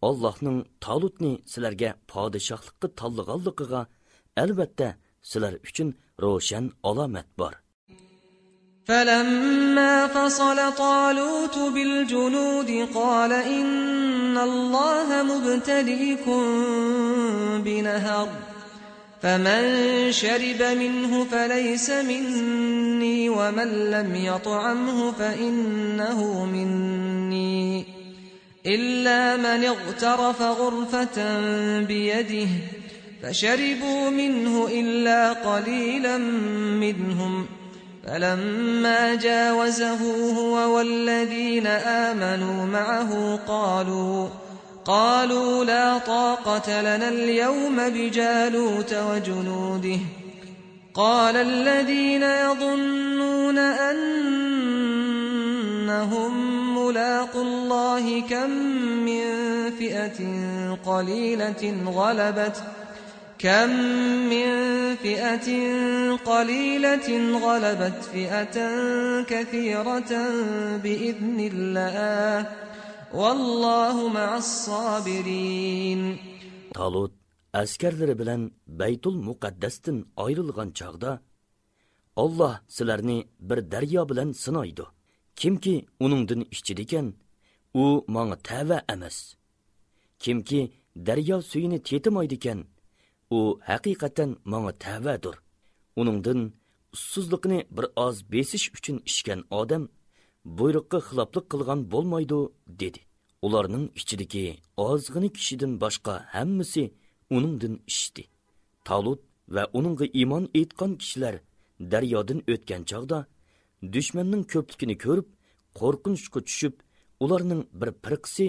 ئاللاھنىڭ تالۇتنى سىلەرگە پادىشاھلىققا تاللىغانلىقىغا، ئەلۋەتتە، سىلەر ئۈچۈن روشەن ئالامەت بار. فلما فصل طالوت بالجنود قال إن الله مبتليكم بنهر، فمن شرب منه فليس مني ومن لم يطعمه فإنه مني إلا من اغترف غرفة بيده فشربوا منه إلا قليلا منهم، فلما جاوزه هو والذين آمنوا معه قالوا، قالوا لا طاقة لنا اليوم بجالوت وجنوده، قال الذين يظنون أنهم ملاقو الله كم من فئة قليلة غلبت، كم من فئة قليلة غلبت فئة كثيرة بإذن الله، والله مع الصابرين. تالۇت ئەسكەرلىرى بىلەن بەيتۇل مۇقەددەستىن ئايرىلغان چاغدا، ئاللاھ سىلەرنى بىر دەريا بىلەن سىنايدۇ. كىمكى ئۇنىڭدىن ئىچىدىكەن، ئۇ ماڭا تەۋە ئەمەس. كىمكى دەريا سۈيىنى تېتىمايدىكەن، ئۇ ھەقىقەتەن ماڭا تەۋەدۇر. ئۇنىڭدىن ئۇسسۇزلۇقىنى بىر ئاز بېسىش ئۈچۈن ئىچكەن ئادەم بۇيرۇققا خىلاپلىق قىلغان بولمايدۇ، دېدى. ئۇلارنىڭ ئىچىدىكى ئازغىنە كىشىدىن باشقا ھەممىسى ئۇنىڭدىن ئىچتى. تالۇت ۋە ئۇنىڭغا ئىمان ئېيتقان كىشىلەر دەريادىن ئۆتكەن چاغدا، دۈشمەننىڭ كۆپلۈكىنى كۆرۈپ، قورقۇنچقا چۈشۈپ، ئۇلارنىڭ بىر پىرقىسى،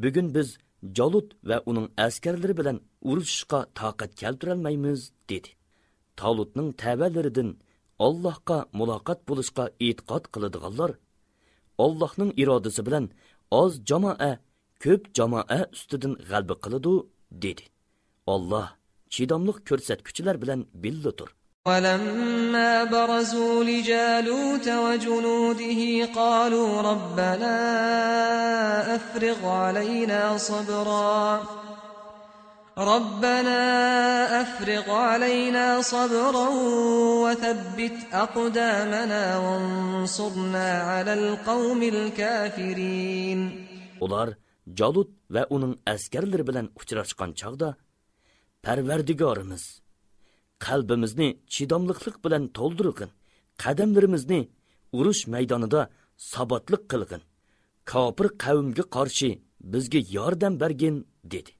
بۈگۈن بىز جالۇت ۋە ئۇنىڭ ئەسكەرلىرى بىلەن ئۇرۇشۇشقا تاقەت كەلتۈرەلمەيمىز، دېدى. تالۇتنىڭ تەۋەلىرىدىن ئاللاھقا مۇلاقات بولۇشقا ئېتىقاد قىلىدىغانلار، ئاللاھنىڭ ئىرادىسى بىلەن ئاز جامائە كۆپ جامائە ئۈستىدىن غەلىبە قىلىدۇ، دېدى. ئاللاھ چىداملىق كۆرسەتكۈچىلەر بىلەن بىللىدۇر. ولما برزوا لجالوت وجنوده قالوا ربنا أفرغ علينا صبرا، ربنا أفرغ علينا صبرا وثبت أقدامنا وانصرنا على القوم الكافرين. ئۇلار جالۇت ۋە ئۇنىڭ ئەسكەرلىرى بىلەن ئۇچراشقان چاغدا، پەرۋەردىگارىمىز، قەلبىمىزنى چىداملىقلىق بىلەن تولدۇرغىن، قەدەملىرىمىزنى ئۇرۇش مەيدانىدا ساباتلىق قىلغىن، كاپىر قەۋمگە قارشى بىزگە ياردەم بەرگىن، دېدى.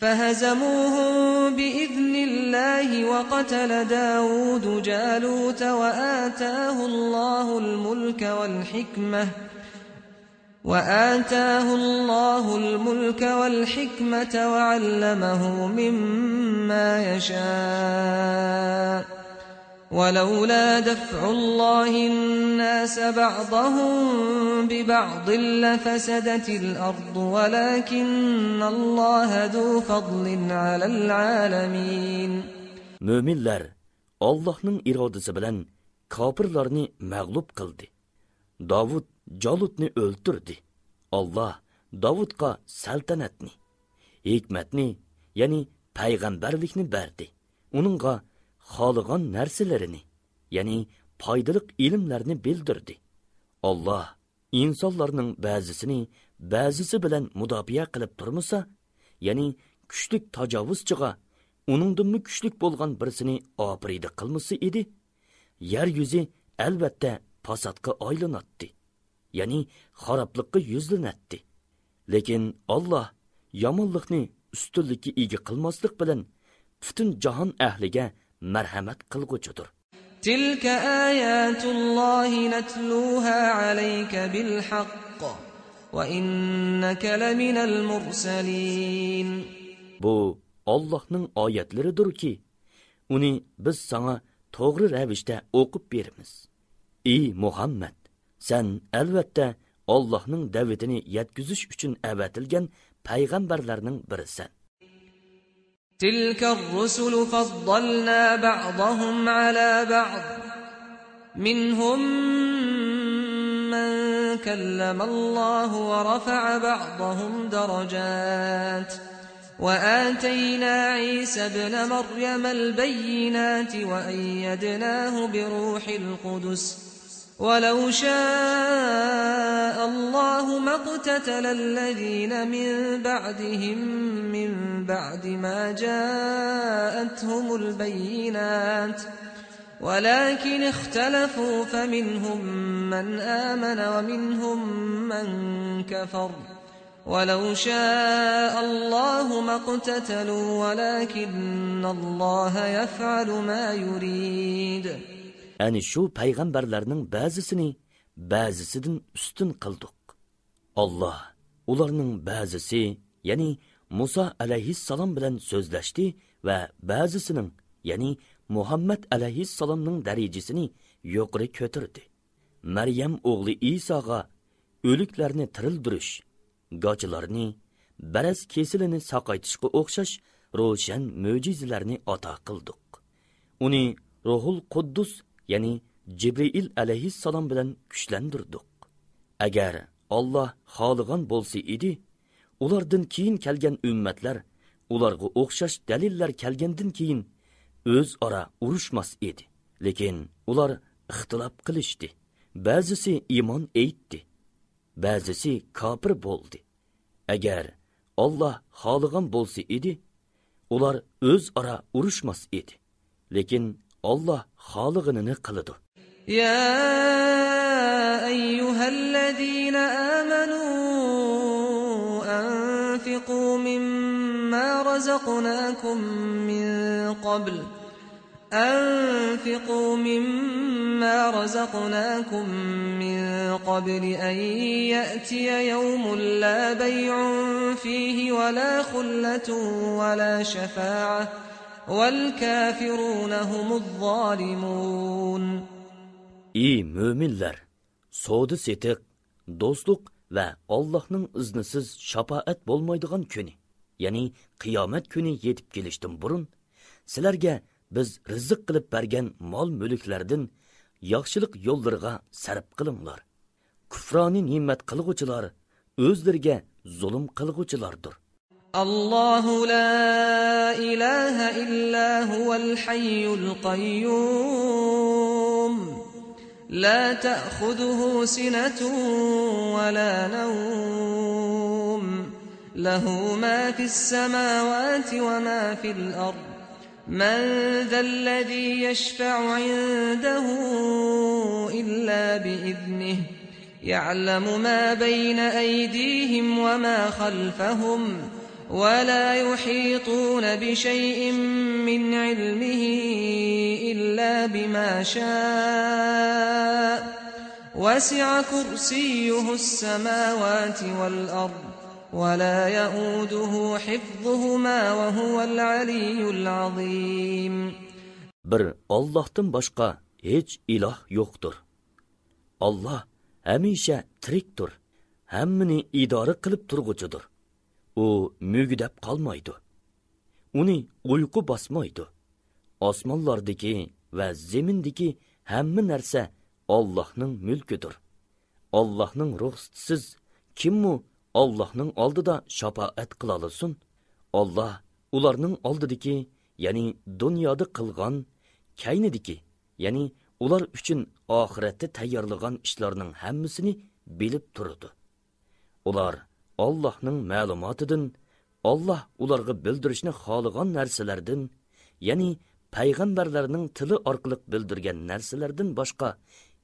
فهزموهم بإذن الله وقتل داود جالوت وآتاه الله الملك والحكمة، وآتاه الله الملك والحكمة وعلمه مما يشاء، ولولا دفع الله الناس بعضهم ببعض لفسدت الأرض ولكن الله ذو فضل على العالمين. مۆمىنلەر ئاللاھنىڭ ئىرادىسى بىلەن كاپىرلارنى مەغلۇپ قىلدى. داۋۇت جالۇتنى ئۆلتۈردى. ئاللاھ داۋۇتقا سەلتەنەتنى، ھېكمەتنى، يەنى پەيغەمبەرلىكنى بەردى. ئۇنىڭغا خالىغان نەرسىلىرىنى، يەنى پايدىلىق ئىلىملەرنى بىلدۈردى. ئاللاھ ئىنسانلارنىڭ بەزىسىنى بەزىسى بىلەن مۇداپىئە قىلىپ تۇرمىسا، يەنى كۈچلۈك تاجاۋۇزچىغا ئۇنىڭدىنمۇ كۈچلۈك بولغان بىرسىنى ئاپىرىدە قىلمىسا ئىدى، يەر يۈزى ئەلۋەتتە پاساتقا ئايلىناتتى، يەنى خارابلىققا يۈزلىنەتتى. لېكىن ئاللاھ يامانلىقنى ئۈستۈنلۈككە ئىگە قىلماسلىق بىلەن پۈتۈن جاھان ئەھلىگە مەرھەمەت قىلغۇچىدۇر. تلك آيات الله نتلوها عليك بالحق وإنك لمن المرسلين. بۇ ئاللاھنىڭ ئايەتلىرىدۇركى، ئۇنى بىز ساڭا توغرا رەۋىشتە ئوقۇپ بېرىمىز. ئى مۇھەممەد، سەن ئەلۋەتتە ئاللاھنىڭ دەۋىتىنى يەتكۈزۈش ئۈچۈن ئەۋەتىلگەن پەيغەمبەرلەرنىڭ بىرىسەن. تلك الرسل فضلنا بعضهم على بعض منهم من كلم الله ورفع بعضهم درجات وآتينا عيسى ابن مريم البينات وأيدناه بروح القدس ولو شاء الله ما اقتتل الذين من بعدهم من بعد ما جاءتهم البينات ولكن اختلفوا فمنهم من آمن ومنهم من كفر ولو شاء الله ما اقتتلوا ولكن الله يفعل ما يريد. ئەنە شۇ پەيغەمبەرلەرنىڭ بەزىسىنى بەزىسىدىن ئۈستۈن قىلدۇق. ئاللاھ ئۇلارنىڭ بەزىسى، يەنى مۇسا ئەلەيھىسسالام بىلەن سۆزلەشتى ۋە بەزىسىنىڭ، يەنى مۇھەممەد ئەلەيھىسسالامنىڭ دەرىجىسىنى يۇقىرى كۆتۈردى. مەريەم ئوغلى ئىساغا ئۆلۈكلەرنى تىرىلدۈرۈش، گاچىلارنى، بەرەس كېسىلىنى ساقايتىشقا ئوخشاش روشەن مۆجىزىلەرنى ئاتا قىلدۇق. ئۇنى روھۇل قۇددۇس، يەنى جىبرىئىل ئەلەيھىسسالام بىلەن كۈچلەندۈردۇق. ئەگەر ئاللاھ خالىغان بولسا ئىدى، ئۇلاردىن كېيىن كەلگەن ئۈممەتلەر ئۇلارغا ئوخشاش دەلىللەر كەلگەندىن كېيىن ئۆزئارا ئۇرۇشماس ئىدى. لېكىن ئۇلار ئىختىلاپ قىلىشتى. بەزىسى ئىمان ئېيتتى، بەزىسى كاپىر بولدى. ئەگەر ئاللاھ خالىغان بولسا ئىدى، ئۇلار ئۆزئارا ئۇرۇشماس ئىدى. لېكىن ئاللاھ خالىغىنىنى قىلىدۇ. يا أيها الذين آمنوا أنفقوا مما رزقناكم من قبل أنفقوا مما رزقناكم من قبل أن يأتي يوم لا بيع فيه ولا خلة ولا شفاعة والكافرون هم الظالمون. ئى مۆمىنلەر! سودا-سېتىق، دوستلۇق ۋە ئاللاھنىڭ ئىزنىسىز شاپائەت بولمايدىغان كۈنى، يەنى قىيامەت كۈنى يېتىپ كېلىشتىن بۇرۇن، سىلەرگە بىز رىزىق قىلىپ بەرگەن مال-مۈلۈكلەردىن ياخشىلىق يوللىرىغا سەرپ قىلىڭلار. كۇپرانى نېمەت قىلغۇچىلار ئۆزلىرىگە زۇلۇم قىلغۇچىلاردۇر. الله لا إله إلا هو الحي القيوم لا تأخذه سنة ولا نوم له ما في السماوات وما في الأرض من ذا الذي يشفع عنده إلا بإذنه يعلم ما بين أيديهم وما خلفهم ولا يحيطون بشيء من علمه إلا بما شاء وسع كرسيه السماوات والأرض ولا يئوده حفظهما وهو العلي العظيم. بىر ئاللاھتىن باشقا ھېچ ئىلاھ يوقتۇر. ئاللاھ ھەمىشە تىرىكتۇر، ھەممىنى ئىدارە قىلىپ تۇرغۇچىدۇر. ئۇ مۈگدەپ قالمايدۇ. ئۇنى ئۇيقۇ باسمايدۇ. ئاسمانلاردىكى ۋە زېمىندىكى ھەممە نەرسە ئاللاھنىڭ مۈلكىدۇر. ئاللاھنىڭ رۇخسىتىسىز كىممۇ ئاللاھنىڭ ئالدىدا شاپائەت قىلالىسۇن؟ ئاللاھ ئۇلارنىڭ ئالدىدىكى، يەنى دۇنيادا قىلغان، كەينىدىكى، يەنى ئۇلار ئۈچۈن ئاخىرەتتە تەييارلىغان ئىشلارنىڭ ھەممىسىنى بىلىپ تۇرىدۇ. ئۇلار ئاللاھنىڭ مەلۇماتىدىن، ئاللاھ ئۇلارغا بىلدۈرۈشنى خالىغان نەرسىلەردىن، يەنى پەيغەمبەرلەرنىڭ تىلى ئارقىلىق بىلدۈرگەن نەرسىلەردىن باشقا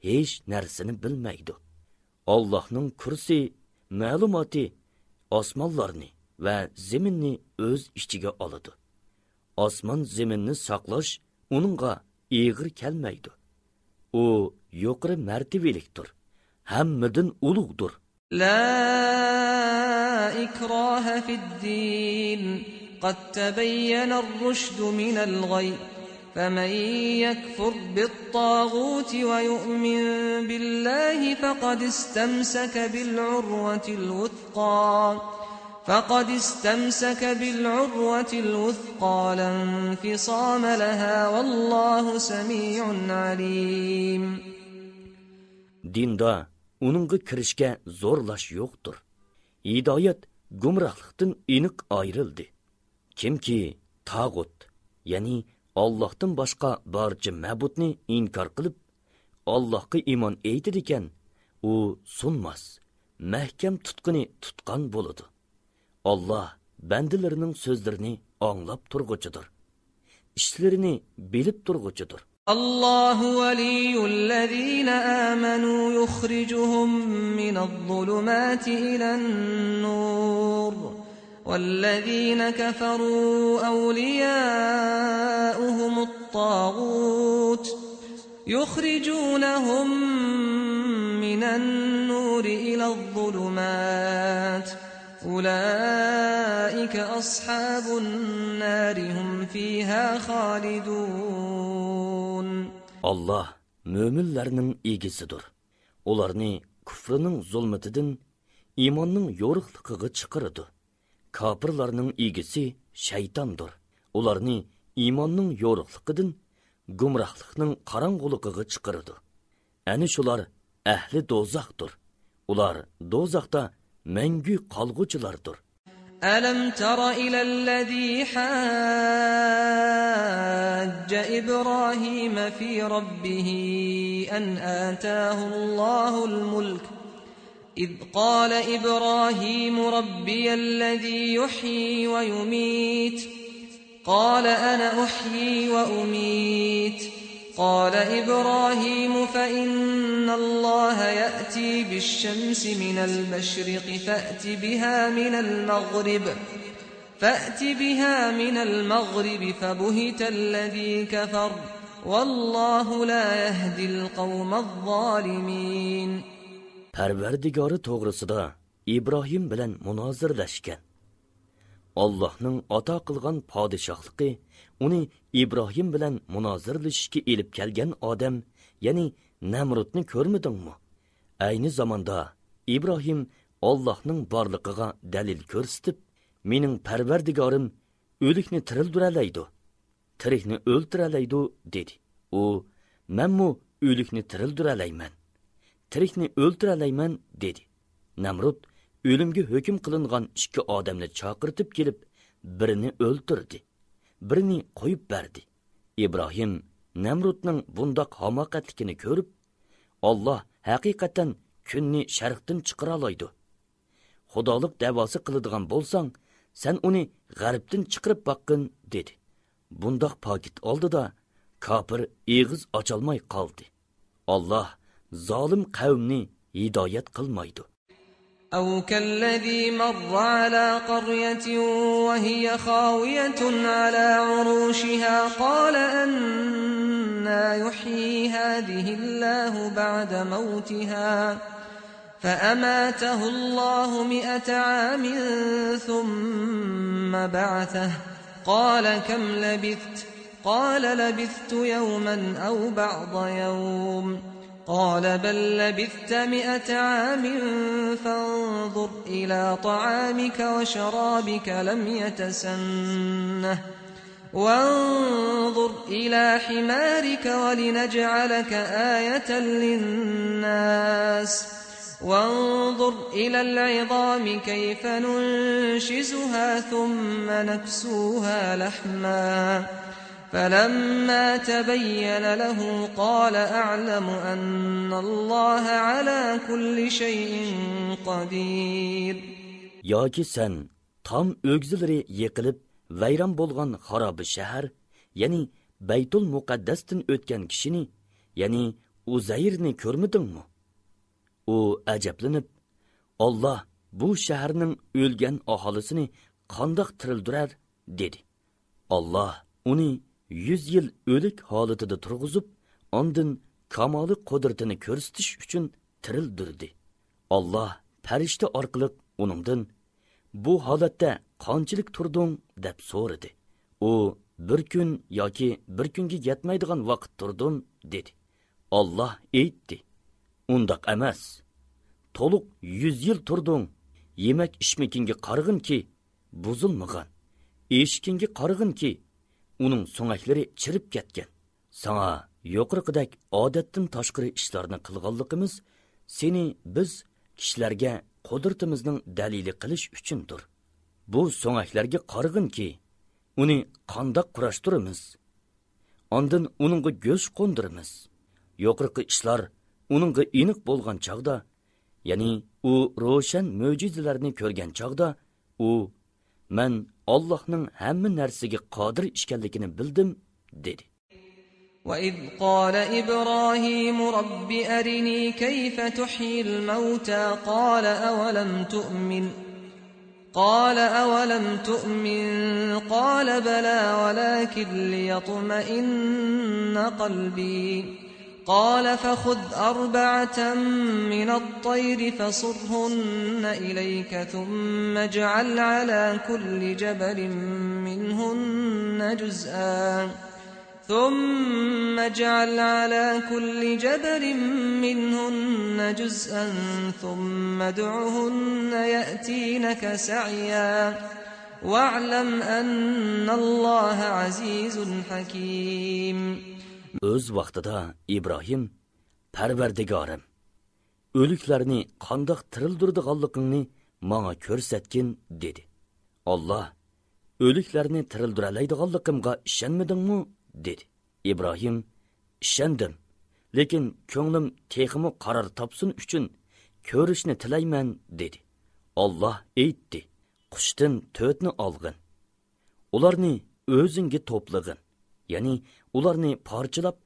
ھېچ نەرسىنى بىلمەيدۇ. ئاللاھنىڭ كۇرسى، مەلۇماتى ئاسمانلارنى ۋە زېمىننى ئۆز ئىچىگە ئالىدۇ. ئاسمان زېمىننى ساقلاش ئۇنىڭغا ئېغىر كەلمەيدۇ. ئۇ يۇقىرى مەرتىۋىلىكتۇر، ھەممىدىن ئۇلۇغدۇر. لا إكراه في الدين، قد تبين الرشد من الغي، فمن يكفر بالطاغوت ويؤمن بالله فقد استمسك بالعروة الوثقى، فقد استمسك بالعروة الوثقى لا انفصام لها، والله سميع عليم. دىندا ئۇنىڭغا كىرىشكە زورلاش يوقتۇر. ھىدايەت گۇمراھلىقتىن ئېنىق ئايرىلدى. كىمكى تاغۇت، يەنى ئاللاھتىن باشقا بارچە مەبۇدنى ئىنكار قىلىپ، ئاللاھقا ئىمان ئېيتىدىكەن، ئۇ سۇنماس، مەھكەم تۇتقىنى تۇتقان بولىدۇ. ئاللاھ بەندىلىرىنىڭ سۆزلىرىنى ئاڭلاپ تۇرغۇچىدۇر، ئىشلىرىنى بىلىپ تۇرغۇچىدۇر. الله ولي الذين آمنوا يخرجهم من الظلمات إلى النور، والذين كفروا أولياؤهم الطاغوت يخرجونهم من النور إلى الظلمات، أولئك أصحاب النار هم فيها خالدون. ئاللاھ مۆمىنلەرنىڭ ئىگىسىدۇر. ئۇلارنى كۇفرىنىڭ زۇلمىتىدىن ئىماننىڭ يورۇقلۇقىغا چىقىرىدۇ. كاپىرلارنىڭ ئىگىسى شەيتاندۇر. ئۇلارنى ئىماننىڭ يورۇقلۇقىدىن گۇمراھلىقنىڭ قاراڭغۇلۇقىغا چىقىرىدۇ. ئەنە شۇلار ئەھلى دوزاختۇر. ئۇلار دوزاختا مەڭگۈ قالغۇچىلاردۇر. ألم تر إلى الذي حاج إبراهيم في ربه أن آتاه الله الملك، إذ قال إبراهيم ربي الذي يحيي ويميت، قال أنا أحيي وأميت، قال إبراهيم فإن الله يأتي بالشمس من المشرق فأت بها من المغرب، فأت بها من المغرب فبهت الذي كفر، والله لا يهدي القوم الظالمين. پەرۋەردىگارى توغرىسىدا ئىبراھىم بىلەن مۇنازىرىلەشكەن. ئاللاھنىڭ ئاتا قىلغان پادىشاھلىقى ئۇنى ئىبراھىم بىلەن مۇنازىرىلىشىشكە ئېلىپ كەلگەن ئادەم، يەنى نەمرۇتنى كۆرمىدىڭمۇ؟ ئەينى زاماندا ئىبراھىم ئاللاھنىڭ بارلىقىغا دەلىل كۆرسىتىپ، مېنىڭ پەرۋەردىگارىم ئۆلۈكنى تىرىلدۈرەلەيدۇ، تىرىكنى ئۆلتۈرەلەيدۇ، دېدى. ئۇ، مەنمۇ ئۆلۈكنى تىرىلدۈرەلەيمەن، تىرىكنى ئۆلتۈرەلەيمەن، دېدى. نەمرۇت ئۆلۈمگە ھۆكۈم قىلىنغان ئىككى ئادەمنى چاقىرتىپ كېلىپ، بىرىنى ئۆلتۈردى، بىرىنى قويۇپ بەردى. ئىبراھىم نەمرۇتنىڭ بۇنداق ھاماقەتلىكىنى كۆرۈپ، ئاللاھ ھەقىقەتەن كۈننى شەرقتىن چىقىرالايدۇ. خۇدالىق دەۋاسى قىلىدىغان بولساڭ، سەن ئۇنى غەربتىن چىقىرىپ باققىن، دېدى. بۇنداق پاكىت ئالدىدا كاپىر ئېغىز ئاچالماي قالدى. ئاللاھ زالىم قەۋمنى ھىدايەت قىلمايدۇ. أو كالذي مر على قرية وهي خاوية على عروشها قال أنى يحيي هذه الله بعد موتها، فأماته الله مائة عام ثم بعثه، قال كم لبثت؟ قال لبثت يوما أو بعض يوم، قال بل لبثت مائة عام فانظر إلى طعامك وشرابك لم يتسنه، وانظر إلى حمارك ولنجعلك آية للناس، وانظر إلى العظام كيف ننشزها ثم نكسوها لحما، فلما تبين له قال أعلم أن الله على كل شيء قدير. ياكى سەن تام ئۆگزىلىرى يىقىلىپ ۋەيران بولغان خارابە شەھەر، يەنى بەيتۇل مۇقەددەستىن ئۆتكەن كىشىنى، يەنى ئۇزەيرنى كۆرمىدىڭمۇ؟ ئۇ ئەجەبلىنىپ، ئاللا بۇ شەھەرنىڭ ئۆلگەن ئاھالىسىنى قانداق تىرىلدۈرەر؟ دېدى. ئاللا ئۇنى يۈز يىل ئۆلۈك ھالىتىدە تۇرغۇزۇپ، ئاندىن كامالى قۇدرىتىنى كۆرسىتىش ئۈچۈن تىرىلدۈردى. ئاللا پەرىشتە ئارقىلىق ئۇنىڭدىن، بۇ ھالەتتە قانچىلىك تۇردۇڭ؟ دەپ سورىدى. ئۇ، بىر كۈن ياكى بىر كۈنگە يەتمەيدىغان ۋاقىت تۇردۇم، دېدى. ئاللا ئېيتتى، ئۇنداق ئەمەس. تولۇق يۈز يىل تۇردۇڭ. يېمەك ئىچمىكىڭگە قارىغىنكى، بۇزۇلمىغان. ئېشىكىڭگە قارىغىنكى، ئۇنىڭ سۆڭەكلىرى چىرىپ كەتكەن. ساڭا يۇقىرىقىدەك ئادەتتىن تاشقىرى ئىشلارنى قىلغانلىقىمىز سېنى بىز كىشىلەرگە قۇدرىتىمىزنىڭ دەلىلى قىلىش ئۈچۈندۇر. بۇ سۆڭەكلەرگە قارىغىنكى، ئۇنى قانداق قۇراشتۇرىمىز؟ ئاندىن ئۇنىڭغا گۆش قوندۇرىمىز. يۇقىرىقى ئىشلار ئۇنىڭغا ئېنىق بولغان چاغدا، يەنى ئۇ روشەن مۆجىزىلەرنى كۆرگەن چاغدا، ئۇ، مەن ئاللاھنىڭ ھەممە نەرسىگە قادىر ئىكەنلىكىنى بىلدىم، دېدى. وإذ قال إبراهيم رب أرني كيف تحيي الموتى قال أولم تؤمن قال أولم تؤمن قال بلى ولكن ليطمئن قلبي قال فخذ أربعة من الطير فصرهن إليك ثم اجعل على كل جبل منهن جزءا ثم اجعل على كل جبل منهن جزءا ثم ادعهن يأتينك سعيا واعلم أن الله عزيز حكيم. ئۆز ۋاقتىدا ئىبراھىم، پەرۋەردىگارىم، ئۆلۈكلەرنى قانداق تىرىلدۈرىدىغانلىقىڭنى ماڭا كۆرسەتكىن، دېدى. ئاللا، ئۆلۈكلەرنى تىرىلدۈرەلەيدىغانلىقىمغا ئىشەنمىدىڭمۇ؟ دېدى. ئىبراھىم، ئىشەندىم، لېكىن كۆڭلۈم تېخىمۇ قارار تاپسۇن ئۈچۈن كۆرۈشنى تىلەيمەن، دېدى. ئاللا ئېيتتى، قۇشتىن تۆتنى ئالغىن. ئۇلارنى ئۆزۈڭگە توپلىغىن، يەنى ئۇلارنى پارچىلاپ،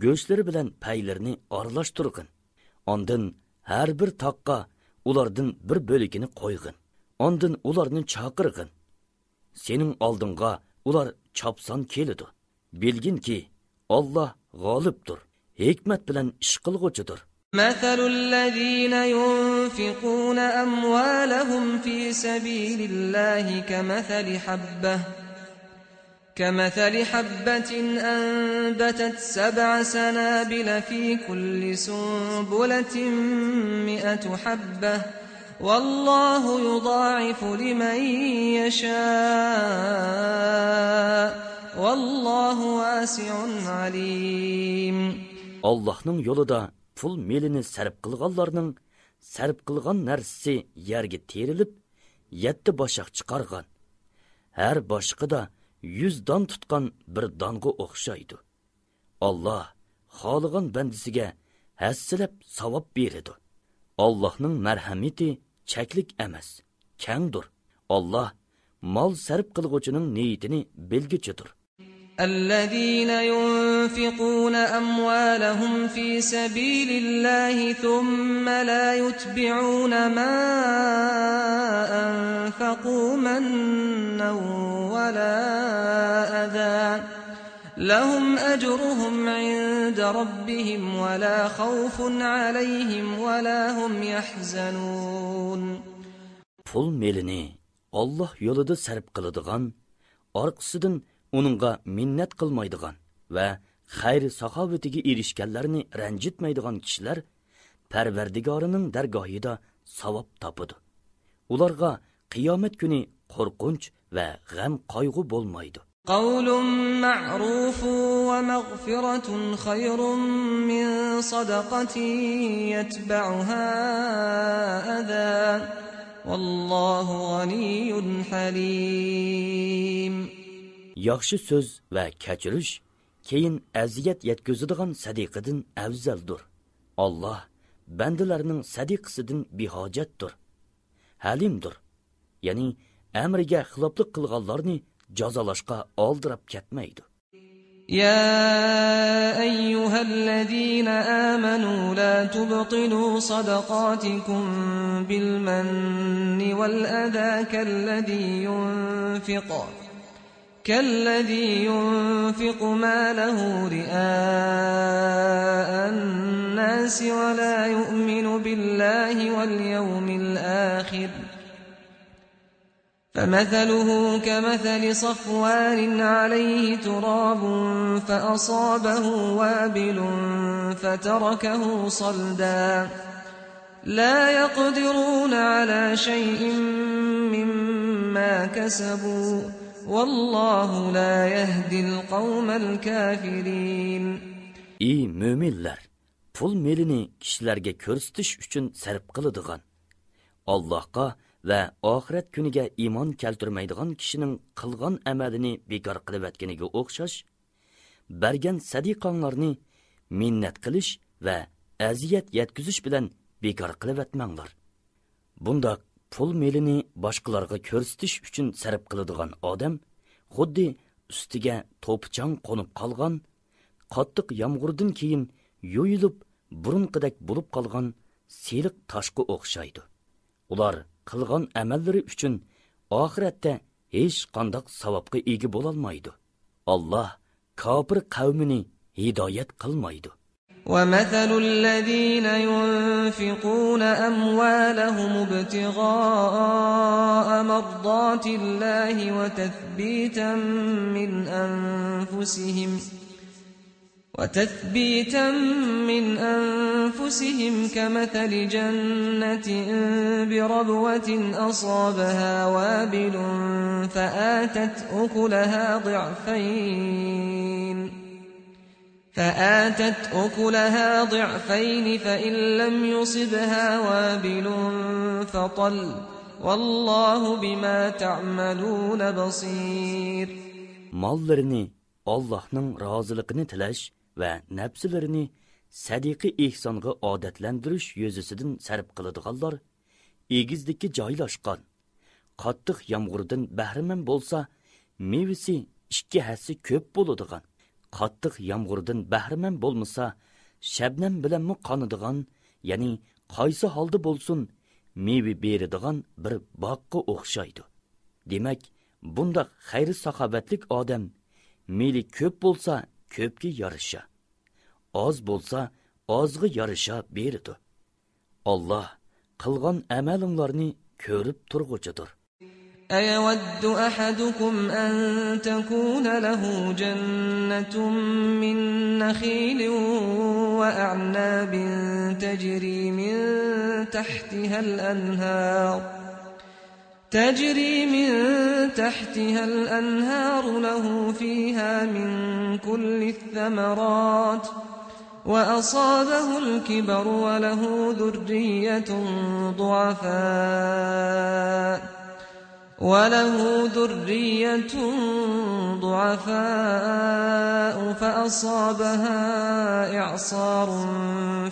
گۆشلىرى بىلەن پەيلىرىنى ئارىلاشتۇرغىن. ئاندىن ھەر بىر تاغقا ئۇلاردىن بىر بۆلىكىنى قويغىن. ئاندىن ئۇلارنى چاقىرغىن. سېنىڭ ئالدىڭغا ئۇلار چاپسان كېلىدۇ. بىلگىنكى، ئاللا غالىبتۇر، ھېكمەت بىلەن ئىش قىلغۇچىدۇر. مثل الذين ينفقون أموالهم في سبيل الله كمثل حبة كمثل حبة أنبتت سبع سنابل في كل سنبلة مئة حبة والله يضاعف لمن يشاء والله واسع عليم. ئاللاھنىڭ يولىدا پۇل مېلىنى سەرپ قىلغانلارنىڭ سەرپ قىلغان نەرسىسى يەرگە تېرىلىپ، يەتتە باشاق چىقارغان، ھەر باشىقىدا يۈز دان تۇتقان بىر دانغا ئوخشايدۇ. ئاللا خالىغان بەندىسىگە ھەسسىلەپ ساۋاب بېرىدۇ. ئاللاھنىڭ مەرھەمىتى چەكلىك ئەمەس، كەڭدۇر. ئاللا مال سەرپ قىلغۇچىنىڭ نىيىتىنى بىلگۈچىدۇر. الذين ينفقون أموالهم في سبيل الله ثم لا يتبعون ما أنفقوا منا ولا أذى لهم أجرهم عند ربهم ولا خوف عليهم ولا هم يحزنون. پۇل مېلىنى ئاللا يولىدا سەرپ قىلىدىغان، ئارقىسىدىن ئۇنىڭغا مىننەت قىلمايدىغان ۋە خەير-ساخاۋىتىگە ئېرىشكەنلەرنى رەنجىتمەيدىغان كىشىلەر پەرۋەردىگارىنىڭ دەرگاھىدا ساۋاب تاپىدۇ. ئۇلارغا قىيامەت كۈنى قورقۇنچ ۋە غەم-قايغۇ بولمايدۇ. قول معروف ومغفرة خير من صدقة يتبعها أذى والله غني حليم. ياخشى سۆز ۋە كەچۈرۈش كېيىن ئەزىيەت يەتكۈزىدىغان سەدىقىدىن ئەۋزەلدۇر. ئاللاھ بەندىلەرنىڭ سەدىقىسىدىن بىھاجەتتۇر، ھەلىمدۇر. يەنى ئەمرىگە خىلاپلىق قىلغانلارنى جازالاشقا ئالدىراپ كەتمەيدۇ. يا أيها الذين آمنوا لا تبطلوا صدقاتكم بالمن والأذى كالذي ينفق كالذي ينفق ماله رئاء الناس ولا يؤمن بالله واليوم الآخر، فمثله كمثل صفوان عليه تراب فأصابه وابل فتركه صلدا، لا يقدرون على شيء مما كسبوا، والله لا يهدي القوم الكافرين. ئى مۆمىنلەر! پۇل مېلىنى كىشىلەرگە كۆرسىتىش ئۈچۈن سەرپ قىلىدىغان، ئاللاھقا ۋە ئاخىرەت كۈنىگە ئىمان كەلتۈرمەيدىغان كىشىنىڭ قىلغان ئەمەلىنى بىكار قىلىۋەتكىنىگە ئوخشاش، بەرگەن سەدىقاڭلارنى مىننەت قىلىش ۋە ئەزىيەت يەتكۈزۈش بىلەن بىكار قىلىۋەتمەڭلار. بۇنداق پۇل مېلىنى باشقىلارغا كۆرسىتىش ئۈچۈن سەرپ قىلىدىغان ئادەم خۇددى ئۈستىگە توپا-چاڭ قونۇپ قالغان، قاتتىق يامغۇردىن كېيىن يۇيۇلۇپ، بۇرۇنقىدەك بولۇپ قالغان سېرىق تاشقا ئوخشايدۇ. ئۇلار قىلغان ئەمەللىرى ئۈچۈن ئاخىرەتتە ھېچقانداق ساۋابقا ئىگە بولالمايدۇ. ئاللاھ كاپىر قەۋمىنى ھىدايەت قىلمايدۇ. ومثل الذين ينفقون أموالهم ابتغاء مرضات الله وتثبيتا من أنفسهم وتثبيتا من أنفسهم كمثل جنة بربوة أصابها وابل فآتت أكلها ضعفين، فآتت أكلها ضعفين فإن لم يصبها وابل فطل، والله بما تعملون بصير. ماللىرىنى ئاللاھنىڭ رازىلىقىنى تىلەش ۋە نەپسىلىرىنى سەدىقە-ئېھسانغا ئادەتلەندۈرۈش يۈزىسىدىن سەرپ قىلىدىغانلار ئېگىزلىككە جايلاشقان، قاتتىق يامغۇردىن بەھرىمەن بولسا، مېۋىسى ئىككى ھەسسە كۆپ بولىدىغان، قاتتىق يامغۇردىن بەھرىمەن بولمىسا، شەبنەم بىلەنمۇ قانىدىغان، يەنى قايسى ھالدا بولسۇن، مېۋە بېرىدىغان بىر باغقا ئوخشايدۇ. دېمەك، بۇنداق خەير-ساخاۋەتلىك ئادەم مېلى كۆپ بولسا كۆپكە يارىشا، ئاز بولسا ئازغا يارىشا بېرىدۇ. ئاللاھ قىلغان ئەمەلىڭلارنى كۆرۈپ تۇرغۇچىدۇر. أيود أحدكم أن تكون له جنة من نخيل وأعناب تجري من تحتها الأنهار تجري من تحتها الأنهار له فيها من كل الثمرات وأصابه الكبر وله ذرية ضعفاء وله ذرية ضعفاء فأصابها إعصار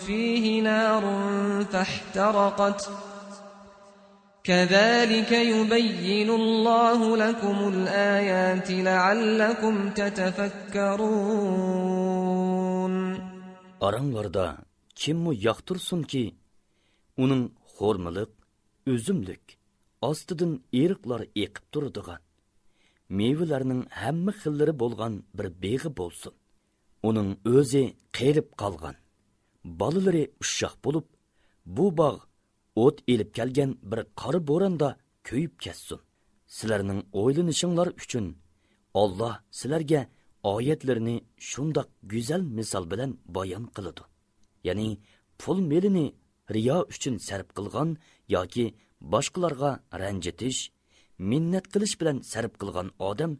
فيه نار فاحترقت كذلك يبين الله لكم الآيات لعلكم تتفكرون. ئاراڭلاردا كىممۇ ياقتۇرسۇنكى، ئۇنىڭ خورمىلىق، ئۈزۈملۈك، ئاستىدىن ئېرىقلار ئېقىپ تۇرىدىغان، مېۋىلەرنىڭ ھەممە خىللىرى بولغان بىر بېغى بولسۇن. ئۇنىڭ ئۆزى قېرىپ قالغان، بالىلىرى ئۇششاق بولۇپ، بۇ باغ ئوت ئېلىپ كەلگەن بىر قارا بوراندا كۆيۈپ كەتسۇن. سىلەرنىڭ ئويلىنىشىڭلار ئۈچۈن ئاللاھ سىلەرگە ئايەتلىرىنى شۇنداق گۈزەل مىسال بىلەن بايان قىلىدۇ. يەنى پۇل مېلىنى رىيا ئۈچۈن سەرپ قىلغان ياكى باشقىلارغا رەنجىتىش، مىننەت قىلىش بىلەن سەرپ قىلغان ئادەم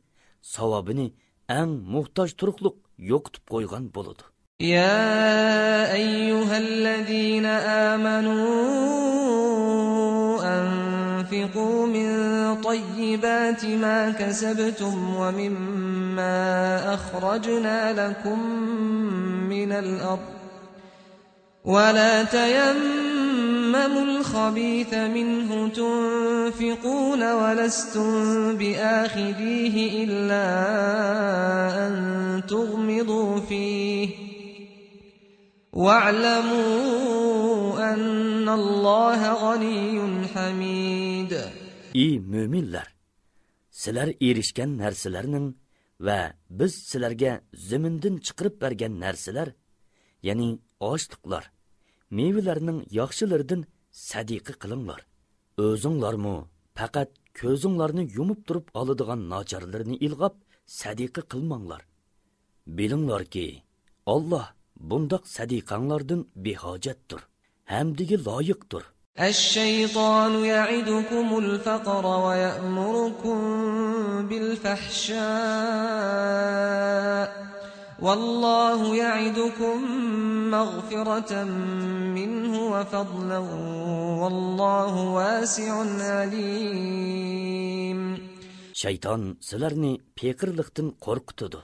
ساۋابىنى ئەڭ موھتاج تۇرۇقلۇق يوقىتىپ قويغان بولىدۇ. يا أيها الذين آمنوا أنفقوا من طيبات ما كسبتم ومما أخرجنا لكم من الأرض ولا تيمموا الخبيث منه تنفقون ولستم بآخذيه إلا أن تغمضوا فيه واعلموا أن الله غني حميد. ئى مۆمىنلەر! سىلەر ئېرىشكەن نەرسىلەرنىڭ ۋە بىز سىلەرگە زېمىندىن چىقىرىپ بەرگەن نەرسىلەر، يەنى ئاشلىقلار، مېۋىلەرنىڭ ياخشىلىرىدىن سەدىقە قىلىڭلار. ئۆزۈڭلارمۇ پەقەت كۆزۈڭلارنى يۇمۇپ تۇرۇپ ئالىدىغان ناچارلىرىنى ئىلغاپ سەدىقە قىلماڭلار. بىلىڭلاركى، ئاللاھ بۇنداق سەدىقەڭلاردىن بىھاجەتتۇر، ھەمدىگە لايىقتۇر. الشيطان يعدكم الفقر ويأمركم بالفحشاء والله يعدكم مغفرة منه وفضلا والله واسع عليم. شەيتان سىلەرنى پېقىرلىقتىن قورقۇتىدۇ،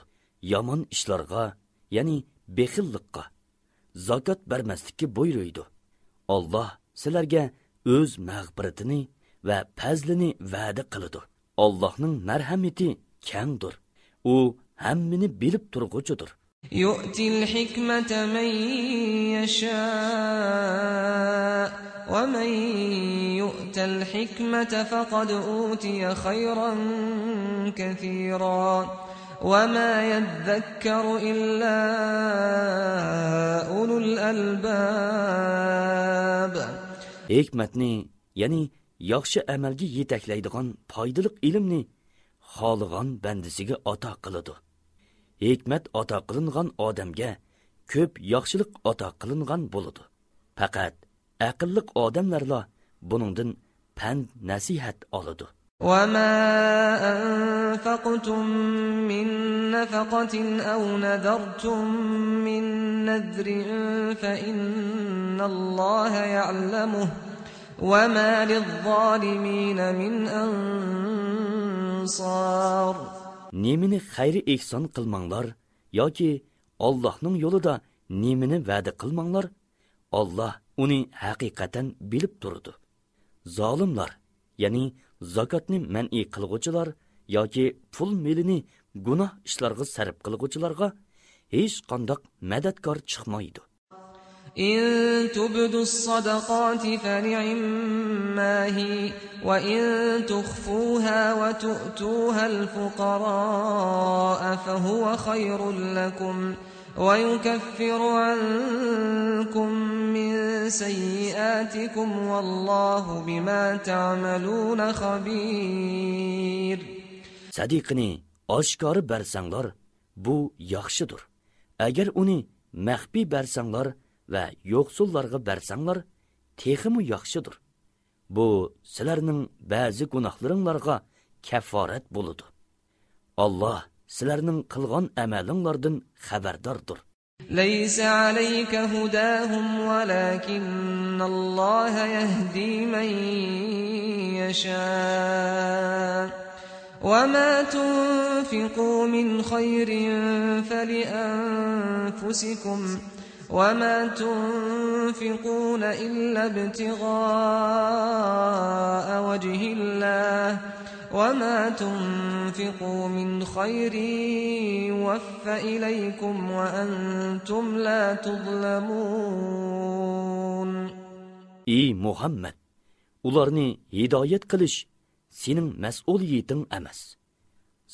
يامان ئىشلارغا، يەنى بېخىللىققا، زاكات بەرمەسلىككە بۇيرۇيدۇ. ئاللاھ سىلەرگە ئۆز مەغپىرىتىنى ۋە پەزلىنى ۋەدە قىلىدۇ. ئاللاھنىڭ مەرھەمىتى كەڭدۇر. ئۇ ھەممىنى بىلىپ تۇرغۇچىدۇر. يؤت الحكمة من يشاء ومن يؤت الحكمة فقد أوتي خيرا كثيرا وما يذكر إلا أولو الألباب. ھېكمەتنى، يەنى ياخشى ئەمەلگە يېتەكلەيدىغان پايدىلىق ئىلىمنى خالىغان بەندىسىگە ئاتا قىلىدۇ. ھېكمەت ئاتا قىلىنغان ئادەمگە كۆپ ياخشىلىق ئاتا قىلىنغان بولىدۇ. پەقەت ئەقىللىق ئادەملەرلا بۇنىڭدىن پەند-نەسىھەت ئالىدۇ. وما أنفقتم من نفقة أو نذرتم من نذر فإن الله يعلمه وما للظالمين من أنصار. نېمىنى خەير-ئېھسان قىلماڭلار ياكى ئاللاھنىڭ يولىدا نېمىنى ۋەدە قىلماڭلار، ئاللاھ ئۇنى ھەقىقەتەن بىلىپ تۇرىدۇ. زالىملار، يەنى زاكاتنى مەنئى قىلغۇچىلار ياكى پۇل مېلىنى گۇناھ ئىشلارغا سەرپ قىلغۇچىلارغا ھېچقانداق مەدەتكار چىقمايدۇ. إن تبدوا الصدقات فنعما هي وإن تخفوها وتؤتوها الفقراء فهو خير لكم ويكفر عنكم من سيئاتكم والله بما تعملون خبير. سەدىقىنى ئاشكارا بەرسەڭلار، بۇ ياخشىدۇر. ئەگەر ئۇنى مەخپىي بەرسەڭلار ۋە يوقسۇللارغا بەرسەڭلار، تېخىمۇ ياخشىدۇر. بۇ سىلەرنىڭ بەزى گۇناھلىرىڭلارغا كەففارەت بولىدۇ. ئاللاھ سىلەرنىڭ قىلغان ئەمەلىڭلاردىن خەۋەرداردۇر. ليس عليك هداهم ولكن الله يهدي من يشاء وما تنفقوا من خير فلأنفسكم وما تنفقون إلا ابتغاء وجه الله وما تنفقوا من خير يوف إليكم وأنتم لا تظلمون. ئى مۇھەممەد، ئۇلارنى ھىدايەت قىلىش سېنىڭ مەسئۇلىيىتىڭ ئەمەس.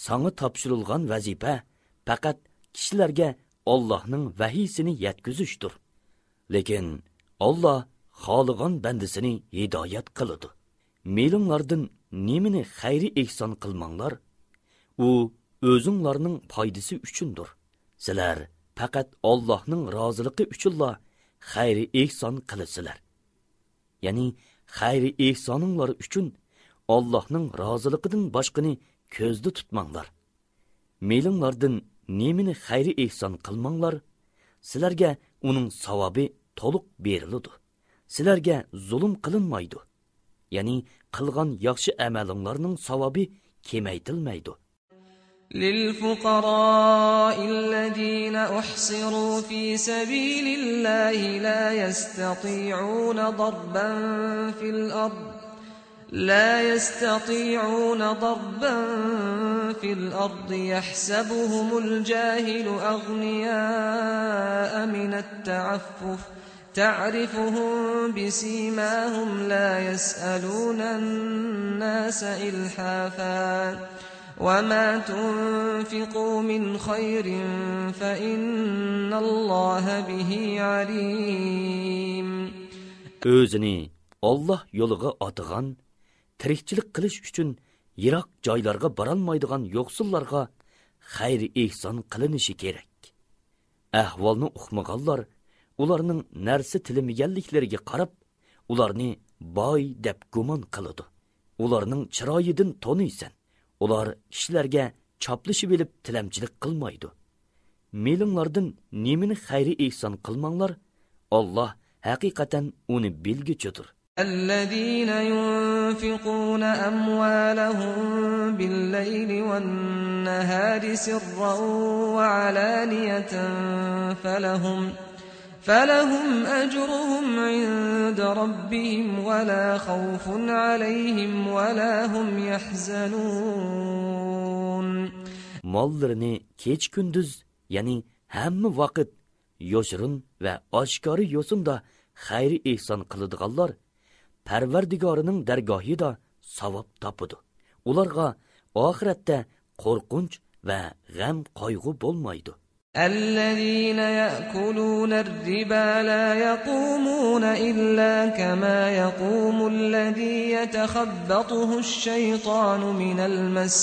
ساڭا تاپشۇرۇلغان ۋەزىپە پەقەت كىشىلەرگە ئاللاھنىڭ ۋەھىيسىنى يەتكۈزۈشتۇر. لېكىن ئاللاھ خالىغان بەندىسىنى ھىدايەت قىلىدۇ. مېلىڭلاردىن نېمىنى خەيرى ئېھسان قىلماڭلار، ئۇ ئۆزۈڭلارنىڭ پايدىسى ئۈچۈندۇر. سىلەر پەقەت ئاللاھنىڭ رازىلىقى ئۈچۈنلا خەير-ئېھسان قىلىسىلەر. يەنى خەير-ئېھسانىڭلار ئۈچۈن ئاللاھنىڭ رازىلىقىدىن باشقىنى كۆزدە تۇتماڭلار. مېلىڭلاردىن نېمىنى خەير-ئېھسان قىلماڭلار، سىلەرگە ئۇنىڭ ساۋابى تولۇق بېرىلىدۇ. سىلەرگە زۇلۇم قىلىنمايدۇ. يەنى قىلغان ياخشى ئەمەلىڭلارنىڭ ساۋابى كېمەيتىلمەيدۇ. للفقراء الذين أحصروا في سبيل الله لا يستطيعون ضربا في الأرض لا يستطيعون ضربا في الأرض يحسبهم الجاهل أغنياء من التعفف تعرفهم بسيماهم لا يسألون الناس إلحافا وما تنفقوا من خير فإن الله به عليم. ئۆزىنى ئاللاھ يولىغا ئاتىغان، تىرىكچىلىك قىلىش ئۈچۈن يىراق جايلارغا بارالمايدىغان يوقسۇللارغا خەير-ئېھسان قىلىنىشى كېرەك. ئەھۋالنى ئۇقمىغانلار ئۇلارنىڭ نەرسە تىلىمىگەنلىكلىرىگە قاراپ، ئۇلارنى باي دەپ گۇمان قىلىدۇ. ئۇلارنىڭ چىرايىدىن تونۇيسەن. ئۇلار كىشىلەرگە چاپلىشىۋېلىپ تىلەمچىلىك قىلمايدۇ. مېلىڭلاردىن نېمىنى خەير-ئېھسان قىلماڭلار، ئاللاھ ھەقىقەتەن ئۇنى بىلگۈچىدۇر. الذين ينفقون أموالهم بالليل والنهار سرا وعلانية فلهم، فلهم أجرهم عند ربهم ولا خوف عليهم ولا هم يحزنون. ماللىرىنى كېچە-كۈندۈز، يەنى ھەممە ۋاقىت يوشۇرۇن ۋە ئاشكارا يوسۇندا خەير-ئېھسان قىلىدىغانلار پەرۋەردىگارىنىڭ دەرگاھىدا ساۋاب تاپىدۇ. ئۇلارغا ئاخىرەتتە قورقۇنچ ۋە غەم-قايغۇ بولمايدۇ. الذين يأكلون الربا لا يقومون إلا كما يقوم الذي يتخبطه الشيطان من المس،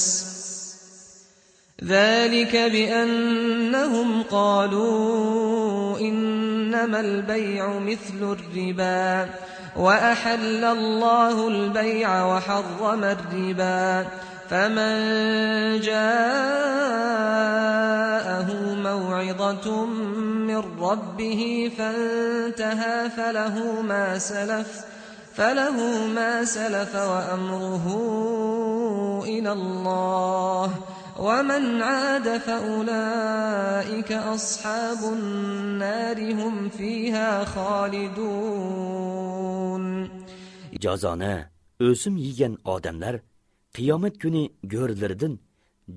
ذلك بأنهم قالوا إنما البيع مثل الربا وأحل الله البيع وحرم الربا فمن جاءه موعظة من ربه فانتهى فله ما سلف فله ما سلف وأمره إلى الله ومن عاد فأولئك أصحاب النار هم فيها خالدون. جازانى ئۆسۈم يېگەن ئادەملەر قىيامەت كۈنى گۆرلىرىدىن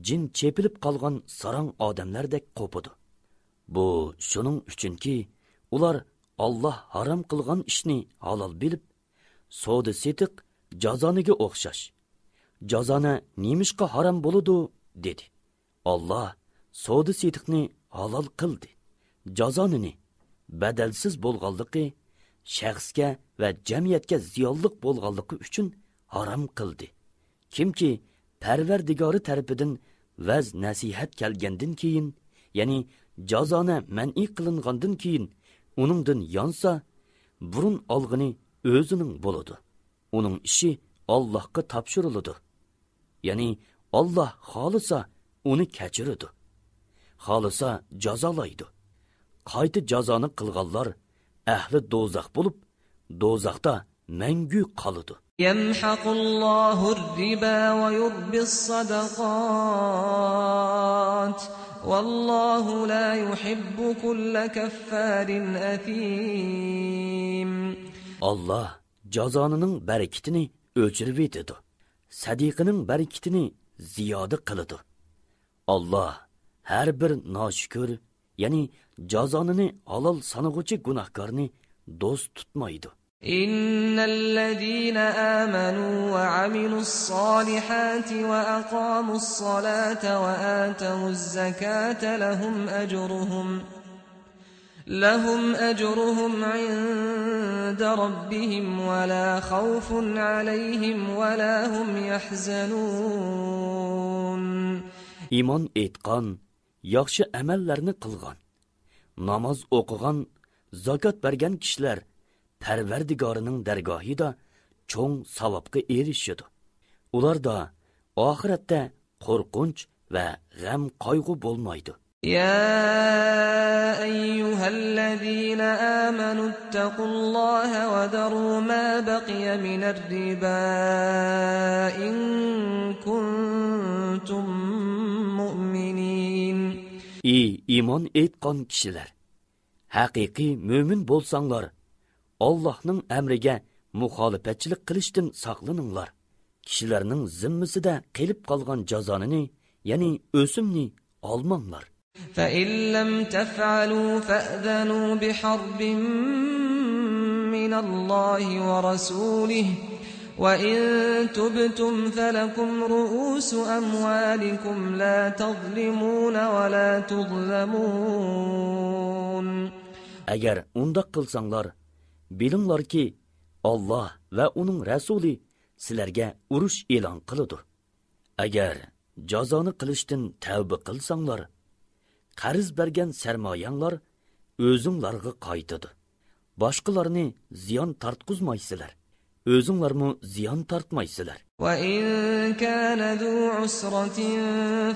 جىن چېپىلىپ قالغان ساراڭ ئادەملەردەك قوپىدۇ. بۇ شۇنىڭ ئۈچۈنكى، ئۇلار ئاللاھ ھارام قىلغان ئىشنى ھالال بىلىپ، سودا-سېتىق جازانىگە ئوخشاش. جازانە نېمىشقا ھارام بولىدۇ؟ دېدى. ئاللاھ سودا-سېتىقنى ھالال قىلدى. جازانىنى بەدەلسىز بولغانلىقى، شەخسكە ۋە جەمئىيەتكە زىيانلىق بولغانلىقى ئۈچۈن ھارام قىلدى. كىمكى پەرۋەردىگارى تەرىپىدىن ۋەز-نەسىھەت كەلگەندىن كېيىن، يەنى جازانە مەنئى قىلىنغاندىن كېيىن، ئۇنىڭدىن يانسا، بۇرۇن ئالغىنى ئۆزىنىڭ بولىدۇ. ئۇنىڭ ئىشى ئاللاھقا تاپشۇرۇلىدۇ. يەنى ئاللاھ خالىسا ئۇنى كەچۈرىدۇ. خالىسا جازالايدۇ. قايتا جازانى قىلغانلار ئەھلى دوزاخ بولۇپ، دوزاختا مەڭگۈ قالىدۇ. يمحق الله الربا ويربي الصدقات والله لا يحب كل كفار أثيم. ئاللاھ جازانىنىڭ بەرىكىتىنى ئۆچۈرۈۋېتىدۇ، سەدىقىنىڭ بەرىكىتىنى زىيادە قىلىدۇ. ئاللاھ ھەر بىر ناشۈكۈر، يەنى جازانىنى ھالال سانىغۇچى گۇناھكارنى دوست تۇتمايدۇ. إن الذين آمنوا وعملوا الصالحات وأقاموا الصلاة وآتوا الزكاة لهم أجرهم لهم أجرهم عند ربهم ولا خوف عليهم ولا هم يحزنون. ئىمان ئېيتقان، ياخشى ئەمەللەرنى قىلغان، ناماز ئوقۇغان، زاكات بەرگەن كىشىلەر پەرۋەردىگارىنىڭ دەرگاھىدا چوڭ ساۋابقا ئېرىشىدۇ. ئۇلاردا ئاخىرەتتە قورقۇنچ ۋە غەم-قايغۇ بولمايدۇ. يا أيها الذين آمنوا اتقوا الله وذروا ما بقي من الربا إن كنتم مؤمنين. ئى ئىمان ئېيتقان كىشىلەر! ھەقىقىي مۆمىن بولساڭلار، ئاللاھنىڭ ئەمرىگە مۇخالىپەتچىلىك قىلىشتىن ساقلىنىڭلار. كىشىلەرنىڭ زىممىسىدە قېلىپ قالغان جازانىنى، يەنى ئۆسۈمنى ئالماڭلار. فإن لم تفعلوا فأذنوا بحرب من الله ورسوله، وإن تبتم فلكم رؤوس أموالكم لا تظلمون ولا تظلمون. ئەگەر ئۇنداق قىلساڭلار، بىلىڭلاركى، ئاللاھ ۋە ئۇنىڭ رەسۇلى سىلەرگە ئۇرۇش ئېلان قىلىدۇ. ئەگەر جازانى قىلىشتىن تەۋبە قىلساڭلار، قەرز بەرگەن سەرمايەڭلار ئۆزۈڭلارغا قايتىدۇ. باشقىلارنى زىيان تارتقۇزمايسىلەر، ئۆزۈڭلارمۇ زىيان تارتمايسىلەر. وإن كان ذو عسرة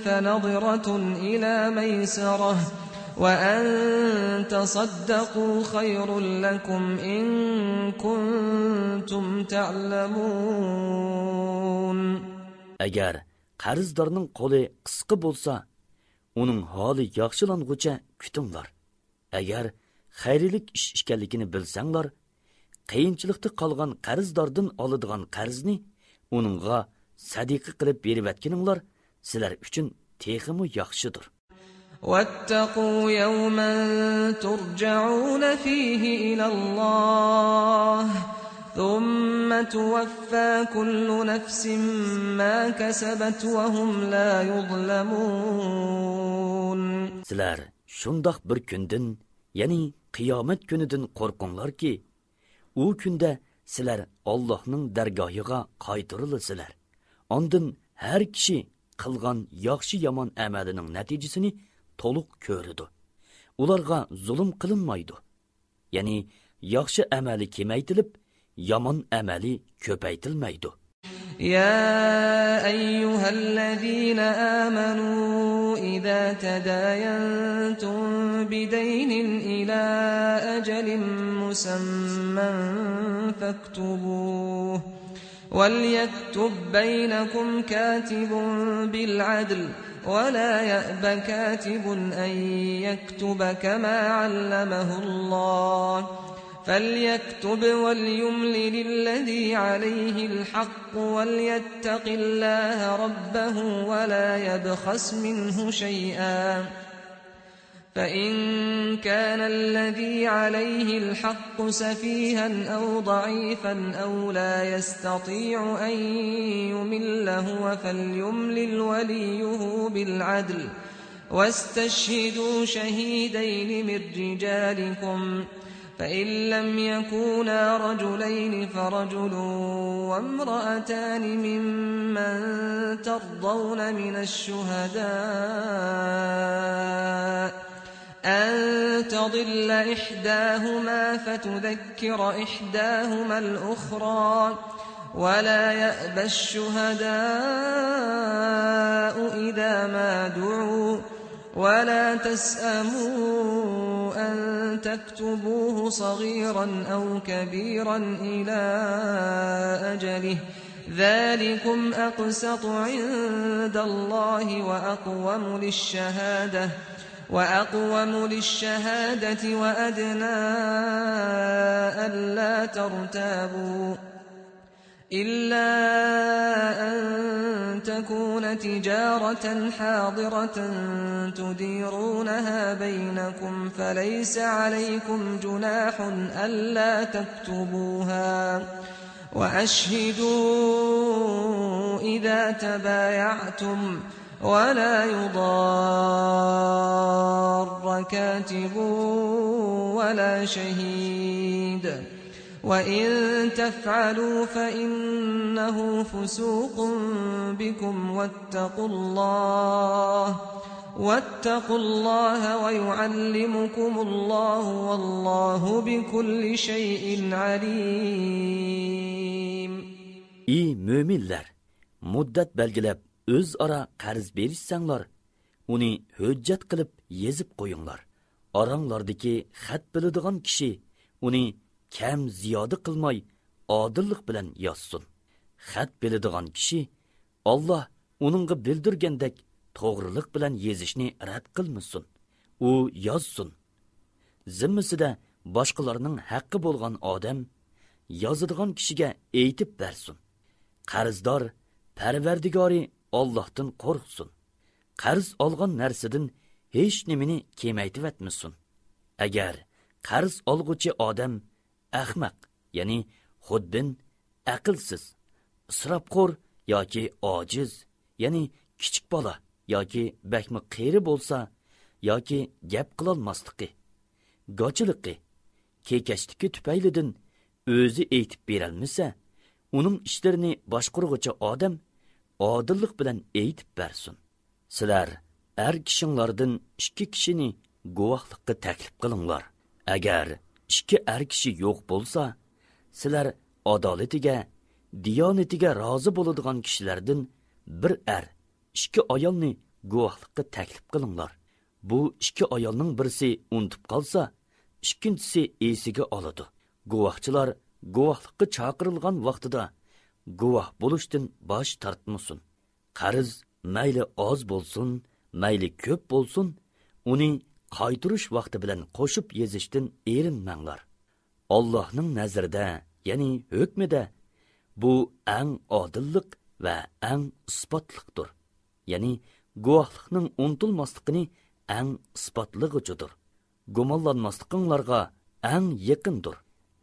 فنظرة إلى ميسرة، وأن تصدقوا خير لكم إن كنتم تعلمون. ئەگەر قەرزدارنىڭ قولى قىسقا بولسا، ئۇنىڭ ھالى ياخشىلانغۇچە كۈتۈڭلار. ئەگەر خەيرلىك ئىش ئىكەنلىكىنى بىلسەڭلار، قىيىنچىلىقتا قالغان قەرزداردىن ئالىدىغان قەرزنى ئۇنىڭغا سەدىقە قىلىپ بېرىۋەتكىنىڭلار سىلەر ئۈچۈن تېخىمۇ ياخشىدۇر. واتقوا يوما ترجعون فيه إلى الله ثم توفى كل نفس ما كسبت وهم لا يظلمون. سىلەر شۇنداق بىر كۈندىن، يەنى قىيامەت كۈنىدىن قورقۇڭلاركى، ئۇ كۈندە سىلەر ئاللاھنىڭ دەرگاھىغا قايتۇرۇلىسىلەر. ئاندىن ھەر كىشى قىلغان ياخشى-يامان ئەمەلىنىڭ نەتىجىسىنى تولۇق كۆرىدۇ. ئۇلارغا زۇلۇم قىلىنمايدۇ. يەنى ياخشى ئەمەلى كېمەيتىلىپ، يامان ئەمەلى كۆپەيتىلمەيدۇ. يا أيها الذين آمنوا إذا تداينتم بدين إلى أجل مسمى فاكتبوه، وليكتب بينكم كاتب بالعدل، ولا يأب كاتب أن يكتب كما علمه الله، فليكتب وليملل الذي عليه الحق وليتق الله ربه ولا يبخس منه شيئا، فإن كان الذي عليه الحق سفيها أو ضعيفا أو لا يستطيع أن يمل هو فليملل وليه بالعدل، واستشهدوا شهيدين من رجالكم، فإن لم يكونا رجلين فرجل وامرأتان ممن ترضون من الشهداء أن تضل إحداهما فتذكر إحداهما الأخرى، ولا يأب الشهداء إذا ما دعوا، ولا تسأموا أن تكتبوه صغيرا أو كبيرا إلى أجله، ذلكم أقسط عند الله وأقوم للشهادة، وأقوم للشهادة وأدنى ألا ترتابوا، إلا أن تكون تجارة حاضرة تديرونها بينكم فليس عليكم جناح ألا تكتبوها، وأشهدوا إذا تبايعتم، ولا يضار كاتب ولا شهيد، وَإِن تَفْعَلُوا فَإِنَّهُ فُسُوقٌ بِكُمْ وَاتَّقُوا اللَّهَ، وَاتَّقُوا اللَّهَ وَيُعَلِّمُكُمُ اللَّهُ، وَاللَّهُ بِكُلِّ شَيْءٍ عَلِيمٌ. ئى مۆمىنلەر، مۇددەت بەلگىلەپ ئۆزئارا قەرز بېرىشسەڭلار، ئۇنى ھۆججەت قىلىپ يېزىپ قويۇڭلار. ئاراڭلاردىكى خەت بىلىدىغان كىشى ئۇنى كەم زىيادە قىلماي، ئادىللىق بىلەن يازسۇن. خەت بىلىدىغان كىشى ئاللا ئۇنىڭغا بىلدۈرگەندەك توغرىلىق بىلەن يېزىشنى رەت قىلمىسۇن. ئۇ يازسۇن. زىممىسىدە باشقىلارنىڭ ھەققى بولغان ئادەم يازىدىغان كىشىگە ئېيتىپ بەرسۇن. قەرزدار پەرۋەردىگارى ئاللاھتىن قورقسۇن. قەرز ئالغان نەرسىدىن ھېچنېمىنى كېمەيتىۋەتمىسۇن. ئەگەر قەرز ئالغۇچى ئادەم ئەخمەق، يەنى خۇدبىن، ئەقىلسىز، ئىسراپخور ياكى ئاجىز، يەنى كىچىك بالا ياكى بەكمۇ قېرى بولسا ياكى گەپ قىلالماسلىقى، گاچىلىقى، كېكەچلىكى تۈپەيلىدىن ئۆزى ئېيتىپ بېرەلمىسە، ئۇنىڭ ئىشلىرىنى باشقۇرغۇچى ئادەم ئادىللىق بىلەن ئېيتىپ بەرسۇن. سىلەر ئەر كىشىڭلاردىن ئىككى كىشىنى گۇۋاھلىققا تەكلىپ قىلىڭلار. ئەگەر ئىككى ئەر كىشى يوق بولسا، سىلەر ئادالىتىگە، دىيانىتىگە رازى بولىدىغان كىشىلەردىن بىر ئەر، ئىككى ئايالنى گۇۋاھلىققا تەكلىپ قىلىڭلار. بۇ ئىككى ئايالنىڭ بىرسى ئۇنتۇپ قالسا، ئىككىنچىسى ئېسىگە ئالىدۇ. گۇۋاھچىلار گۇۋاھلىققا چاقىرىلغان ۋاقتىدا گۇۋاھ بولۇشتىن باش تارتمىسۇن. قەرز مەيلى ئاز بولسۇن، مەيلى كۆپ بولسۇن، ئۇنى قايتۇرۇش ۋاقتى بىلەن قوشۇپ يېزىشتىن ئېرىنمەڭلار. ئاللاھنىڭ نەزىرىدە، يەنى ھۆكمىدە، بۇ ئەڭ ئادىللىق ۋە ئەڭ ئىسپاتلىقتۇر. يەنى گۇۋاھلىقنىڭ ئۇنتۇلماسلىقىنى ئەڭ ئىسپاتلىغۇچىدۇر. گۇمانلانماسلىقىڭلارغا ئەڭ يېقىندۇر.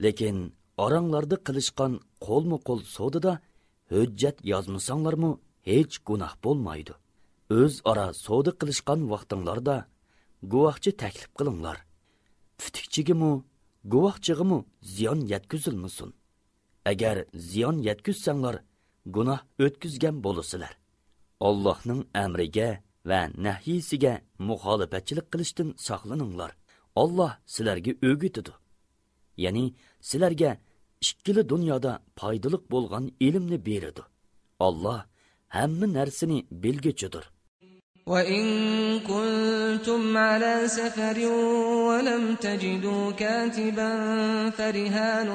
لېكىن ئاراڭلاردا قىلىشقان قولمۇ قول سودىدا ھۆججەت يازمىساڭلارمۇ ھېچ گۇناھ بولمايدۇ. ئۆزئارا سودا قىلىشقان ۋاقتىڭلاردا گۇۋاھچى تەكلىپ قىلىڭلار. پۈتۈكچىگىمۇ، گۇۋاھچىغىمۇ زىيان يەتكۈزۈلمىسۇن. ئەگەر زىيان يەتكۈزسەڭلار، گۇناھ ئۆتكۈزگەن بولىسىلەر. ئاللاھنىڭ ئەمرىگە ۋە نەھيىسىگە مۇخالىپەتچىلىك قىلىشتىن ساقلىنىڭلار. ئاللاھ سىلەرگە ئۆگىتىدۇ. يەنى سىلەرگە ئىككىلا دۇنيادا پايدىلىق بولغان ئىلىمنى بېرىدۇ. ئاللاھ ھەممە نەرسىنى بىلگۈچىدۇر. وَإِن كُنتُمْ عَلَىٰ سَفَرٍ وَلَمْ تَجِدُوا كَاتِبًا فَرِهَانٌ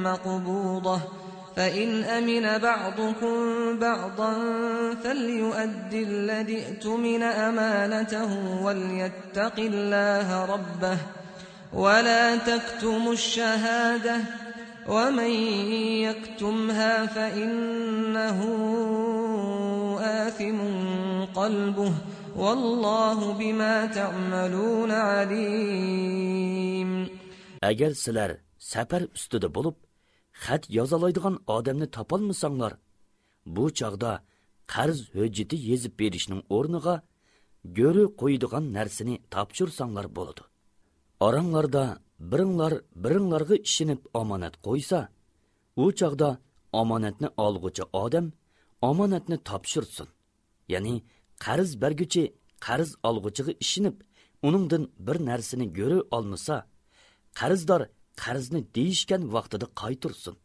مَّقْبُوضَةٌ، فَإِنْ أَمِنَ بَعْضُكُم بَعْضًا فَلْيُؤَدِّ الَّذِي اؤْتُمِنَ أَمَانَتَهُ وَلْيَتَّقِ اللَّهَ رَبَّهُ، وَلَا تَكْتُمُوا الشَّهَادَةَ، وَمَن يَكْتُمْهَا فَإِنَّهُ آثِمٌ قَلْبُهُ، وَاللَّهُ بِمَا تَعْمَلُونَ عَلِيمٌ. ئەگەر سىلەر سەپەر ئۈستىدە بولۇپ، خەت يازالايدىغان ئادەمنى تاپالمىساڭلار، بۇ چاغدا قەرز ھۆججىتى يېزىپ بېرىشنىڭ ئورنىغا گۆرۈ قويىدىغان نەرسىنى تاپشۇرساڭلار بولىدۇ. ئاراڭلاردا بىرىڭلار بىرىڭلارغا ئىشىنىپ ئامانەت قويسا، ئۇ چاغدا ئامانەتنى ئالغۇچى ئادەم ئامانەتنى تاپشۇرسۇن. يەنى قەرز بەرگۈچى قەرز ئالغۇچىغا ئىشىنىپ، ئۇنىڭدىن بىر نەرسىنى گۆرۈ ئالمىسا، قەرزدار قەرزنى دېيىشكەن ۋاقتىدا قايتۇرسۇن.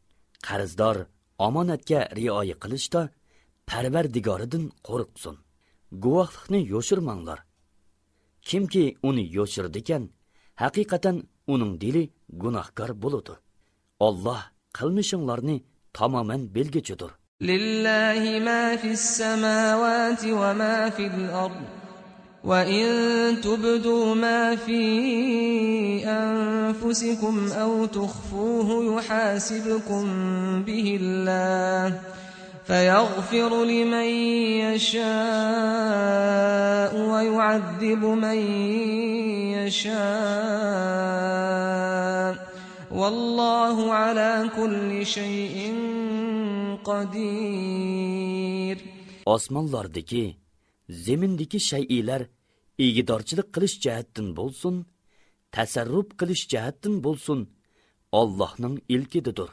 قەرزدار ئامانەتكە رىئايە قىلىشتا پەرۋەردىگارىدىن قورقسۇن. گۇۋاھلىقنى يوشۇرماڭلار. كىمكى ئۇنى يوشۇرىدىكەن، ھەقىقەتەن ئۇنىڭ دىلى گۇناھكار بولىدۇ. ئاللاھ قىلمىشىڭلارنى تامامەن بىلگۈچىدۇر. لله ما في السماوات وما في الأرض، وإن تبدوا ما في أنفسكم أو تخفوه يحاسبكم به الله، فيغفر لمن يشاء ويعذب من يشاء، والله على كل شيء قدير. ئاسمانلاردىكى، زېمىندىكى شەيئىلەر ئىگىدارچىلىق قىلىش جەھەتتىن بولسۇن، تەسەررۇپ قىلىش جەھەتتىن بولسۇن، ئاللاھنىڭ ئىلكىدىدۇر.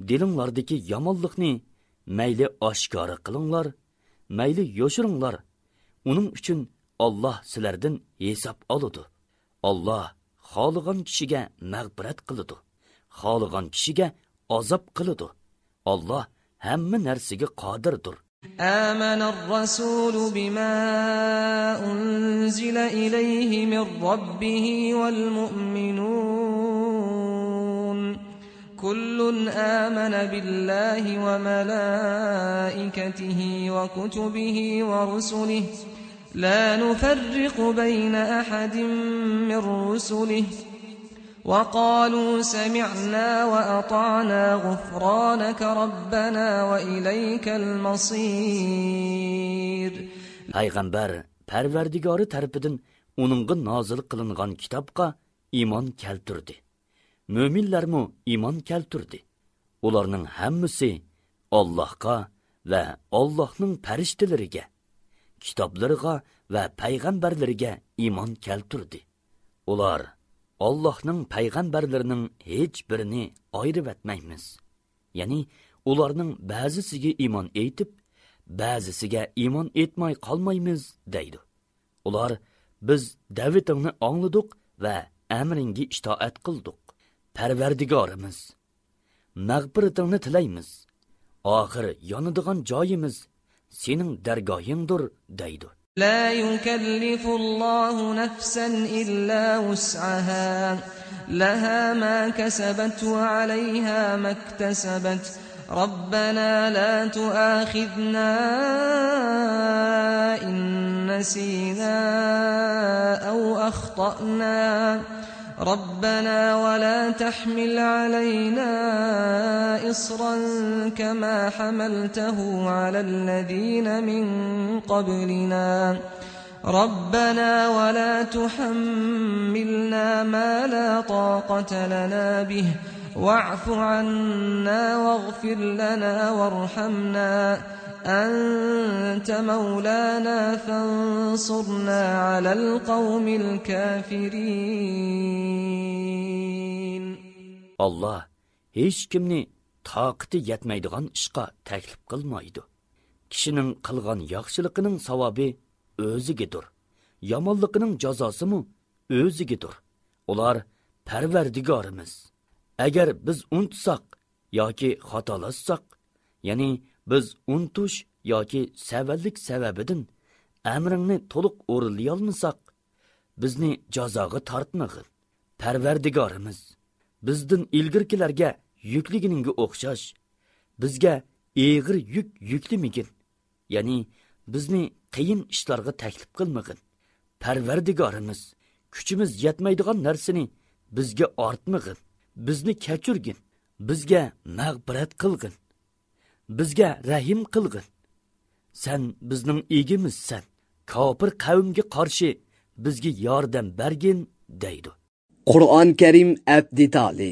دىلىڭلاردىكى يامانلىقنى مەيلى ئاشكارا قىلىڭلار، مەيلى يوشۇرۇڭلار، ئۇنىڭ ئۈچۈن ئاللاھ سىلەردىن ھېساب ئالىدۇ. ئاللاھ خالىغان كىشىگە مەغپىرەت قىلىدۇ، خالىغان كىشىگە ئازاب قىلىدۇ. ئاللاھ ھەممە نەرسىگە قادىردۇر. آمن الرسول بما أنزل إليه من ربه والمؤمنون، كل آمن بالله وملائكته وكتبه ورسله، لا نفرق بين أحد من رسله، وقالوا سمعنا وأطعنا غفرانك ربنا وإليك المصير. پەيغەمبەر پەرۋەردىگارى تەرىپىدىن ئۇنىڭغا نازىل قىلىنغان كىتابقا ئىمان كەلتۈردى. مۆمىنلەرمۇ ئىمان كەلتۈردى. ئۇلارنىڭ ھەممىسى ئاللاھقا ۋە ئاللاھنىڭ پەرىشتىلىرىگە، كىتابلىرىغا ۋە پەيغەمبەرلىرىگە ئىمان كەلتۈردى. ئۇلار ئاللاھنىڭ پەيغەمبەرلىرىنىڭ ھېچبىرىنى ئايرىۋەتمەيمىز. يەنى ئۇلارنىڭ بەزىسىگە ئىمان ئېيتىپ، بەزىسىگە ئىمان ئېيتماي قالمايمىز دەيدۇ. ئۇلار، بىز دەۋىتىڭنى ئاڭلىدۇق ۋە ئەمرىڭگە ئىتائەت قىلدۇق. پەرۋەردىگارىمىز، مەغپىرىتىڭنى تىلەيمىز. ئاخىر يانىدىغان جايىمىز سېنىڭ دەرگاھىڭدۇر دەيدۇ. لا يكلف الله نفسا إلا وسعها، لها ما كسبت وعليها ما اكتسبت، ربنا لا تؤاخذنا إن نسينا أو أخطأنا، ربنا ولا تحمل علينا إصرا كما حملته على الذين من قبلنا، ربنا ولا تحملنا ما لا طاقة لنا به، واعف عنا واغفر لنا وارحمنا، أنت مولانا فانصرنا على القوم الكافرين. ئاللاھ ھېچكىمنى تاقىتى يەتمەيدىغان ئىشقا تەكلىپ قىلمايدۇ. كىشىنىڭ قىلغان ياخشىلىقىنىڭ ساۋابى ئۆزىگىدۇر، يامانلىقىنىڭ جازاسىمۇ ئۆزىگىدۇر. ئۇلار، پەرۋەردىگارىمىز، ئەگەر بىز ئۇنتۇساق ياكى خاتالاشساق، يەنى بىز ئۇنتۇش ياكى سەۋەنلىك سەۋەبىدىن ئەمرىڭنى تولۇق ئورۇنلىيالمىساق، بىزنى جازاغا تارتمىغىن. پەرۋەردىگارىمىز، بىزدىن ئىلگىرىكىلەرگە يۈكلىگىنىڭگە ئوخشاش، بىزگە ئېغىر يۈك يۈكلىمىگىن. يەنى بىزنى قىيىن ئىشلارغا تەكلىپ قىلمىغىن. پەرۋەردىگارىمىز، كۈچىمىز يەتمەيدىغان نەرسىنى بىزگە ئارتمىغىن. بىزنى كەچۈرگىن. بىزگە مەغپىرەت قىلغىن. بىزگە رەھىم قىلغىن. سەن بىزنىڭ ئىگىمىزسەن. كاپىر قەۋمگە قارشى بىزگە ياردەم بەرگىن دەيدۇ. قۇرئان كەرىم ئەپ دېتالى.